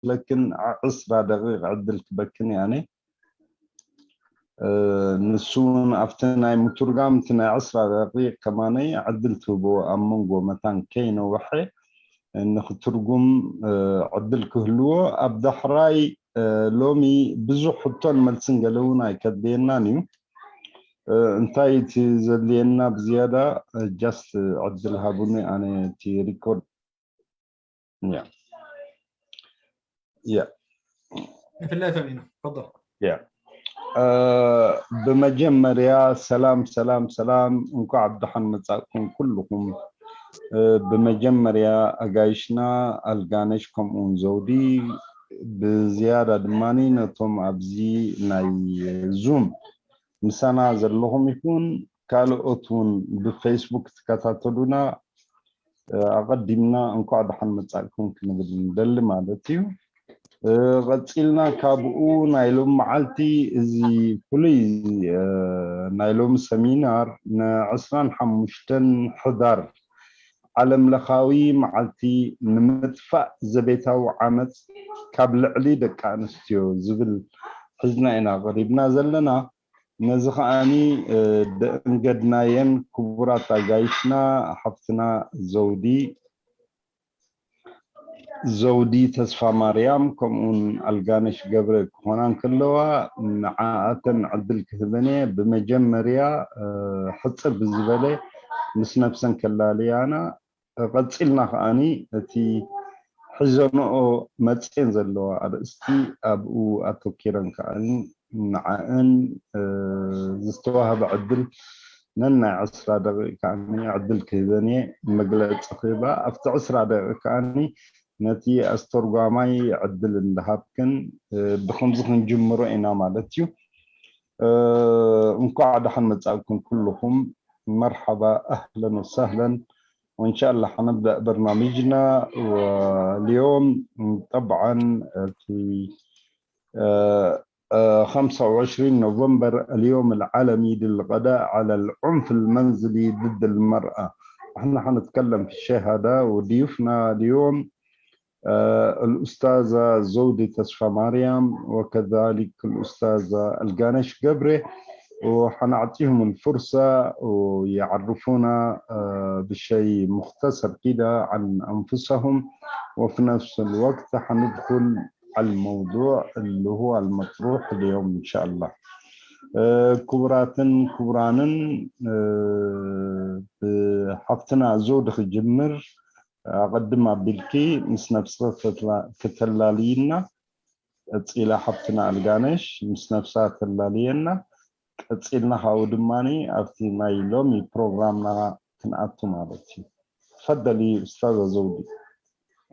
ክብለክን ዕስራ ደቂቕ ዕድል ክበክን እየ ኣነ። ንሱ እውን ኣብቲ ናይ ምቱርጋም እቲ ናይ ዕስራ ደቂቕ ከማነይ ዕድል ትህብዎ ኣብ መንጎ መታን ከይነውሐ ንክትርጉም ዕድል ክህልዎ። ኣብ ዳሕራይ ሎሚ ብዙሕ ሕቶን መልስን ገለ እውን ኣይከድልየናን እዩ። እንታይ እቲ ዘድልየና ብዝያዳ? ጃስት ዕድል ሃቡኒ ኣነ እቲ ሪኮርድ ንፍለቶም ኢና። ተፈضل። ብመጀመርያ ሰላም ሰላም ሰላም፣ እንኳዕ ብደሓን መጻእኩም ኩልኹም። ብመጀመርያ ኣጋይሽና ኣልጋነሽ ከምኡውን ዘውዲ፣ ብዝያዳ ድማ ነቶም ኣብዚ ናይ ዙም ምሳና ዘለኹም ይኹን ካልኦት እውን ብፌስቡክ ትከታተሉና ኣቐዲምና እንኳዕ ደሓን መጻእኩም ክንብል ንደሊ ማለት እዩ። ቀፂልና ካብኡ ናይ ሎም መዓልቲ እዚ ፍሉይ ናይ ሎም ሰሚናር ንዕስራን ሓሙሽተን ሕዳር ዓለም ለኻዊ መዓልቲ ንምጥፋእ ዘቤታዊ ዓመፅ ካብ ልዕሊ ደቂ ኣንስትዮ ዝብል ሒዝና ኢና ቀሪብና ዘለና። ነዚ ከዓኒ ደእንገድናየን ክቡራት ኣጋይሽና ሓፍትና ዘውዲ ዘውዲ ተስፋ ማርያም ከምኡውን ኣልጋነሽ ገብረ ክኾና እንከለዋ ንዓኣተን ዕድል ክህበን እየ። ብመጀመርያ ሕፅር ብዝበለ ምስ ነብሰን ከላልያና፣ ቀፂልና ከዓኒ እቲ ሒዘንኦ መፅየን ዘለዋ ኣርእስቲ ኣብኡ ኣተኪረን ከዓኒ ንዓእን ዝተዋህበ ዕድል ነናይ ዕስራ ደቂቕ ከዓኒ ዕድል ክህበን እየ መግለፂ ክህባ። ኣብቲ ዕስራ ደቂቕ ከዓኒ ነቲ ኣስተርጓማይ ዕድል እንዳሃብክን ብከምዚ ክንጅምሮ ኢና ማለት እዩ። እንኳዕ ደሓን መጻእኩም ኩልኹም። መርሓባ ኣህለን ወሳህለን። وإن شاء الله حنبدأ برنامجنا. واليوم طبعا في خمسة وعشرين نوفمبر اليوم العالمي للقضاء على العنف المنزلي ضد المرأة. احنا حنتكلم في الشيء هذا، وضيوفنا اليوم الأستاذة زودي تسفى مريم وكذلك الأستاذة القانش قبري، وحنعطيهم الفرصة ويعرفونا بشيء مختصر كده عن أنفسهم، وفي نفس الوقت حندخل على الموضوع اللي هو المطروح اليوم إن شاء الله. ክቡራትን ክቡራንን፣ ብሓፍትና ዘውዲ ክጅምር። ኣቐድም ኣቢልኪ ምስ ነብስኺ ክተላልይና፣ ቀጺላ ሓፍትና ኣልጋነሽ ምስ ነብሳ ተላልየና፣ ቀጺልና ካብኡ ድማ ኣብቲ ናይ ሎሚ ፕሮግራምና ክንኣቱ ማለት እዩ። ተፈደሊ ኡስታዛ ዘውዲ።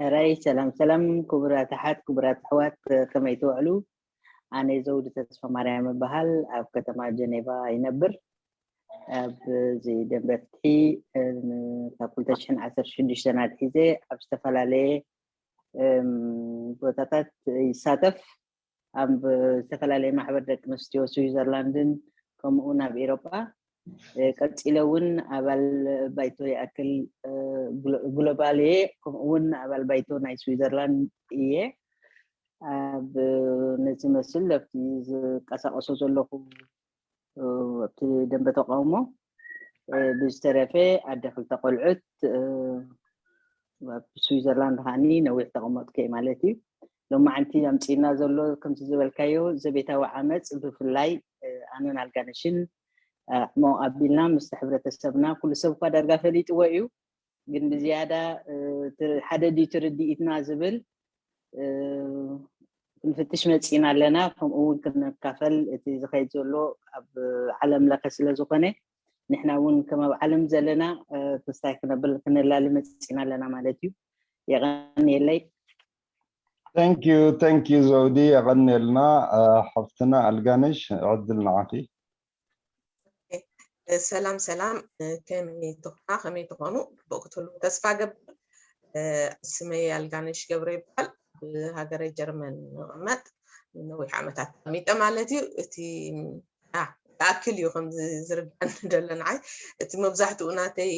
ሕራይ ሰላም ሰላም፣ ክቡራት ኣሓት ክቡራት ኣሕዋት፣ ከመይ ትውዕሉ? ኣነ ዘውዲ ተስፋ ማርያም እበሃል፣ ኣብ ከተማ ጀኔቫ ይነብር። ኣብዚ ደንበ ፍትሒ ካብ ክልተ ሽሕን ዓሰርተ ሽዱሽተን ኣትሒዘ ኣብ ዝተፈላለየ ቦታታት ይሳተፍ። ኣብ ዝተፈላለየ ማሕበር ደቂ ኣንስትዮ ስዊዘርላንድን ከምኡ እውን ኣብ ኤሮጳ። ቀፂለ እውን ኣባል ባይቶ ይኣክል ግሎባል እየ፣ ከምኡ እውን ኣባል ባይቶ ናይ ስዊዘርላንድ እየ። ኣብ ነዚ መስል ኣብቲ ዝንቀሳቀሶ ዘለኹ ኣብቲ ደንበ ተቃውሞ ብዝተረፈ ኣደ ክልተ ቆልዑት ኣብ ስዊዘርላንድ ከዓኒ ነዊሕ ተቐመጥኩ እየ ማለት እዩ። ሎማዓንቲ ኣምፂእና ዘሎ ከምቲ ዝበልካዮ ዘቤታዊ ዓመፅ ብፍላይ ኣነን ኣልጋነሽን ዕሙቕ ኣቢልና ምስቲ ሕብረተሰብና ኩሉ ሰብ እኳ ዳርጋ ፈሊጥዎ እዩ፣ ግን ብዝያዳ ሓደ ድዩ ትርድኢትና ዝብል ክንፍትሽ መፂና ኣለና። ከምኡ እውን ክንካፈል እቲ ዝኸይድ ዘሎ ኣብ ዓለም ለኸ ስለ ዝኾነ ንሕና እውን ከም ኣብ ዓለም ዘለና ተስታይ ክነብል ክንላሊ መፂና ኣለና ማለት እዩ። የቐንየለይ። Thank you, thank you ዘውዲ፣ የቐንየልና። ሓፍትና ኣልጋነሽ ዕድል ንዓኺ። ሰላም ሰላም፣ ከመይ ትኾና ከመይ ትኾኑ? ብቁ ትህሉ ተስፋ ገብር። ስመይ ኣልጋነሽ ገብረ ይበሃል። ብሃገረ ጀርመን ንቕመጥ፣ ነዊሕ ዓመታት ተቐሚጠ ማለት እዩ። እቲ ይኣክል እዩ ከም ዝርዳኒ ደሎ ንዓይ። እቲ መብዛሕትኡ ናተይ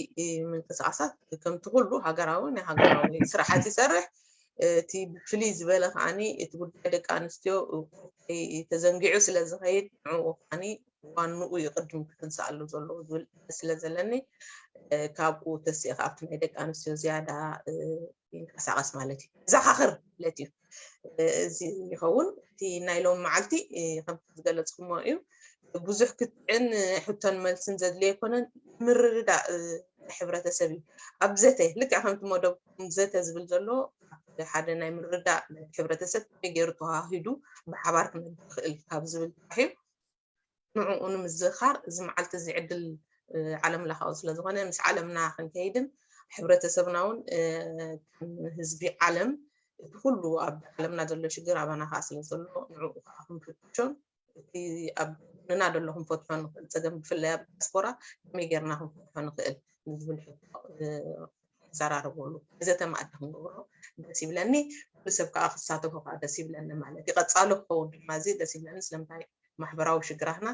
ምንቅስቃሳት ከምቲ ኩሉ ሃገራዊ ናይ ሃገራዊ ስራሓት ይሰርሕ። እቲ ብፍልይ ዝበለ ከዓኒ እቲ ጉዳይ ደቂ ኣንስትዮ ተዘንጊዑ ስለ ዝኸይድ ንዕኡ ከዓኒ ዋንኡ እዩ ቅድም ክትንስኣሉ ዘለዎ ዝብል እምነት ስለ ዘለኒ ካብኡ ተሲእኻ ኣብቲ ናይ ደቂ ኣንስትዮ ዝያዳ ይንቀሳቐስ ማለት እዩ። ዘኻኽር ማለት እዩ። እዚ ይኸውን። እቲ ናይ ሎም መዓልቲ ከምቲ ዝገለፅኩሞ እዩ። ብዙሕ ክትዕን ሕቶን መልስን ዘድልዮ ኣይኮነን። ምርድዳእ ሕብረተሰብ እዩ። ኣብ ዘተ ልክዕ ከምቲ መደብኩም ዘተ ዝብል ዘሎ ሓደ ናይ ምርዳእ ሕብረተሰብ ከመይ ገይሩ ተዋሂዱ ብሓባር ክነብር ይኽእል ካብ ዝብል ጥራሕ እዩ። ንዕኡ ንምዝኻር እዚ መዓልቲ እዚ ዕድል ዓለም ለኻዊ ስለ ዝኾነ ምስ ዓለምና ክንከይድን ሕብረተሰብና እውን ከም ህዝቢ ዓለም እቲ ኩሉ ኣብ ዓለምና ዘሎ ሽግር ኣባና ከዓ ስለ ዘሎ ንዕኡ ከዓ ክንፍትሾን እቲ ኣብ ንና ደሎ ክንፈትሖ ንኽእል ፀገም ብፍላይ ኣብ ዲያስፖራ ከመይ ጌርና ክንፈትሖ ንኽእል ንዝብል ሕቶ ንዘራረበሉ ዘተ ማእዲ ክንገብሮ ደስ ይብለኒ። ኩሉ ሰብ ከዓ ክሳተፎ ከዓ ደስ ይብለኒ ማለት እዩ። ቀፃሊ ክኸውን ድማ እዚ ደስ ይብለኒ። ስለምንታይ ማሕበራዊ ሽግራትና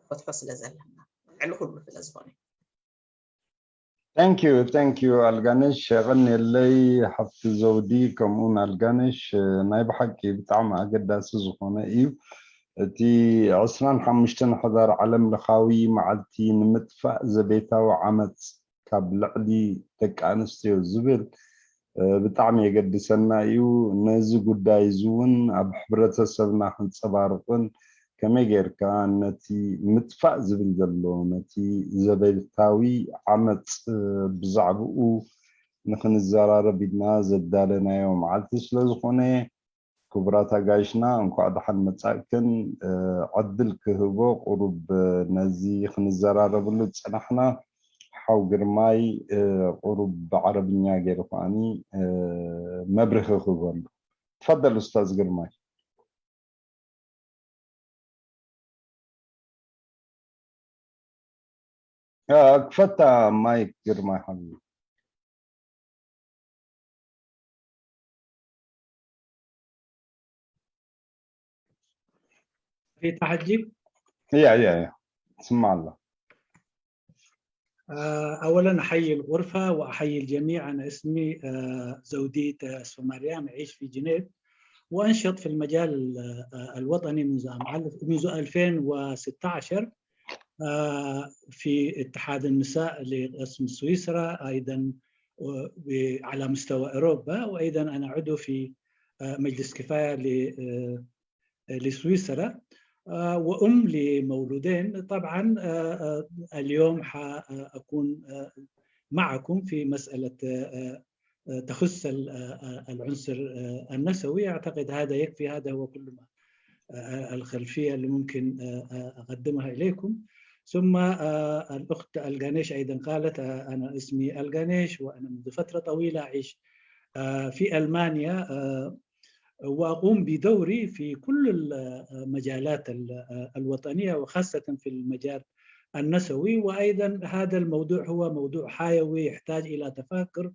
ፈትሖ ስለ ዘለና ልዕሊ ኩሉ ስለ ዝኾነ። Thank you, thank you ኣልጋነሽ፣ የቐንየለይ ሓፍቲ ዘውዲ። ከምኡውን ኣልጋነሽ፣ ናይ ብሓቂ ብጣዕሚ ኣገዳሲ ዝኾነ እዩ። እቲ ዕስራን ሓሙሽተን ሕዳር ዓለም ለኻዊ መዓልቲ ንምጥፋእ ዘቤታዊ ዓመፅ ካብ ልዕሊ ደቂ ኣንስትዮ ዝብል ብጣዕሚ የገድሰና እዩ። ነዚ ጉዳይ እዚ እውን ኣብ ሕብረተሰብና ክንፀባርቕን ከመይ ጌርካ ነቲ ምጥፋእ ዝብል ዘሎ ነቲ ዘቤታዊ ዓመፅ ብዛዕባኡ ንክንዘራረብ ኢልና ዘዳለናዮ መዓልቲ ስለ ዝኾነ ክቡራት ኣጋይሽና እንኳዕ ደሓን መጻእክን። ዕድል ክህቦ ቁሩብ ነዚ ክንዘራረብሉ ዝጸናሕና ሓው ግርማይ ቁሩብ ብዓረብኛ ገይሩ ከዓኒ መብርሂ ክህበሉ። ትፈደል ኡስታዝ ግርማይ። ክፈታ ማይክ ግርማይ ሓቢቢ። كفيت حجي؟ يا يا يا تسمع الله. أولا أحيي الغرفة وأحيي الجميع. أنا اسمي زودي تسفى مريم، أعيش في جنيف وأنشط في المجال الوطني منذ عام منذ ألفين وستعش في اتحاد النساء لقسم سويسرا، أيضا على مستوى أوروبا، وأيضا أنا عضو في مجلس كفاية لسويسرا. وأم لمولودين. طبعا اليوم حأكون معكم في مسألة تخص العنصر النسوي. أعتقد هذا يكفي، هذا هو كل ما الخلفية اللي ممكن أقدمها إليكم. ثم الأخت الغانيش أيضا قالت: أنا اسمي الغانيش وأنا منذ فترة طويلة أعيش في ألمانيا وأقوم بدوري في كل المجالات الوطنية وخاصة في المجال النسوي. وأيضا هذا الموضوع هو موضوع حيوي يحتاج إلى تفكر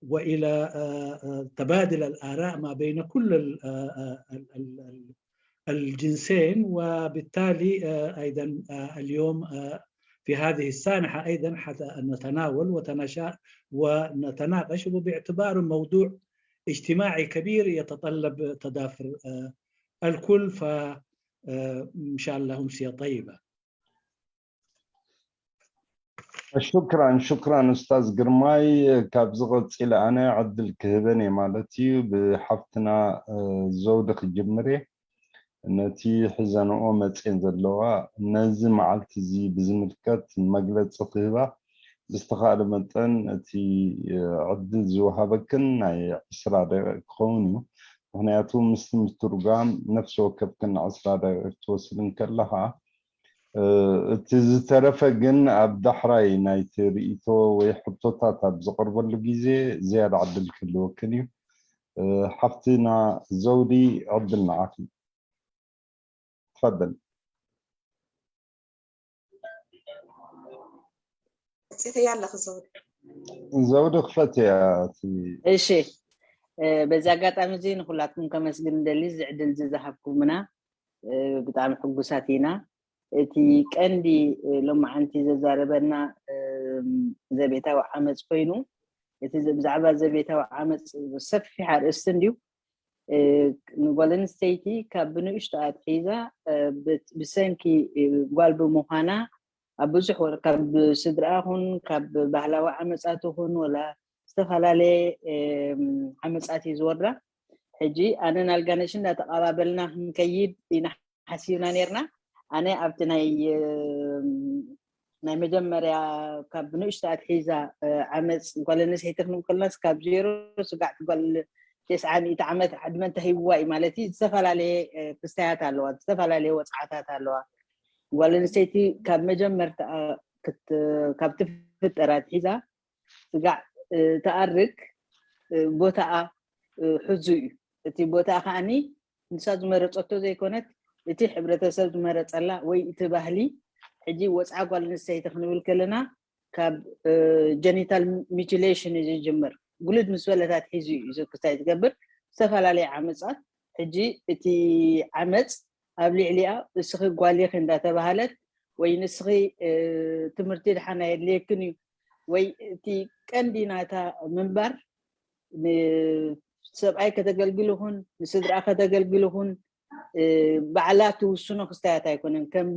وإلى تبادل الآراء ما بين كل الجنسين. وبالتالي أيضا اليوم في هذه السانحة أيضا حتى نتناول ونتناقش، وباعتبار موضوع اجتماعي كبير يتطلب تضافر الكل، فإن شاء الله أمسية طيبة. ሽክራን ሽክራን ኡስታዝ ግርማይ። ካብዚ ቀፂለ ኣነ ዕድል ክህበን እየ ማለት እዩ። ብሓፍትና ዘውዲ ክጅምር እየ። ነቲ ሒዘንኦ መፅኤን ዘለዋ ነዚ መዓልቲ እዚ ብዝምልከት መግለፂ ክህባ ብዝተኻእለ መጠን እቲ ዕድል ዝወሃበክን ናይ ዕስራ ደቂቕ ክኸውን እዩ። ምክንያቱ ምስቲ ምትርጓም ነፍሲ ወከፍክን ዕስራ ደቂቕ ትወስድ እንከለኻ እቲ ዝተረፈ ግን ኣብ ዳሕራይ ናይቲ ርእይቶ ወይ ሕቶታት ኣብ ዝቐርበሉ ግዜ ዝያዳ ዕድል ክህልወክን እዩ። ሓፍትና ዘውዲ ዕድል ንዓኺ። ትፈደል። መፂእኽያ ኣለኺ ዘውዲ። ዘውዲ ክፈትያ እቲ እሺ በዚ ኣጋጣሚ እዚ ንኩላትኩም ከመስግን እንደሊ እዚ ዕድል እዚ ዝሃብኩምና ብጣዕሚ ሕጉሳት ኢና። እቲ ቀንዲ ሎማዓንቲ ዘዛረበና ዘቤታዊ ዓመፅ ኮይኑ እቲ ብዛዕባ ዘቤታዊ ዓመፅ ሰፊሕ ኣርእስቲ እንድዩ። ንጓል ኣንስተይቲ ካብ ብንእሽቶ ኣትሒዛ ብሰንኪ ጓል ብምዃና ኣብ ብዙሕ ወር ካብ ስድራኣ ኹን ካብ ባህላዊ ዓመፃት ኹን ወላ ዝተፈላለየ ዓመፃት እዩ ዝወርዳ። ሕጂ ኣነ ናልጋነሽ እንዳተቐባበልና ክንከይድ ኢና ሓሲብና ነርና። ኣነ ኣብቲ ናይ ናይ መጀመርያ ካብ ንእሽቶ ኣትሒዛ ዓመፅ ጓል ኣንስተይቲ ክንብል ከለናስ ካብ ዜሮ ስጋዕ ጓል ተስዓ ሚእቲ ዓመት ዕድመ እንተሂብዋ እዩ ማለት እዩ። ዝተፈላለየ ክስተያት ኣለዋ፣ ዝተፈላለየ ወፅዓታት ኣለዋ። ጓል ኣንስተይቲ ካብ መጀመርታ ካብ ትፍጠር ኣትሒዛ ስጋዕ ትኣርግ ቦታኣ ሕዙ እዩ። እቲ ቦታኣ ከዓኒ ንሳ ዝመረፀቶ ዘይኮነት፣ እቲ ሕብረተሰብ ዝመረፀላ ወይ እቲ ባህሊ። ሕጂ ወፅዓ ጓል ኣንስተይቲ ክንብል ከለና ካብ ጀኒታል ሚቲሌሽን እዩ ዝጅምር። ጉልድ ምስ በለታት ሒዙ እዩ እዚ ክስታይ ዝገብር። ዝተፈላለየ ዓመፃት። ሕጂ እቲ ዓመፅ ኣብ ልዕሊኣ እስኺ ጓል ኢኺ እንዳተባሃለት ወይ ንስኺ ትምህርቲ ድሓን ኣየድልየክን እዩ ወይ እቲ ቀንዲ ናታ ምንባር ንሰብኣይ ከተገልግል ይኹን ንስድራ ከተገልግል ይኹን ባዕላ ትውስኖ ክስታያት ኣይኮነን። ከም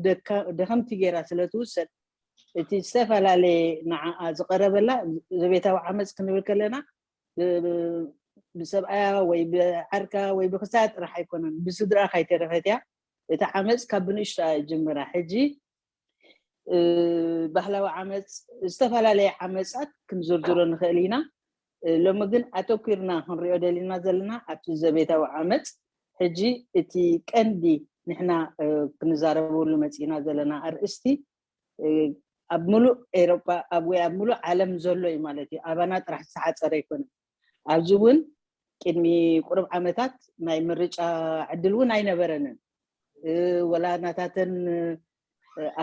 ደከምቲ ገይራ ስለ ትውሰድ እቲ ዝተፈላለየ ንዓኣ ዝቐረበላ ዘቤታዊ ዓመፅ ክንብል ከለና ብሰብኣያ ወይ ብዓርካ ወይ ብክስታያት ጥራሕ ኣይኮነን፣ ብስድራ ካይተረፈት እያ። እቲ ዓመፅ ካብ ብንእሽቶ ይጅምራ። ሕጂ ባህላዊ ዓመፅ ዝተፈላለየ ዓመፃት ክንዝርዝሮ ንኽእል ኢና። ሎሚ ግን ኣተኪርና ክንሪኦ ደሊና ዘለና ኣብቲ ዘቤታዊ ዓመፅ። ሕጂ እቲ ቀንዲ ንሕና ክንዛረበሉ መፂና ዘለና ኣርእስቲ ኣብ ሙሉእ ኤሮጳ ኣብ ወይ ኣብ ሙሉእ ዓለም ዘሎ እዩ ማለት እዩ። ኣባና ጥራሕ ዝተሓፀረ ኣይኮነን። ኣብዚ እውን ቅድሚ ቁሩብ ዓመታት ናይ ምርጫ ዕድል እውን ኣይነበረንን። ወላ ናታተን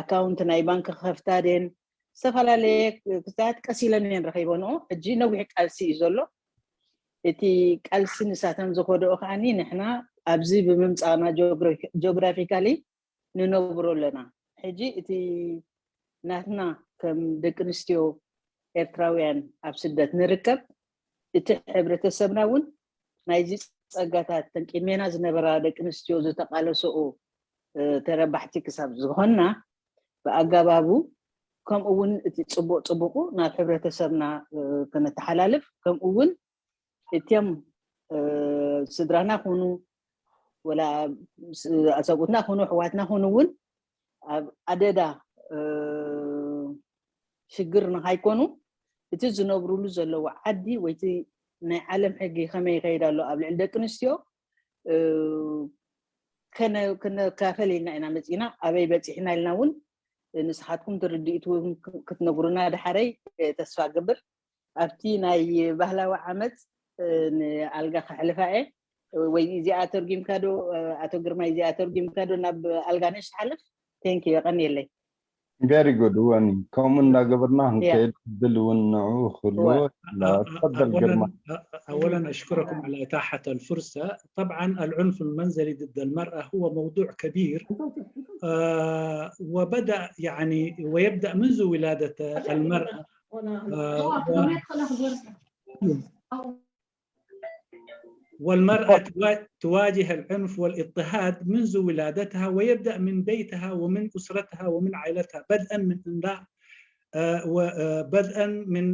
ኣካውንት ናይ ባንክ ክኸፍታ ደን ዝተፈላለየ ክስታያት ቀስ ኢለን እየን ረኺበንኦ። ሕጂ ነዊሕ ቃልሲ እዩ ዘሎ። እቲ ቃልሲ ንሳተን ዝኸደኦ ከዓኒ ንሕና ኣብዚ ብምምፃእና ጂኦግራፊካሊ ንነብሮ ኣለና። ሕጂ እቲ ናትና ከም ደቂ ኣንስትዮ ኤርትራውያን ኣብ ስደት ንርከብ፣ እቲ ሕብረተሰብና እውን ናይዚ ፀጋታት ተንቂሜና ዝነበራ ደቂ ኣንስትዮ ዝተቃለሰኡ ተረባሕቲ ክሳብ ዝኾንና ብኣጋባቡ ከምኡ እውን እቲ ፅቡቅ ፅቡቁ ናብ ሕብረተሰብና ክነተሓላልፍ ከምኡ እውን እቲም ስድራና ኹኑ ወላ ኣሰብኡትና ኹኑ ኣሕዋትና ኹኑ እውን ኣብ ኣደዳ ሽግር ንካይኮኑ እቲ ዝነብሩሉ ዘለዉ ዓዲ ወይቲ ናይ ዓለም ሕጊ ከመይ ይኸይድ ኣሎ ኣብ ልዕሊ ደቂ ኣንስትዮ ክነካፈል ኢልና ኢና መፂና ኣበይ በፂሕና ኢልና እውን ንስኻትኩም ትርድኢት ክትነግሩና ድሓረይ ተስፋ ገብር ኣብቲ ናይ ባህላዊ ዓመፅ ንኣልጋ ከሕልፋ እየ ወይ እዚኣ ተርጊምካ ዶ ኣቶ ግርማይ እዚኣ ተርጊምካ ዶ ናብ ኣልጋነሽ ትሓልፍ ቴንክ የቀንየለይ Very good ወኒ ከምኡ እንዳገበርና ክንከይድ ዕድል እውን ንዑ ክህልዎ ተፈደል ግርማ أولا أشكركم على إتاحة الفرصة. طبعا العنف المنزلي ضد المرأة هو موضوع كبير آه وبدأ يعني ويبدأ منذ ولادة المرأة آه والمرأة تواجه العنف والاضطهاد منذ ولادتها ويبدأ من بيتها ومن أسرتها ومن عائلتها بدءا من أن لا بدءا من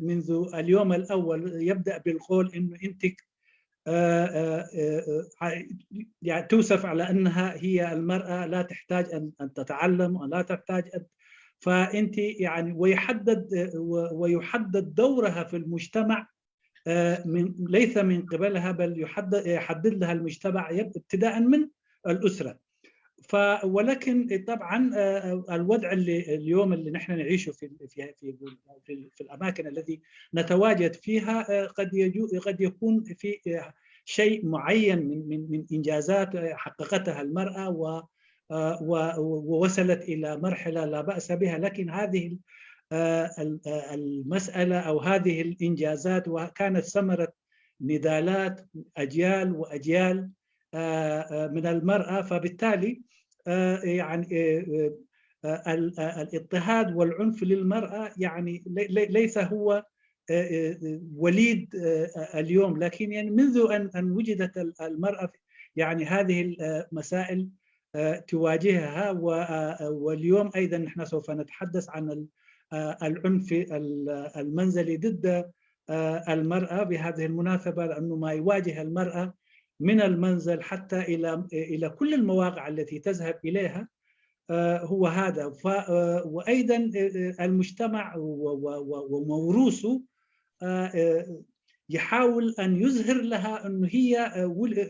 منذ اليوم الاول يبدا بالقول انه انت يعني توصف على انها هي المراه لا تحتاج ان تتعلم ولا تحتاج ان فانت يعني ويحدد ويحدد دورها في المجتمع من ليس من قبلها بل يحدد يحدد لها المجتمع ابتداء من الاسره. ف ولكن طبعا الوضع اللي اليوم اللي نحن نعيشه في في في في, في الاماكن التي نتواجد فيها قد يجو قد يكون في شيء معين من من من انجازات حققتها المراه و ووصلت الى مرحله لا باس بها، لكن هذه المساله او هذه الانجازات وكانت ثمره نضالات اجيال واجيال من المرأة، فبالتالي يعني الاضطهاد والعنف للمرأة يعني ليس هو وليد اليوم، لكن يعني منذ أن وجدت المرأة، يعني هذه المسائل تواجهها، واليوم أيضا نحن سوف نتحدث عن العنف المنزلي ضد المرأة بهذه المناسبة، لأنه ما يواجه المرأة من المنزل حتى إلى إلى كل المواقع التي تذهب إليها هو هذا. وأيضا المجتمع وموروثه يحاول أن يظهر لها أنه هي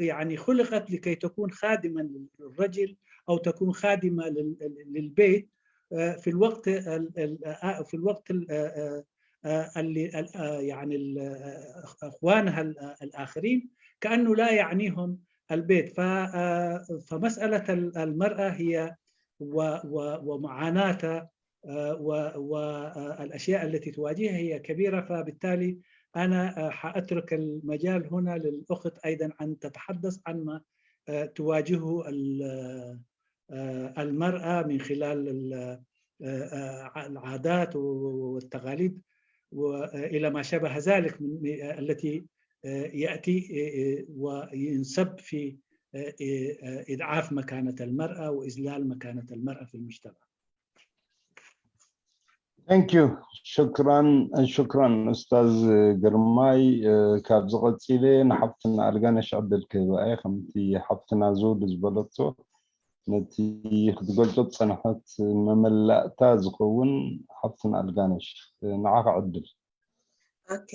يعني خلقت لكي تكون خادمة للرجل، أو تكون خادمة للبيت في الوقت في الوقت اللي يعني اخوانها الاخرين كانه لا يعنيهم البيت. فمساله المراه هي ومعاناتها والاشياء التي تواجهها هي كبيره، فبالتالي انا حاترك المجال هنا للاخت ايضا ان تتحدث عن ما تواجهه المرأة من خلال العادات والتقاليد وإلى ما شابه ذلك التي يأتي وينسب في إضعاف مكانة المرأة وإذلال مكانة المرأة في المجتمع. Thank you. شكرا شكرا أستاذ ግርማይ። ካብዚ ቀፂለ ንሓፍትና ኣልጋነሽ ዕድል ክህባ እየ። ከምቲ ሓፍትና ዘውዲ ዝበለቶ ነቲ ክትገልጾ ዝጸንሐት መመላእታ ዝኸውን ሓፍትና ኣልጋነሽ ንዓኻ ዕድል። ኦኬ፣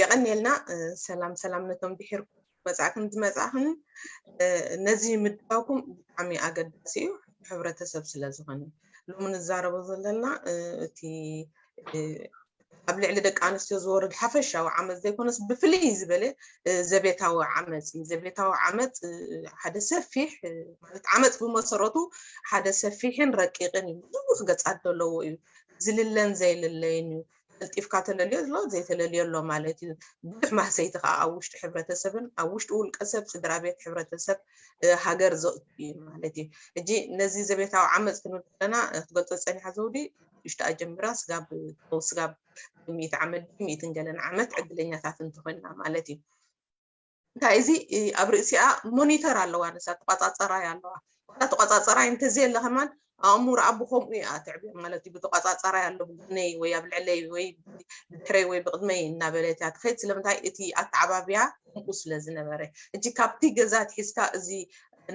የቐንየልና። ሰላም ሰላም ነቶም ድሒር መጻእክን ዝመጻእክን። ነዚ ምድላውኩም ብጣዕሚ ኣገዳሲ እዩ፣ ሕብረተሰብ ስለ ዝኾነ። ሎሚ ንዛረቦ ዘለና እቲ ኣብ ልዕሊ ደቂ ኣንስትዮ ዝወርድ ሓፈሻዊ ዓመፅ ዘይኮነስ ብፍልይ ዝበለ ዘቤታዊ ዓመፅ እዩ። ዘቤታዊ ዓመፅ ሓደ ሰፊሕ ማለት ዓመፅ ብመሰረቱ ሓደ ሰፊሕን ረቂቅን እዩ። ብዙሕ ገፃት ዘለዎ እዩ። ዝልለን ዘይልለይን እዩ። ቀልጢፍካ ተለልዮ ኣሎ ዘይተለልዮ ኣሎ ማለት እዩ። ብዙሕ ማህሰይቲ ከዓ ኣብ ውሽጢ ሕብረተሰብን ኣብ ውሽጢ ውልቀ ሰብ ስድራ ቤት ሕብረተሰብ ሃገር ዘእቱ እዩ ማለት እዩ። ሕጂ ነዚ ዘቤታዊ ዓመፅ ክንብል ከለና ክትገልፆ ፀኒሓ ዘውዲ ሽታ ጀምራ ስጋብ ስጋብ ሚእቲ ዓመት ሚእትን ገለን ዓመት ዕድለኛታት እንተኮይንና ማለት እዩ። እንታይ እዚ ኣብ ርእሲኣ ሞኒተር ኣለዋ፣ ንሳ ተቋፃፀራይ ኣለዋ። ዋላ ተቋፃፀራይ እንተዘየለ ከማን ኣእምሮኣ ብከምኡ እያ ትዕብዮ ማለት እዩ። ብተቋፃፀራይ ኣሎ ብጎነይ ወይ ኣብ ልዕለይ ወይ ብድሕረይ ወይ ብቅድመይ እናበለት እያ ትኸይድ። ስለምንታይ እቲ ኣተዓባብያ ከምኡ ስለ ዝነበረ። ሕጂ ካብቲ ገዛ ኣትሒዝካ እዚ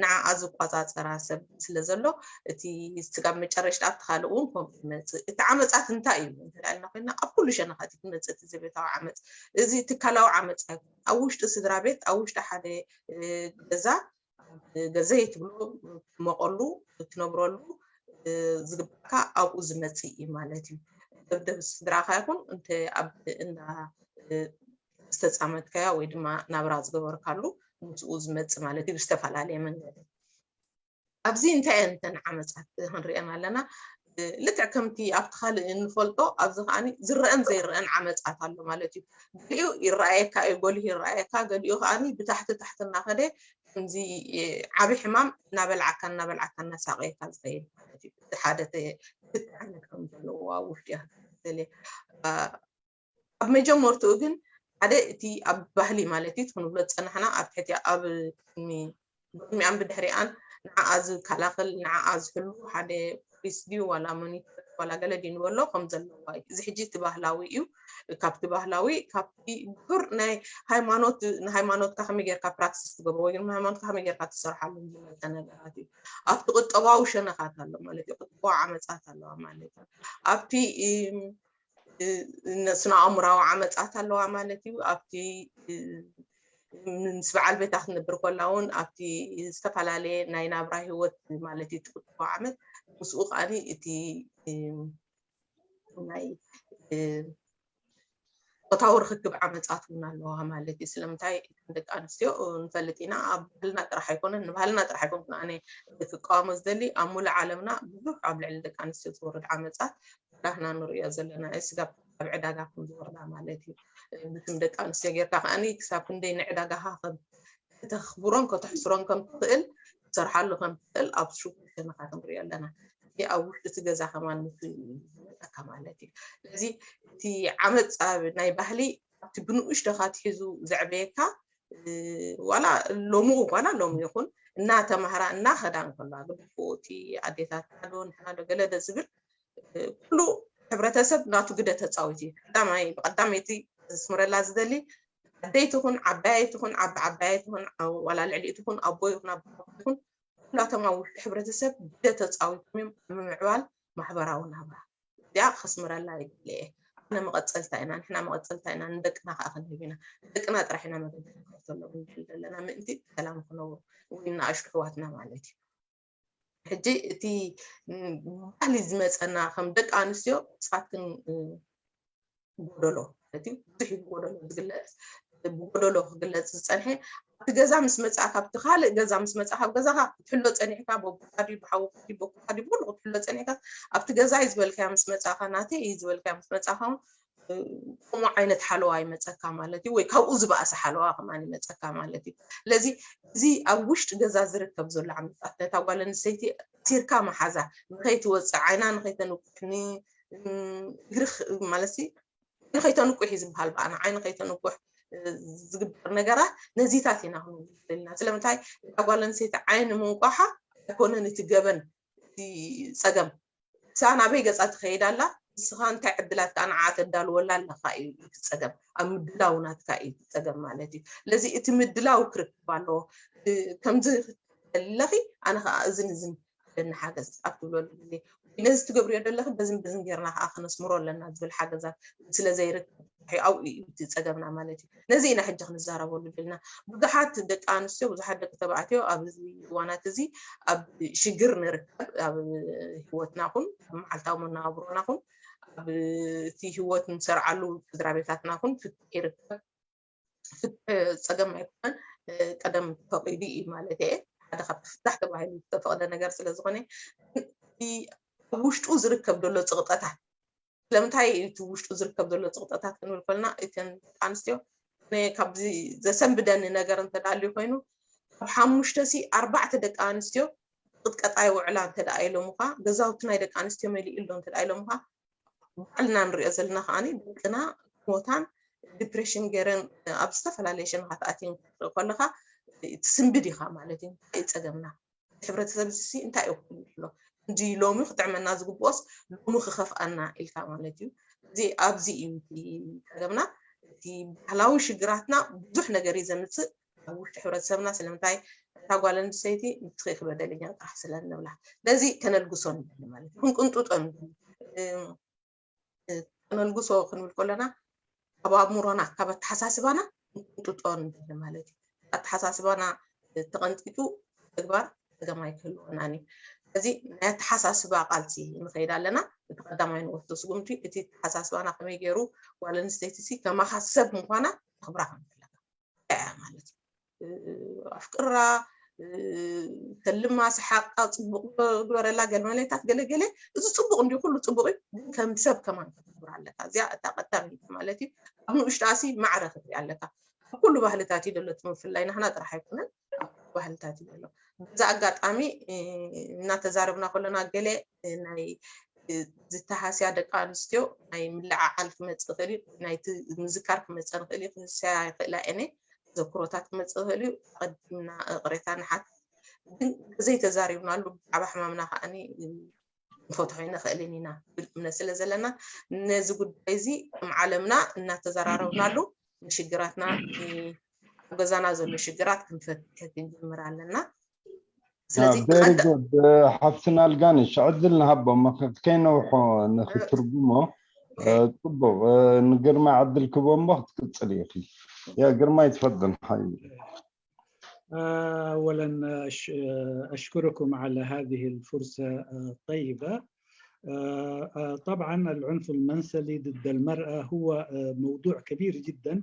ንዓኣ ዝቋፃፀራ ሰብ ስለ ዘሎ እቲ ስጋብ መጨረሽታ ኣብቲ ካልእ እውን ከምኡ ይመፅእ። እቲ ዓመፃት እንታይ እዩ እንተዳልና ኮይና ኣብ ኩሉ ሸነኻት ትመፅእ። እቲ ዘቤታዊ ዓመፅ እዚ ትካላዊ ዓመፅ ኣይኮነ። ኣብ ውሽጢ ስድራ ቤት ኣብ ውሽጢ ሓደ ገዛ ገዘይ ትብሎ ትመቐሉ ትነብረሉ ዝግባካ ኣብኡ ዝመፅእ እዩ ማለት እዩ። ደብደብ ስድራካ ይኹን እንተ ኣብ እንዳ ዝተፃመድካያ ወይ ድማ ናብራ ዝገበርካሉ ምስኡ ዝመፅእ ማለት እዩ ብዝተፈላለየ መንገዲ። ኣብዚ እንታይ እየን እተን ዓመፃት ክንሪአን ኣለና? ልክዕ ከምቲ ኣብቲ ካልእ እንፈልጦ ኣብዚ ከዓ ዝረአን ዘይረአን ዓመፃት ኣሎ ማለት እዩ። ገሊኡ ይረኣየካ እዩ፣ ጎሊሁ ይረኣየካ፣ ገሊኡ ከዓ ብታሕቲ ታሕቲ እናኸደ ከምዚ ዓብ ሕማም እናበልዓካ እናበልዓካ እናሳቀየካ ዝኸይድ ማለት እዩ። ሓደ ክልተ ዓይነት ከም ዘለዎ ኣብ ውሽጢ ክተለ ኣብ መጀመርትኡ ግን ሓደ እቲ ኣብ ባህሊ ማለት እዩ ክንብሎ ዝፀናሕና ኣብ ትሕቲ ኣብ ቅድሚ ብቅድሚኣን ብድሕሪኣን ንዓኣ ዝከላኸል ንዓኣ ዝሕሉ ሓደ ፖሊስ ድዩ ዋላ ሞኒተር ዋላ ገለ ድዩ ንበሎ ከም ዘለዋ እዩ። እዚ ሕጂ እቲ ባህላዊ እዩ። ካብቲ ባህላዊ ካብቲ ድሑር ናይ ሃይማኖት ንሃይማኖትካ ከመይ ጌርካ ፕራክቲስ ትገብሮ ወይ ሃይማኖትካ ከመይ ጌርካ ትሰርሓሉ ዝመልከ ነገራት እዩ። ኣብቲ ቁጠባዊ ሸነኻት ኣሎ ማለት እዩ። ቁጠባዊ ዓመፃት ኣለዋ ማለት እዩ። ኣብቲ ስነ ኣእምራዊ ዓመፃት ኣለዋ ማለት እዩ። ኣብቲ ምስ በዓል ቤታ ክትነብር ከላ እውን ኣብቲ ዝተፈላለየ ናይ ናብራ ሂወት ማለት እዩ ትቁጥቦ ዓመት ምስኡ ከዓኒ እቲ ናይ ፆታዊ ርክክብ ዓመፃት እውን ኣለዋ ማለት እዩ። ስለምንታይ ደቂ ኣንስትዮ ንፈልጥ ኢና ኣብ ባህልና ጥራሕ ኣይኮነን ንባህልና ጥራሕ ኣይኮንኩን ኣነ ክቃወሞ ዝደሊ ኣብ ሙሉእ ዓለምና ብዙሕ ኣብ ልዕሊ ደቂ ኣንስትዮ ዝወርድ ዓመፃት ዳህና ንሪኦ ዘለና ስጋብ ኣብ ዕዳጋ ከም ዝወርዳ ማለት እዩ። ብስም ደቂ ኣንስትዮ ጌርካ ከዓኒ ክሳብ ክንደይ ንዕዳጋኻ ከም ከተኽብሮን ከተሕስሮን ከም ትኽእል ትሰርሓሉ ከም ትኽእል ኣብ ሽጉርቲ ንኻ ክንሪኦ ኣለና። እቲ ኣብ ውሽጢ እቲ ገዛ ከማን ዝመፀካ ማለት እዩ። ስለዚ እቲ ዓመፅ ኣብ ናይ ባህሊ ኣብቲ ብንኡሽተኻ ትሒዙ ዘዕበየካ ዋላ ሎሚ ዋላ ሎሚ ይኹን እናተማህራ እናኸዳ እንከላ ግድፎ እቲ ኣዴታት ዶ ንሕና ዶ ገለ ዶ ዝብል ኩሉ ሕብረተሰብ ናቱ ግደ ተፃዊት እዩ። ቀዳማይ ብቀዳመይቲ ዝስምረላ ዝደሊ ኣደይ ትኹን ዓባያይ ትኹን ዓቢ ዓባያይ ትኹን ዋላ ልዕሊ ትኹን ኣቦ ይኹን ኣቦ ይኹን ኩላቶም ኣብ ውሽጢ ሕብረተሰብ ግደ ተፃዊቶም እዮም ኣብ ምምዕባል ማሕበራዊ ናብራ። እዚኣ ከስምረላ ይደሊ እየ። ኣነ መቐፀልታ ኢና፣ ንሕና መቐፀልታ ኢና፣ ንደቅና ከዓ ክንህብ ኢና። ንደቅና ጥራሕ ኢና መገዲ ክንከፍተሎም ንብል ዘለና ምእንቲ ሰላም ክነብሩ ወይ ንኣሽቱ ኣሕዋትና ማለት እዩ። ሕጂ እቲ ባህሊ ዝመፀና ከም ደቂ ኣንስትዮ ንስኻትክን ጎደሎ ማለት እዩ። ብዙሕ እዩ ብጎደሎ ዝግለፅ፣ ብጎደሎ ክግለፅ ዝፀንሐ ኣብቲ ገዛ ምስ መፅኣ ካብቲ ካልእ ገዛ ምስ መፅኣ ካብ ገዛኻ ክትሕሎ ፀኒሕካ በቦካ ድዩ ብሓውካ ድዩ በቦካ ድዩ ብኩሉ ክትሕሎ ፀኒሕካ ኣብቲ ገዛ እዩ ዝበልካዮ ምስ መፅኣኻ ናተይ እዩ ዝበልካዮ ምስ መፅኣኻ እውን ከምኡ ዓይነት ሓለዋ ይመፀካ ማለት እዩ ወይ ካብኡ ዝበኣሰ ሓለዋ ከማን ይመፀካ ማለት እዩ። ስለዚ እዚ ኣብ ውሽጢ ገዛ ዝርከብ ዘሎ ዓመፃት ነታ ጓል ኣንስተይቲ ኣሲርካ መሓዛ ንኸይትወፅእ ዓይና ንኸይተንቁሕ እግሪ ማለት ንኸይተንቁሕ እዩ ዝበሃል ብኣና ዓይኒ ከይተንቁሕ ዝግበር ነገራት ነዚታት ኢና ክንብል ዘለና ስለምንታይ እታ ጓል ኣንስተይቲ ዓይኒ ምንቋሓ ኣይኮነን እቲ ገበን እቲ ፀገም እሳ ናበይ ገፃ ትኸይድ ኣላ ንስኻ እንታይ ዕድላት ከዓ ንዓ ተዳልወላ ኣለካ እዩ እቲ ፀገም ኣብ ምድላው ናትካ እዩ እቲ ፀገም ማለት እዩ ስለዚ እቲ ምድላው ክርከብ ኣለዎ ከምዚ ኣለኺ ኣነ ከዓ እዝን እዝን ኣለኒ ሓገዝ ኣብ ትብለሉ ግዜ ነዚ ትገብርዮ ዘለኺ በዝን በዝን ጌርና ከዓ ከነስምሮ ኣለና ዝብል ሓገዛት ስለ ዘይርከብ ኣብኡ እዩ እቲ ፀገምና ማለት እዩ ነዚ ኢና ሕጂ ክንዛረበሉ ደልና ብዙሓት ደቂ ኣንስትዮ ብዙሓት ደቂ ተባዕትዮ ኣብዚ እዋናት እዚ ኣብ ሽግር ንርከብ ኣብ ህይወትና ኹን ኣብ መዓልታዊ መነባብሮና ኹን ኣብ እቲ ህይወት ንሰርዓሉ ስድራ ቤታትና ኹን ፍትሒ ይርከብ ፍትሒ ፀገም ኣይኮነን ቀደም ተፈቂዱ እዩ ማለት እየ ሓደ ካብ ፍታሕ ተባሂሉ ዝተፈቀደ ነገር ስለ ዝኾነ ውሽጡ ዝርከብ ዘሎ ፅቕጠታት ስለምንታይ እቲ ውሽጡ ዝርከብ ዘሎ ፅቕጠታት ክንብል ከለና እተን ደቂ ኣንስትዮ ካብዚ ዘሰንብደኒ ነገር እንተዳልዩ ኮይኑ ካብ ሓሙሽተ ሲ ኣርባዕተ ደቂ ኣንስትዮ ቅጥቀጣ ይውዕላ እንተ ደኣ ኢሎምኻ ገዛውቲ ናይ ደቂ ኣንስትዮ መሊኡ ኣሎ እንተ ደኣ ኢሎምኻ ባዕልና ንሪኦ ዘለና ከዓኒ ደቅና ሞታን ዲፕሬሽን ገይረን ኣብ ዝተፈላለየ ሸነኻት ኣትየን ክትርኢ ከለኻ ትስንብድ ኢኻ ማለት እዩ እንታይ እዩ ፀገምና ሕብረተሰብ ሲ እንታይ እዩ ክብል ኣሎ እንጂ ሎሚ ክጥዕመና ዝግብኦስ ሎሚ ክኸፍኣና ኢልካ ማለት እዩ እዚ ኣብዚ እዩ ፀገምና እቲ ባህላዊ ሽግራትና ብዙሕ ነገር እዩ ዘምፅእ ኣብ ውሽጢ ሕብረተሰብና ስለምንታይ እታ ጓል ኣንስተይቲ ንስኺ ኢኺ በደለኛ ጥራሕ ስለ ንብላ ነዚ ከነልግሶ ንደሊ ማለት እዩ ክንቅንጥጦ ንደሊ ከነልግሶ ክንብል ከለና ካብ ኣእምሮና ካብ ኣተሓሳስባና ክንቅንጥጦ ንደሊ ማለት እዩ ኣተሓሳስባና ተቐንጢጡ ተግባር ፀገም ኣይክህልወናን እዩ ስለዚ ናይ ኣተሓሳስባ ቃልሲ ንኸይድ ኣለና እቲ ቀዳማይ ንወስዶ ስጉምቲ እቲ ኣተሓሳስባና ከመይ ገይሩ ጓል ኣንስተይቲ ከማኻ ሰብ ምኳና ተኽብራ ከም ፈለጋ እያ ማለት እዩ ኣፍቅራ ተልማ ሰሓቃ ፅቡቅ ግበረላ ገለመሌታት ገለገለ እዚ ፅቡቅ እንዲ ኩሉ ፅቡቅ እዩ ግን ከም ሰብ ከማን ከተኽብራ ኣለካ እዚኣ እታ ቀዳመይቲ ማለት እዩ ኣብ ንኡሽታ ሲ ማዕረ ክትሪኣ ኣለካ ኣብ ኩሉ ባህልታት እዩ ደሎ እቲ ምፍላይ ናህና ጥራሕ ኣይኮነን ኣብ ኩሉ ባህልታት እዩ ደሎ በዚ ኣጋጣሚ እናተዛረብና ከለና ገለ ናይ ዝተሃስያ ደቂ ኣንስትዮ ናይ ምልዓዓል ክመፅእ ይኽእል እዩ ናይቲ ምዝካር ክመፀ ንኽእል እዩ ክህስያ ይኽእላ እኔ ተዘክሮታት ክመፅእ ይኽእል እዩ ኣቐዲምና ቅሬታ ንሓት ግን ዘይተዛሪብናሉ ብዛዕባ ሕማምና ከዓኒ ክንፈትሖ ይንኽእልን ኢና ዝብል እምነት ስለ ዘለና ነዚ ጉዳይ እዚ ከም ዓለምና እናተዘራረብናሉ ንሽግራትና ኣብ ገዛና ዘሎ ሽግራት ክንፈትሕ ክንጅምር ኣለና ስለዚ ሓፍትና ኣልጋነሽ ዕድል ንሃቦ ከይነውሖ ንክትርጉሞ ፅቡቅ ንግርማ ዕድል ክቦ እሞ ክትቅፅል ኢኺ ግርማ ይትፈድል ሓይ أولا أشكركم على هذه الفرصة الطيبة طبعا العنف المنسلي ضد المرأة هو موضوع كبير جدا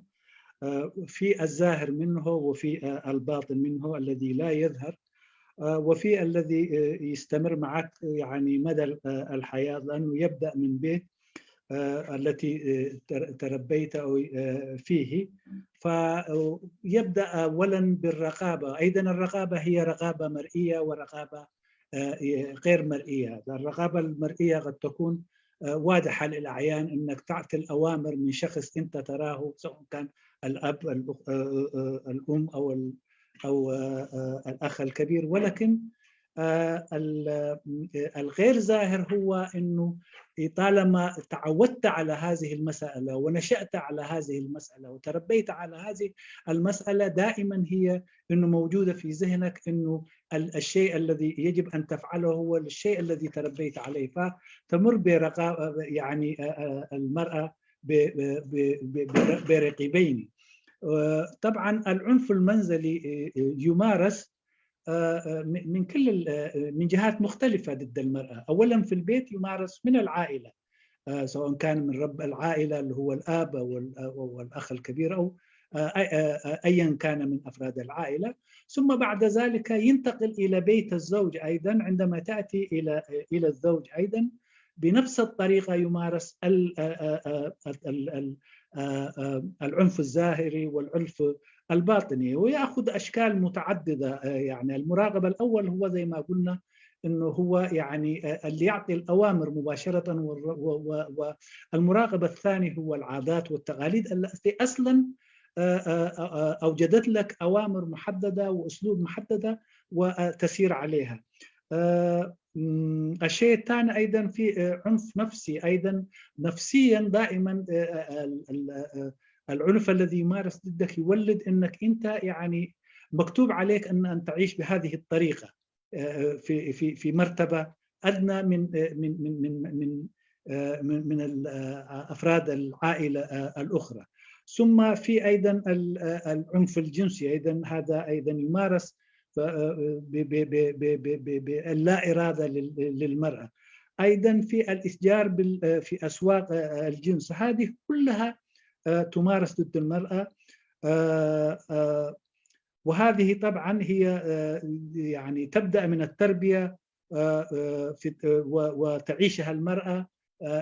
في الظاهر منه وفي الباطن منه الذي لا يظهر وفي الذي يستمر معك يعني مدى الحياة لأنه يبدأ من بيت التي تربيت فيه فيبدأ أولا بالرقابة أيضا الرقابة هي رقابة مرئية ورقابة غير مرئية. الرقابة المرئية قد تكون واضحة للأعيان، أنك تعطي الأوامر من شخص أنت تراه، سواء كان الأب، الأم، أو أو الأخ الكبير، ولكن الغير ظاهر هو أنه طالما تعودت على هذه المسألة ونشأت على هذه المسألة وتربيت على هذه المسألة، دائما هي أنه موجودة في ذهنك أنه الشيء الذي يجب أن تفعله هو الشيء الذي تربيت عليه، فتمر برقا يعني المرأة برقيبين. طبعا العنف المنزلي يمارس من كل من جهات مختلفة ضد المرأة. أولا في البيت يمارس من العائلة، سواء كان من رب العائلة اللي هو الآب أو الأخ الكبير أو أيا كان من أفراد العائلة، ثم بعد ذلك ينتقل إلى بيت الزوج أيضا. عندما تأتي إلى إلى الزوج أيضا بنفس الطريقة يمارس العنف الظاهري والعنف الباطني، ويأخذ أشكال متعددة. يعني المراقبة الأول هو زي ما قلنا أنه هو يعني اللي يعطي الأوامر مباشرة، والمراقبة الثاني هو العادات والتقاليد التي أصلا أوجدت لك أوامر محددة وأسلوب محددة وتسير عليها. الشيء الثاني أيضا في عنف نفسي أيضا. نفسيا دائما العنف الذي يمارس ضدك يولد أنك أنت يعني مكتوب عليك أن أن تعيش بهذه الطريقة في في في مرتبة أدنى من من من من من من من أفراد العائلة الأخرى. ثم في أيضا العنف الجنسي أيضا، هذا أيضا يمارس باللا إرادة للمرأة. أيضا في الإتجار في أسواق الجنس، هذه كلها تمارس ضد المرأة. وهذه طبعا هي يعني تبدأ من التربية وتعيشها المرأة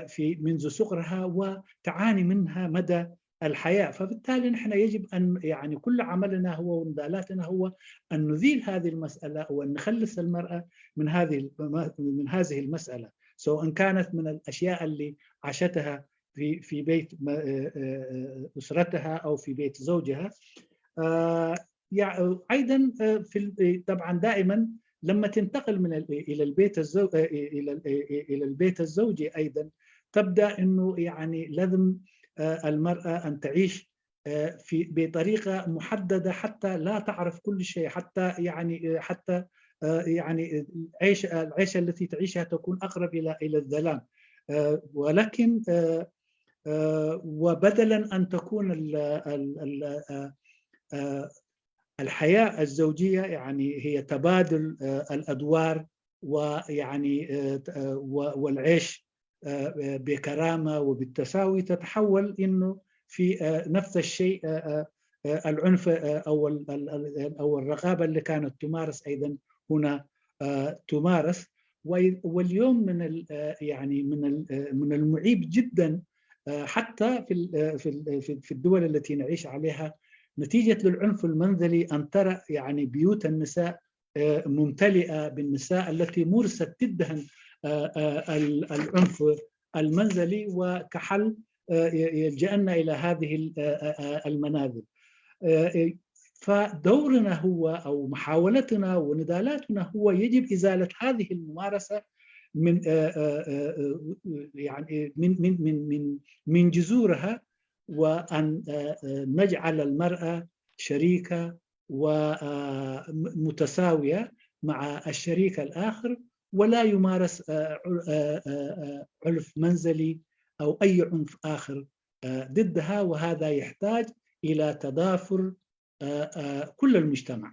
في منذ صغرها وتعاني منها مدى الحياة. فبالتالي نحن يجب أن يعني كل عملنا هو ونضالاتنا هو أن نزيل هذه المسألة وأن نخلص المرأة من هذه من هذه المسألة، سواء كانت من الأشياء اللي عاشتها في في بيت أسرتها أو في بيت زوجها. أيضا في طبعا دائما لما تنتقل من الى البيت الزو الى الى البيت الزوجي ايضا تبدا انه يعني لازم المراه ان تعيش في بطريقه محدده حتى لا تعرف كل شيء، حتى يعني حتى يعني العيش العيشه التي تعيشها تكون اقرب الى الى الظلام. ولكن وبدلا ان تكون الحياة الزوجية يعني هي تبادل الأدوار ويعني والعيش بكرامة وبالتساوي، تتحول إنه في نفس الشيء العنف أو أو الرقابة اللي كانت تمارس أيضا هنا تمارس. واليوم من يعني من من المعيب جدا حتى في في في الدول التي نعيش عليها نتيجة للعنف المنزلي أن ترى يعني بيوت النساء ممتلئة بالنساء التي مورست ضدهن العنف المنزلي وكحل يلجأن إلى هذه المنازل. فدورنا هو أو محاولتنا ونضالاتنا هو يجب إزالة هذه الممارسة من يعني من من من من من جذورها، وأن نجعل المرأة شريكة ومتساوية مع الشريك الآخر، ولا يمارس عنف منزلي أو أي عنف آخر ضدها، وهذا يحتاج إلى تضافر كل المجتمع.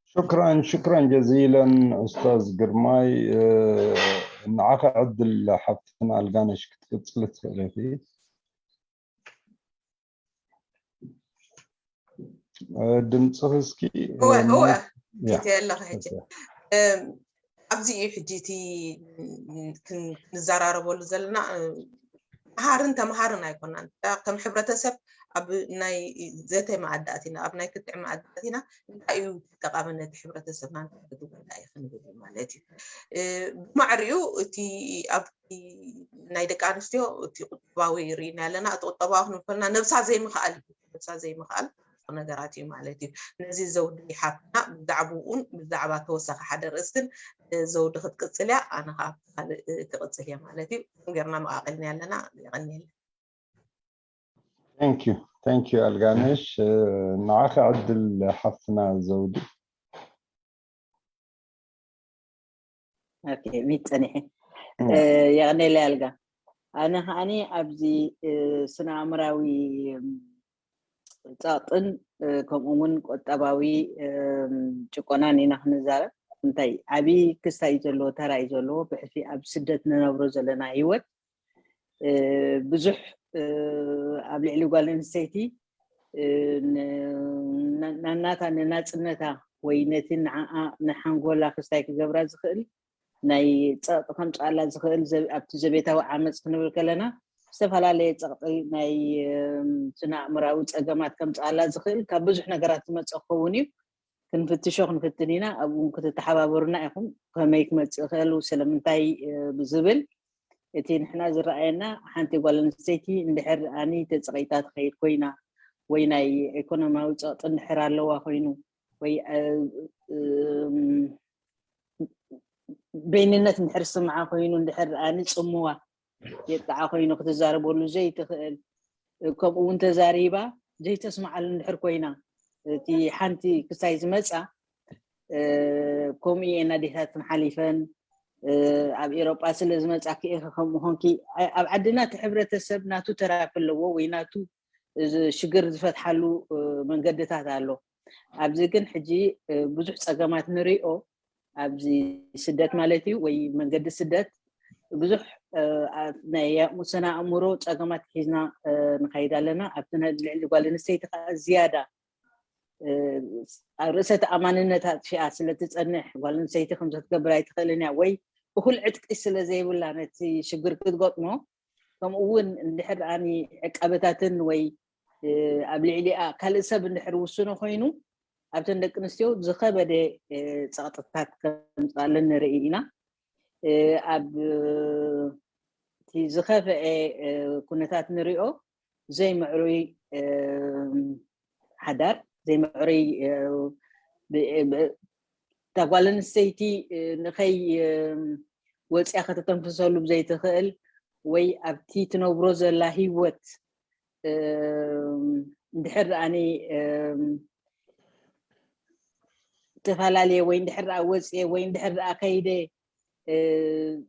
شكرا شكرا جزيلا استاذ قرماي. نعاق عدل حفتنا القانش كتقلت خليفي. ድምፅኺ እስኪ እወ እወ ፊት ኣለኺ ሕጂ ኣብዚ እዩ ሕጂ እቲ ክንዘራረበሉ ዘለና። መሃርን ተምሃርን ኣይኮናን፣ ከም ሕብረተሰብ ኣብ ናይ ዘተ መኣዲ ኣቲና፣ ኣብ ናይ ክትዕ መኣዲ ኣቲና እንታይ እዩ ጠቓሚ ነቲ ሕብረተሰብና፣ እንታይ እዩ ጎዳኢ ክንብል እዩ ማለት እዩ። ብማዕሪኡ እቲ ኣብቲ ናይ ደቂ ኣንስትዮ እቲ ቁጠባዊ ርኢና ኣለና። እቲ ቁጠባዊ ክንብል ከለና ነብሳ ዘይምኽኣል እዩ። ነብሳ ዘይምኽኣል ነገራት እዩ ማለት እዩ። ነዚ ዘውዲ ሓፍትና ብዛዕባኡን ብዛዕባ ተወሳኺ ሓደ ርእስትን ዘውዲ ክትቅጽል እያ፣ ኣነ ከዓ ካልእ ክቕጽል እየ ማለት እዩ። ጌርና መቓቐልና ኣለና። የቐንየልና። Thank you, thank you ኣልጋነሽ። ንዓኺ ዕድል ሓፍትና ዘውዲ። ኦኬ፣ ሚት ጸኒሐ። የቐኔለ ኣልጋ። ኣነ ከዓኒ ኣብዚ ስነ ኣእምራዊ ጸቕጥን ከምኡ እውን ቁጠባዊ ጭቆናን ኢና ክንዛረብ። እንታይ ዓብዪ ክስታይ ዘለዎ፣ ተራ እዩ ዘለዎ። ብሕልፊ ኣብ ስደት ንነብሮ ዘለና ህይወት ብዙሕ ኣብ ልዕሊ ጓል ኣንስተይቲ ናናታ ንናፅነታ ወይ ነቲ ንዓኣ ንሓንጎላ ክስታይ ክገብራ ዝኽእል ናይ ፀቕጢ ከምፅኣላ ዝኽእል ኣብቲ ዘቤታዊ ዓመፅ ክንብል ከለና ዝተፈላለየ ፀቕጢ ናይ ስነ ኣእምራዊ ፀገማት ከምፅኣላ ዝኽእል ካብ ብዙሕ ነገራት ዝመፀ ክኸውን እዩ። ክንፍትሾ ክንፍትን ኢና። ኣብኡ ክትተሓባበሩና ኢኹም። ከመይ ክመፅእ ይኽእል፣ ስለምንታይ ብዝብል እቲ ንሕና ዝረኣየና ሓንቲ ጓል ኣንስተይቲ እንድሕር ኣኒ ተፀቒጣ ትኸይድ ኮይና ወይ ናይ ኢኮኖሚያዊ ፀቕጢ እንድሕር ኣለዋ ኮይኑ ወይ በይንነት እንድሕር ስምዓ ኮይኑ እንድሕር ኣኒ ፅምዋ የጥቃዓ ኮይኑ ክትዛረበሉ ዘይትኽእል ከምኡ እውን ተዛሪባ ዘይተስምዓሉ እንድሕር ኮይና እቲ ሓንቲ ክሳይ ዝመፃ ከምኡ እየን ኣዴታትን ሓሊፈን ኣብ ኤሮጳ ስለ ዝመፃኪ ኢኺ ከምኡ ኾንኪ ኣብ ዓድና እቲ ሕብረተሰብ ናቱ ተራፊ ኣለዎ ወይ ናቱ ሽግር ዝፈትሓሉ መንገድታት ኣሎ። ኣብዚ ግን ሕጂ ብዙሕ ፀገማት ንሪኦ ኣብዚ ስደት ማለት እዩ ወይ መንገዲ ስደት ብዙሕ ናይ ስነ ኣእምሮ ፀገማት ሒዝና ንኸይድ ኣለና። ኣብቲ ልዕሊ ጓል ኣንስተይቲ ከዓ ዝያዳ ኣብ ርእሰ ተኣማንነት ኣጥፊኣ ስለ ትፀንሕ ጓል ኣንስተይቲ ከምዚ ክትገብር ኣይትኽእልን እያ ወይ እኹል ዕጥቂ ስለ ዘይብላ ነቲ ሽግር ክትገጥሞ ከምኡ እውን እንድሕር ኣኒ ዕቃበታትን ወይ ኣብ ልዕሊኣ ካልእ ሰብ እንድሕር ውስኖ ኮይኑ ኣብተን ደቂ ኣንስትዮ ዝኸበደ ፀቕጥታት ከምፅኣለን ንርኢ ኢና። ኣብ እቲ ዝኸፍአ ኩነታት ንሪኦ ዘይምዕሩይ ሓዳር ዘይምዕሩይ እታ ጓል ኣንስተይቲ ንኸይ ወፅያ ከተተንፍሰሉ ብዘይትኽእል ወይ ኣብቲ ትነብሮ ዘላ ህይወት እንድሕር ኣኒ ተፈላለየ ወይ እንድሕር ኣ ወፅየ ወይ እንድሕር ኣ ከይደ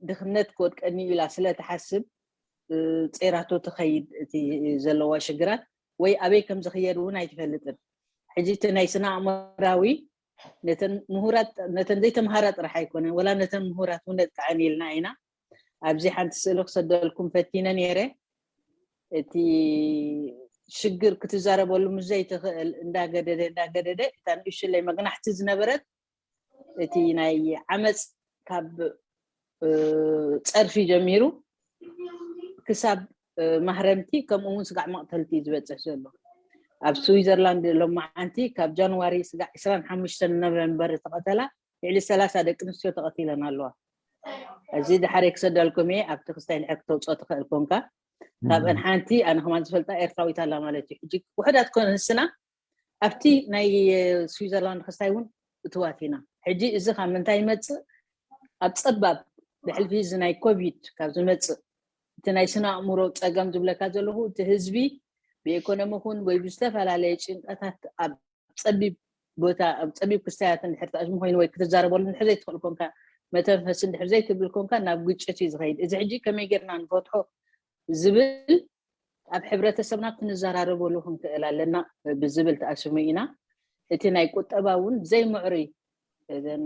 ድኽነት ክወድቀኒ ኢላ ስለ ትሓስብ ጼራቶ ትኸይድ እቲ ዘለዋ ሽግራት ወይ ኣበይ ከም ዝኽየድ እውን ኣይትፈልጥን። ሕጂ እቲ ናይ ስነ ኣእምራዊ ነተን ምሁራት ነተን ዘይተምሃራ ጥራሕ ኣይኮነን ወላ ነተን ምሁራት እውን ነጥቃዐን ኢልና ኢና። ኣብዚ ሓንቲ ስእሊ ክሰደልኩም ፈቲነ ነይረ። እቲ ሽግር ክትዛረበሉ ምስ ዘይትኽእል እንዳገደደ እንዳገደደ እታ ንእሽለይ መግናሕቲ ዝነበረት እቲ ናይ ዓመፅ ካብ ፀርፊ ጀሚሩ ክሳብ ማህረምቲ ከምኡ እውን ስጋዕ መቕተልቲ እዩ ዝበፅሕ ዘሎ። ኣብ ስዊዘርላንድ ሎማዓንቲ ካብ ጃንዋሪ ስጋዕ ዕስራን ሓሙሽተን ኖቨምበር ዝተቐተላ ልዕሊ ሰላሳ ደቂ ኣንስትዮ ተቐቲለን ኣለዋ። እዚ ድሓረይ ክሰደልኩም እየ ኣብቲ ክስታይ ድሕር ክተውፅኦ ትኽእል ኮንካ ካብአን ሓንቲ ኣነ ከማን ዝፈልጣ ኤርትራዊት ኣላ ማለት እዩ። ሕጂ ውሕዳት ኮነ ንስና ኣብቲ ናይ ስዊዘርላንድ ክስታይ እውን እትዋት ኢና። ሕጂ እዚ ካብ ምንታይ ይመፅእ? ኣብ ፀባብ ብሕልፊ እዚ ናይ ኮቪድ ካብ ዝመፅእ እቲ ናይ ስነ ኣእምሮ ፀገም ዝብለካ ዘለኹ እቲ ህዝቢ ብኢኮኖሚ ኩን ወይ ብዝተፈላለየ ጭንቀታት ኣብ ፀቢብ ቦታ ኣብ ፀቢብ ክስታያት እንድሕር ተኣሽሙ ኮይኑ ወይ ክትዛረበሉ እንድሕር ዘይትኽእል ኮንካ መተንፈሲ እንድሕር ዘይትብል ኮንካ ናብ ግጭት እዩ ዝኸይድ። እዚ ሕጂ ከመይ ጌርና ንፈትሖ ዝብል ኣብ ሕብረተሰብና ክንዘራረበሉ ክንክእል ኣለና ብዝብል ተኣሽሙ ኢና። እቲ ናይ ቁጠባ እውን ዘይምዕሩይ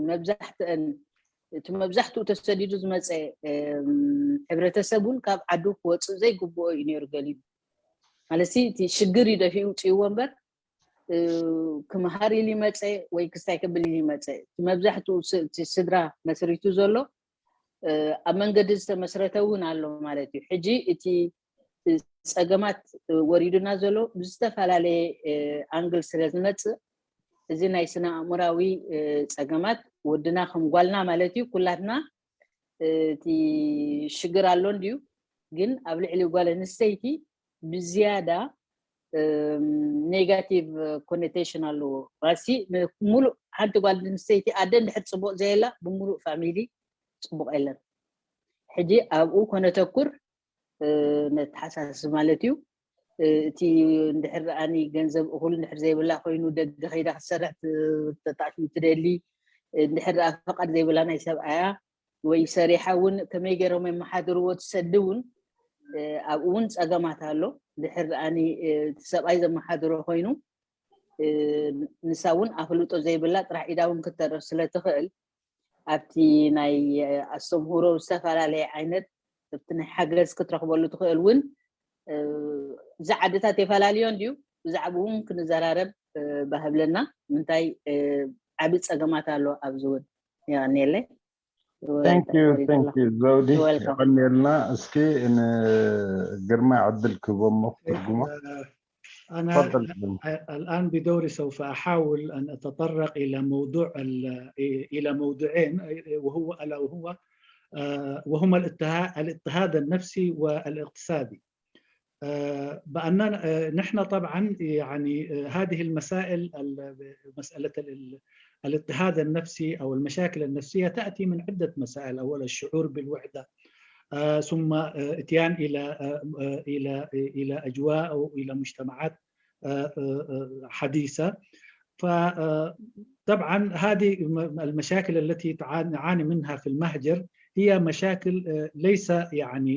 መብዛሕትአን እቲ መብዛሕትኡ ተሰዲዱ ዝመፀ ሕብረተሰብ እውን ካብ ዓዱ ክወፅእ ዘይግብኦ እዩ ነይሩ ገሊኡ ማለት እቲ ሽግር እዩ ደፊኡ ውፅእዎ እምበር ክምሃር ኢሉ ይመፀ ወይ ክስታይ ክብል ኢሉ ይመፀ እቲ መብዛሕትኡ እቲ ስድራ መስሪቱ ዘሎ ኣብ መንገዲ ዝተመስረተ እውን ኣሎ ማለት እዩ። ሕጂ እቲ ጸገማት ወሪዱና ዘሎ ብዝተፈላለየ ኣንግል ስለ ዝመጽእ፣ እዚ ናይ ስነ ኣእምራዊ ጸገማት ወድና ከም ጓልና ማለት እዩ፣ ኩላትና እቲ ሽግር ኣሎ እንድዩ። ግን ኣብ ልዕሊ ጓል ኣንስተይቲ ብዝያዳ ኔጋቲቭ ኮኖቴሽን ኣለዎ። ባሲ ሙሉእ ሓንቲ ጓል ኣንስተይቲ ኣደ እንድሕር ጽቡቕ ዘየላ፣ ብሙሉእ ፋሚሊ ጽቡቕ የለን። ሕጂ ኣብኡ ኮነተኩር ነተሓሳስብ ማለት እዩ። እቲ እንድሕር ኣኒ ገንዘብ እኹል እንድሕር ዘይብላ ኮይኑ፣ ደገ ከይዳ ክትሰርሕ ተጣዕሽም ትደሊ፣ እንድሕር ኣ ፈቓድ ዘይብላ ናይ ሰብኣያ ወይ ሰሪሓ እውን ከመይ ገይሮም የመሓድርዎ ትሰዲ እውን ኣብኡ እውን ጸገማት ኣሎ። እንድሕር ኣኒ እቲ ሰብኣይ ዘመሓድሮ ኮይኑ፣ ንሳ እውን ኣፍልጦ ዘይብላ ጥራሕ ኢዳ እውን ክትተርፍ ስለ ትኽእል፣ ኣብቲ ናይ ኣስተምህሮ ዝተፈላለየ ዓይነት ኣብቲ ናይ ሓገዝ ክትረኽበሉ ትኽእል እውን። እዚ ዓድታት የፈላልዮ እንድዩ። ብዛዕባኡ እውን ክንዘራረብ ባህብለና። ምንታይ ዓቢ ጸገማት ኣሎ ኣብዚ እውን። የቐንየለይ። Thank you, thank you ዘውዲ፣ የቐንየልና። እስኪ ንግርማ ዕድል ክህቦ እሞ ክትርጉሞ። أنا الآن بدوري سوف أحاول أن أتطرق إلى موضوع إلى موضوعين، وهو ألا وهو وهما الاضطهاد النفسي والاقتصادي. بأننا نحن طبعا يعني هذه المسائل، مسألة الاضطهاد النفسي أو المشاكل النفسية تأتي من عدة مسائل. أولا الشعور بالوحدة، ثم إتيان إلى إلى إلى أجواء أو إلى مجتمعات حديثة. فطبعا هذه المشاكل التي نعاني منها في المهجر هي مشاكل ليس يعني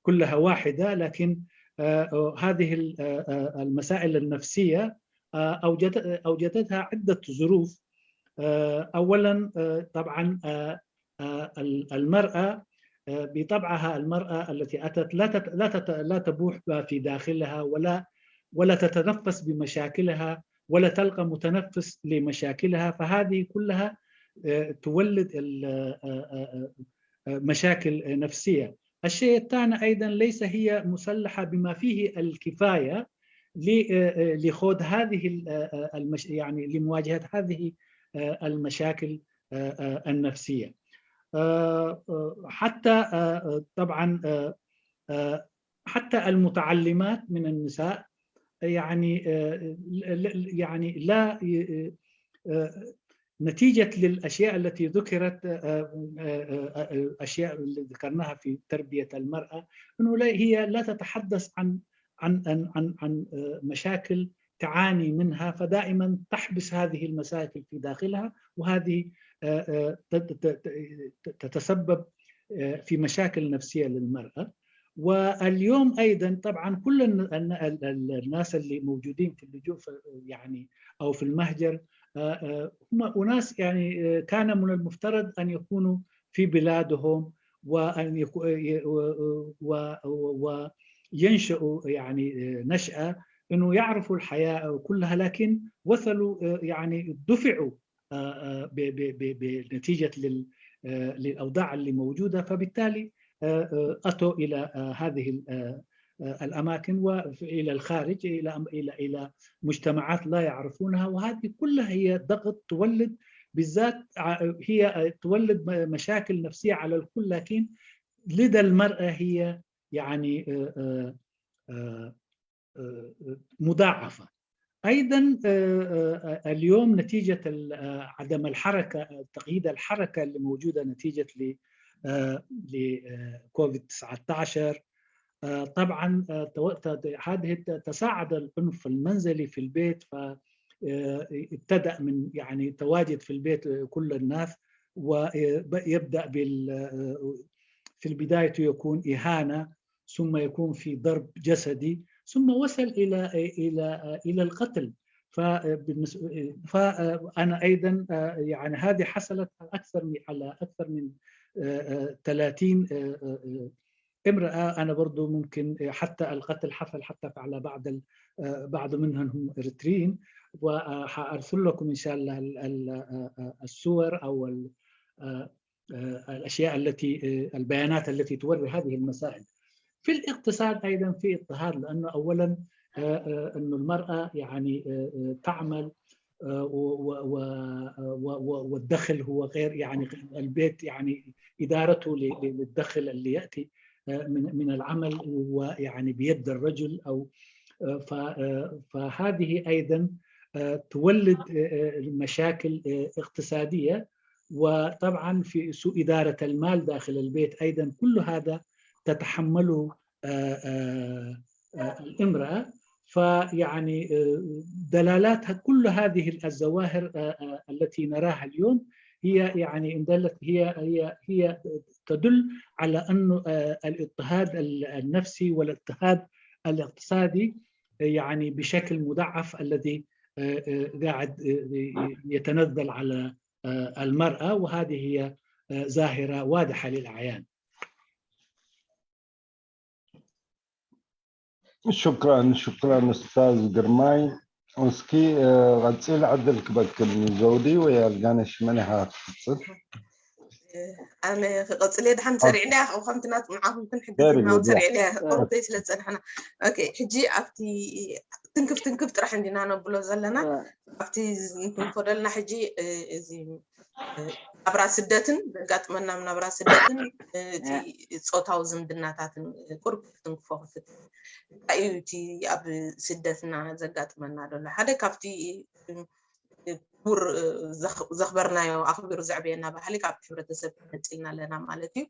كلها واحدة، لكن هذه المسائل النفسية أوجدتها عدة ظروف. أولا طبعا المرأة بطبعها، المرأة التي أتت لا لا لا تبوح ما في داخلها ولا ولا تتنفس بمشاكلها ولا تلقى متنفس لمشاكلها، فهذه كلها تولد مشاكل نفسية. الشيء الثاني أيضا ليس هي مسلحة بما فيه الكفاية لخوض هذه المش... يعني لمواجهة هذه المشاكل النفسية. حتى طبعا حتى المتعلمات من النساء يعني يعني لا نتيجة للأشياء التي ذكرت، الأشياء اللي ذكرناها في تربية المرأة، أنه هي لا تتحدث عن عن عن عن عن مشاكل تعاني منها، فدائما تحبس هذه المشاكل في داخلها، وهذه تتسبب في مشاكل نفسية للمرأة. واليوم أيضا طبعا كل الناس اللي موجودين في اللجوء يعني أو في المهجر هم أناس يعني كان من المفترض أن يكونوا في بلادهم وأن وينشأوا يعني نشأة أنه يعرفوا الحياة كلها، لكن وصلوا يعني دفعوا بنتيجة للأوضاع اللي موجودة، فبالتالي أتوا إلى هذه الأماكن وإلى الخارج، إلى إلى إلى مجتمعات لا يعرفونها، وهذه كلها هي ضغط تولد، بالذات هي تولد مشاكل نفسية على الكل، لكن لدى المرأة هي يعني مضاعفة. أيضا اليوم نتيجة عدم الحركة، تقييد الحركة اللي موجودة نتيجة ل لكوفيد تسعتاشر. طبعا هذه تصاعد العنف المنزلي في البيت، فابتدأ من يعني تواجد في البيت كل الناس، ويبدأ بال في البداية يكون إهانة، ثم يكون في ضرب جسدي، ثم وصل إلى إلى إلى القتل. فبالنسبة فأنا أيضا يعني هذه حصلت أكثر من على أكثر من ثلاثين امرأة. أنا برضو ممكن حتى القتل حصل حتى على بعض بعض منهم هم إريتريين، وحأرسل لكم إن شاء الله الصور أو الأشياء التي البيانات التي توري هذه المسائل. في الاقتصاد أيضا في اضطهاد، لأنه أولا آه، آه، أنه المرأة يعني آه، آه، تعمل آه، و- و- و- و- و- والدخل هو غير، يعني البيت يعني إدارته ل- ل- للدخل اللي يأتي آه، من من العمل، ويعني بيد الرجل أو آه، ف- آه، فهذه أيضا آه، تولد آه، آه، مشاكل آه، اقتصادية. وطبعا في سوء إدارة المال داخل البيت أيضا، كل هذا تتحمله آه، آه، آه، الامرأة. فيعني آه، دلالات كل هذه الظواهر آه، آه، التي نراها اليوم هي يعني إن دلت هي هي هي تدل على أن آه، الاضطهاد ال- النفسي والاضطهاد الاقتصادي يعني بشكل مضاعف الذي آه، آه، قاعد آه، يتنزل على آه، المرأة، وهذه هي آه، ظاهرة واضحة للعيان. ሽክራን ሽክራን ኡስታዝ ግርማይ። እስኪ እ፣ ቀፂል ዕድል ክበክል ንዘውዲ ወይ ኣልጋነሽ፣ መን ኢኻ ክትቅፅል? ኣነ ክቐፅል እየ። ድሓን ሰሪዕና እያ፣ ካብኡ ከምቲ ናት ንዓኹም ክንሕግዝ Very ኢና good, yeah. ሰሪዕና እያ፣ ቁርብተይ ስለ ዝፀናሕና። ኦኬ፣ ሕጂ ኣብቲ ትንክፍ ትንክፍ ጥራሕ እንዲና ነብሎ ዘለና። ኣብቲ እንትንኮደልና ሕጂ እ፣ እዚ እ፣ ናብራ ስደትን ዘጋጥመና ናብራ ስደትን እ፣ እቲ ጾታዊ ዝምድናታትን ቁርብ ክትንክፎ ክፍትን። እንታይ እዩ እቲ ኣብ ስደትና ዘጋጥመና ዘሎ? ሓደ ካብቲ እ፣ ክቡር እ፣ ዘኽ- ዘኽበርናዮ ኣኽቢሩ ዘዕበየና ባህሊ ካብ ሕብረተሰብ ተነፂልና ኣለና ማለት እዩ።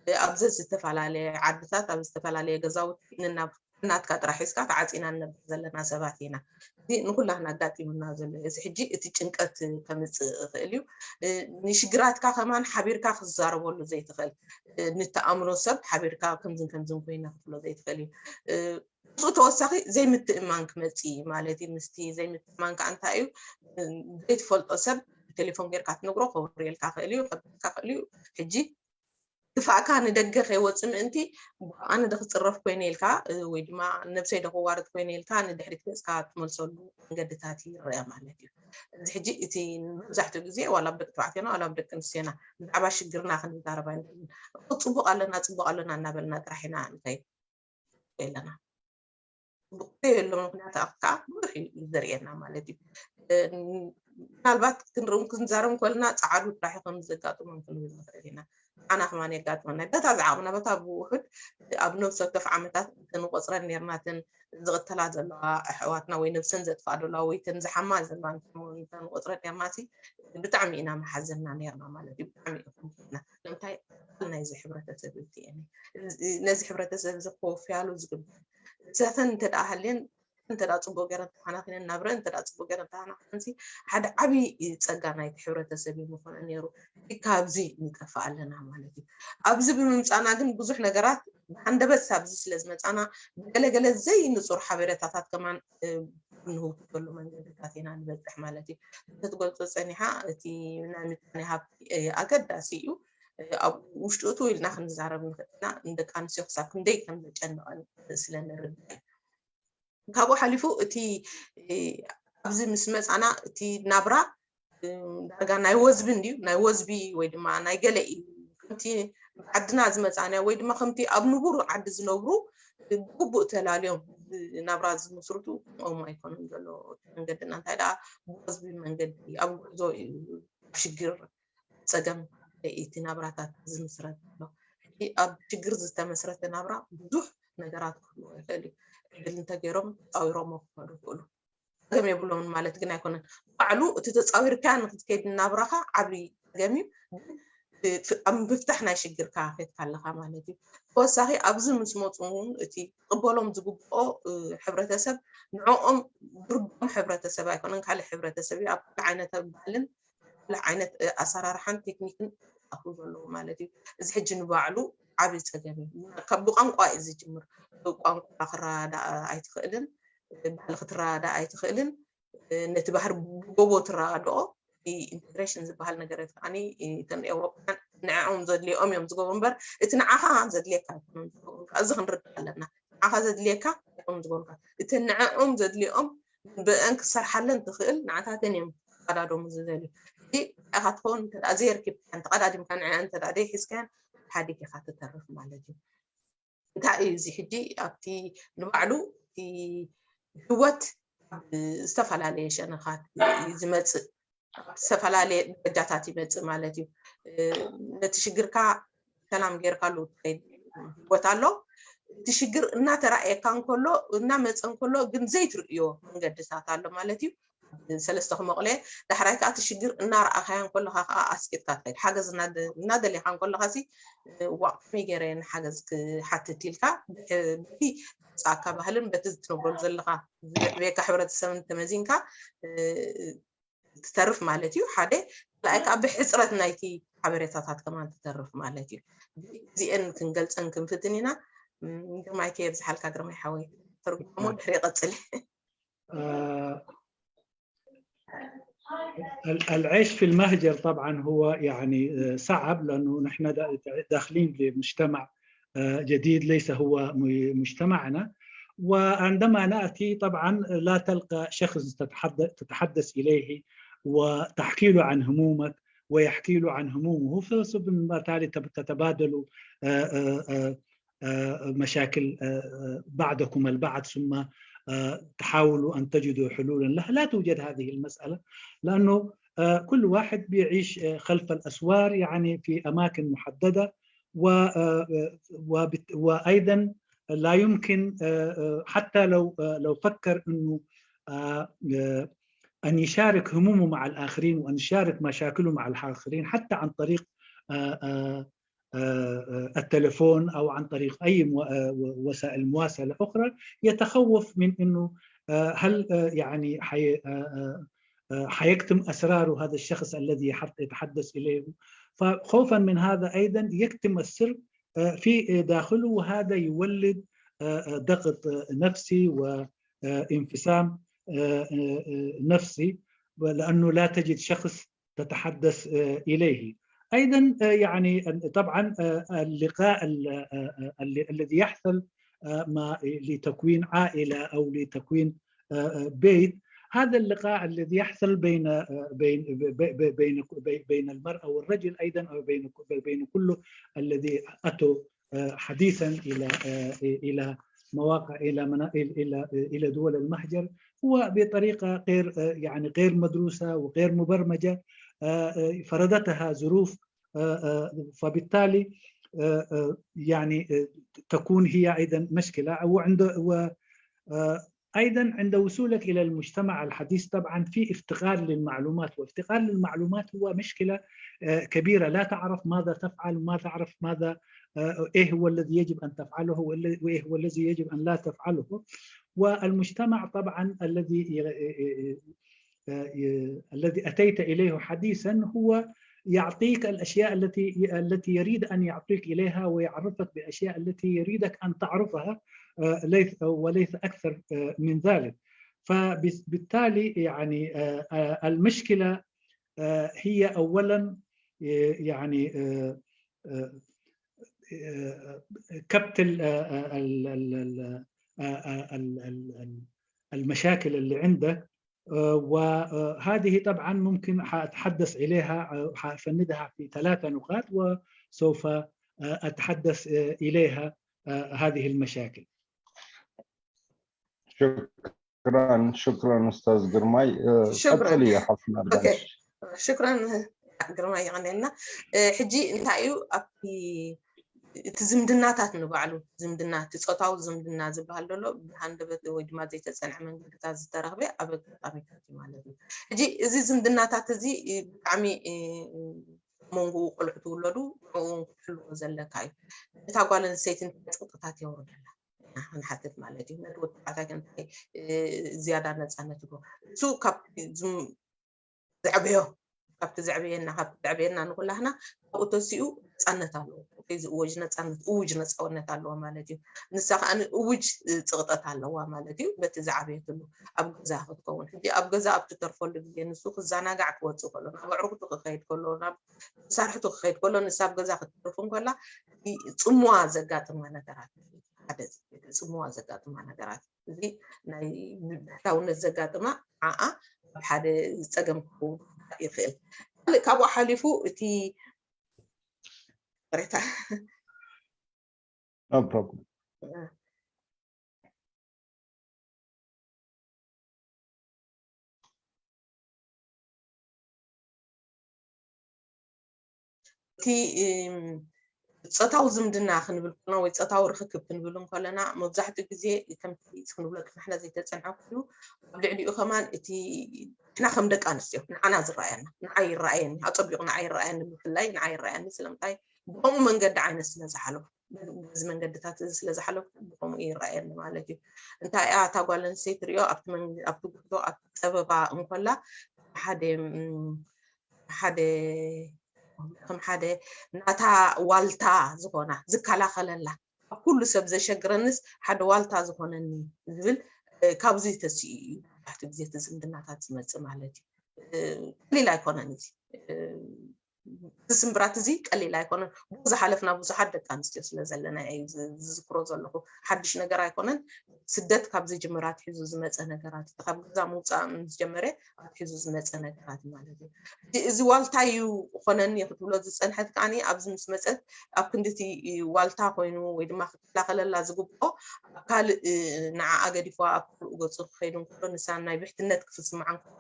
እ፣ ኣብዚ ዝተፈላለየ ዓድታት ኣብ ዝተፈላለየ ገዛውቲ ንናብ ናትካ ጥራሕ ሒዝካ ተዓፂና ንነብር ዘለና ሰባት ኢና። እዚ ንኩላህና ኣጋጢሙና ዘሎ እዩ። እዚ ሕጂ እቲ ጭንቀት ከምፅእ ይኽእል እዩ። እ፣ ንሽግራትካ ከማን ሓቢርካ ክትዛረበሉ ዘይትኽእል እ፣ ንተኣምኖ ሰብ ሓቢርካ ከምዝን ከምዝን ኮይና ክትብሎ ዘይትኽእል እዩ። እ፣ ብኡ ተወሳኺ ዘይምትእማን ክመፅእ እዩ ማለት እዩ። ምስቲ ዘይምትእማን ከዓ እንታይ እዩ? እ፣ ዘይትፈልጦ ሰብ ቴሌፎን ጌርካ ትነግሮ ከውርየልካ ክእል እዩ፣ ከብካ ክእል እዩ። ሕጂ ክፋእካ ንደገ ከይወፅእ ምእንቲ ኣነ ዶ ክፅረፍ ኮይነ ኢልካ እ፣ ወይ ድማ ነብሰይ ዶ ክዋረድ ኮይነ ኢልካ ንድሕሪት ገፅካ ትመልሰሉ መንገድታት ይረአ ማለት እዩ። እዚ ሕጂ እቲ መብዛሕትኡ ግዜ ዋላ ኣብ ደቂ ተባዕትዮና ዋላ ኣብ ደቂ ኣንስትዮና ብዛዕባ ሽግርና ክንዛረብ ኣይንኽእልን። እኮ ፅቡቅ ኣለና ፅቡቅ ኣለና እናበልና ጥራሕ ኢና እንታይ የለና ብቁ የሎም ምክንያት ኣብ ከዓ ብዙሕ እዩ ዘርእየና ማለት እዩ። እ፣ ምናልባት ክንርኢ ክንዛረብ ከለና ፀዓዱ ጥራሕ ከም ዘጋጥሞም ክንብል ንኽእል ኢና። ንዓና ከማን የጋጥመና በታ ዝዓቕምና በታ ብውሑድ ኣብ ነብሲ ወከፍ ዓመታት ተንቆፅረን ነርናትን ዝቕተላ ዘለዋ ኣሕዋትና ወይ ነብሰን ዘጥፍኣ ዘለዋ ወይ ተን ዝሓማ ዘለዋ እንተንቆፅረ ነርናሲ ብጣዕሚ ኢና መሓዘንና ነርና ማለት እዩ። ብጣዕሚ ኢና ንምንታይ ናይዚ ሕብረተሰብ እዩ ነዚ ሕብረተሰብ እዚ ክወፍያሉ ዝግበር ሰተን እንተ ደኣ ሃልየን እንተ ደኣ ፅቡቅ ገይረን ተኸናኺነን ናብረን እንተ ደኣ ፅቡቅ ገይረን ተኸናኺነንሲ ሓደ ዓብዪ ፀጋ ናይቲ ሕብረተሰብ እዩ ምኾነ ነይሩ። ካብዚ ንጠፍእ ኣለና ማለት እዩ። ኣብዚ ብምምፃና ግን ብዙሕ ነገራት ብሃንደበት ኣብዚ ስለ ዝመፃና ብገለገለ ዘይንፁር ሓበሬታታት ከማን ንህውተሉ መንገድታት ኢና ንበፅሕ ማለት እዩ። ክትገልፆ ፀኒሓ እቲ ናይ ምጣኔ ሃብቲ ኣገዳሲ እዩ። ኣብ ውሽጡ እትው ኢልና ክንዛረብ ንኽእል ኢና። ንደቂ ኣንስትዮ ክሳብ ክንደይ ከም ዘጨንቐን ስለ ንርዳእ እዩ። ካብኡ ሓሊፉ እቲ ኣብዚ ምስ መፃና እቲ ናብራ ዳርጋ ናይ ወዝቢ እንድዩ ናይ ወዝቢ ወይ ድማ ናይ ገለ እዩ። ከምቲ ዓድና ዝመፃና ወይ ድማ ከምቲ ኣብ ንቡር ዓዲ ዝነብሩ ብግቡእ ተላልዮም ናብራ ዝምስርቱ ከምኦም ኣይኮኑን ዘሎ መንገድና እንታይ ደኣ ብወዝቢ መንገዲ ኣብ ጉዕዞ እዩ ሽግር ፀገም እቲ ናብራታት ዝምስረት ዘሎ። ሕጂ ኣብ ሽግር ዝተመስረተ ናብራ ብዙሕ ነገራት ክህልዎ ይኽእል እዩ። ዕድል እንተገይሮም ተፃዊሮሞ ክኸዱ ይኽእሉ። ፀገም የብሎምን ማለት ግን ኣይኮነን። ባዕሉ እቲ ተፃዊርካ ንክትከይድ ናብራኻ ዓብዪ ፀገም እዩ። ግን ኣብ ምፍታሕ ናይ ሽግርካ ከድካ ኣለኻ ማለት እዩ። ተወሳኺ ኣብዚ ምስ መፁ እውን እቲ ክቕበሎም ዝግብኦ ሕብረተሰብ ንዕኦም ድርጎም ሕብረተሰብ ኣይኮነን፣ ካልእ ሕብረተሰብ እዩ። ኣብ ካልእ ዓይነት ባህልን ካልእ ዓይነት ኣሰራርሓን ቴክኒክን ኣትዉ ዘለዉ ማለት እዩ። እዚ ሕጂ ንባዕሉ ዓብዪ ፀገም እዩ። ካብ ብቋንቋ እዩ ዝጅምር። ቋንቋ ክረዳእ ኣይትኽእልን፣ ባህሊ ክትረዳእ ኣይትኽእልን። ነቲ ባህሪ ብጎቦ ትረዳኦ ኢንቴግሬሽን ዝበሃል ነገር ከዓኒ እተን ኤውሮጳውያን ንዕኦም ዘድልዮም እዮም ዝገብሩ እምበር እቲ ንዓኻ ዘድልየካ ኣይኮኑን ዝገብሩልካ። እዚ ክንርዳእ ኣለና። ንዓኻ ዘድልየካ እዮም ዝገብሩልካ። እቲ ንዕኦም ዘድልዮም ብአን ክሰርሓለን ትኽእል ንዓታተን እዮም ክቀዳደሙ ዝደልዩ። ሕጂ ንዕኻ ትኸውን እንተ ደኣ ዘየርኪብካን ተቐዳዲምካ ንዕአን እንተ ደኣ ዘይሒዝካያን ሓዲግ ኢኻ ትተርፍ ማለት እዩ። እንታይ እዩ እዚ ሕጂ ኣብቲ ንባዕሉ እቲ ህይወት ኣብ ዝተፈላለየ ሸነኻት እዩ ዝመፅእ፣ ኣብ ዝተፈላለየ ደረጃታት ይመፅእ ማለት እዩ። ነቲ ሽግርካ ሰላም ጌርካሉ ትኸይድ ህይወት ኣሎ። እቲ ሽግር እናተራእየካ እንከሎ እናመፀ እንከሎ ግን ዘይትርእዮ መንገድታት ኣሎ ማለት እዩ። ሰለስተ ክመቕለ ዳሕራይ ከዓ እቲ ሽግር እናረኣኻዮ እንከለካ ከዓ ኣስቂጥካ ትኸይድ ሓገዝ እናደሊኻ እንከለካ ሲ ዋቅሚ ገይረ ንሓገዝ ክሓትት ኢልካ በቲ ፃካ ባህልን በቲ ትነብረሉ ዘለካ ዝዕብየካ ሕብረተሰብን ተመዚንካ ትተርፍ ማለት እዩ። ሓደ ካልኣይ ከዓ ብሕፅረት ናይቲ ሓበሬታታት ከማን ትተርፍ ማለት እዩ። እዚአን ክንገልፀን ክንፍትን ኢና። ግርማይ ከየብዝሓልካ ግርማይ ሓወይ ተርጉሞ ድሕሪ ቀፅል። العيش في المهجر طبعا هو يعني صعب لأنه نحن داخلين لمجتمع جديد ليس هو مجتمعنا. وعندما نأتي طبعا لا تلقى شخص تتحدث إليه وتحكي له عن همومك ويحكي له عن همومه، فبالتالي تتبادل مشاكل بعضكم البعض، ثم تحاولوا أن تجدوا حلولا لها. لا توجد هذه المسألة، لأنه كل واحد بيعيش خلف الأسوار، يعني في أماكن محددة، و وأيضا لا يمكن حتى لو لو فكر أنه أن يشارك همومه مع الآخرين وأن يشارك مشاكله مع الآخرين حتى عن طريق التلفون أو عن طريق أي وسائل مواصلة أخرى، يتخوف من أنه هل يعني حيكتم أسراره هذا الشخص الذي يتحدث إليه. فخوفا من هذا أيضا يكتم السر في داخله، وهذا يولد ضغط نفسي وانفصام نفسي، لأنه لا تجد شخص تتحدث إليه. أيضا يعني طبعا اللقاء الذي يحصل لتكوين عائلة أو لتكوين بيت، هذا اللقاء الذي يحصل بين بين بين بين المرأة والرجل أيضا، أو بين بين كل الذي أتوا حديثا الى الى مواقع الى الى الى دول المهجر هو بطريقه غير يعني غير مدروسه وغير مبرمجه فرضتها ظروف، فبالتالي يعني تكون هي ايضا مشكله. وعند ايضا عند وصولك الى المجتمع الحديث طبعا في افتقار للمعلومات، وافتقار للمعلومات هو مشكله كبيره، لا تعرف ماذا تفعل وما تعرف ماذا ايه هو الذي يجب ان تفعله وايه هو الذي يجب ان لا تفعله. والمجتمع طبعا الذي الذي اتيت اليه حديثا هو يعطيك الاشياء التي التي يريد ان يعطيك اليها، ويعرفك بالاشياء التي يريدك ان تعرفها وليس اكثر من ذلك. فبالتالي يعني المشكله هي اولا يعني كبت المشاكل اللي عندك، وهذه طبعا ممكن حاتحدث اليها، حافندها في ثلاثه نقاط وسوف اتحدث اليها هذه المشاكل. شكرا شكرا استاذ ግርማይ. شكرا ቀጥሊ ሓፍና شكرا ግርማይ ይቀነልና። ሕጂ እንታይ እዩ ኣብቲ እቲ ዝምድናታት ንባዕሉ ዝምድና እቲ ፆታዊ ዝምድና ዝበሃል ዘሎ ብሃንደበት ወይ ድማ ዘይተፀንዐ መንገድታት ዝተረኽበ ኣብ ኣጋጣሚታት እዩ ማለት እዩ። ሕጂ እዚ ዝምድናታት እዚ ብጣዕሚ መንጎኡ ቆልዑ ትውለዱ ንዕኡ ክሕልዎ ዘለካ እዩ። ነታ ጓል ኣንስተይቲ እንታይ ፀቕጥታት የውርደላ ንሓትት ማለት እዩ። ነቲ ወዲ ተባዕታይ እንታይ ዝያዳ ነፃነት ይቦ እሱ ካብ ዘዕብዮ ካብቲ ዘዕብየና ካብቲ ዘዕብየና ንኩላህና ካብኡ ተሲኡ ነፃነት ኣለዎ። እዚ እወጅ ነፃነት እውጅ ነፃውነት ኣለዎ ማለት እዩ። ንሳ ከዓ እውጅ ፅቕጠት ኣለዋ ማለት እዩ። በቲ ዝዓበየትሉ ኣብ ገዛ ክትከውን ሕጂ ኣብ ገዛ ኣብ ትተርፈሉ ግዜ ንሱ ክዘናጋዕ ክወፅእ ከሎ ናብ ኣዕሩኽቱ ክኸይድ ከሎ ናብ መሳርሕቱ ክኸይድ ከሎ ንሳ ኣብ ገዛ ክትተርፍ እንከላ ፅምዋ ዘጋጥማ ነገራት ሓደ ፅምዋ ዘጋጥማ ነገራት እዚ ናይ ብሕታውነት ዘጋጥማ ዓዓ ኣብ ሓደ ፀገም ክኸውን ይኽእል። ካልእ ካብኡ ሓሊፉ እቲ ቅሬታ No problem. እቲ ጾታዊ ዝምድና ክንብል ከለና ወይ ጾታዊ ርክክብ ክንብል እንከለና፣ መብዛሕትኡ ግዜ ከምቲ ክንብሎ ቅድሚ ሕና ዘይተጸንሐ ኮይኑ፣ ኣብ ልዕሊኡ ከማን እቲ ንሕና ከም ደቂ ኣንስትዮ ንዓና ዝረኣየና፣ ንዓይ ይረኣየኒ፣ ኣጸቢቑ ንዓይ ይረኣየኒ፣ ብፍላይ ንዓይ ይረኣየኒ። ስለምንታይ? ብኸምኡ መንገዲ ዓይነት ስለ ዝሓለፉ፣ በዚ መንገድታት እዚ ስለ ዝሓለፉ ብኸምኡ ይረኣየኒ ማለት እዩ። እንታይ እያ እታ ጓል ኣንስተይቲ ትሪኦ ኣብቲ መን-፣ ኣብቲ ጉዕዞ ኣብቲ ጸበባ እንከላ ሓደ ሓደ ከም ሓደ ናታ ዋልታ ዝኾና ዝከላኸለላ፣ ኣብ ኩሉ ሰብ ዘሸግረንስ ሓደ ዋልታ ዝኾነኒ ዝብል ካብዚ ተሲኡ እዩ። መብዛሕትኡ ግዜ እቲ ዝምድናታት ዝመፅእ ማለት እዩ። ቀሊል ኣይኮነን እዚ ስምብራት እዚ ቀሊል ኣይኮነን። ብዝሓለፍና ብዙሓት ደቂ ኣንስትዮ ስለ ዘለና እዩ ዝዝክሮ ዘለኹ። ሓድሽ ነገር ኣይኮነን። ስደት ካብ ዝጅምር ኣትሒዙ ዝመፀ ነገራት እዩ። ካብ ገዛ ምውፃእ ምስ ጀመረ ኣትሒዙ ዝመፀ ነገራት ማለት እዩ። እዚ ዋልታ እዩ ኮነኒ ክትብሎ ዝፀንሐት ከዓኒ ኣብዚ ምስ መፀት ኣብ ክንድቲ ዋልታ ኮይኑ ወይ ድማ ክከላኸለላ ዝግብኦ ኣብ ካልእ ንዓኣ ገዲፎ ኣብ ካልእ ገፁ ክኸይድ እንከሎ ንሳ ናይ ብሕትነት ክስምዓ እንከሎ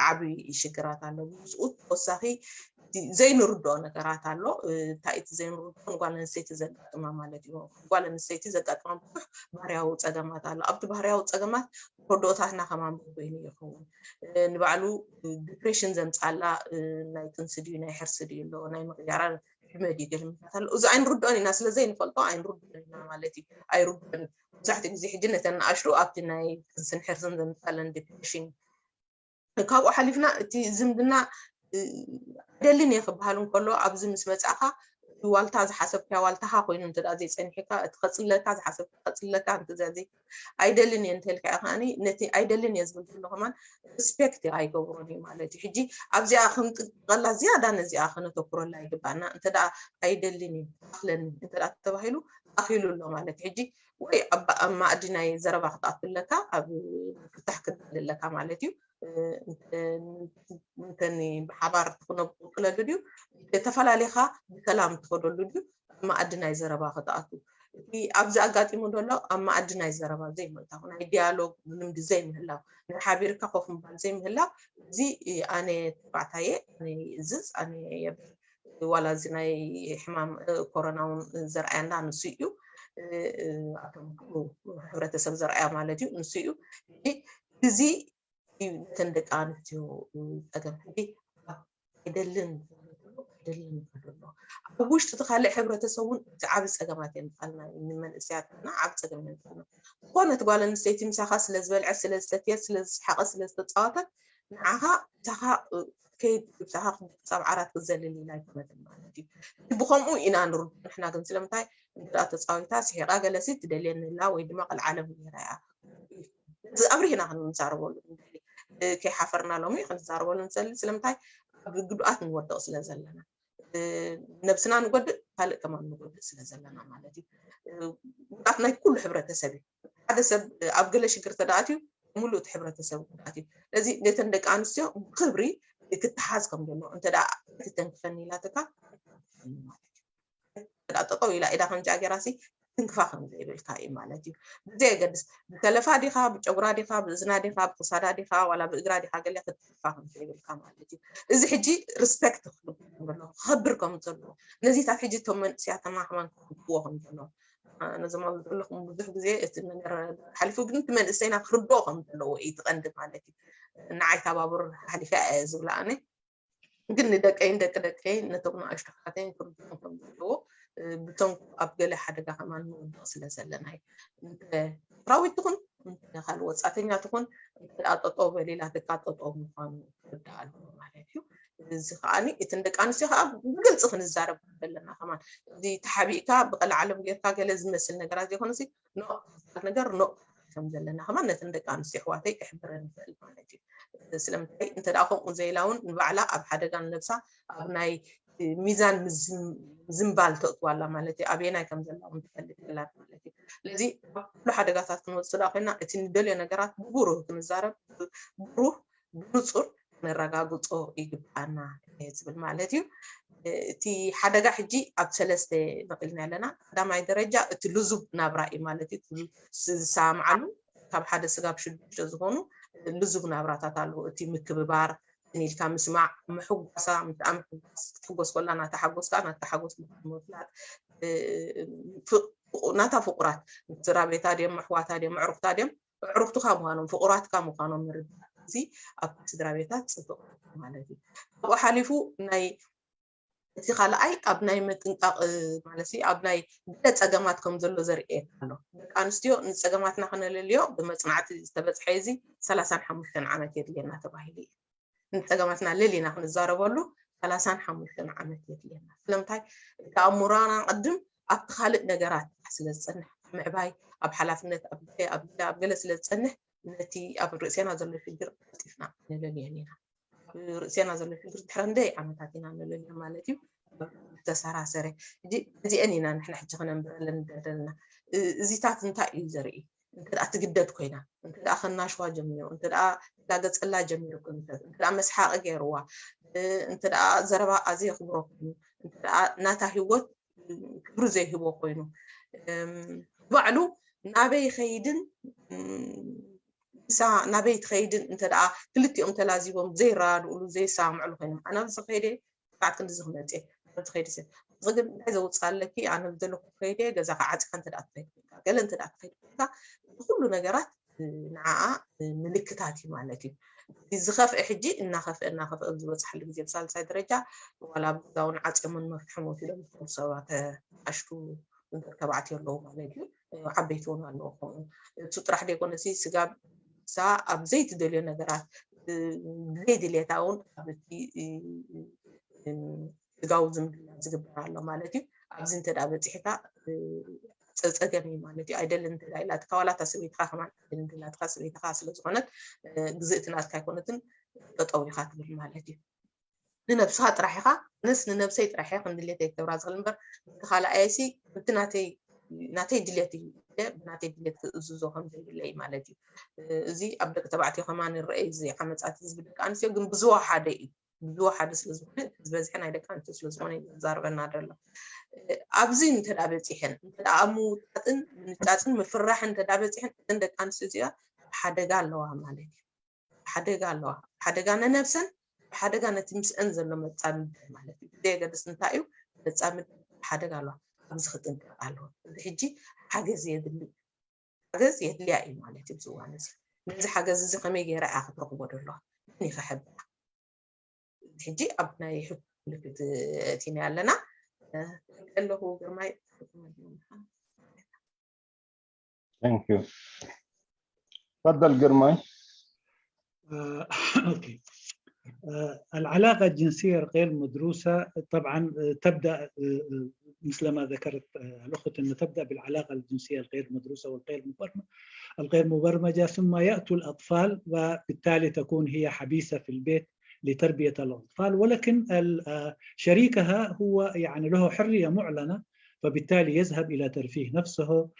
ዓብዪ ሽግራት ኣሎ። ብዝኡ ተወሳኺ ዘይንርድኦ ነገራት ኣሎ። እንታይ እቲ ዘይንርድኦ ንጓል ኣንስተይቲ ዘጋጥማ ማለት እዩ። ጓል ኣንስተይቲ ዘጋጥማ ብዙሕ ባህርያዊ ፀገማት ኣሎ። ኣብቲ ባህርያዊ ፀገማት ተረድኦታትና ከማን ኮይኑ ይኸውን። ንባዕሉ ዲፕሬሽን ዘምፃላ ናይ ጥንሲ ድዩ ናይ ሕርሲ ድዩ ኣሎ ናይ ምቕያራ ዕድመ ድዩ ገለ ምክንያት ኣሎ። እዚ ኣይንርድኦን ኢና፣ ስለ ዘይንፈልጦ ኣይንርድኦን ኢና ማለት እዩ። ኣይርድኦን እዩ። መብዛሕትኡ ግዜ ሕጂ ነተን ንኣሽቱ ኣብቲ ናይ ጥንስን ሕርስን ዘምፃለን ዲፕሬሽን ካብኡ ሓሊፍና እቲ ዝምድና ኣይደልን እየ ክበሃል እንከሎ ኣብዚ ምስ መፃእካ ዋልታ ዝሓሰብካዮ ዋልታኻ ኮይኑ እንተ ዘይፀኒሕካ እቲ ከፅለካ ዝሓሰብካ ከፅለካ እንተ ኣይደልን እየ እንተልካ ከዓኒ ነቲ ኣይደልን እየ ዝብል ዘሎ ከማን ሪስፔክት ኣይገብሮን እዩ ማለት እዩ። ሕጂ ኣብዚኣ ክንጥቀላ ዝያዳ ነዚኣ ክነተኩረላ ይግባና። እንተ ኣይደልን እዩ ኣክለኒ እንተ ተባሂሉ ኣኪሉ ኣሎ ማለት እዩ። ሕጂ ወይ ኣብ ማእዲ ናይ ዘረባ ክትኣቱ ኣለካ ኣብ ፍታሕ ክትደሊ ኣለካ ማለት እዩ። እንተኒ ብሓባር ትክነቡ ክለዱ ድዩ ተፈላለኻ ብሰላም ትኸደሉ ድዩ ኣብ ማእዲ ናይ ዘረባ ክትኣቱ እቲ ኣብዚ ኣጋጢሙ ዘሎ ኣብ ማእዲ ናይ ዘረባ ዘይምእታው ናይ ዲያሎግ ልምዲ ዘይምህላው ናይ ሓቢርካ ኮፍ ምባል ዘይምህላው እዚ ኣነ ተባዕታየ ኣነ እዝዝ ኣነ የብር ዋላ እዚ ናይ ሕማም ኮሮና እውን ዘርኣያና ንሱ እዩ። ኣቶም ኩሉ ሕብረተሰብ ዘርኣያ ማለት እዩ ንሱ እዩ። እዚ እዩ ነተን ደቂ ኣንስትዮ ፀገም ሕጂ ኣይደልን ኣይደልን ይብሉ ኣሎ። ኣብ ውሽጢ እቲ ካልእ ሕብረተሰብ እውን እቲ ዓብ ፀገማት የምፃልና ንመንእሰያትና ዓብ ፀገም የምፃልና። ዝኾነት ጓል ኣንስተይቲ ምሳኻ ስለ ዝበልዐት ስለ ዝሰትየት ስለ ዝስሓቐት ስለ ዝተፃወተት ንዓኻ ምሳኻ ከይድ ምሳኻ ክሳብ ዓራት ክዘልል ኢላ ኣይኮነትን ማለት እዩ። ብከምኡ ኢና ንርዱ ንሕና ግን ስለምንታይ እንተ ተፃዊታ ስሒቓ ገለሲ ትደልየኒ ላ ወይ ድማ ቀልዓለም ነይራ እያ ኣብዚ ኣብሪህና ክንዛረበሉ ንደሊ ከይሓፈርና ሎሚ ክንዛረበሉ ንሰሊ ስለምንታይ ኣብ ግዱኣት ንወድቕ ስለ ዘለና ነብስና ንጎድእ ካልእ ከማን ንጎድእ ስለ ዘለና ማለት እዩ። ጉድኣት ናይ ኩሉ ሕብረተሰብ እዩ። ሓደ ሰብ ኣብ ገለ ሽግር ተዳኣትዩ ሙሉእ እቲ ሕብረተሰብ ጉድኣት እዩ። ስለዚ ነተን ደቂ ኣንስትዮ ብክብሪ ክትሓዝ ከም ዘሎ እንተ ተተንክፈኒ ኢላትካ ማለት እዩ። ጠጠው ኢላ ኢዳ ከምዚኣ ገይራሲ ትንክፋ ከም ዘይብልካ እዩ ማለት እዩ። ብዘየገድስ ብተለፋ ዲኻ ብጨጉራ ዲኻ ብእዝና ዲኻ ብክሳዳ ዲኻ ዋላ ብእግራ ዲኻ ገለ ክትንክፋ ከም ዘይብልካ ማለት እዩ። እዚ ሕጂ ሪስፔክት ክግበር ከም ዘለዎ ክኸብር ከም ዘለዎ ነዚታት ሕጂ እቶም መንእስያትና ከማን ክኽብርዎ ከም ዘለዎ ነዞም ኣብ ዘለኹም ብዙሕ ግዜ እቲ ነገር ሓሊፉ ግን እቲ መንእሰይና ክርድኦ ከም ዘለዎ እዩ እቲ ቀንዲ ማለት እዩ። ንዓይ ታባብር ሓሊፈ እየ ዝብላ ኣነ ግን ንደቀይን ደቂ ደቀይን ነቶም ንኣሽቱ ሓተይን ክርድኦም ከም ዘለዎ ብተንኩ ኣብ ገለ ሓደጋ ከማን ንወድቕ ስለ ዘለና እዩ። እንተ ስራዊት ትኹን እንተ ካልእ ወፃተኛ ትኹን እንተ ጠጠው በል ኢላትካ ጠጠው ምዃኑ ክርዳእ ኣለዎ ማለት እዩ። እዚ ከዓ እትን ደቂ ኣንስትዮ ከዓ ብግልፂ ክንዛረብ ዘለና ከማን እዚ ተሓቢእካ ብቀልዓለም ጌርካ ገለ ዝመስል ነገራት ዘይኮነሲ ኖ ነገር ኖ ከም ዘለና ከማን ነተን ደቂ ኣንስትዮ ኣሕዋተይ ክሕብረን ይኽእል ማለት እዩ። ስለምንታይ እንተ ደኣ ከምኡ ዘይላ እውን ንባዕላ ኣብ ሓደጋ ንነብሳ ኣብ ናይ ሚዛን ምዝንባል ተእትዋላ ማለት እዩ። ኣበየናይ ከም ዘላ እውን ትፈልጥ የላን ማለት እዩ። ስለዚ ኣብ ኩሉ ሓደጋታት ክንወፅእ ደኣ ኮይና እቲ ንደልዮ ነገራት ብብሩህ ክንዛረብ ብብሩህ ብንፁር ነረጋግፆ ይግብኣና። ዝብል ማለት እዩ። እቲ ሓደጋ ሕጂ ኣብ ሰለስተ መቂልና ኣለና። ቀዳማይ ደረጃ እቲ ልዙብ ናብራ እዩ ማለት እዩ። ዝሰማማዓሉ ካብ ሓደ ስጋብ ሽዱሽተ ዝኾኑ ልዙብ ናብራታት ኣለዉ። እቲ ምክብባር፣ ስን ኢልካ ምስማዕ፣ ምሕጓሳ፣ ምትኣ ምሕጓስ፣ ክትሕጎስ ከላ ናታ ሓጎስ ከዓ ናታ ሓጎስ ምፍላጥ፣ ናታ ፍቁራት፣ ስድራ ቤታ ድዮም፣ ኣሕዋታ ድዮም፣ ኣዕሩኽታ ድዮም፣ ኣዕሩኽትኻ ምዃኖም፣ ፍቁራትካ ምዃኖም ምርዳእ፣ እዚ ኣብ ስድራ ቤታት ፅቡቅ ማለት እዩ። ካብኡ ሓሊፉ ናይ እቲ ካልኣይ ኣብ ናይ ምጥንቃቕ ማለት ኣብ ናይ ገለ ፀገማት ከም ዘሎ ዘርእየካ ኣሎ። ደቂ ኣንስትዮ ንፀገማትና ክነለልዮ ብመፅናዕቲ ዝተበፅሐ እዚ ሰላሳን ሓሙሽተን ዓመት የድልየና ተባሂሉ እዩ። ንፀገማትና ለሊና ክንዛረበሉ ሰላሳን ሓሙሽተን ዓመት የድልየና። ስለምንታይ? እቲ ኣእምሮና ቅድም ኣብቲ ካልእ ነገራት ስለ ዝፀንሕ፣ ኣብ ምዕባይ፣ ኣብ ሓላፍነት፣ ኣብ ገለ ኣብ ገለ ኣብ ገለ ስለ ዝፀንሕ ነቲ ኣብ ርእሴና ዘሎ ሽግር ቀልጢፍና ንለልየን ኢና። ኣብ ርእሴና ዘሎ ሽግር ድሕሪ እንደይ ዓመታት ኢና ንለልዮ ማለት እዩ። ተሰራሰረ። እዚአን ኢና ንሕና ሕጂ ክነንብረለን ዘለና። እዚታት እንታይ እዩ ዘርኢ? እንተ ትግደድ ኮይና፣ እንተ ከናሽዋ ጀሚሩ፣ እንተ ላገፀላ ጀሚሩ፣ እንተ መስሓቂ ገይርዋ፣ እንተ ዘረባ ኣዘየኽብሮ ኮይኑ፣ እንተ ናታ ህይወት ክብሪ ዘይህቦ ኮይኑ፣ ባዕሉ ናበይ ኸይድን ምሳ ናበይ ትኸይድን እንተ ደኣ ክልቲኦም ተላዚቦም ዘይረዳድእሉ ዘይሰማምዕሉ ኮይኖም፣ ኣነ ኣብዚ ከይደ ክሳዕ ክንድዚ ክመጽእ ኣብዚ ከይደ ሰብ እዚ ግን እንታይ ዘውፅእ ኣለኪ? ኣነ ብዘለኩ ከይደ ገዛ ከዓፅካ እንተ ደኣ ትኸይድ ኮይንካ፣ ገለ እንተ ደኣ ትኸይድ ኮይንካ፣ እዚ ኩሉ ነገራት ንዓኣ ምልክታት እዩ ማለት እዩ። እዚ ዝኸፍአ ሕጂ እናኸፍአ እናኸፍአ ኣብ ዝበፅሓሉ ግዜ ብሳልሳይ ደረጃ ዋላ ኣብ ገዛ እውን ዓፅዮምን መፍትሖም ወሲዶም ዝኸዱ ሰባት ኣሽቱ ተባዕትዮ ኣለዉ ማለት እዩ። ዓበይቲ እውን ኣለዉ ከምኡ። እሱ ጥራሕ ዘይኮነሲ ስጋ ኣብ ዘይትደልዮ ነገራት ብዘይ ድሌታ እውን ኣብ እቲ ስጋዊ ዝምድና ዝግበር ኣሎ ማለት እዩ። ኣብዚ እንተ ደኣ በፂሕካ ፀገም እዩ ማለት እዩ። ኣይደልን እንተ ደኣ ኢላትካ ዋላ እታ ሰበይትኻ ከማን ኣይደልን እንተ ኢላትካ ሰበይትኻ ስለ ዝኾነት ግዝእቲ ናትካ ኣይኮነትን ጠጠው ኢኻ ትብል ማለት እዩ። ንነብስኻ ጥራሕ ኢኻ፣ ኣነስ ንነብሰይ ጥራሕ እየ ከም ድሌተይ ክገብራ ዝኽእል እምበር፣ ነቲ ካልኣይሲ፣ ነቲ ናተይ፣ ናተይ ድሌት እዩ ኢለ ብናተይ ድሌት ክእዝዞ ከም ዘይብለ እዩ ማለት እዩ። እዚ ኣብ ደቂ ተባዕትዮ ከማን ይረአ እዩ፣ እዚ ዓመጻት እዚ ብደቂ ኣንስትዮ ግን ብዝወሓደ እዩ። ብዝወሓደ ስለ ዝኾነ፣ ዝበዝሐ ናይ ደቂ ኣንስትዮ ስለ ዝኾነ እዩ ዘዛርበና ዘሎ። ኣብዚ እንተ ደኣ በጺሐን፣ እንተ ደኣ ኣብ ምውጣጥን ምንጫጽን ምፍርራሕን እንተ ደኣ በጺሐን፣ እተን ደቂ ኣንስትዮ እዚኣ ኣብ ሓደጋ ኣለዋ ማለት እዩ። ሓደጋ ኣለዋ። ሓደጋ ንነብሰን፣ ሓደጋ ነቲ ምስአን ዘሎ መጻምድተን ማለት እዩ። ብዘየገድስ እንታይ እዩ፣ መጻምድተን ሓደጋ ኣለዋ። ኣብዚ ክጥንቀቕ ኣለዎ። እዚ ሕጂ ሓገዝ የድሊ እዩ። ሓገዝ የድልያ እዩ ማለት እዩ ኣብዚ እዋን እዚ። ነዚ ሓገዝ እዚ ከመይ ገይራ እያ ክትረኽቦ ዘለዋ? መን እዩ ከሕብራ? እዚ ሕጂ ኣብ ናይ ሕቶ ምልክት ኣእቲና ኣለና። ኣለኹ ግርማይ። Thank you. تفضل قرماي. آه، اوكي. آه، العلاقة الجنسية الغير مدروسة طبعا آه، تبدأ آه، آه، مثل ما ذكرت آه، الأخت أنه تبدأ بالعلاقة الجنسية الغير مدروسة والغير مبرمجة، الغير مبرمجة، ثم يأتوا الأطفال وبالتالي تكون هي حبيسة في البيت لتربية الأطفال، ولكن ال- آه، شريكها هو يعني له حرية معلنة، فبالتالي يذهب إلى ترفيه نفسه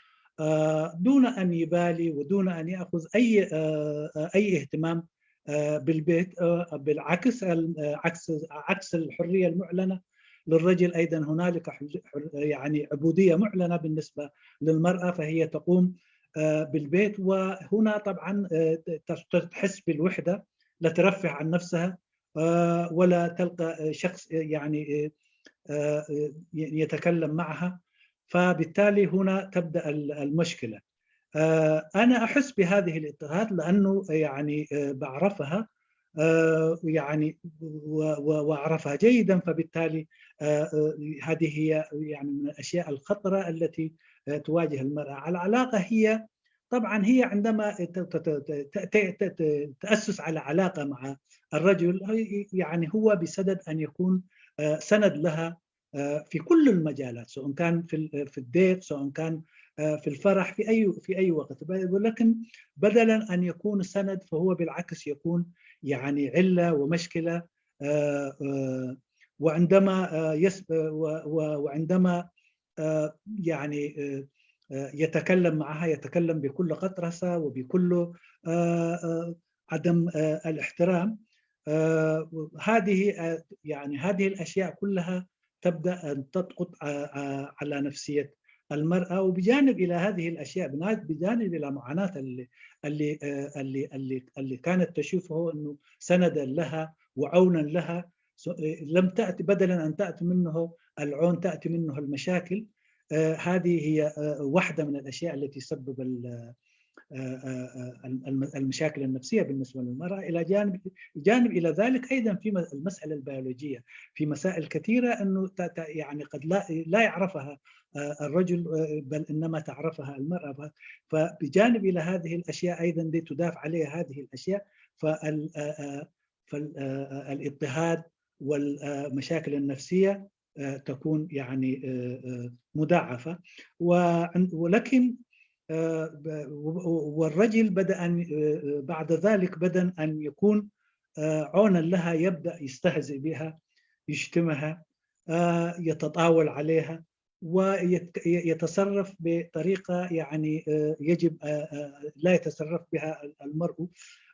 آه، دون أن يبالي ودون أن يأخذ أي آه، آه، أي اهتمام آه، بالبيت آه، بالعكس ال- آه، عكس عكس الحرية المعلنة للرجل أيضا هنالك حر- حر- يعني عبودية معلنة بالنسبة للمرأة، فهي تقوم آه، بالبيت، وهنا طبعا آه، ت- تحس بالوحدة، لا ترفه عن نفسها آه، ولا تلقى آه، شخص آه، يعني آه، آه، آه، يتكلم معها، فبالتالي هنا تبدأ ال- المشكلة. آه، أنا أحس بهذه الاضطهاد لأنه يعني آه، بعرفها آه، يعني و- و- وأعرفها جيدا، فبالتالي آه، آه، هذه هي يعني من الأشياء الخطرة التي آه، تواجه المرأة. العلاقة هي طبعا هي عندما ت- ت- ت- ت- ت- ت- تأسس على علاقة مع الرجل هي- يعني هو بصدد أن يكون آه، سند لها آه، في كل المجالات، سواء كان في ال- في الضيق، سواء كان آه، في الفرح، في اي في اي وقت، ب- ولكن بدلا ان يكون سند فهو بالعكس يكون يعني عله ومشكله آه، آه، وعندما آه، يس آه، و- و- وعندما آه، يعني آه، آه، يتكلم معها يتكلم بكل غطرسه وبكل آه، آه، عدم آه، الاحترام آه، هذه آه، يعني هذه الأشياء كلها تبدأ أن تضغط ع- ع- على نفسية المرأة. وبجانب إلى هذه الأشياء، بنا- بجانب إلى معاناة اللي اللي آه، اللي اللي اللي كانت تشوفه أنه سندا لها وعونا لها، س- آه، لم تأتي، بدلا أن تأتي منه العون، تأتي منه المشاكل. آه، هذه هي آه، واحدة من الأشياء التي سبب ال- آه، آه، آه، الم- المشاكل النفسية بالنسبة للمرأة، إلى جانب جانب إلى ذلك أيضا في م- المسألة البيولوجية، في مسائل كثيرة أنه ت- ت- يعني قد لا لا يعرفها آه، الرجل، آه، بل إنما تعرفها المرأة. ف- فبجانب إلى هذه الأشياء أيضا دي تضاف عليها هذه الأشياء، فال- آه، آه، فال- آه، آه، الاضطهاد والمشاكل النفسية آه، تكون يعني آه، آه، مضاعفة. وعن- ولكن آه، ب- و- والرجل بدأ أن آه، آه، بعد ذلك بدأ أن يكون آه، عونا لها، يبدأ يستهزئ بها، يشتمها، آه، يتطاول عليها، ويتصرف بطريقة يعني آه، يجب آه، آه، لا يتصرف بها المرء.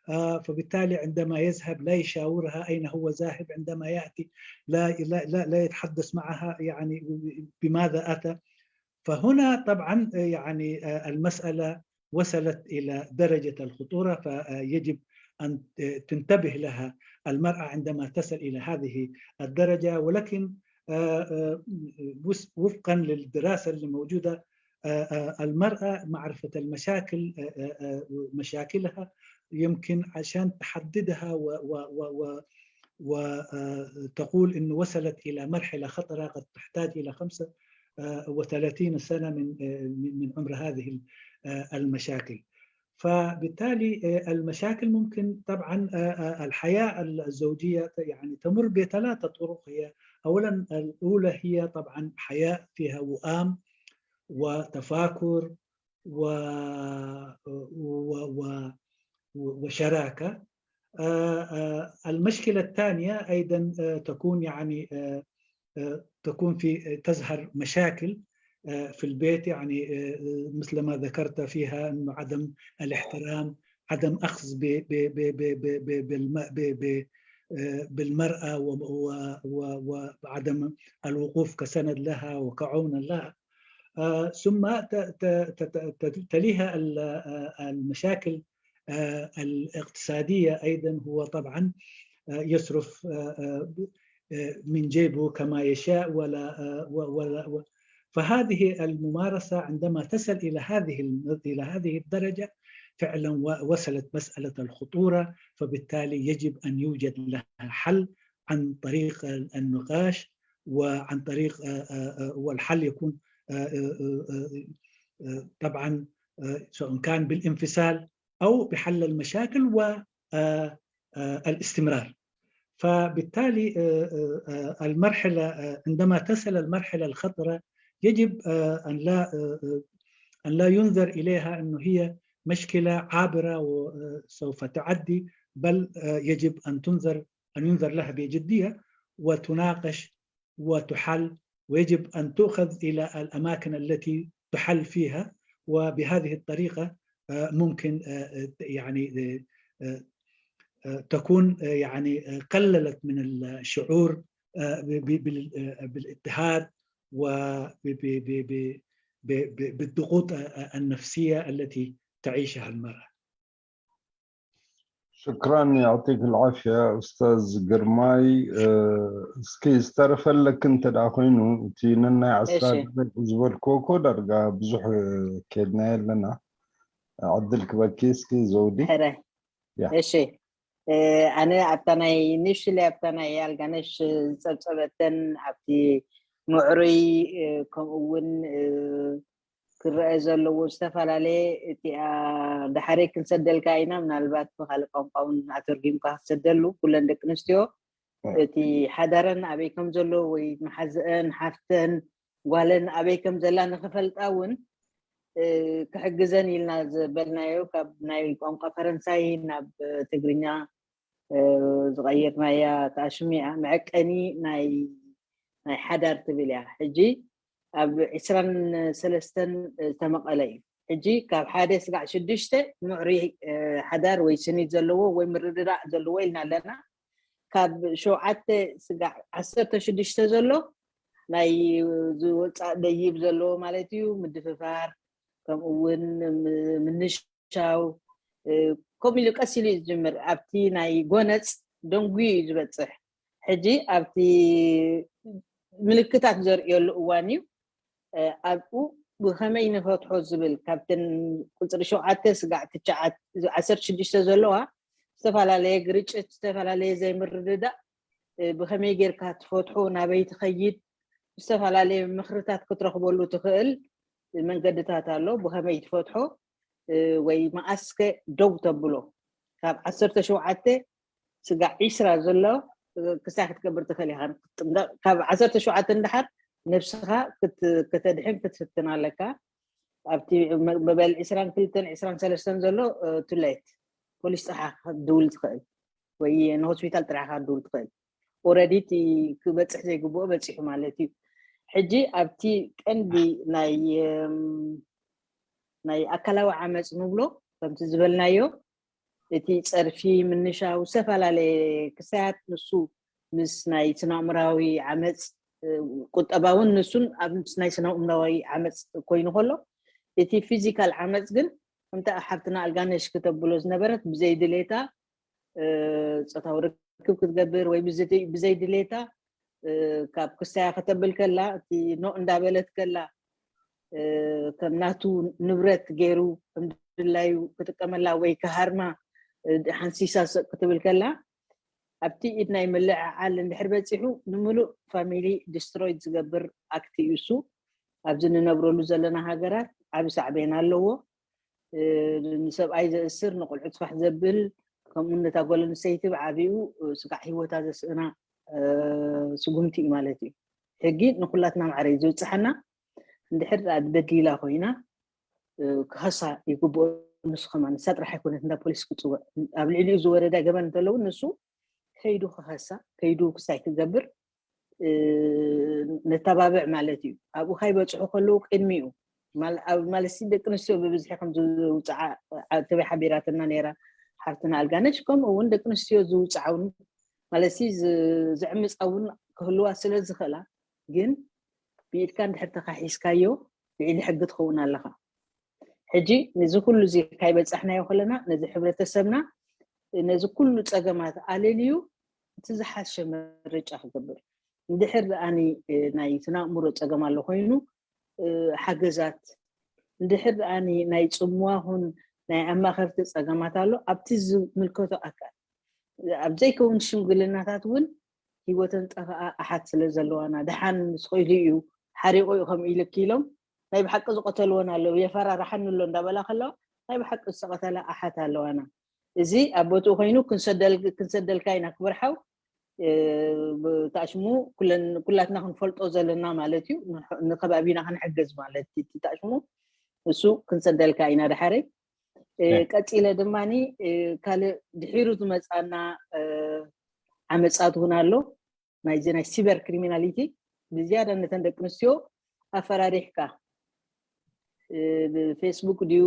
آه، فبالتالي عندما يذهب لا يشاورها أين هو ذاهب، عندما يأتي لا لا لا, لا يتحدث معها يعني بماذا أتى. فهنا طبعا آه، يعني آه، المسألة وصلت إلى درجة الخطورة، فيجب أن تنتبه لها المرأة عندما تصل إلى هذه الدرجة. ولكن آه، آه، وس- وفقا للدراسة اللي موجودة، آه، آه، المرأة معرفة المشاكل، آه، آه، آه، مشاكلها يمكن عشان تحددها و- و- و- و- وتقول إنه وصلت إلى مرحلة خطرة قد تحتاج إلى خمسة وثلاثين سنة من آه، من من عمر هذه ال- آه، المشاكل. فبالتالي آه، المشاكل ممكن طبعا آه، آه، الحياة الزوجية يعني تمر بثلاثة طرق. هي أولا الأولى هي طبعا حياة فيها وئام وتفاكر و و و وشراكة. آه، آه، المشكلة الثانية أيضا آه، تكون يعني آه، آه، تكون في تظهر مشاكل آه، في البيت، يعني آه، مثل ما ذكرت فيها أنه عدم الاحترام، عدم أخذ ب- ب- ب- ب- ب- ب- بالم- ب- ب- آه، بالمرأة و- و- و- وعدم الوقوف كسند لها وكعون لها. آه، ثم ت- ت- ت- ت- تليها ال- آه، المشاكل آه، الاقتصادية أيضا. هو طبعا آه، يصرف آه، آه، ب- آه، من جيبه كما يشاء ولا آه، و- ولا و- فهذه الممارسة عندما تصل إلى هذه الم- إلى هذه الدرجة فعلا و- وصلت مسألة الخطورة. فبالتالي يجب أن يوجد لها حل عن طريق النقاش وعن طريق آه، آه، آه، والحل يكون آه، آه، آه، آه، آه، طبعا آه، سواء كان بالانفصال أو بحل المشاكل والاستمرار. فبالتالي آه، آه، آه، المرحلة آه، عندما تصل المرحلة الخطرة يجب آه، أن لا آه، آه، أن لا ينظر إليها أنه هي مشكلة عابرة وسوف تعدي، بل آه، يجب أن تنظر أن ينظر لها بجدية وتناقش وتحل، ويجب أن تؤخذ إلى الأماكن التي تحل فيها. وبهذه الطريقة آه، ممكن آه، آه، يعني آه، آه، آه، تكون آه، يعني آه، قللت من الشعور آه، ب- ب- بال- آه، بالاضطهاد وبالضغوط آه، آه، النفسية التي تعيشها المرأة. شكرا يعطيك العافية أستاذ قرماي. እስኪ ዝተረፈለክ እንተ ደኣ ኮይኑ እቲ ነናይ ዓስራ ዝበልኮ እኮ ዳርጋ ብዙሕ ከድና ኣለና። ዕድል ክበኪ እስኪ ዘውዲ። ሕረ ያ። እሺ እ፣ ኣነ ኣብታ ናይ ንሽለ ኣብታ ናይ ኣልጋነሽ ዝፀብፀበተን ኣብቲ ምዕሩይ እ፣ ከምኡ እውን እ፣ ክረአ ዘለዎ ዝተፈላለየ እቲኣ ዳሕረይ ክንሰደልካ ኢና ምናልባት ብካልእ ቋንቋ እውን ኣተርጊምካ ክትሰደሉ ኩለን ደቂ ኣንስትዮ እቲ ሓዳረን ኣበይ ከም ዘሎ ወይ መሓዝአን ሓፍተን ጓለን ኣበይ ከም ዘላ ንክፈልጣ እውን እ፣ ክሕግዘን ኢልና ዝበልናዮ ካብ ናይ ቋንቋ ፈረንሳይ ናብ ትግርኛ እ፣ ዝቐየርናያ ተኣሽሚያ መዐቀኒ ናይ ናይ ሓዳር ትብል እያ። ሕጂ ኣብ ዕስራን ሰለስተን ዝተመቐለ እዩ። ሕጂ ካብ ሓደ ስጋዕ ሽዱሽተ ምዕሩይ እ፣ ሓዳር ወይ ስኒት ዘለዎ ወይ ምርድዳእ ዘለዎ ኢልና ኣለና። ካብ ሸውዓተ ስጋዕ ዓሰርተ ሽዱሽተ ዘሎ ናይ ዝወፃእ ደይብ ዘለዎ ማለት እዩ። ምድፍፋር፣ ከምኡ እውን ምንሻው፣ ከምኡ ኢሉ ቀስ ኢሉ እዩ ዝጅምር። ኣብቲ ናይ ጎነፅ ደንጉዩ እዩ ዝበፅሕ። ሕጂ ኣብቲ ምልክታት ዘርእየሉ እዋን እዩ። ኣብኡ ብኸመይ ንፈትሖ ዝብል ካብተን ቁፅሪ ሸውዓተ ስጋዕ ትሽዓተ ዓሰርተ ሽዱሽተ ዘለዋ ዝተፈላለየ ግርጭት፣ ዝተፈላለየ ዘይምርድዳእ ብኸመይ ጌርካ ትፈትሖ፣ ናበይ ትኸይድ፣ ዝተፈላለየ ምኽርታት ክትረኽበሉ ትኽእል መንገድታት ኣሎ። ብኸመይ ትፈትሖ ወይ መኣስከ ደው ተብሎ። ካብ ዓሰርተ ሸውዓተ ስጋዕ ዒስራ ዘሎ ክሳይ ክትገብር ትኽእል ኢኻ። ካብ ዓሰርተ ሸውዓተ እንድሓር ነብስኻ ከተድሕን ክትፍትን ኣለካ። ኣብቲ መበል ዒስራን ክልተን ዒስራን ሰለስተን ዘሎ ቱሌት ፖሊስ ጥራሕ ክትድውል ትኽእል ወይ ንሆስፒታል ጥራሕ ክትድውል ትኽእል። ኦረዲ እቲ ክበፅሕ ዘይግብኦ በፂሑ ማለት እዩ። ሕጂ ኣብቲ ቀንዲ ናይ ናይ ኣካላዊ ዓመፅ ንብሎ ከምቲ ዝበልናዮ እቲ ፀርፊ፣ ምንሻው፣ ዝተፈላለየ ክሳያት ንሱ ምስ ናይ ስነ ኣእምራዊ ዓመፅ ቁጠባውን ንሱን ኣብ ናይ ስነ ኣእምራዊ ዓመፅ ኮይኑ ከሎ እቲ ፊዚካል ዓመፅ ግን ከምታ ሓብትና ኣልጋነሽ ክተብሎ ዝነበረት ብዘይ ድሌታ ፆታዊ ርክብ ክትገብር ወይ ብዘይ ድሌታ ካብ ክሳያ ከተብል ከላ እቲ ኖ እንዳበለት ከላ ከም ናቱ ንብረት ገይሩ ከም ድላዩ ክጥቀመላ ወይ ክሃርማ ሓንሲሳ ስቕ ክትብል ከላ ኣብቲ ኢድ ናይ ምልዕዓል እንድሕር በፂሑ ንምሉእ ፋሚሊ ዲስትሮይድ ዝገብር ኣክት እዩ እሱ። ኣብዚ ንነብረሉ ዘለና ሃገራት ዓቢ ሳዕቤን ኣለዎ። ንሰብኣይ ዘእስር፣ ንቆልዑ ትፋሕ ዘብል፣ ከምኡ ነታ ጓል ኣንስተይቲ ብዓቢኡ ስጋዕ ሂወታ ዘስእና ስጉምቲ እዩ ማለት እዩ። ሕጊ ንኩላትና ማዕረ እዩ ዝብፅሓና። እንድሕር ደኣ በዲላ ኮይና ክኸሳ ይግብኦ። ንሱ ከማ ንሳ ጥራሕ ኣይኮነት እንዳ ፖሊስ ክፅውዕ፣ ኣብ ልዕሊኡ ዝወረዳ ገበን እንተለውን ንሱ ከይዱ ክኸሳ፣ ከይዱ ክሳይ ክገብር ነተባብዕ ማለት እዩ። ኣብኡ ካይበፅሑ ከለዉ ቅድሚኡ ማለትሲ ደቂ ኣንስትዮ ብብዝሒ ከም ዝውፅዓ ትበይ ሓቢራትና ነይራ ሓፍትና ኣልጋነሽ። ከምኡ እውን ደቂ ኣንስትዮ ዝውፅዓውን ማለትሲ ዝዕምፃ እውን ክህልዋ ስለ ዝኽእላ ግን ብኢድካ እንድሕር ተኻሒስካዮ ልዕሊ ሕጊ ትኸውን ኣለኻ። ሕጂ ነዚ ኩሉ እዚ ካይበፃሕናዮ ከለና ነዚ ሕብረተሰብና ነዚ ኩሉ ፀገማት ኣለልዩ እቲ ዝሓሸ ምርጫ ክገብር እንድሕር ደኣኒ ናይ ስነ ኣእምሮ ፀገም ኣሎ ኮይኑ ሓገዛት እንድሕር ደኣኒ ናይ ፅምዋ ኹን ናይ ኣማኸርቲ ፀገማት ኣሎ ኣብቲ ዝምልከቶ ኣካል ኣብ ዘይከውን ሽምግልናታት እውን ህይወተን ጠፍኣ ኣሓት ስለ ዘለዋና ደሓን ምስ ኸይዱ እዩ ሓሪቑ እዩ ከም ኢልክ ኢሎም ናይ ብሓቂ ዝቐተልወን ኣለዉ የፈራርሓኒ ኣሎ እንዳበላ ከለዋ ናይ ብሓቂ ዝተቐተላ ኣሓት ኣለዋና። እዚ ኣብ ቦትኡ ኮይኑ ክንሰደልካ ኢና ክብርሓው ታሽሙ ኩላትና ክንፈልጦ ዘለና ማለት እዩ። ንከባቢና ክንሕግዝ ማለት እዩ። ታሽሙ እሱ ክንሰደልካ ኢና ድሓረይ። ቀፂለ ድማ ካልእ ድሒሩ ዝመፃና ዓመፃት እውን ኣሎ። ናይዚ ናይ ሲበር ክሪሚናሊቲ ብዝያዳ ነተን ደቂ ኣንስትዮ ኣፈራሪሕካ ብፌስቡክ ድዩ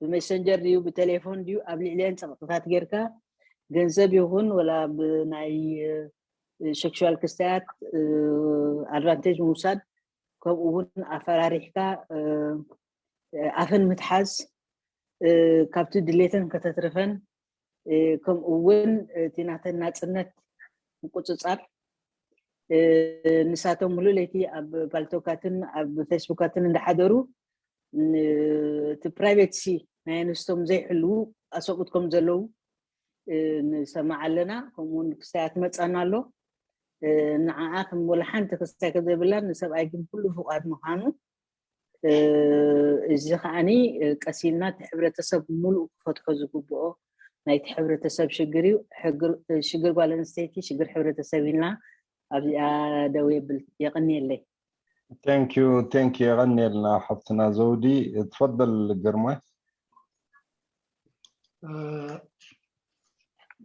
ብሜሰንጀር ድዩ ብቴሌፎን ድዩ ኣብ ልዕሊአን ፀቕጥታት ጌርካ ገንዘብ ይኹን ወላ ብናይ ሴክሹዋል ክስተያት ኣድቫንቴጅ ምውሳድ ከምኡ እውን ኣፈራሪሕካ ኣፈን ምትሓዝ ካብቲ ድሌተን ከተትርፈን ከምኡ እውን እቲ ናተን ናፅነት ምቁፅፃር ንሳቶም ሙሉእ ለይቲ ኣብ ፓልቶካትን ኣብ ፌስቡካትን እንዳሓደሩ እቲ ፕራይቬትሲ ናይ ኣንስቶም ዘይሕልዉ ኣሰብኡት ከም ዘለዉ ንሰማዕ ኣለና። ከምኡውን ክስታይ ኣትመፀና ኣሎ። ንዓኣ ከም ወላ ሓንቲ ክስታይ ከም ዘይብላን ንሰብኣይ ግን ኩሉ ፍቓድ ምዃኑ እዚ ከዓኒ ቀስ ኢልና እቲ ሕብረተሰብ ሙሉእ ክፈትሖ ዝግብኦ ናይቲ ሕብረተሰብ ሽግር እዩ። ሽግር ጓል ኣንስተይቲ ሽግር ሕብረተሰብ ኢልና ኣብዚኣ ደው የብል። የቐንየለይ። Thank you, thank you. የቐንየልና ሓፍትና ዘውዲ። ትፈደል ግርማይ። آه،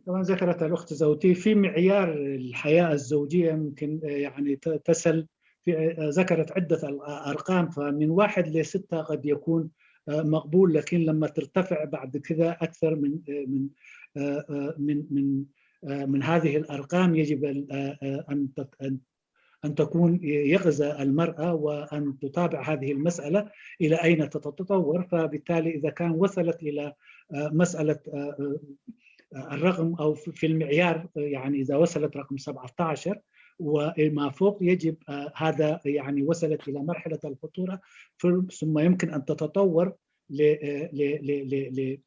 كما ذكرت الأخت زوتي، في معيار الحياة الزوجية يمكن آه، يعني ت- تصل في آه، ذكرت عدة أرقام، فمن واحد لستة قد يكون آه، مقبول، لكن لما ترتفع بعد كذا أكثر من آه، من آه، آه، من من من هذه الأرقام يجب أن تكون يقظة المرأة وأن تتابع هذه المسألة إلى أين تتطور. فبالتالي إذا كان وصلت إلى مسألة الرقم أو في المعيار، يعني إذا وصلت رقم سبعتاشر وما فوق، يجب هذا، يعني وصلت إلى مرحلة الخطورة، ثم يمكن أن تتطور ل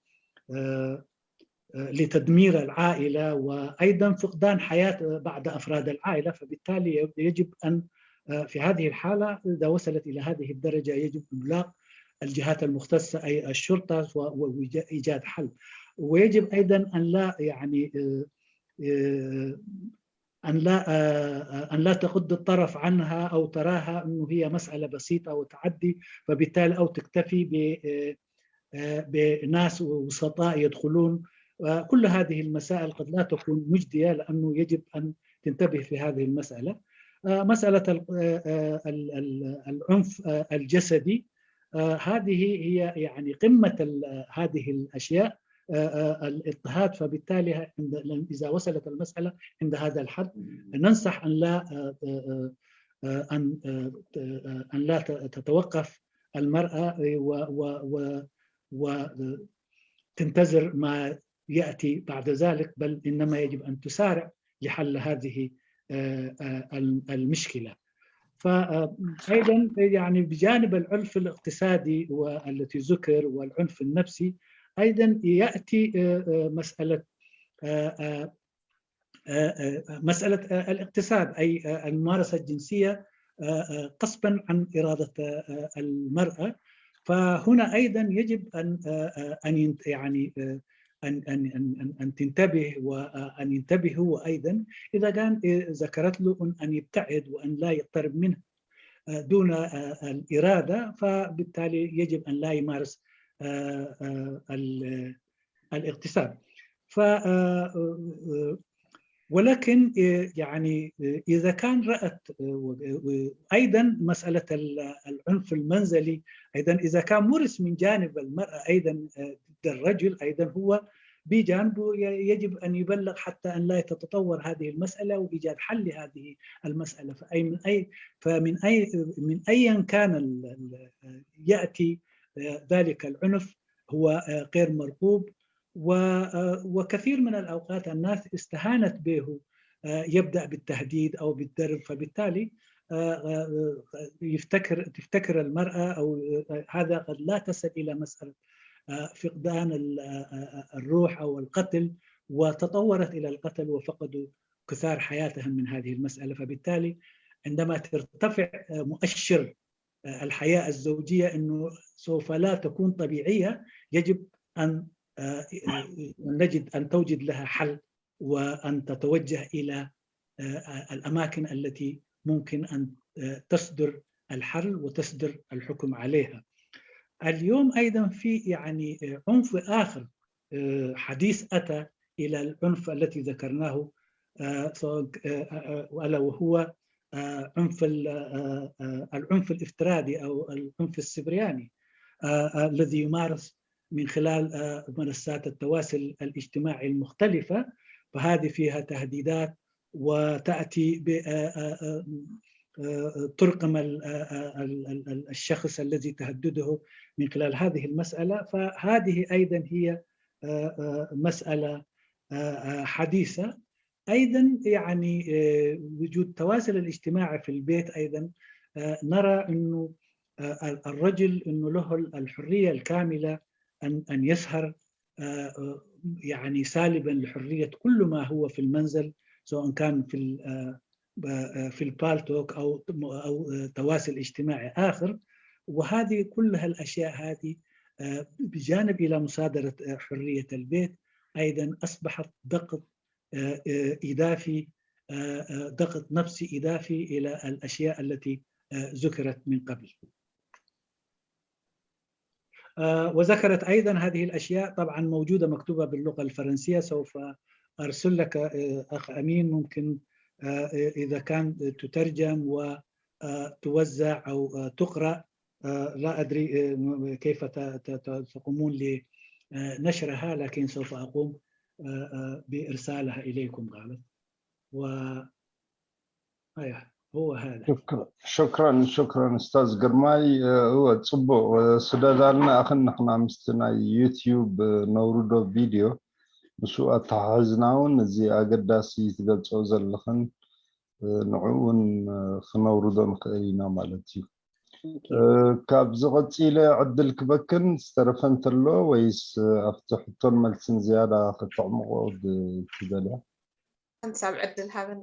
لتدمير العائلة وأيضا فقدان حياة بعض أفراد العائلة. فبالتالي يجب أن في هذه الحالة إذا وصلت إلى هذه الدرجة يجب إبلاغ الجهات المختصة أي الشرطة وإيجاد حل. ويجب أيضا أن لا يعني أن لا أن لا تغض الطرف عنها أو تراها أنه هي مسألة بسيطة وتعدي، فبالتالي أو تكتفي ب بناس وسطاء يدخلون. كل هذه المسائل قد لا تكون مجدية لأنه يجب أن تنتبه في هذه المسألة. مسألة العنف الجسدي، هذه هي يعني قمة هذه الأشياء، الاضطهاد. فبالتالي إذا وصلت المسألة عند هذا الحد ننصح أن لا أن أن لا تتوقف المرأة وتنتظر ما يأتي بعد ذلك، بل إنما يجب أن تسارع لحل هذه المشكلة. فأيضا يعني بجانب العنف الاقتصادي والتي ذكر والعنف النفسي، أيضا يأتي مسألة مسألة الاقتصاد، أي الممارسة الجنسية قصفا عن إرادة المرأة. فهنا أيضا يجب أن أن يعني أن أن أن أن تنتبه وأن ينتبهوا أيضا إذا كان ذكرت له أن يبتعد وأن لا يقترب منه دون الإرادة، فبالتالي يجب أن لا يمارس الاغتصاب. ف ولكن يعني اذا كان رات ايضا مساله العنف المنزلي، ايضا اذا كان مورس من جانب المراه ايضا ضد الرجل، ايضا هو بجانبه يجب ان يبلغ حتى ان لا تتطور هذه المساله وايجاد حل لهذه المساله. فاي من اي فمن اي من ايا كان ياتي ذلك العنف هو غير مرغوب. وكثير من الأوقات الناس استهانت به، يبدأ بالتهديد أو بالضرب، فبالتالي يفتكر تفتكر المرأة أو هذا قد لا تصل إلى مسألة فقدان الروح أو القتل، وتطورت إلى القتل وفقدوا كثار حياتهم من هذه المسألة. فبالتالي عندما ترتفع مؤشر الحياة الزوجية أنه سوف لا تكون طبيعية، يجب أن نجد أن توجد لها حل وأن تتوجه إلى الأماكن التي ممكن أن تصدر الحل وتصدر الحكم عليها. اليوم أيضا في يعني عنف آخر حديث أتى إلى العنف التي ذكرناه، سواء ألا وهو عنف العنف الافتراضي أو العنف السبرياني الذي يمارس من خلال منصات التواصل الاجتماعي المختلفة. فهذه فيها تهديدات وتأتي ترقم الشخص الذي تهدده من خلال هذه المسألة. فهذه أيضا هي مسألة حديثة. أيضا يعني وجود التواصل الاجتماعي في البيت أيضا نرى أنه الرجل أنه له الحرية الكاملة أن أن يسهر يعني سالبا لحرية كل ما هو في المنزل، سواء كان في في البالتوك أو أو تواصل اجتماعي آخر. وهذه كلها الأشياء هذه بجانب إلى مصادرة حرية البيت، أيضا أصبحت ضغط إضافي، ضغط نفسي إضافي إلى الأشياء التي ذكرت من قبل. وذكرت أيضا هذه الأشياء طبعا موجودة مكتوبة باللغة الفرنسية، سوف أرسل لك أخ أمين، ممكن إذا كان تترجم وتوزع أو تقرأ. لا أدري كيف تقومون لنشرها، لكن سوف أقوم بإرسالها إليكم قالت. و أيوة، هو هذا. ሽክራን ሽክራን ኡስታዝ ግርማይ። እወ፣ ፅቡቅ ስደዳልና ኣኽን ንሕና ምስቲ ናይ ዩትዩብ ነውርዶ ቪድዮ ምስኡ ኣተሓሕዝና እውን እዚ ኣገዳሲ ትገልፆ ዘለኽን ንዕኡ እውን ክነውርዶ ንኽእል ኢና ማለት እዩ። ካብዚ ቀፂለ ዕድል ክበክን ዝተረፈ እንተሎ ወይስ ኣብቲ ሕቶን መልስን ዝያዳ ክተዕምቆ ትደልያ? ሓንሳብ ዕድል ሃበኒ።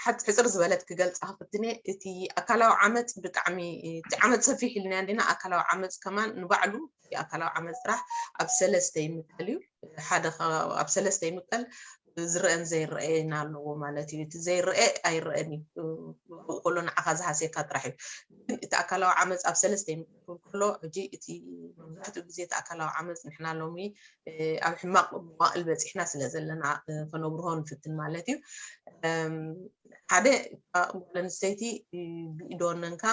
ሓፂር ዝበለት ክገልፃ ክፍትነ። እቲ ኣካላዊ ዓመፅ ብጣዕሚ እቲ ዓመፅ ሰፊሕ ኢልና እንዲና ኣካላዊ ዓመፅ ከማን ንባዕሉ እቲ ኣካላዊ ዓመፅ ጥራሕ ኣብ ሰለስተ ይምቀል እዩ። ሓደ ኣብ ሰለስተ ይምቀል። ዝረአን ዘይረአን ኣለዎ ማለት እዩ። እቲ ዘይረአ ኣይረአን እዩ። ኣብኡ ከሎ ንዓኻ ዝሃስየካ ጥራሕ እዩ። ግን እቲ ኣካላዊ ዓመፅ ኣብ ሰለስተ ይምቀል ከሎ ሕጂ እቲ መብዛሕትኡ ግዜ እቲ ኣካላዊ ዓመፅ ንሕና ሎሚ ኣብ ሕማቕ መዋእል በፂሕና ስለ ዘለና ከነብርሆ ንፍትን ማለት እዩ። ሓደ ጓል ኣንስተይቲ ብኢድ ወነንካ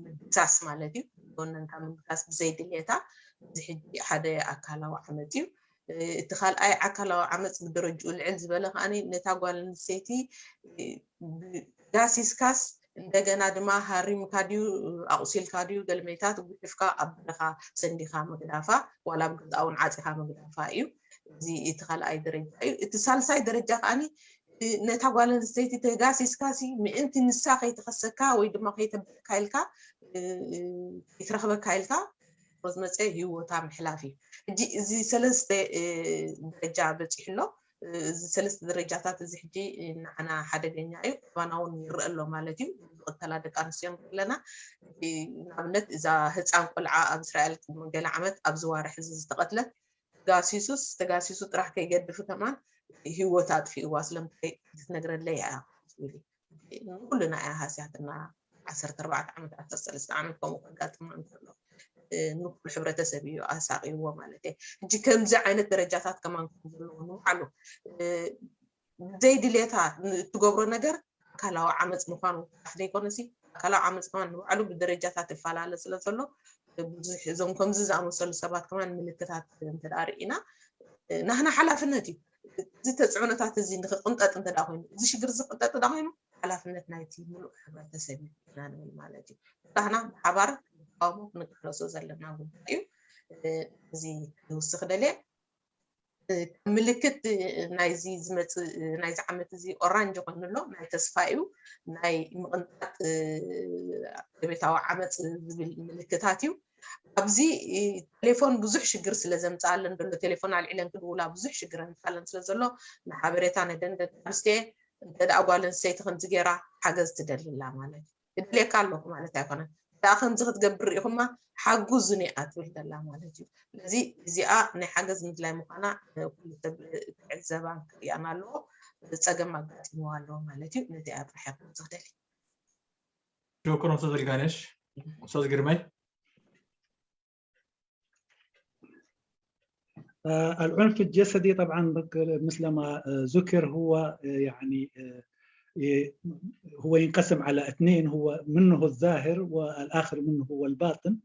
ምድሳስ ማለት እዩ። ወነንካ ምድሳስ ብዘይ ድልየታ እዚ ሕጂ ሓደ ኣካላዊ ዓመፅ እዩ። እቲ ካልኣይ ኣካላዊ ዓመፅ ብደረጅኡ ልዕል ዝበለ ከዓኒ ነታ ጓል ኣንስተይቲ ጋሲስካስ እንደገና ድማ ሃሪምካ ድዩ ኣቑሲልካ ድዩ ገልመይታት ጉሕፍካ ኣብ በረኻ ሰንዲኻ ምግዳፋ ዋላ ኣብ ገዛኣ እውን ዓፂኻ ምግዳፋ እዩ። እዚ እቲ ካልኣይ ደረጃ እዩ። እቲ ሳልሳይ ደረጃ ከዓኒ ነታ ጓል ኣንስተይቲ ተጋሲስካ ሲ ምእንቲ ንሳ ከይትኸሰካ ወይ ድማ ከይተብለካ ኢልካ ከይትረኽበካ ኢልካ ዝመፀ ህይወታ ምሕላፍ እዩ። ሕጂ እዚ ሰለስተ ደረጃ በፂሑ ኣሎ። እዚ ሰለስተ ደረጃታት እዚ ሕጂ ንዓና ሓደገኛ እዩ። ኣባና እውን ይረአ ኣሎ ማለት እዩ። ዝቕተላ ደቂ ኣንስትዮ ንርኢ ኣለና። ንኣብነት እዛ ህፃን ቆልዓ ኣብ እስራኤል ገለ ዓመት ኣብዚ ዋርሕ እዚ ዝተቐትለት ተጋሲሱስ ተጋሲሱ ጥራሕ ከይገድፍ ከማን ህይወት ኣጥፊእዋ ስለምንታይ ክትነግረለይ እያ ትብል። ንኩልና እያ ሃስያትና። ዓሰርተ ኣርባዕተ ዓመት ዓሰርተ ሰለስተ ዓመት ከምኡ ከጋጥማ እንከሎ ንኩሉ ሕብረተሰብ እዩ ኣሳቂዎ ማለት እየ። ሕጂ ከምዚ ዓይነት ደረጃታት ከማን ከም ዘለዎ ንባዕሉ ዘይድልየታ እትገብሮ ነገር ኣካላዊ ዓመፅ ምኳኑ ጥራሕ ዘይኮነሲ ኣካላዊ ዓመፅ ከማን ንባዕሉ ብደረጃታት ይፈላለ ስለ ዘሎ ብዙሕ እዞም ከምዚ ዝኣመሰሉ ሰባት ከማን ምልክታት እንተ ርኢና ናህና ሓላፍነት እዩ። እዚ ተፅዕኖታት እዚ ንክቅንጠጥ እንተ ኮይኑ እዚ ሽግር ዝቅንጠጥ ዳ ኮይኑ ሓላፍነት ናይቲ ምሉእ ሕብረተሰብ እዩ ኢና ንብል ማለት እዩ። ኩላህና ብሓባር ንቃወሞ ክንቃለሶ ዘለና ጉዳይ እዩ። እዚ ክውስኽ ደልየ ምልክት ናይዚ ዝመፅእ ናይዚ ዓመት እዚ ኦራንጅ ኮይኑ ኣሎ ናይ ተስፋ እዩ ናይ ምቕንጣጥ ቤታዊ ዓመፅ ዝብል ምልክታት እዩ። ኣብዚ ቴሌፎን ብዙሕ ሽግር ስለ ዘምፅኣለን ዘሎ ቴሌፎን ኣልዒለን ክድውላ ብዙሕ ሽግር ኣምፅኣለን ስለ ዘሎ ንሓበሬታ ነደን ደቂ ኣንስትየ እንተ ደኣ ጓል ኣንስተይቲ ከምዚ ገይራ ሓገዝ ትደሊ ኣላ ማለት እዩ። እድልየካ ኣለኹ ማለት ኣይኮነን። ደኣ ከምዚ ክትገብር ርኢኹማ ሓጉዙኒ እያ ትብል ዘላ ማለት እዩ። ስለዚ እዚኣ ናይ ሓገዝ ምድላይ ምዃና ኩሉ ሰብ ክዕዘባን ክሪኣን ኣለዎ። ፀገም ኣጋጢምዋ ኣለዎ ማለት እዩ። ነዚ እያ ጥራሕ እየ ክገልፅ ክደሊ። شكرا أستاذ القانش. أستاذ قرمي. العنف الجسدي طبعا مثل ما ذكر هو يعني هو ينقسم على اثنين، هو منه الظاهر والآخر منه هو الباطن.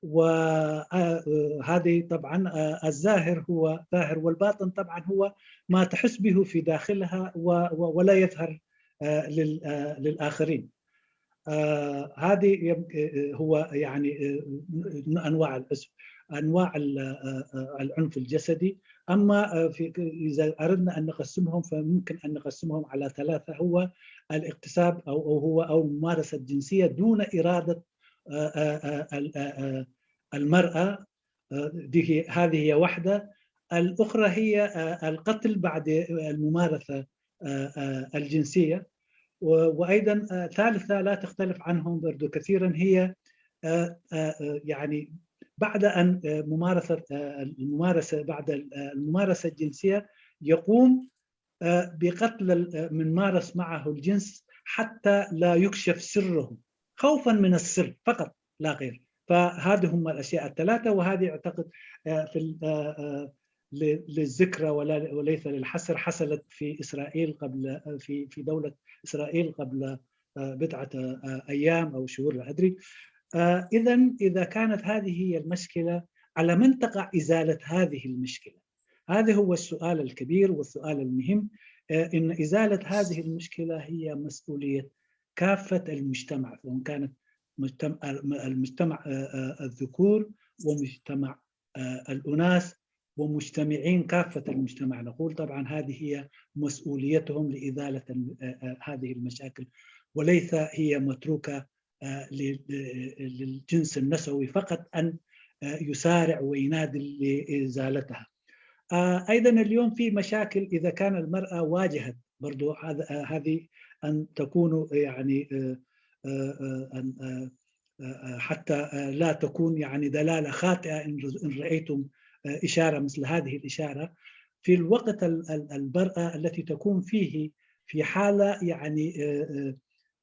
وهذه طبعا الظاهر هو ظاهر، والباطن طبعا هو ما تحس به في داخلها ولا يظهر للآخرين. هذه هو يعني انواع العسف انواع العنف الجسدي. اما في اذا اردنا ان نقسمهم فممكن ان نقسمهم على ثلاثه، هو الاغتصاب او هو او الممارسه الجنسيه دون اراده المراه، هذه هي واحده. الاخرى هي القتل بعد الممارسه الجنسيه. وايضا ثالثه لا تختلف عنهم برضو كثيرا هي يعني بعد ان ممارسه الممارسه بعد الممارسه الجنسيه يقوم بقتل من مارس معه الجنس حتى لا يكشف سره، خوفا من السر فقط لا غير. فهذه هم الاشياء الثلاثه، وهذه اعتقد في للذكرى وليس للحصر حصلت في اسرائيل قبل في في دوله اسرائيل قبل بضعه ايام او شهور لا ادري. اذا اذا كانت هذه هي المشكله على من تقع إزالة هذه المشكلة؟ هذا هو السؤال الكبير والسؤال المهم. آه، إن إزالة هذه المشكلة هي مسؤولية كافة المجتمع، سواء كانت مجتمع، المجتمع آه، آه، الذكور ومجتمع آه، الأناث ومجتمعين كافة المجتمع. نقول طبعا هذه هي مسؤوليتهم لإزالة آه، آه، هذه المشاكل، وليس هي متروكة آه، ل- ل- للجنس النسوي فقط أن آه، يسارع وينادي لإزالتها. آه، أيضا اليوم في مشاكل إذا كان المرأة واجهت برضو هذا- آه، هذه أن تكون يعني آه، آه، آه، أن آه، آه، آه، حتى آه، لا تكون يعني دلالة خاطئة إن إن رأيتم آه، إشارة مثل هذه الإشارة في الوقت ال- ال- المرأة التي تكون فيه في حالة يعني آه، آه،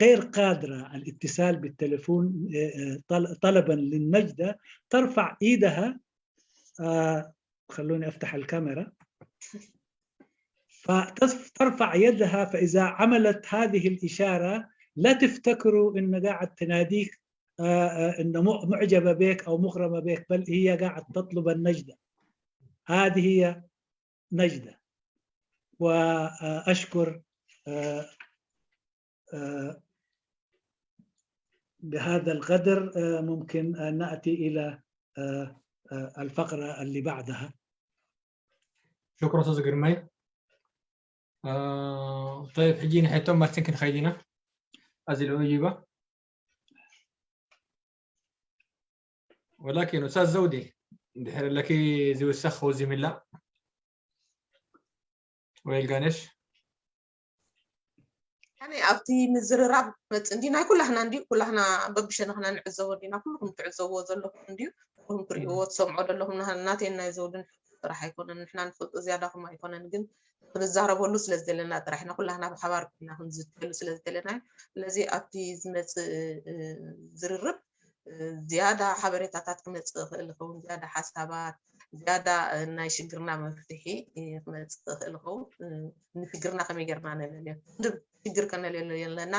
غير قادرة الاتصال بالتلفون آه، آه، طل- طلبا للنجدة، ترفع إيدها. آه، خلوني أفتح الكاميرا. فترفع يدها، فإذا عملت هذه الإشارة لا تفتكروا إن قاعد تناديك آه، آه، إن م- معجبة بك أو مغرمة بك، بل هي قاعد تطلب النجدة. هذه هي نجدة. وأشكر آه، آه، بهذا القدر آه، ممكن أن نأتي إلى آه، آه، الفقرة اللي بعدها. شكرا أستاذ قرمي. آه طيب، حجينا حيتم ما تنكن خيدينا. أزل أجيبة. ولكن أستاذ زودي، دحر لك زي وسخ وزي ملا. ويلقانش. يعني ኣብቲ ምዝርራብ መፅ እንዲ ናይ ኩላህና እንዲ ኩላህና በብሸነኽና ንዕዘቦ እንዲና፣ ኩልኩም ትዕዘብዎ ዘለኹም እንዲ ኩልኩም ትርእይዎ ትሰምዖ ዘለኹም ናተይን ናይ ዘውድን ጥራሕ ኣይኮነን፣ ንሕና ንፈልጦ ዝያዳኹም ኣይኮነን፣ ግን ክንዛረበሉ ስለ ዝደለና ጥራሕ ኢና ኩላህና ብሓባር ኮይና ክንዝተሉ ስለ ዝደለና እዩ። ስለዚ ኣብቲ ዝመፅእ ዝርርብ ዝያዳ ሓበሬታታት ክመፅእ ይኽእል ይኸውን፣ ዝያዳ ሓሳባት፣ ዝያዳ ናይ ሽግርና መፍትሒ ክመፅእ ይኽእል ይኸውን። ንሽግርና ከመይ ጌርና ነለልዮ? ሽግር ከነለልዮ ኣለና፣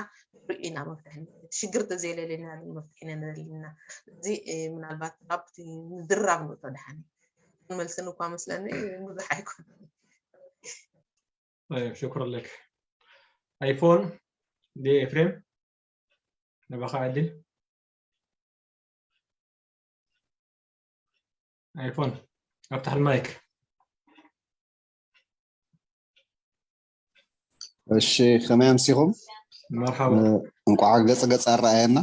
ርኢና መፍትሒ ንደሊ። ሽግር ተዘይለለና ግን መፍትሒ ነለልና። እዚ ምናልባት ኣብቲ ምዝራብ ንእቶ ደሓን እዩ። መልስን እኳ መስለኒ ብዙሕ ኣይኮነን። طيب، شكرا لك. ايفون لافريم، نبقى عدل. ايفون، افتح المايك. እሺ፣ ከመይ ኣምሲኹም? مرحبا. እንቋዕ ገጽ ገጽ ኣረኣየና።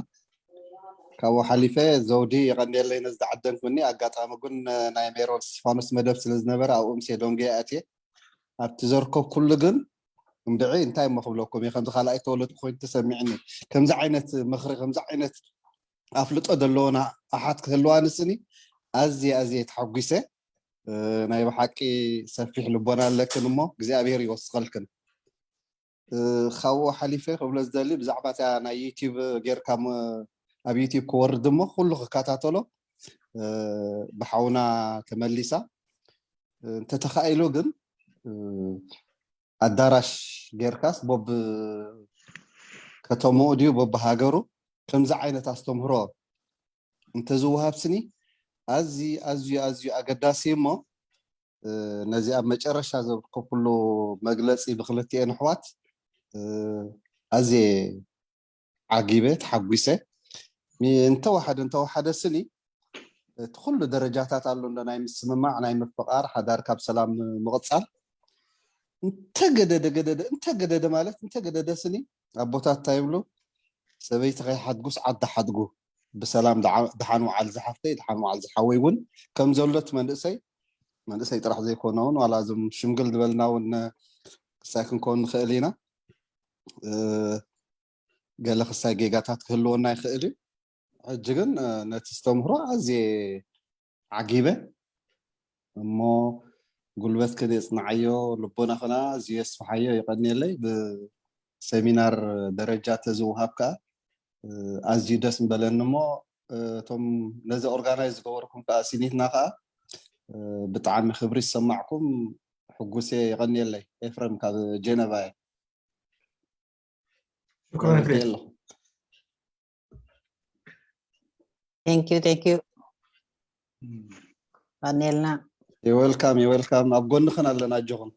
ካብኡ ሓሊፈ ዘውዲ የቐንየለይ ነዚ ዝዓደምኩኒ። ኣጋጣሚ ግን ናይ ሜሮን እስቲፋኖስ መደብ ስለ ዝነበረ ኣብኡ ምሴ ዶንጌ ኣትየ ኣብቲ ዘርከብኩሉ ግን እምብዒ እንታይ እሞ ክብለኩም እየ፣ ከምዚ ካልኣይ ተወለድኩ ኮይኑ ተሰሚዕኒ። ከምዚ ዓይነት ምኽሪ፣ ከምዚ ዓይነት ኣፍልጦ ዘለዎና ኣሓት ክህልዋ ንስኒ ኣዝየ ኣዝየ ተሓጒሰ። እ፣ ናይ ብሓቂ ሰፊሕ ልቦና ኣለክን እሞ እግዚኣብሔር ይወስኸልክን። እ፣ ካብኡ ሓሊፈ ክብሎ ዝደሊ ብዛዕባ እታ ናይ ዩቲዩብ ጌርካ ም- ኣብ ዩቲዩብ ክወርድ እሞ ኩሉ ክከታተሎ እ፣ ብሓውና ተመሊሳ እ፣ እንተተኻኢሉ ግን እ፣ ኣዳራሽ ጌርካስ ቦብ ከተምኡ ድዩ ቦብ ሃገሩ ከምዚ ዓይነት ኣስተምህሮ እንተዝወሃብ ስኒ ኣዝዩ ኣዝዩ ኣዝዩ ኣገዳሲ እሞ እ፣ ነዚ ኣብ መጨረሻ ዘብርከኩሉ መግለፂ ብክልቲኤን ኣሕዋት እ፣ ኣዝየ ዓጊበ ተሓጒሰ። ሚ- እንተወሓደ እንተወሓደ ስኒ እቲ ኩሉ ደረጃታት ኣሎ እንዶ ናይ ምስምማዕ ናይ ምፍቓር ሓዳር ካብ ሰላም ምቕፃል እንተገደደ ገደደ እንተገደደ ማለት እንተገደደ ስኒ ኣቦታት እንታይ ይብሉ ሰበይቲ ከይሓድጉስ ዓዲ ሓድጉ ብሰላም ደዓ- ደሓን ወዓል ዝሓፍተይ ደሓን ወዓል ዝሓወይ እውን ከም ዘሎ እቲ መንእሰይ መንእሰይ ጥራሕ ዘይኮነ እውን ዋላ እዞም ሽምግል ዝበልና እውን ክሳይ ክንከውን ንኽእል ኢና እ፣ ገለ ክሳይ ጌጋታት ክህልወና ይኽእል እዩ ሕጂ ግን እ፣ ነቲ ዝተምህሮ ኣዝየ ዓጊበ እሞ ጉልበትክን የፅንዓዮ ልቦናኽና ኣዝዩ የስፍሓዮ ይቐንየለይ ብሰሚናር ደረጃ ተዝወሃብ ከዓ እ፣ ኣዝዩ ደስ ምበለኒ እሞ እ፣ እቶም ነዚ ኦርጋናይዝ ዝገበርኩም ከዓ ሲኒትና ከዓ እ፣ ብጣዕሚ ክብሪ ዝሰማዕኩም ሕጉስ እየ ይቐንየለይ ኤፍረም ካብ ጀነቫ እየ شكرا መልእኽቲ افريم. ኣለኹ Thank you, thank you. مم. ቀኒልና። You're welcome, you're welcome. ኣብ ጎንኽን ኣለና፣ ኣጆኹም።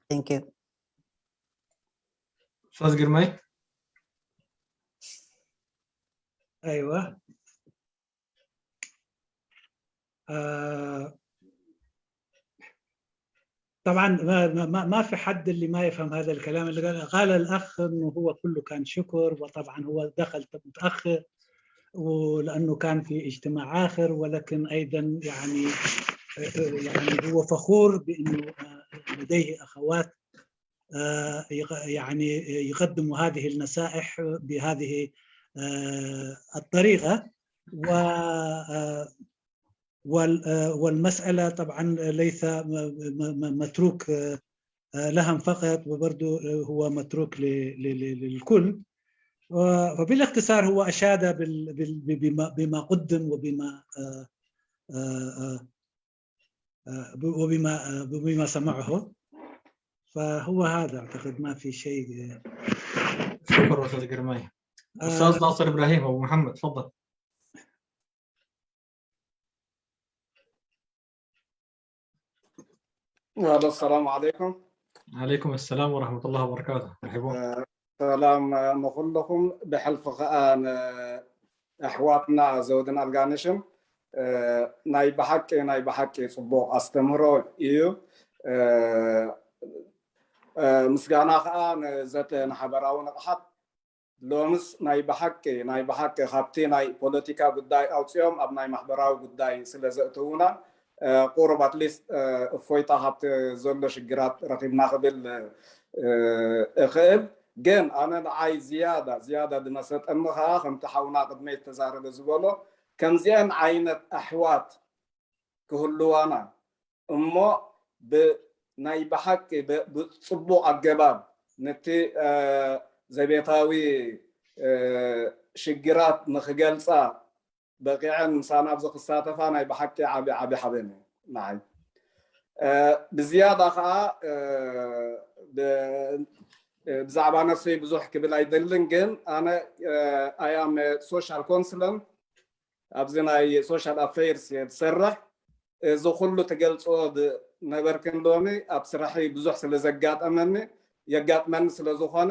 Thank you. استاذ قرمي. ايوه. آه طبعا ما, ما, ما في حد اللي ما يفهم هذا الكلام اللي قال, قال الاخ انه هو كله كان شكر, وطبعا هو دخل متاخر ولانه كان في اجتماع اخر, ولكن ايضا يعني يعني هو فخور بانه لديه اخوات يعني يقدموا هذه النصائح بهذه الطريقه. والمساله طبعا ليس متروك لهم فقط, وبرضه هو متروك للكل. فبالاختصار هو اشاد بما قدم وبما وبما بما سمعه. فهو هذا اعتقد, ما في شيء. شكرا استاذ قرمي. استاذ ناصر ابراهيم ابو محمد, تفضل. الو, السلام عليكم. عليكم السلام ورحمة الله وبركاته. مرحبا. ሰላም ንኹልኹም። ብሕልፊ ከኣ ንኣሕዋትና ዘውድን ኣልጋነሽን ናይ ብሓቂ ናይ ብሓቂ ጽቡቕ ኣስተምህሮ እዩ። ምስጋና ከኣ ንዘተ ንሓበራዊ ንቕሓት። ሎምስ ናይ ብሓቂ ናይ ብሓቂ ካብቲ ናይ ፖለቲካ ጉዳይ ኣውፅኦም ኣብ ናይ ማሕበራዊ ጉዳይ ስለ ዘእተውና ቁሩብ ኣትሊስት እፎይታ ካብቲ ዘሎ ሽግራት ረኺብና ክብል እኽእል። ግን ኣነ ንዓይ ዝያዳ ዝያዳ ዝመሰጠኒ ከዓ ከምቲ ሓውና ቅድመይ ዝተዛረበ ዝበሎ ከምዚአን ዓይነት ኣሕዋት ክህልዋና እሞ ብናይ ብሓቂ ብፅቡቕ ኣገባብ ነቲ ዘቤታዊ ሽግራት ንክገልፃ በቂዐን ምሳና ኣብዚ ክሳተፋ ናይ ብሓቂ ዓቢ ዓቢ ሓበን እዩ ንዓይ። ብዝያዳ ከዓ ብዛዕባ ነፍሰይ ብዙሕ ክብል ኣይደልን፣ ግን ኣነ ኣያም ሶሻል ኮንስለን ኣብዚ ናይ ሶሻል ኣፌርስ እየ ዝሰርሕ። እዚ ኩሉ ትገልፅኦ ነበርክን ሎሚ ኣብ ስራሐይ ብዙሕ ስለ ዘጋጠመኒ የጋጥመኒ ስለ ዝኾነ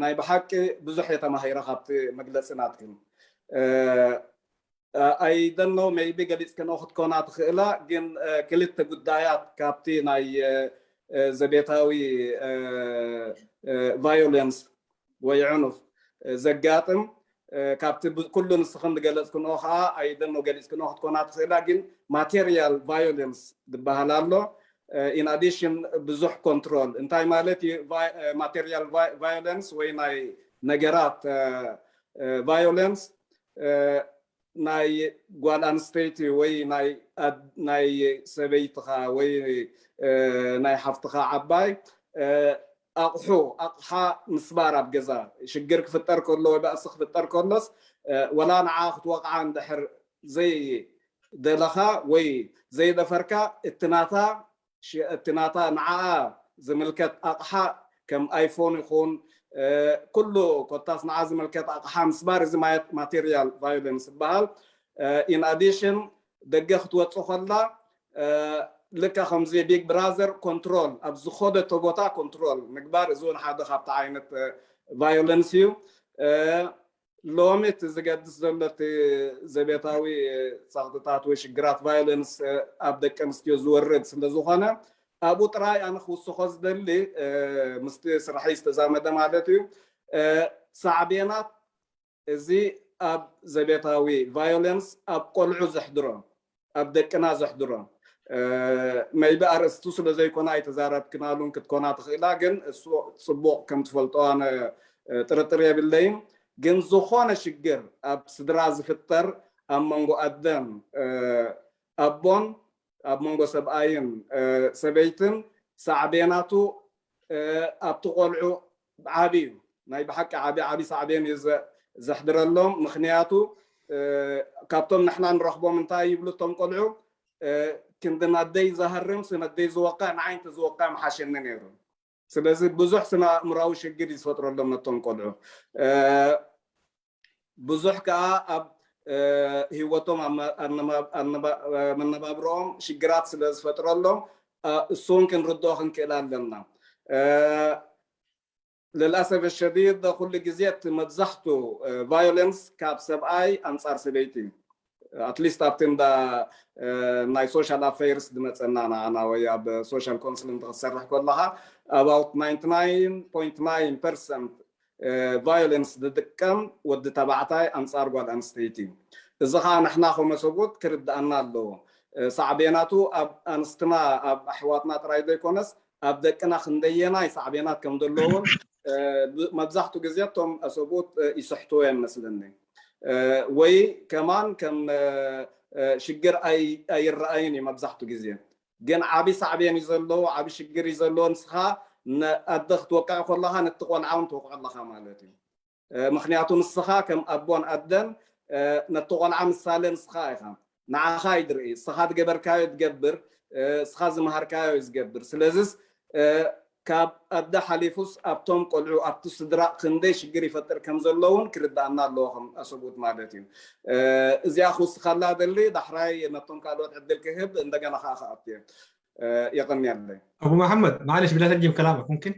ናይ ብሓቂ ብዙሕ እየ ተማሂረ ካብቲ መግለፂ ናትክን። ኣይደኖ ሜይቢ ገሊፅክንኦ ክትኮና ትኽእላ፣ ግን ክልተ ጉዳያት ካብቲ ናይ ዘቤታዊ ቫዮለንስ ወይ ዕኑፍ ዘጋጥም ካብቲ ኩሉ ንስኽን ዝገለፅክንኦ ከዓ ኣይደኖ ገሊፅክንኦ ክትኮና ትኽእላ፣ ግን ማቴሪያል ቫዮለንስ ዝበሃል ኣሎ። ኢን ኣዲሽን ብዙሕ ኮንትሮል እንታይ ማለት እዩ? ማቴሪያል ቫዮለንስ ወይ ናይ ነገራት ቫዮለንስ ናይ ጓል ኣንስተይቲ ወይ ናይ ሰበይትኻ ወይ ናይ ሓፍትኻ ዓባይ ኣቕሑ ኣቕሓ ምስባር ኣብ ገዛ ሽግር ክፍጠር ከሎ ወይ ባእሲ ክፍጠር ከሎስ ወላ ንዓ ክትወቕዓ እንድሕር ዘይደለኻ ወይ ዘይደፈርካ እቲ ናታ እቲ ናታ ንዓኣ ዝምልከት ኣቕሓ ከም ኣይፎን ይኹን ኩሉ ኮታስ ንዓ ዝምልከት ኣቕሓ ምስባር እዚ ማቴሪያል ቫዮለንስ ይበሃል። ኢን ኣዲሽን ደገ ክትወፅእ ከላ ልካ ከምዚ ቢግ ብራዘር ኮንትሮል ኣብ ዝኸደቶ ቦታ ኮንትሮል ምግባር እዚ እውን ሓደ ካብቲ ዓይነት ቫዮለንስ እዩ። ሎሚ እቲ ዝገድስ ዘሎ እቲ ዘቤታዊ ፀቕጥታት ወይ ሽግራት ቫዮለንስ ኣብ ደቂ ኣንስትዮ ዝወርድ ስለ ዝኾነ ኣብኡ ጥራይ ኣነ ክውስኾ ዝደሊ ምስቲ ስራሐይ ዝተዛመደ ማለት እዩ ሳዕቤናት እዚ ኣብ ዘቤታዊ ቫዮለንስ ኣብ ቆልዑ ዘሕድሮ ኣብ ደቅና ዘሕድሮ ሜይቢ ኣርእስቱ ስለ ዘይኮነ ኣይተዛረብክናሉን ክትኮና ትኽእላ፣ ግን እሱ ፅቡቕ ከም ትፈልጦ ኣነ ጥርጥር የብለይን። ግን ዝኾነ ሽግር ኣብ ስድራ ዝፍጠር ኣብ መንጎ ኣደን ኣቦን ኣብ መንጎ ሰብኣይን ሰበይትን ሳዕቤናቱ ኣብቲ ቆልዑ ዓቢ እዩ። ናይ ብሓቂ ዓቢ ዓቢ ሳዕቤን እዩ ዘሕድረሎም። ምኽንያቱ ካብቶም ንሕና ንረኽቦም እንታይ ይብሉ እቶም ቆልዑ ክንዲ ናደይ ዝሃርም ስነደይ ዝወቅዕ ንዓይ እንተዝወቅዕ ምሓሸኒ ነይሩ። ስለዚ ብዙሕ ስነ ኣእምራዊ ሽግር እዩ ዝፈጥረሎም ነቶም ቆልዑ። ብዙሕ ከዓ ኣብ እ፣ ህይወቶም ኣብ መ-፣ ኣነባ-፣ ኣነባ-፣ እ፣ መነባብሮኦም ሽግራት ስለ ዝፈጥረሎም፣ እ፣ እሱ እውን ክንርድኦ ክንክእል ኣለና። እ፣ ልልኣሰፍ ሸዲድ ኩሉ ግዜ እቲ መብዛሕቱ፣ እ፣ ቫዮለንስ ካብ ሰብኣይ ኣንጻር ሰበይቲ እዩ። ኣትሊስት ኣብቲ እንዳ፣ እ፣ ናይ ሶሻል ኣፌርስ ዝመጸና ንዓና ወይ ኣብ ሶሻል ኮንስል እንተ ክትሰርሕ ከለኻ፣ about ናይንቲ ናይን ፖይንት ናይን ፐርሰንት እ፣ ቫዮለንስ ዝጥቀም ወዲ ተባዕታይ ኣንጻር ጓል ኣንስተይቲ እዩ። እዚ ኸኣ ንሕና ከመ ሰብኡት ክርድኣና ኣለዎ። እ፣ ሳዕቤናቱ ኣብ ኣንስትና፣ ኣብ ኣሕዋትና ጥራይ ዘይኮነስ፣ ኣብ ደቅና ክንደየናይ ሳዕቤናት ከም ዘለዎ እውን፣ እ፣ ብ-፣ መብዛሕትኡ ግዜ እቶም ሰብኡት፣ እ፣ ይስሕትዎ እዮም መስለኒ። እ፣ ወይ ከማን ከም፣ እ፣ እ፣ ሽግር ኣይ-፣ ኣይረኣይን እዩ መብዛሕትኡ ግዜ። ግን ዓቢ ሳዕቤን እዩ ዘለዎ፣ ዓቢ ሽግር እዩ ዘለዎ። ንስኻ ንኣደ ክትወቅዕ ከለኻ ነቲ ቆልዓ እውን ትወቅዖ ኣለኻ ማለት እዩ። እ፣ ምኽንያቱ ንስኻ ከም ኣቦን ኣደን፣ እ፣ ነቲ ቆልዓ ምሳሌ ንስኻ ኢኻ። ንዓኻ እዩ ዝርኢ። ንስኻ ዝገበርካዮ ትገብር፣ እ፣ ንስኻ ዝመሃርካዮ እዩ ዝገብር። ስለዚስ፣ እ፣ ካብ ኣደ ሓሊፉስ ኣብቶም ቆልዑ፣ ኣብቲ ስድራ ክንደይ ሽግር ይፈጥር ከም ዘሎ እውን ክርድኣና ኣለዎ ከም ሰብኡት ማለት እዩ። እ፣ እዚኣ ክውስኸላ ደሊ፣ ዳሕራይ ነቶም ካልኦት ዕድል ክህብ፣ እንደገና ኸኣ ክኣቱ እየ። እ፣ የቐንየለይ። أبو محمد، معلش، بدي أترجم كلامك، ممكن؟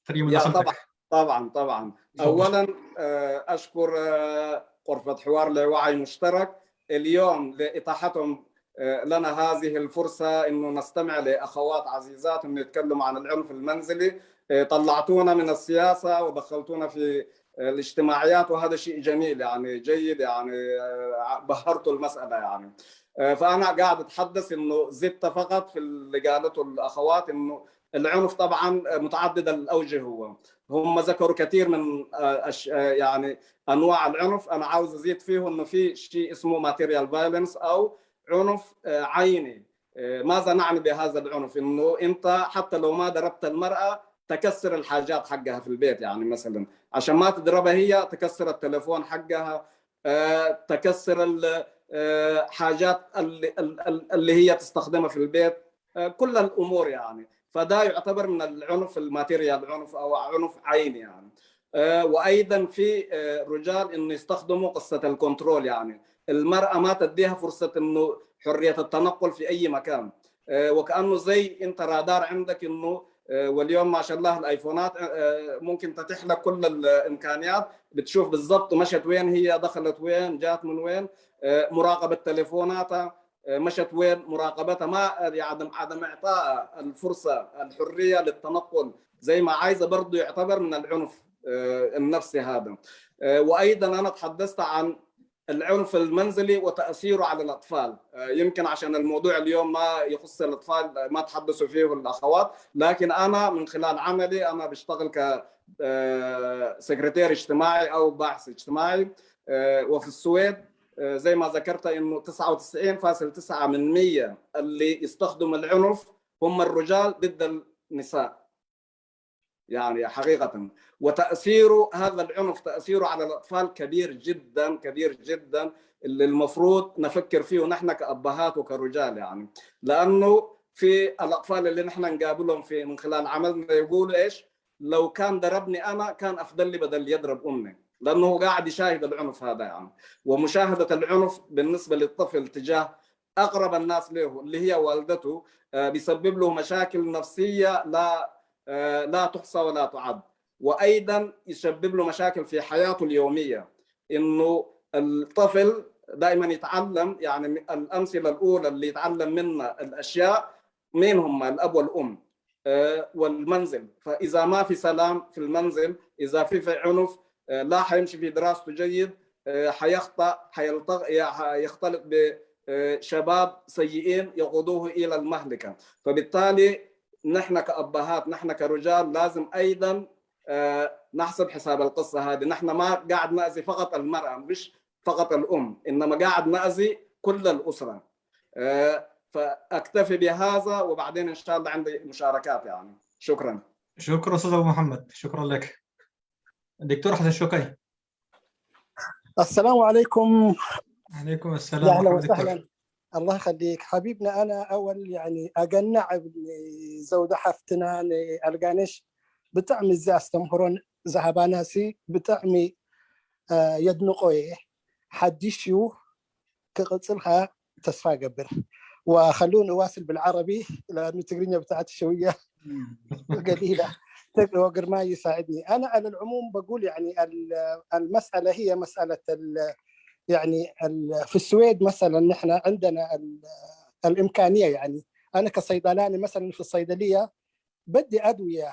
ترجم يا، لصوتك. طبعًا، طبعًا، طبعًا. تفضل. أولًا، آه، أشكر، آه، غرفة حوار لوعي مشترك اليوم لإتاحتهم، آه، لنا هذه الفرصة إنه نستمع لأخوات عزيزات إنه يتكلموا عن العنف المنزلي. آه، طلعتونا من السياسة ودخلتونا في، آه، الاجتماعيات، وهذا شيء جميل، يعني، جيد، يعني، آه، بهرتوا المسألة، يعني. آه، فأنا قاعد أتحدث إنه زدت فقط في اللي قالته الأخوات، إنه العنف طبعًا متعدد الأوجه هو. هم ذكروا كثير من، آه، أش-، آه، يعني أنواع العنف. أنا عاوز أزيد فيه إنه في شيء اسمه material violence أو عنف، آه، عيني. آه، ماذا نعني بهذا العنف؟ إنه أنت حتى لو ما ضربت المرأة، تكسر الحاجات حقها في البيت، يعني مثلًا عشان ما تضربها هي، تكسر التلفون حقها، آه، تكسر ال-، آه، حاجات ال-، ال-، ال-، اللي هي تستخدمها في البيت. آه، كل الأمور يعني. فده يعتبر من العنف الماتيريال، عنف أو عنف عين يعني. آه، وأيضًا في، آه، رجال إنه يستخدموا قصة الكنترول، يعني المرأة ما تديها فرصة إنه حرية التنقل في أي مكان. آه، وكأنه زي أنت رادار عندك إنه، آه، واليوم ما شاء الله الآيفونات، آه، ممكن تتيح لك كل الإمكانيات، بتشوف بالضبط مشت وين، هي دخلت وين، جات من وين، آه، مراقبة تليفوناتها، آه، مشت وين، مراقبتها، ما، آه، عدم، عدم إعطاء الفرصة، الحرية للتنقل زي ما عايزة، برضو يعتبر من العنف، آه، النفسي هذا. آه، وأيضًا أنا تحدثت عن العنف المنزلي وتأثيره على الأطفال. آه، يمكن عشان الموضوع اليوم ما يخص الأطفال، آه، ما تحدثوا فيه الأخوات، لكن أنا من خلال عملي، أنا بشتغل ك، آه، سكرتير اجتماعي أو باحث اجتماعي، آه، وفي السويد، آه، زي ما ذكرت إنه تسعة وتسعين فاصلة تسعة من مية اللي يستخدموا العنف هم الرجال ضد النساء. يعني حقيقة. وتأثيره، هذا العنف تأثيره على الأطفال كبير جدًا، كبير جدًا، اللي المفروض نفكر فيه نحن كأبهات وكرجال يعني. لأنه في الأطفال اللي نحن نقابلهم في، من خلال عملنا يقولوا إيش؟ "لو كان ضربني أنا كان أفضل لي بدل يضرب أمي." لأنه قاعد يشاهد العنف هذا يعني. ومشاهدة العنف بالنسبة للطفل تجاه أقرب الناس له اللي هي والدته، آه، بيسبب له مشاكل نفسية لا، آه، لا تحصى ولا تعد. وأيضًا يسبب له مشاكل في حياته اليومية، إنه الطفل دائمًا يتعلم، يعني، الأمثلة الأولى اللي يتعلم منها الأشياء مين هم؟ الأب والأم، آه، والمنزل. فإذا ما في سلام في المنزل، إذا في، في عنف، آه، لا حيمشي في دراسته جيد، آه، حيخطأ، حيلتغ-، يا-، حيختلط بشباب سيئين يقودوه إلى المهلكة. فبالتالي نحن كأبهات، نحن كرجال لازم أيضًا، آه، نحسب حساب القصة هذه. نحن ما قاعد نأذي فقط المرأة، مش فقط الأم، إنما قاعد نأذي كل الأسرة. آه، فأكتفي بهذا، وبعدين إن شاء الله عندي مشاركات يعني. شكرًا. شكرًا أستاذ أبو محمد، شكرًا لك. دكتور حسن شوكي. السلام عليكم. عليكم السلام يا أهلا ورحمة الله. وسهلا. الله يخليك حبيبنا. أنا أول يعني أقنع ابن زودة حفتنا ألقانش بطعم الزي أستمهرون ذهبانا سي بطعم، آه، يدنقوي حديشيو ክቕጽል ከኣ ተስፋ እገብር። وخلوني أواصل بالعربي لأن التقرينية بتاعتي شوية قليلة. وقرماي يساعدني. أنا على العموم بقول يعني ال- المسألة هي مسألة ال يعني ال في السويد مثلا نحن عندنا ال الإمكانية، يعني أنا كصيدلاني مثلا في الصيدلية بدي أدوية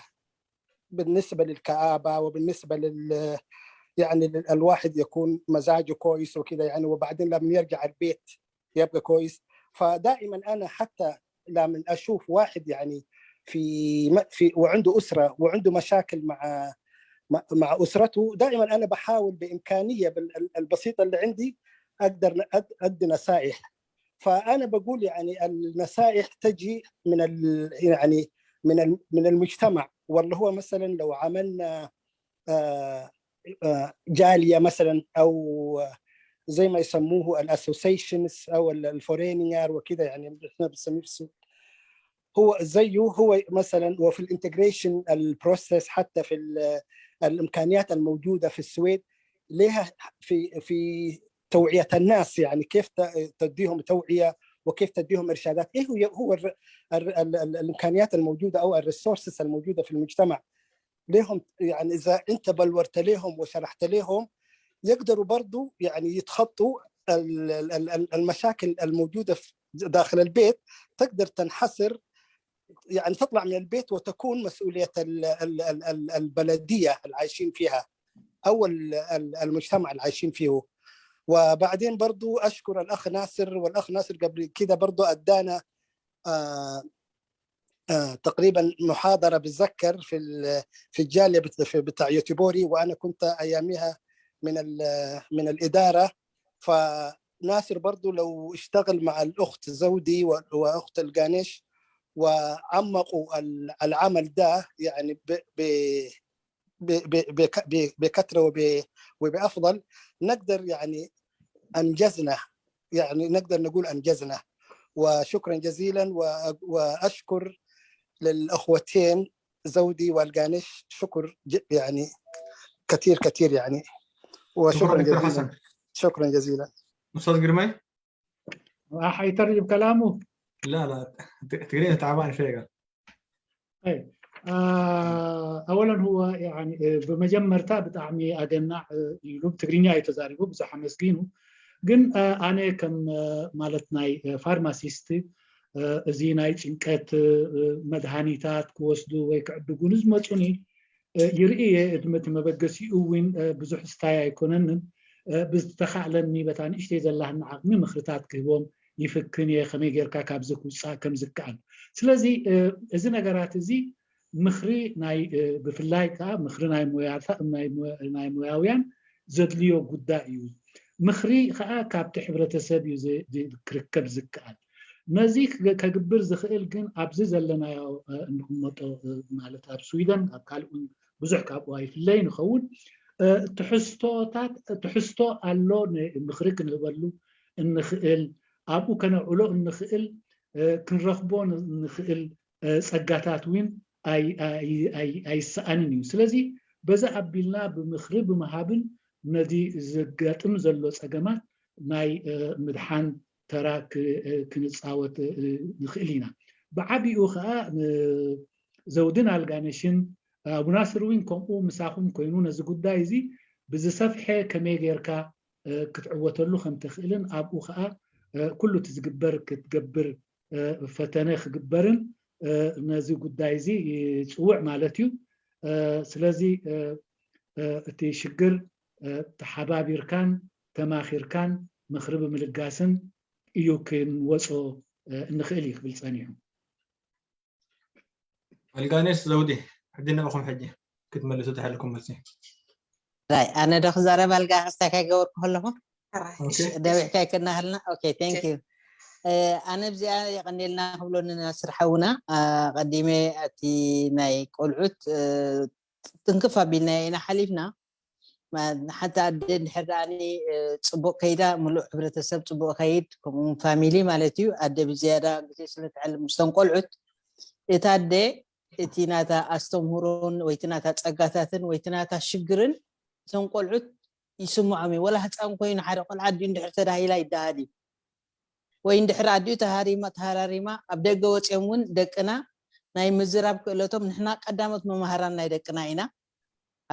بالنسبة للكآبة وبالنسبة لل يعني لل- الواحد يكون مزاجه كويس وكذا، يعني وبعدين لما يرجع البيت يبقى كويس. فدائما أنا حتى لما أشوف واحد يعني في م- في وعنده أسرة وعنده مشاكل مع مع- مع أسرته، دائما أنا بحاول بإمكانية بال- ال- البسيطة اللي عندي أقدر ن- أد- أدي نصائح. فأنا بقول يعني النصائح تجي من ال يعني من ال من المجتمع، واللي هو مثلا لو عملنا آه، آه، جالية مثلا، أو زي ما يسموه ال associations أو ال foreningar وكذا، يعني احنا بنسميه في السويد. هو زيه هو مثلا، وفي ال integration ال process حتى في ال- الإمكانيات الموجودة في السويد لها في في توعية الناس، يعني كيف ت- تديهم توعية وكيف تديهم إرشادات، إيه هو هو ال ال ال ال الإمكانيات الموجودة أو ال resources الموجودة في المجتمع لهم، يعني إذا أنت بلورت لهم وشرحت لهم يقدروا برضو يعني يتخطوا ال- ال- ال- ال- المشاكل الموجودة في داخل البيت، تقدر تنحصر، يعني تطلع من البيت وتكون مسؤولية ال- ال- ال- ال- البلدية اللي عايشين فيها أو ال- ال- المجتمع اللي عايشين فيه. وبعدين برضو أشكر الأخ ناصر، والأخ ناصر قبل كده برضو أدانا آه، آه، تقريبا محاضرة بتذكر في ال- في الجالية بت- في- بتاع يوتيبوري، وأنا كنت أياميها من ال- من الإدارة. فناصر برضو لو اشتغل مع الأخت زودي و- وأخت القانش وعمقوا ال- العمل ده يعني ب- ب- ب- ب- بك- ب- بكثرة وب- وبأفضل، نقدر يعني أنجزنا، يعني نقدر نقول أنجزنا. وشكرا جزيلا، و- وأشكر للأخوتين زودي والقانش، شكر ج- يعني كثير كثير يعني، وشكرا شكرا دكتور جزيلا. حسن. شكرا جزيلا. استاذ ግርማይ راح يترجم كلامه لا لا ت- ትግርኛ تعبان شوية طيب آه اولا هو يعني ብመጀመርታ ብጣዕሚ ኣገናዕ እዩ ኢሉ ብትግርኛ እዩ ተዛሪቡ ብዙሕ ኣመስጊኑ ግን ኣነ ከም ማለት ናይ ፋርማሲስት እዚ ናይ ጭንቀት መድሃኒታት ክወስዱ ወይ ክዕድጉ ንዝመፁኒ ይርኢ እየ እቲ መበገሲኡ እውን ብዙሕ ስታይ ኣይኮነንን ብዝተኻእለኒ በታ ንእሽተይ ዘላህኒ ዓቕሚ ምኽርታት ክህቦም ይፍክን እየ ከመይ ጌርካ ካብዚ ክውፃእ ከም ዝከኣል ስለዚ እዚ ነገራት እዚ ምኽሪ ናይ ብፍላይ ከዓ ምኽሪ ናይ ናይ ሙያውያን ዘድልዮ ጉዳይ እዩ ምኽሪ ከዓ ካብቲ ሕብረተሰብ እዩ ክርከብ ዝከኣል ነዚ ከግብር ዝኽእል ግን ኣብዚ ዘለናዮ እንቕመጦ ማለት ኣብ ስዊደን ኣብ ካልእ እውን ብዙሕ ካብኡ ኣይፍለይ ንኸውን ትሕዝቶታት ትሕዝቶ ኣሎ ምኽሪ ክንህበሉ እንኽእል ኣብኡ ከነውዕሎ እንኽእል ክንረኽቦ እንኽእል ፀጋታት እውን ኣይሰኣንን እዩ ስለዚ በዚ ኣቢልና ብምኽሪ ብምሃብን ነዚ ዘጋጥም ዘሎ ፀገማት ናይ ምድሓን ተራ ክንፃወት ንኽእል ኢና ብዓቢኡ ከዓ ዘውድን ኣልጋነሽን ኣቡናስር እውን ከምኡ ምሳኹም ኮይኑ ነዚ ጉዳይ እዚ ብዝሰፍሐ ከመይ ጌርካ ክትዕወተሉ ከም ትኽእልን ኣብኡ ከዓ ኩሉ እቲ ዝግበር ክትገብር ፈተነ ክግበርን ነዚ ጉዳይ እዚ ይፅውዕ ማለት እዩ ስለዚ እቲ ሽግር ተሓባቢርካን ተማኺርካን ምኽሪ ብምልጋስን እዩ ክንወፆ እንኽእል እዩ ክብል ፀኒሑ ኣልጋኔስ ዘውዲ ሕጂ ንዕኹም ሕጂ ክትመልሱ ተሓልኩም መልሲ ራይ ኣነ ዶ ክዛረብ ኣልጋ ክስታይ ከይገበርኩ ከለኹ ደዊሕካ ይከናህልና ኦኬ ቴንክ ዩ ኣነ ብዚኣ የቐኒልና ክብሎ ንናስር ሓውና ቀዲመ ኣቲ ናይ ቆልዑት ትንክፍ ኣቢልና ኢና ሓሊፍና ሓንቲ ኣደ እንድሕር ደኣኒ ፅቡቅ ከይዳ ምሉእ ሕብረተሰብ ፅቡቅ ከይድ ከምኡውን ፋሚሊ ማለት እዩ ኣደ ብዝያዳ ግዜ ስለትዕልም ምስቶም ቆልዑት እታ ኣደ እቲ ናታ ኣስተምህሮን ወይቲ ናታ ፀጋታትን ወይቲ ናታ ሽግርን እቶም ቆልዑት ይስምዖም እዩ ወላ ህፃን ኮይኑ ሓደ ቆልዓ ድዩ እንድሕር ተዳሂላ ይደሃል እዩ ወይ እንድሕር ኣዲኡ ተሃሪማ ተሃራሪማ ኣብ ደገ ወፂኦም እውን ደቅና ናይ ምዝራብ ክእለቶም ንሕና ቀዳሞት መማህራን ናይ ደቅና ኢና።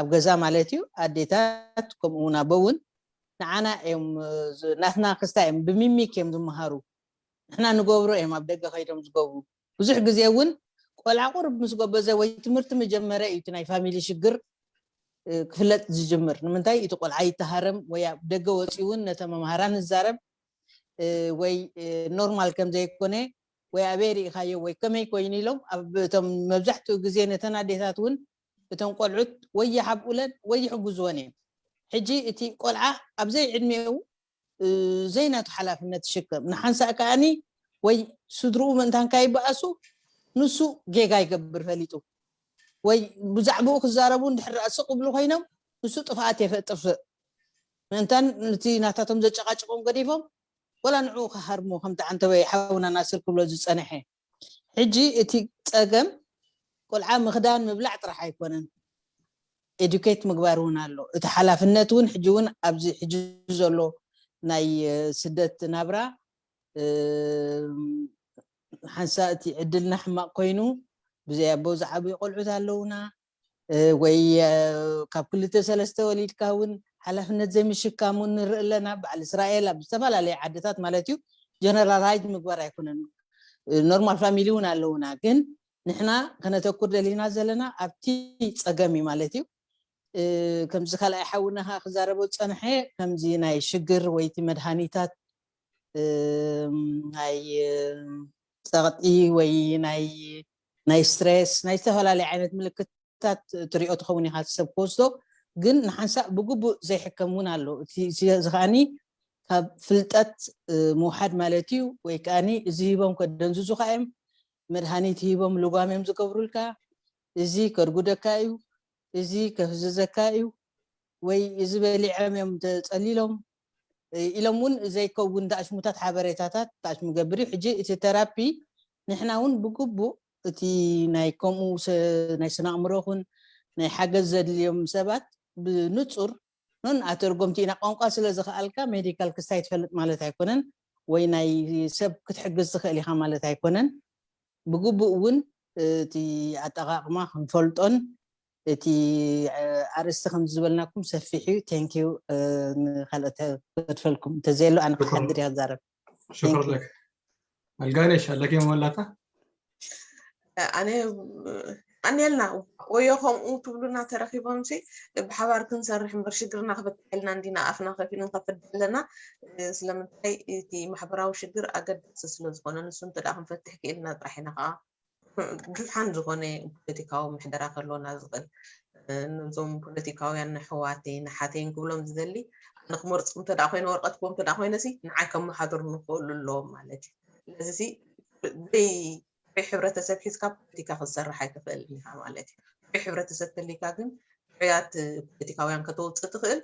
ኣብ ገዛ ማለት እዩ። ኣዴታት ከምኡ እውን ኣቦ እውን ንዓና እዮም ናትና ክስታ እዮም ብሚሚክ እዮም ዝመሃሩ። ንሕና ንገብሮ እዮም ኣብ ደገ ከይዶም ዝገብሩ። ብዙሕ ግዜ እውን ቆልዓ ቁርብ ምስ ጎበዘ ወይ ትምህርቲ መጀመረ እዩ እቲ ናይ ፋሚሊ ሽግር ክፍለጥ ዝጅምር። ንምንታይ እቲ ቆልዓ ይተሃረም ወይ ኣብ ደገ ወፂኡ እውን ነተ መምሃራን ይዛረብ ወይ ኖርማል ከም ዘይኮነ ወይ ኣበይ ርኢኻዮ ወይ ከመይ ኮይኑ ኢሎም ኣብቶም መብዛሕትኡ ግዜ ነተን ኣዴታት እውን እቶም ቆልዑት ወይ ይሓብኡለን ወይ ይሕግዝወን እዮም። ሕጂ እቲ ቆልዓ ኣብዘይ ዕድሜኡ ዘይናቱ ሓላፍነት ትሽከም ንሓንሳእ ከዓኒ ወይ ስድርኡ ምእንታን ካይበኣሱ ንሱ ጌጋ ይገብር ፈሊጡ ወይ ብዛዕባኡ ክዛረቡ እንድሕር ስቕ ብሉ ኮይኖም ንሱ ጥፍኣት የፈጥፍእ ምእንታን ነቲ ናታቶም ዘጨቃጭቆም ገዲፎም ወላ ንዕኡ ክሃርሙ ከምቲ ዓንተበይ ሓውና ናስር ክብሎ ዝፀንሐ ሕጂ እቲ ፀገም ቆልዓ ምኽዳን ምብላዕ ጥራሕ ኣይኮነን ኤዱኬት ምግባር እውን ኣሎ እቲ ሓላፍነት እውን ሕጂ እውን ኣብዚ ሕጂ ዘሎ ናይ ስደት ናብራ ሓንሳ እቲ ዕድልና ሕማቅ ኮይኑ ብዘይ ኣቦ ዝዓብዩ ቆልዑት ኣለውና ወይ ካብ ክልተ ሰለስተ ወሊድካ እውን ሓላፍነት ዘይምሽካም እውን ንርኢ ኣለና በዓል እስራኤል ኣብ ዝተፈላለዩ ዓድታት ማለት እዩ ጀነራላይዝ ምግባር ኣይኮነን ኖርማል ፋሚሊ እውን ኣለውና ግን ንሕና ከነተኩር ደሊና ዘለና ኣብቲ ፀገም እዩ ማለት እዩ ከምዚ ካልኣይ ሓውና ከዓ ክዛረቦ ዝፀንሐ ከምዚ ናይ ሽግር ወይቲ መድሃኒታት ናይ ፀቕጢ ወይ ናይ ናይ ስትሬስ ናይ ዝተፈላለዩ ዓይነት ምልክታት ትሪኦ ትኸውን ኢኻ ሰብ ክወስዶ ግን ንሓንሳእ ብግቡእ ዘይሕከም እውን ኣሎ እዚ ከዓኒ ካብ ፍልጠት ምውሓድ ማለት እዩ ወይ ከዓኒ እዚ ሂቦም ከደንዝዙ ከዓ እዮም መድሃኒት ሂቦም ልጓም እዮም ዝገብሩልካ እዚ ከርጉደካ እዩ እዚ ከፍዝዘካ እዩ ወይ እዚ በሊዖም እዮም ተፀሊሎም ኢሎም እውን ዘይከውን ተኣሽሙታት ሓበሬታታት ተኣሽሙ ገብር እዩ ሕጂ እቲ ተራፒ ንሕና እውን ብግቡእ እቲ ናይ ከምኡ ናይ ስነ ኣእምሮ ኹን ናይ ሓገዝ ዘድልዮም ሰባት ብንፁር ኖን ኣተርጎምቲ ኢና ቋንቋ ስለ ዝኽኣልካ ሜዲካል ክስታይ ትፈልጥ ማለት ኣይኮነን ወይ ናይ ሰብ ክትሕግዝ ትኽእል ኢኻ ማለት ኣይኮነን ብግቡእ እውን እቲ ኣጠቃቅማ ክንፈልጦን እቲ ኣርእስቲ ከም ዝበልናኩም ሰፊሕ እዩ ቴንኪዩ ንካልኦት ገድፈልኩም እንተዘየሎ ኣነ ክሓድር እያ ዛረብ ሽክር ለክ ኣልጋነሽ ኣለኪ መወላታ ኣነ ኣንየልና ወዮ ከምኡ ትብሉና ተረኪቦም ሲ ብሓባር ክንሰርሕ እምበር ሽግርና ክበትሐልና እንዲና ኣፍና ከፊት ንከፍድ ኣለና ስለምንታይ እቲ ማሕበራዊ ሽግር ኣገዳሲ ስለዝኮነ ንሱ እንተ ክንፈትሕ ክኢልና ጥራሕ ኢና ከዓ ድልሓን ዝኾነ ፖለቲካዊ ምሕደራ ከህልወና ዝኽእል ነዞም ፖለቲካውያን ንሕዋተይ ንሓተይን ክብሎም ዝደሊ ኣነ ክመርፁ እንተ ኮይነ ወረቀት ክቦም እንተ ኮይነ ሲ ንዓይ ከመሓድሩ ንኽእሉ ኣለዎም ማለት እዩ ስለዚ ሲ ብይ ሕብረተሰብ ሒዝካ ፖለቲካ ክትሰርሕ ኣይትኽእልን ኢኻ ማለት እዩ ብይ ሕብረተሰብ ተሊካ ግን ብያት ፖለቲካውያን ከተውፅእ ትኽእል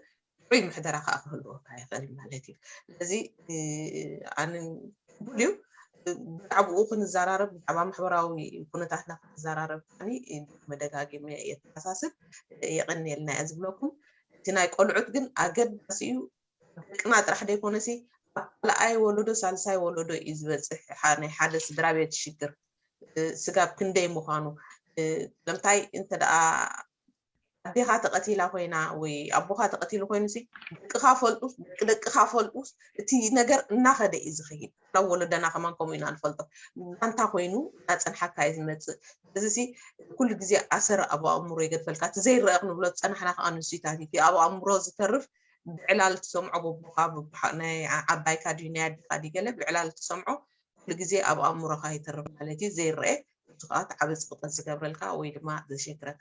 ጥዑይ ምሕደራ ከዓ ክህልወካ ይኽእል ማለት እዩ ስለዚ ኣነ ቅቡል እዩ ብዛዕባኡ ክንዘራረብ ብዛዕባ ማሕበራዊ ኩነታትና ክንዘራረብ ከዓኒ መደጋጊመ የተሓሳስብ የቐንየልና እየ ዝብለኩም እቲ ናይ ቆልዑት ግን ኣገዳሲ እዩ ደቅና ጥራሕ ዘይኮነሲ ኣብ ካልኣይ ወለዶ ሳልሳይ ወለዶ እዩ ዝበፅሕ ናይ ሓደ ስድራ ቤት ሽግር ስጋብ ክንደይ ምዃኑ ስለምንታይ እንተ ኣዴኻ ተቐቲላ ኮይና ወይ ኣቦኻ ተቐቲሉ ኮይኑ ሲ ደቅኻ ፈልጡስ ደቂ ደቅኻ ፈልጡስ እቲ ነገር እናኸደ እዩ ዝኸይድ ናብ ወለደና ከማን ከምኡ ኢና ንፈልጦ ጋንታ ኮይኑ እናፀንሓካ እዩ ዝመፅእ እዚ ሲ ኩሉ ግዜ ኣሰር ኣብ ኣእምሮ ይገድፈልካ እቲ ዘይረአ ክንብሎ ዝፀናሕና ከዓ ንሱታት እቲ ኣብ ኣእምሮ ዝተርፍ ብዕላል ትሰምዖ በቦኻ ናይ ዓባይካ ድዩ ናይ ኣዴኻ ድዩ ገለ ብዕላል ትሰምዖ ኩሉ ግዜ ኣብ ኣእምሮኻ ይተርፍ ማለት እዩ ዘይረአ እዚ ከዓ ዓብ ፅብቀት ዝገብረልካ ወይ ድማ ዘሸግረካ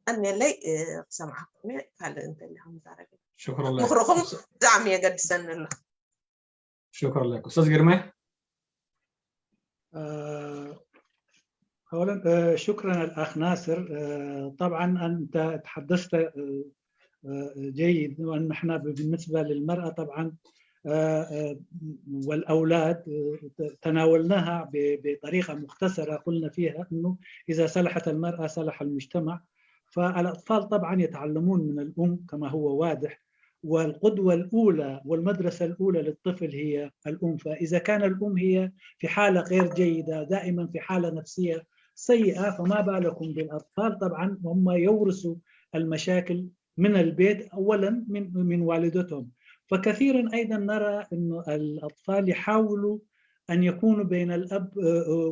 ኣንየለይ ክሰምዓኩም ካልእ እንተሊኹም ዛረብ ምክርኹም ብጣዕሚ የገድሰኒ ኣሎ ሽክር ለክ استاذ ግርማይ أولا شكرا الأخ ناصر طبعا أنت تحدثت جيد وأن احنا بالنسبة للمرأة طبعا والأولاد تناولناها بطريقة مختصرة قلنا فيها أنه إذا صلحت المرأة صلح المجتمع فالأطفال طبعا يتعلمون من الأم كما هو واضح والقدوة الأولى والمدرسة الأولى للطفل هي الأم. فإذا كان الأم هي في حالة غير جيدة، دائما في حالة نفسية سيئة، فما بالكم بالأطفال؟ طبعا هم يورثوا المشاكل من البيت أولا، من من والدتهم. فكثيرا أيضا نرى أن الأطفال يحاولوا أن يكونوا بين الأب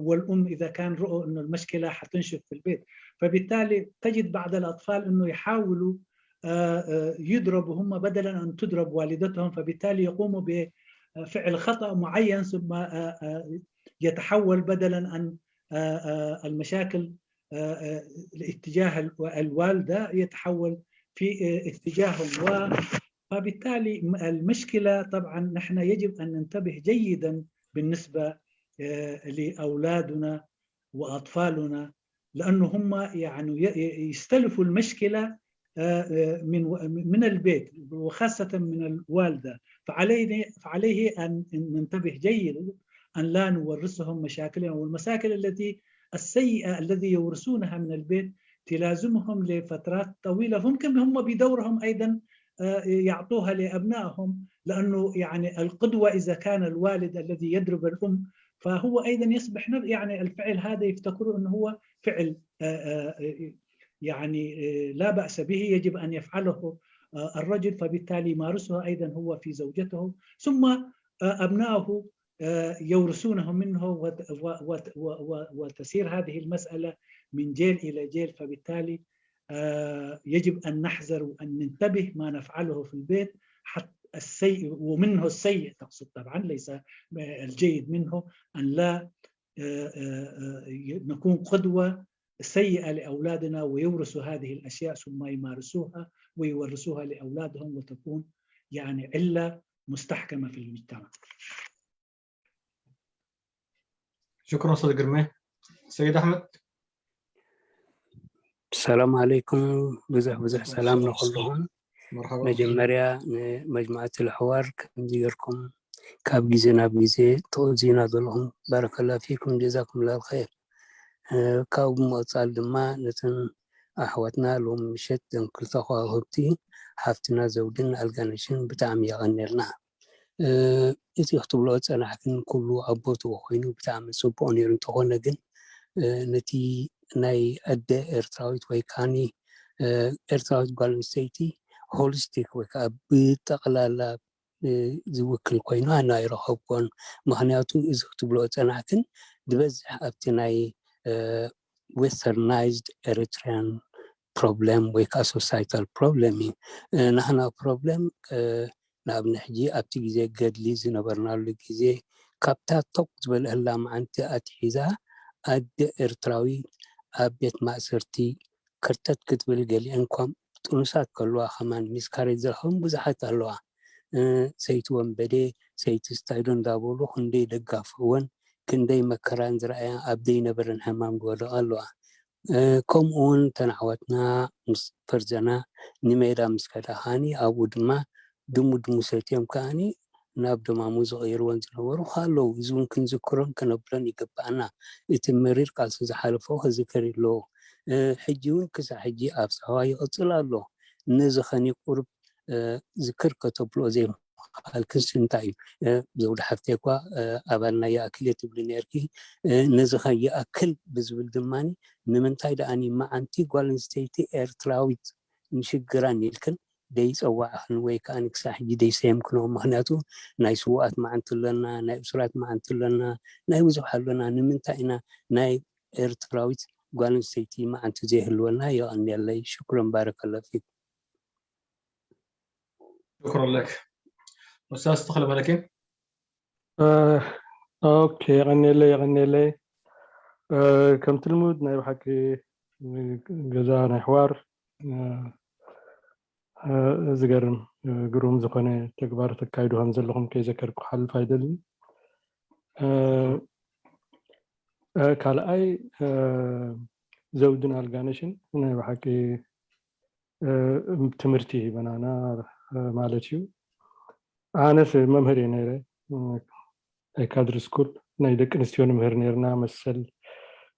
والأم إذا كان رؤوا أن المشكلة حتنشف في البيت. فبالتالي تجد بعض الأطفال أنه يحاولوا يضربوا هم بدلا أن تضرب والدتهم، فبالتالي يقوموا بفعل خطأ معين ثم يتحول بدلا أن المشاكل لاتجاه الوالدة يتحول في اتجاههم. فبالتالي المشكلة طبعا نحن يجب أن ننتبه جيدا بالنسبة لأولادنا وأطفالنا، لأنه هم يعني يستلفوا المشكلة من من البيت، وخاصة من الوالدة. فعليه فعليه أن ننتبه جيدا أن لا نورثهم مشاكلنا، والمشاكل التي السيئة الذي يورثونها من البيت تلازمهم لفترات طويلة. ممكن هم بدورهم أيضا يعطوها لأبنائهم، لأنه يعني القدوة إذا كان الوالد الذي يضرب الأم، فهو أيضا يصبح يعني الفعل هذا يفتكروا أنه هو فعل يعني لا بأس به، يجب أن يفعله الرجل، فبالتالي يمارسها أيضا هو في زوجته، ثم أبنائه يورثونه منه، وتسير هذه المسألة من جيل إلى جيل. فبالتالي يجب أن نحذر وأن ننتبه ما نفعله في البيت، حتى السيء ومنه السيء، تقصد طبعا ليس الجيد منه، أن لا نكون قدوة سيئة لأولادنا ويورثوا هذه الأشياء ثم يمارسوها ويورثوها لأولادهم وتكون يعني علة مستحكمة في المجتمع. شكرا أستاذ قرمي. سيد أحمد. السلام عليكم. بزح بزح سلام نخلهم. مرحبا. መጀመርያ ንመጅማዕቲ ልሕዋር ከምዚ ጌርኩም ካብ ግዜ ናብ ግዜ ትቕዝዩና ዘለኹም ባረከላ ፊኩም ጀዛኩም ላል ኸይር። ካብ ምቕፃል ድማ ነተን ኣሕዋትና ሎም ምሸት ዘን ክልተ ከዋኽብቲ ሓፍትና ዘውድን ኣልጋነሽን ብጣዕሚ የቐንየልና። እቲ ክትብሎ ፀናሕክን ኩሉ ኣብ ቦትኡ ኮይኑ ብጣዕሚ ፅቡቕ ነይሩ። እንተኾነ ግን ነቲ ናይ ኣደ ኤርትራዊት ወይ ከዓኒ ኤርትራዊት ጓል ኣንስተይቲ ሆሊስቲክ ወይ ከዓ ብጠቕላላ ዝውክል ኮይኑ ኣነ ኣይረኸብኩን። ምክንያቱ እዚ ክትብሎ ፀናሕክን ዝበዝሕ ኣብቲ ናይ westernized Eritrean problem ወይ ከዓ societal problem እዩ። ናህና problem ንኣብነት ሕጂ ኣብቲ ግዜ ገድሊ ዝነበርናሉ ግዜ ካብታ ቶቅ ዝበለ ህላ መዓንቲ ኣትሒዛ ኣደ ኤርትራዊ ኣብ ቤት ማእሰርቲ ከርተት ክትብል ገሊአን ከም ጥኑሳት ከለዋ ከማን ሚስካሬጅ ዝረኸብን ብዙሓት ኣለዋ። ሰይቲ ወንበዴ ሰይቲ ስታይዶ እንዳበሉ ክንደይ ደጋፍዕወን ክንደይ መከራን ዝረኣያ ኣብ ዘይነበረን ሕማም ዝወደቃ ኣለዋ። ከምኡ እውን ተን ኣሕዋትና ምስ ፈርዘና ንሜዳ ምስ ከዳ ከዓኒ ኣብኡ ድማ ድሙ ድሙ ሰትዮም ከዓኒ ናብ ደማሙ ዝቐይርወን ዝነበሩ ኣለዉ። እዚ እውን ክንዝክሮን ከነብሎን ይግባኣና። እቲ መሪር ቃልሲ ዝሓለፎ ክዝከር ኣለዎ። ሕጂ እውን ክሳብ ሕጂ ኣብ ሳዋ ይቕፅል ኣሎ። ነዚ ኸኒ ቁሩብ ዝክር ከተብልኦ ዘይምኽኣልክንስ እንታይ እዩ? ዘውዲ ሓፍተይ እኳ ኣባልና ይኣክል እየ ትብሊ ነርኪ። ነዚ ኸይኣክል ብዝብል ድማ ንምንታይ ደኣኒ መዓንቲ ጓል ኣንስተይቲ ኤርትራዊት ንሽግራን ኢልክን ደይፀዋዕኽን ወይ ከዓ ክሳብ ሕጂ ደይሰየምክንኦ? ምክንያቱ ናይ ስዉኣት መዓንቲ ኣለና፣ ናይ እሱራት መዓንቲ ኣለና፣ ናይ ብዙሕ ኣለና። ንምንታይ ኢና ናይ ኤርትራዊት ጓል ኣንስተይቲ መዓንቲ ዘይህልወና? የቐንየለይ። ሽኩረን ባረከላ ፊኩም። شكرا لك. أستاذ تخلى ملكي. ኦኬ፣ የቐንየለይ፣ የቐንየለይ። ከምቲ ልሙድ ናይ ብሓቂ ገዛ ናይ ሕዋር ዝገርም ግሩም ዝኾነ ተግባር ተካይዱ ከም ዘለኹም ከይዘከርኩ ክሓልፍ ኣይደልን። ካልኣይ ዘውድን ኣልጋነሽን ናይ ብሓቂ ትምህርቲ ሂበናና ማለት እዩ። ኣነስ መምህር እየ ነይረ ናይ ካድሪ ስኩል ናይ ደቂ ኣንስትዮ ንምህር ነይርና። መሰል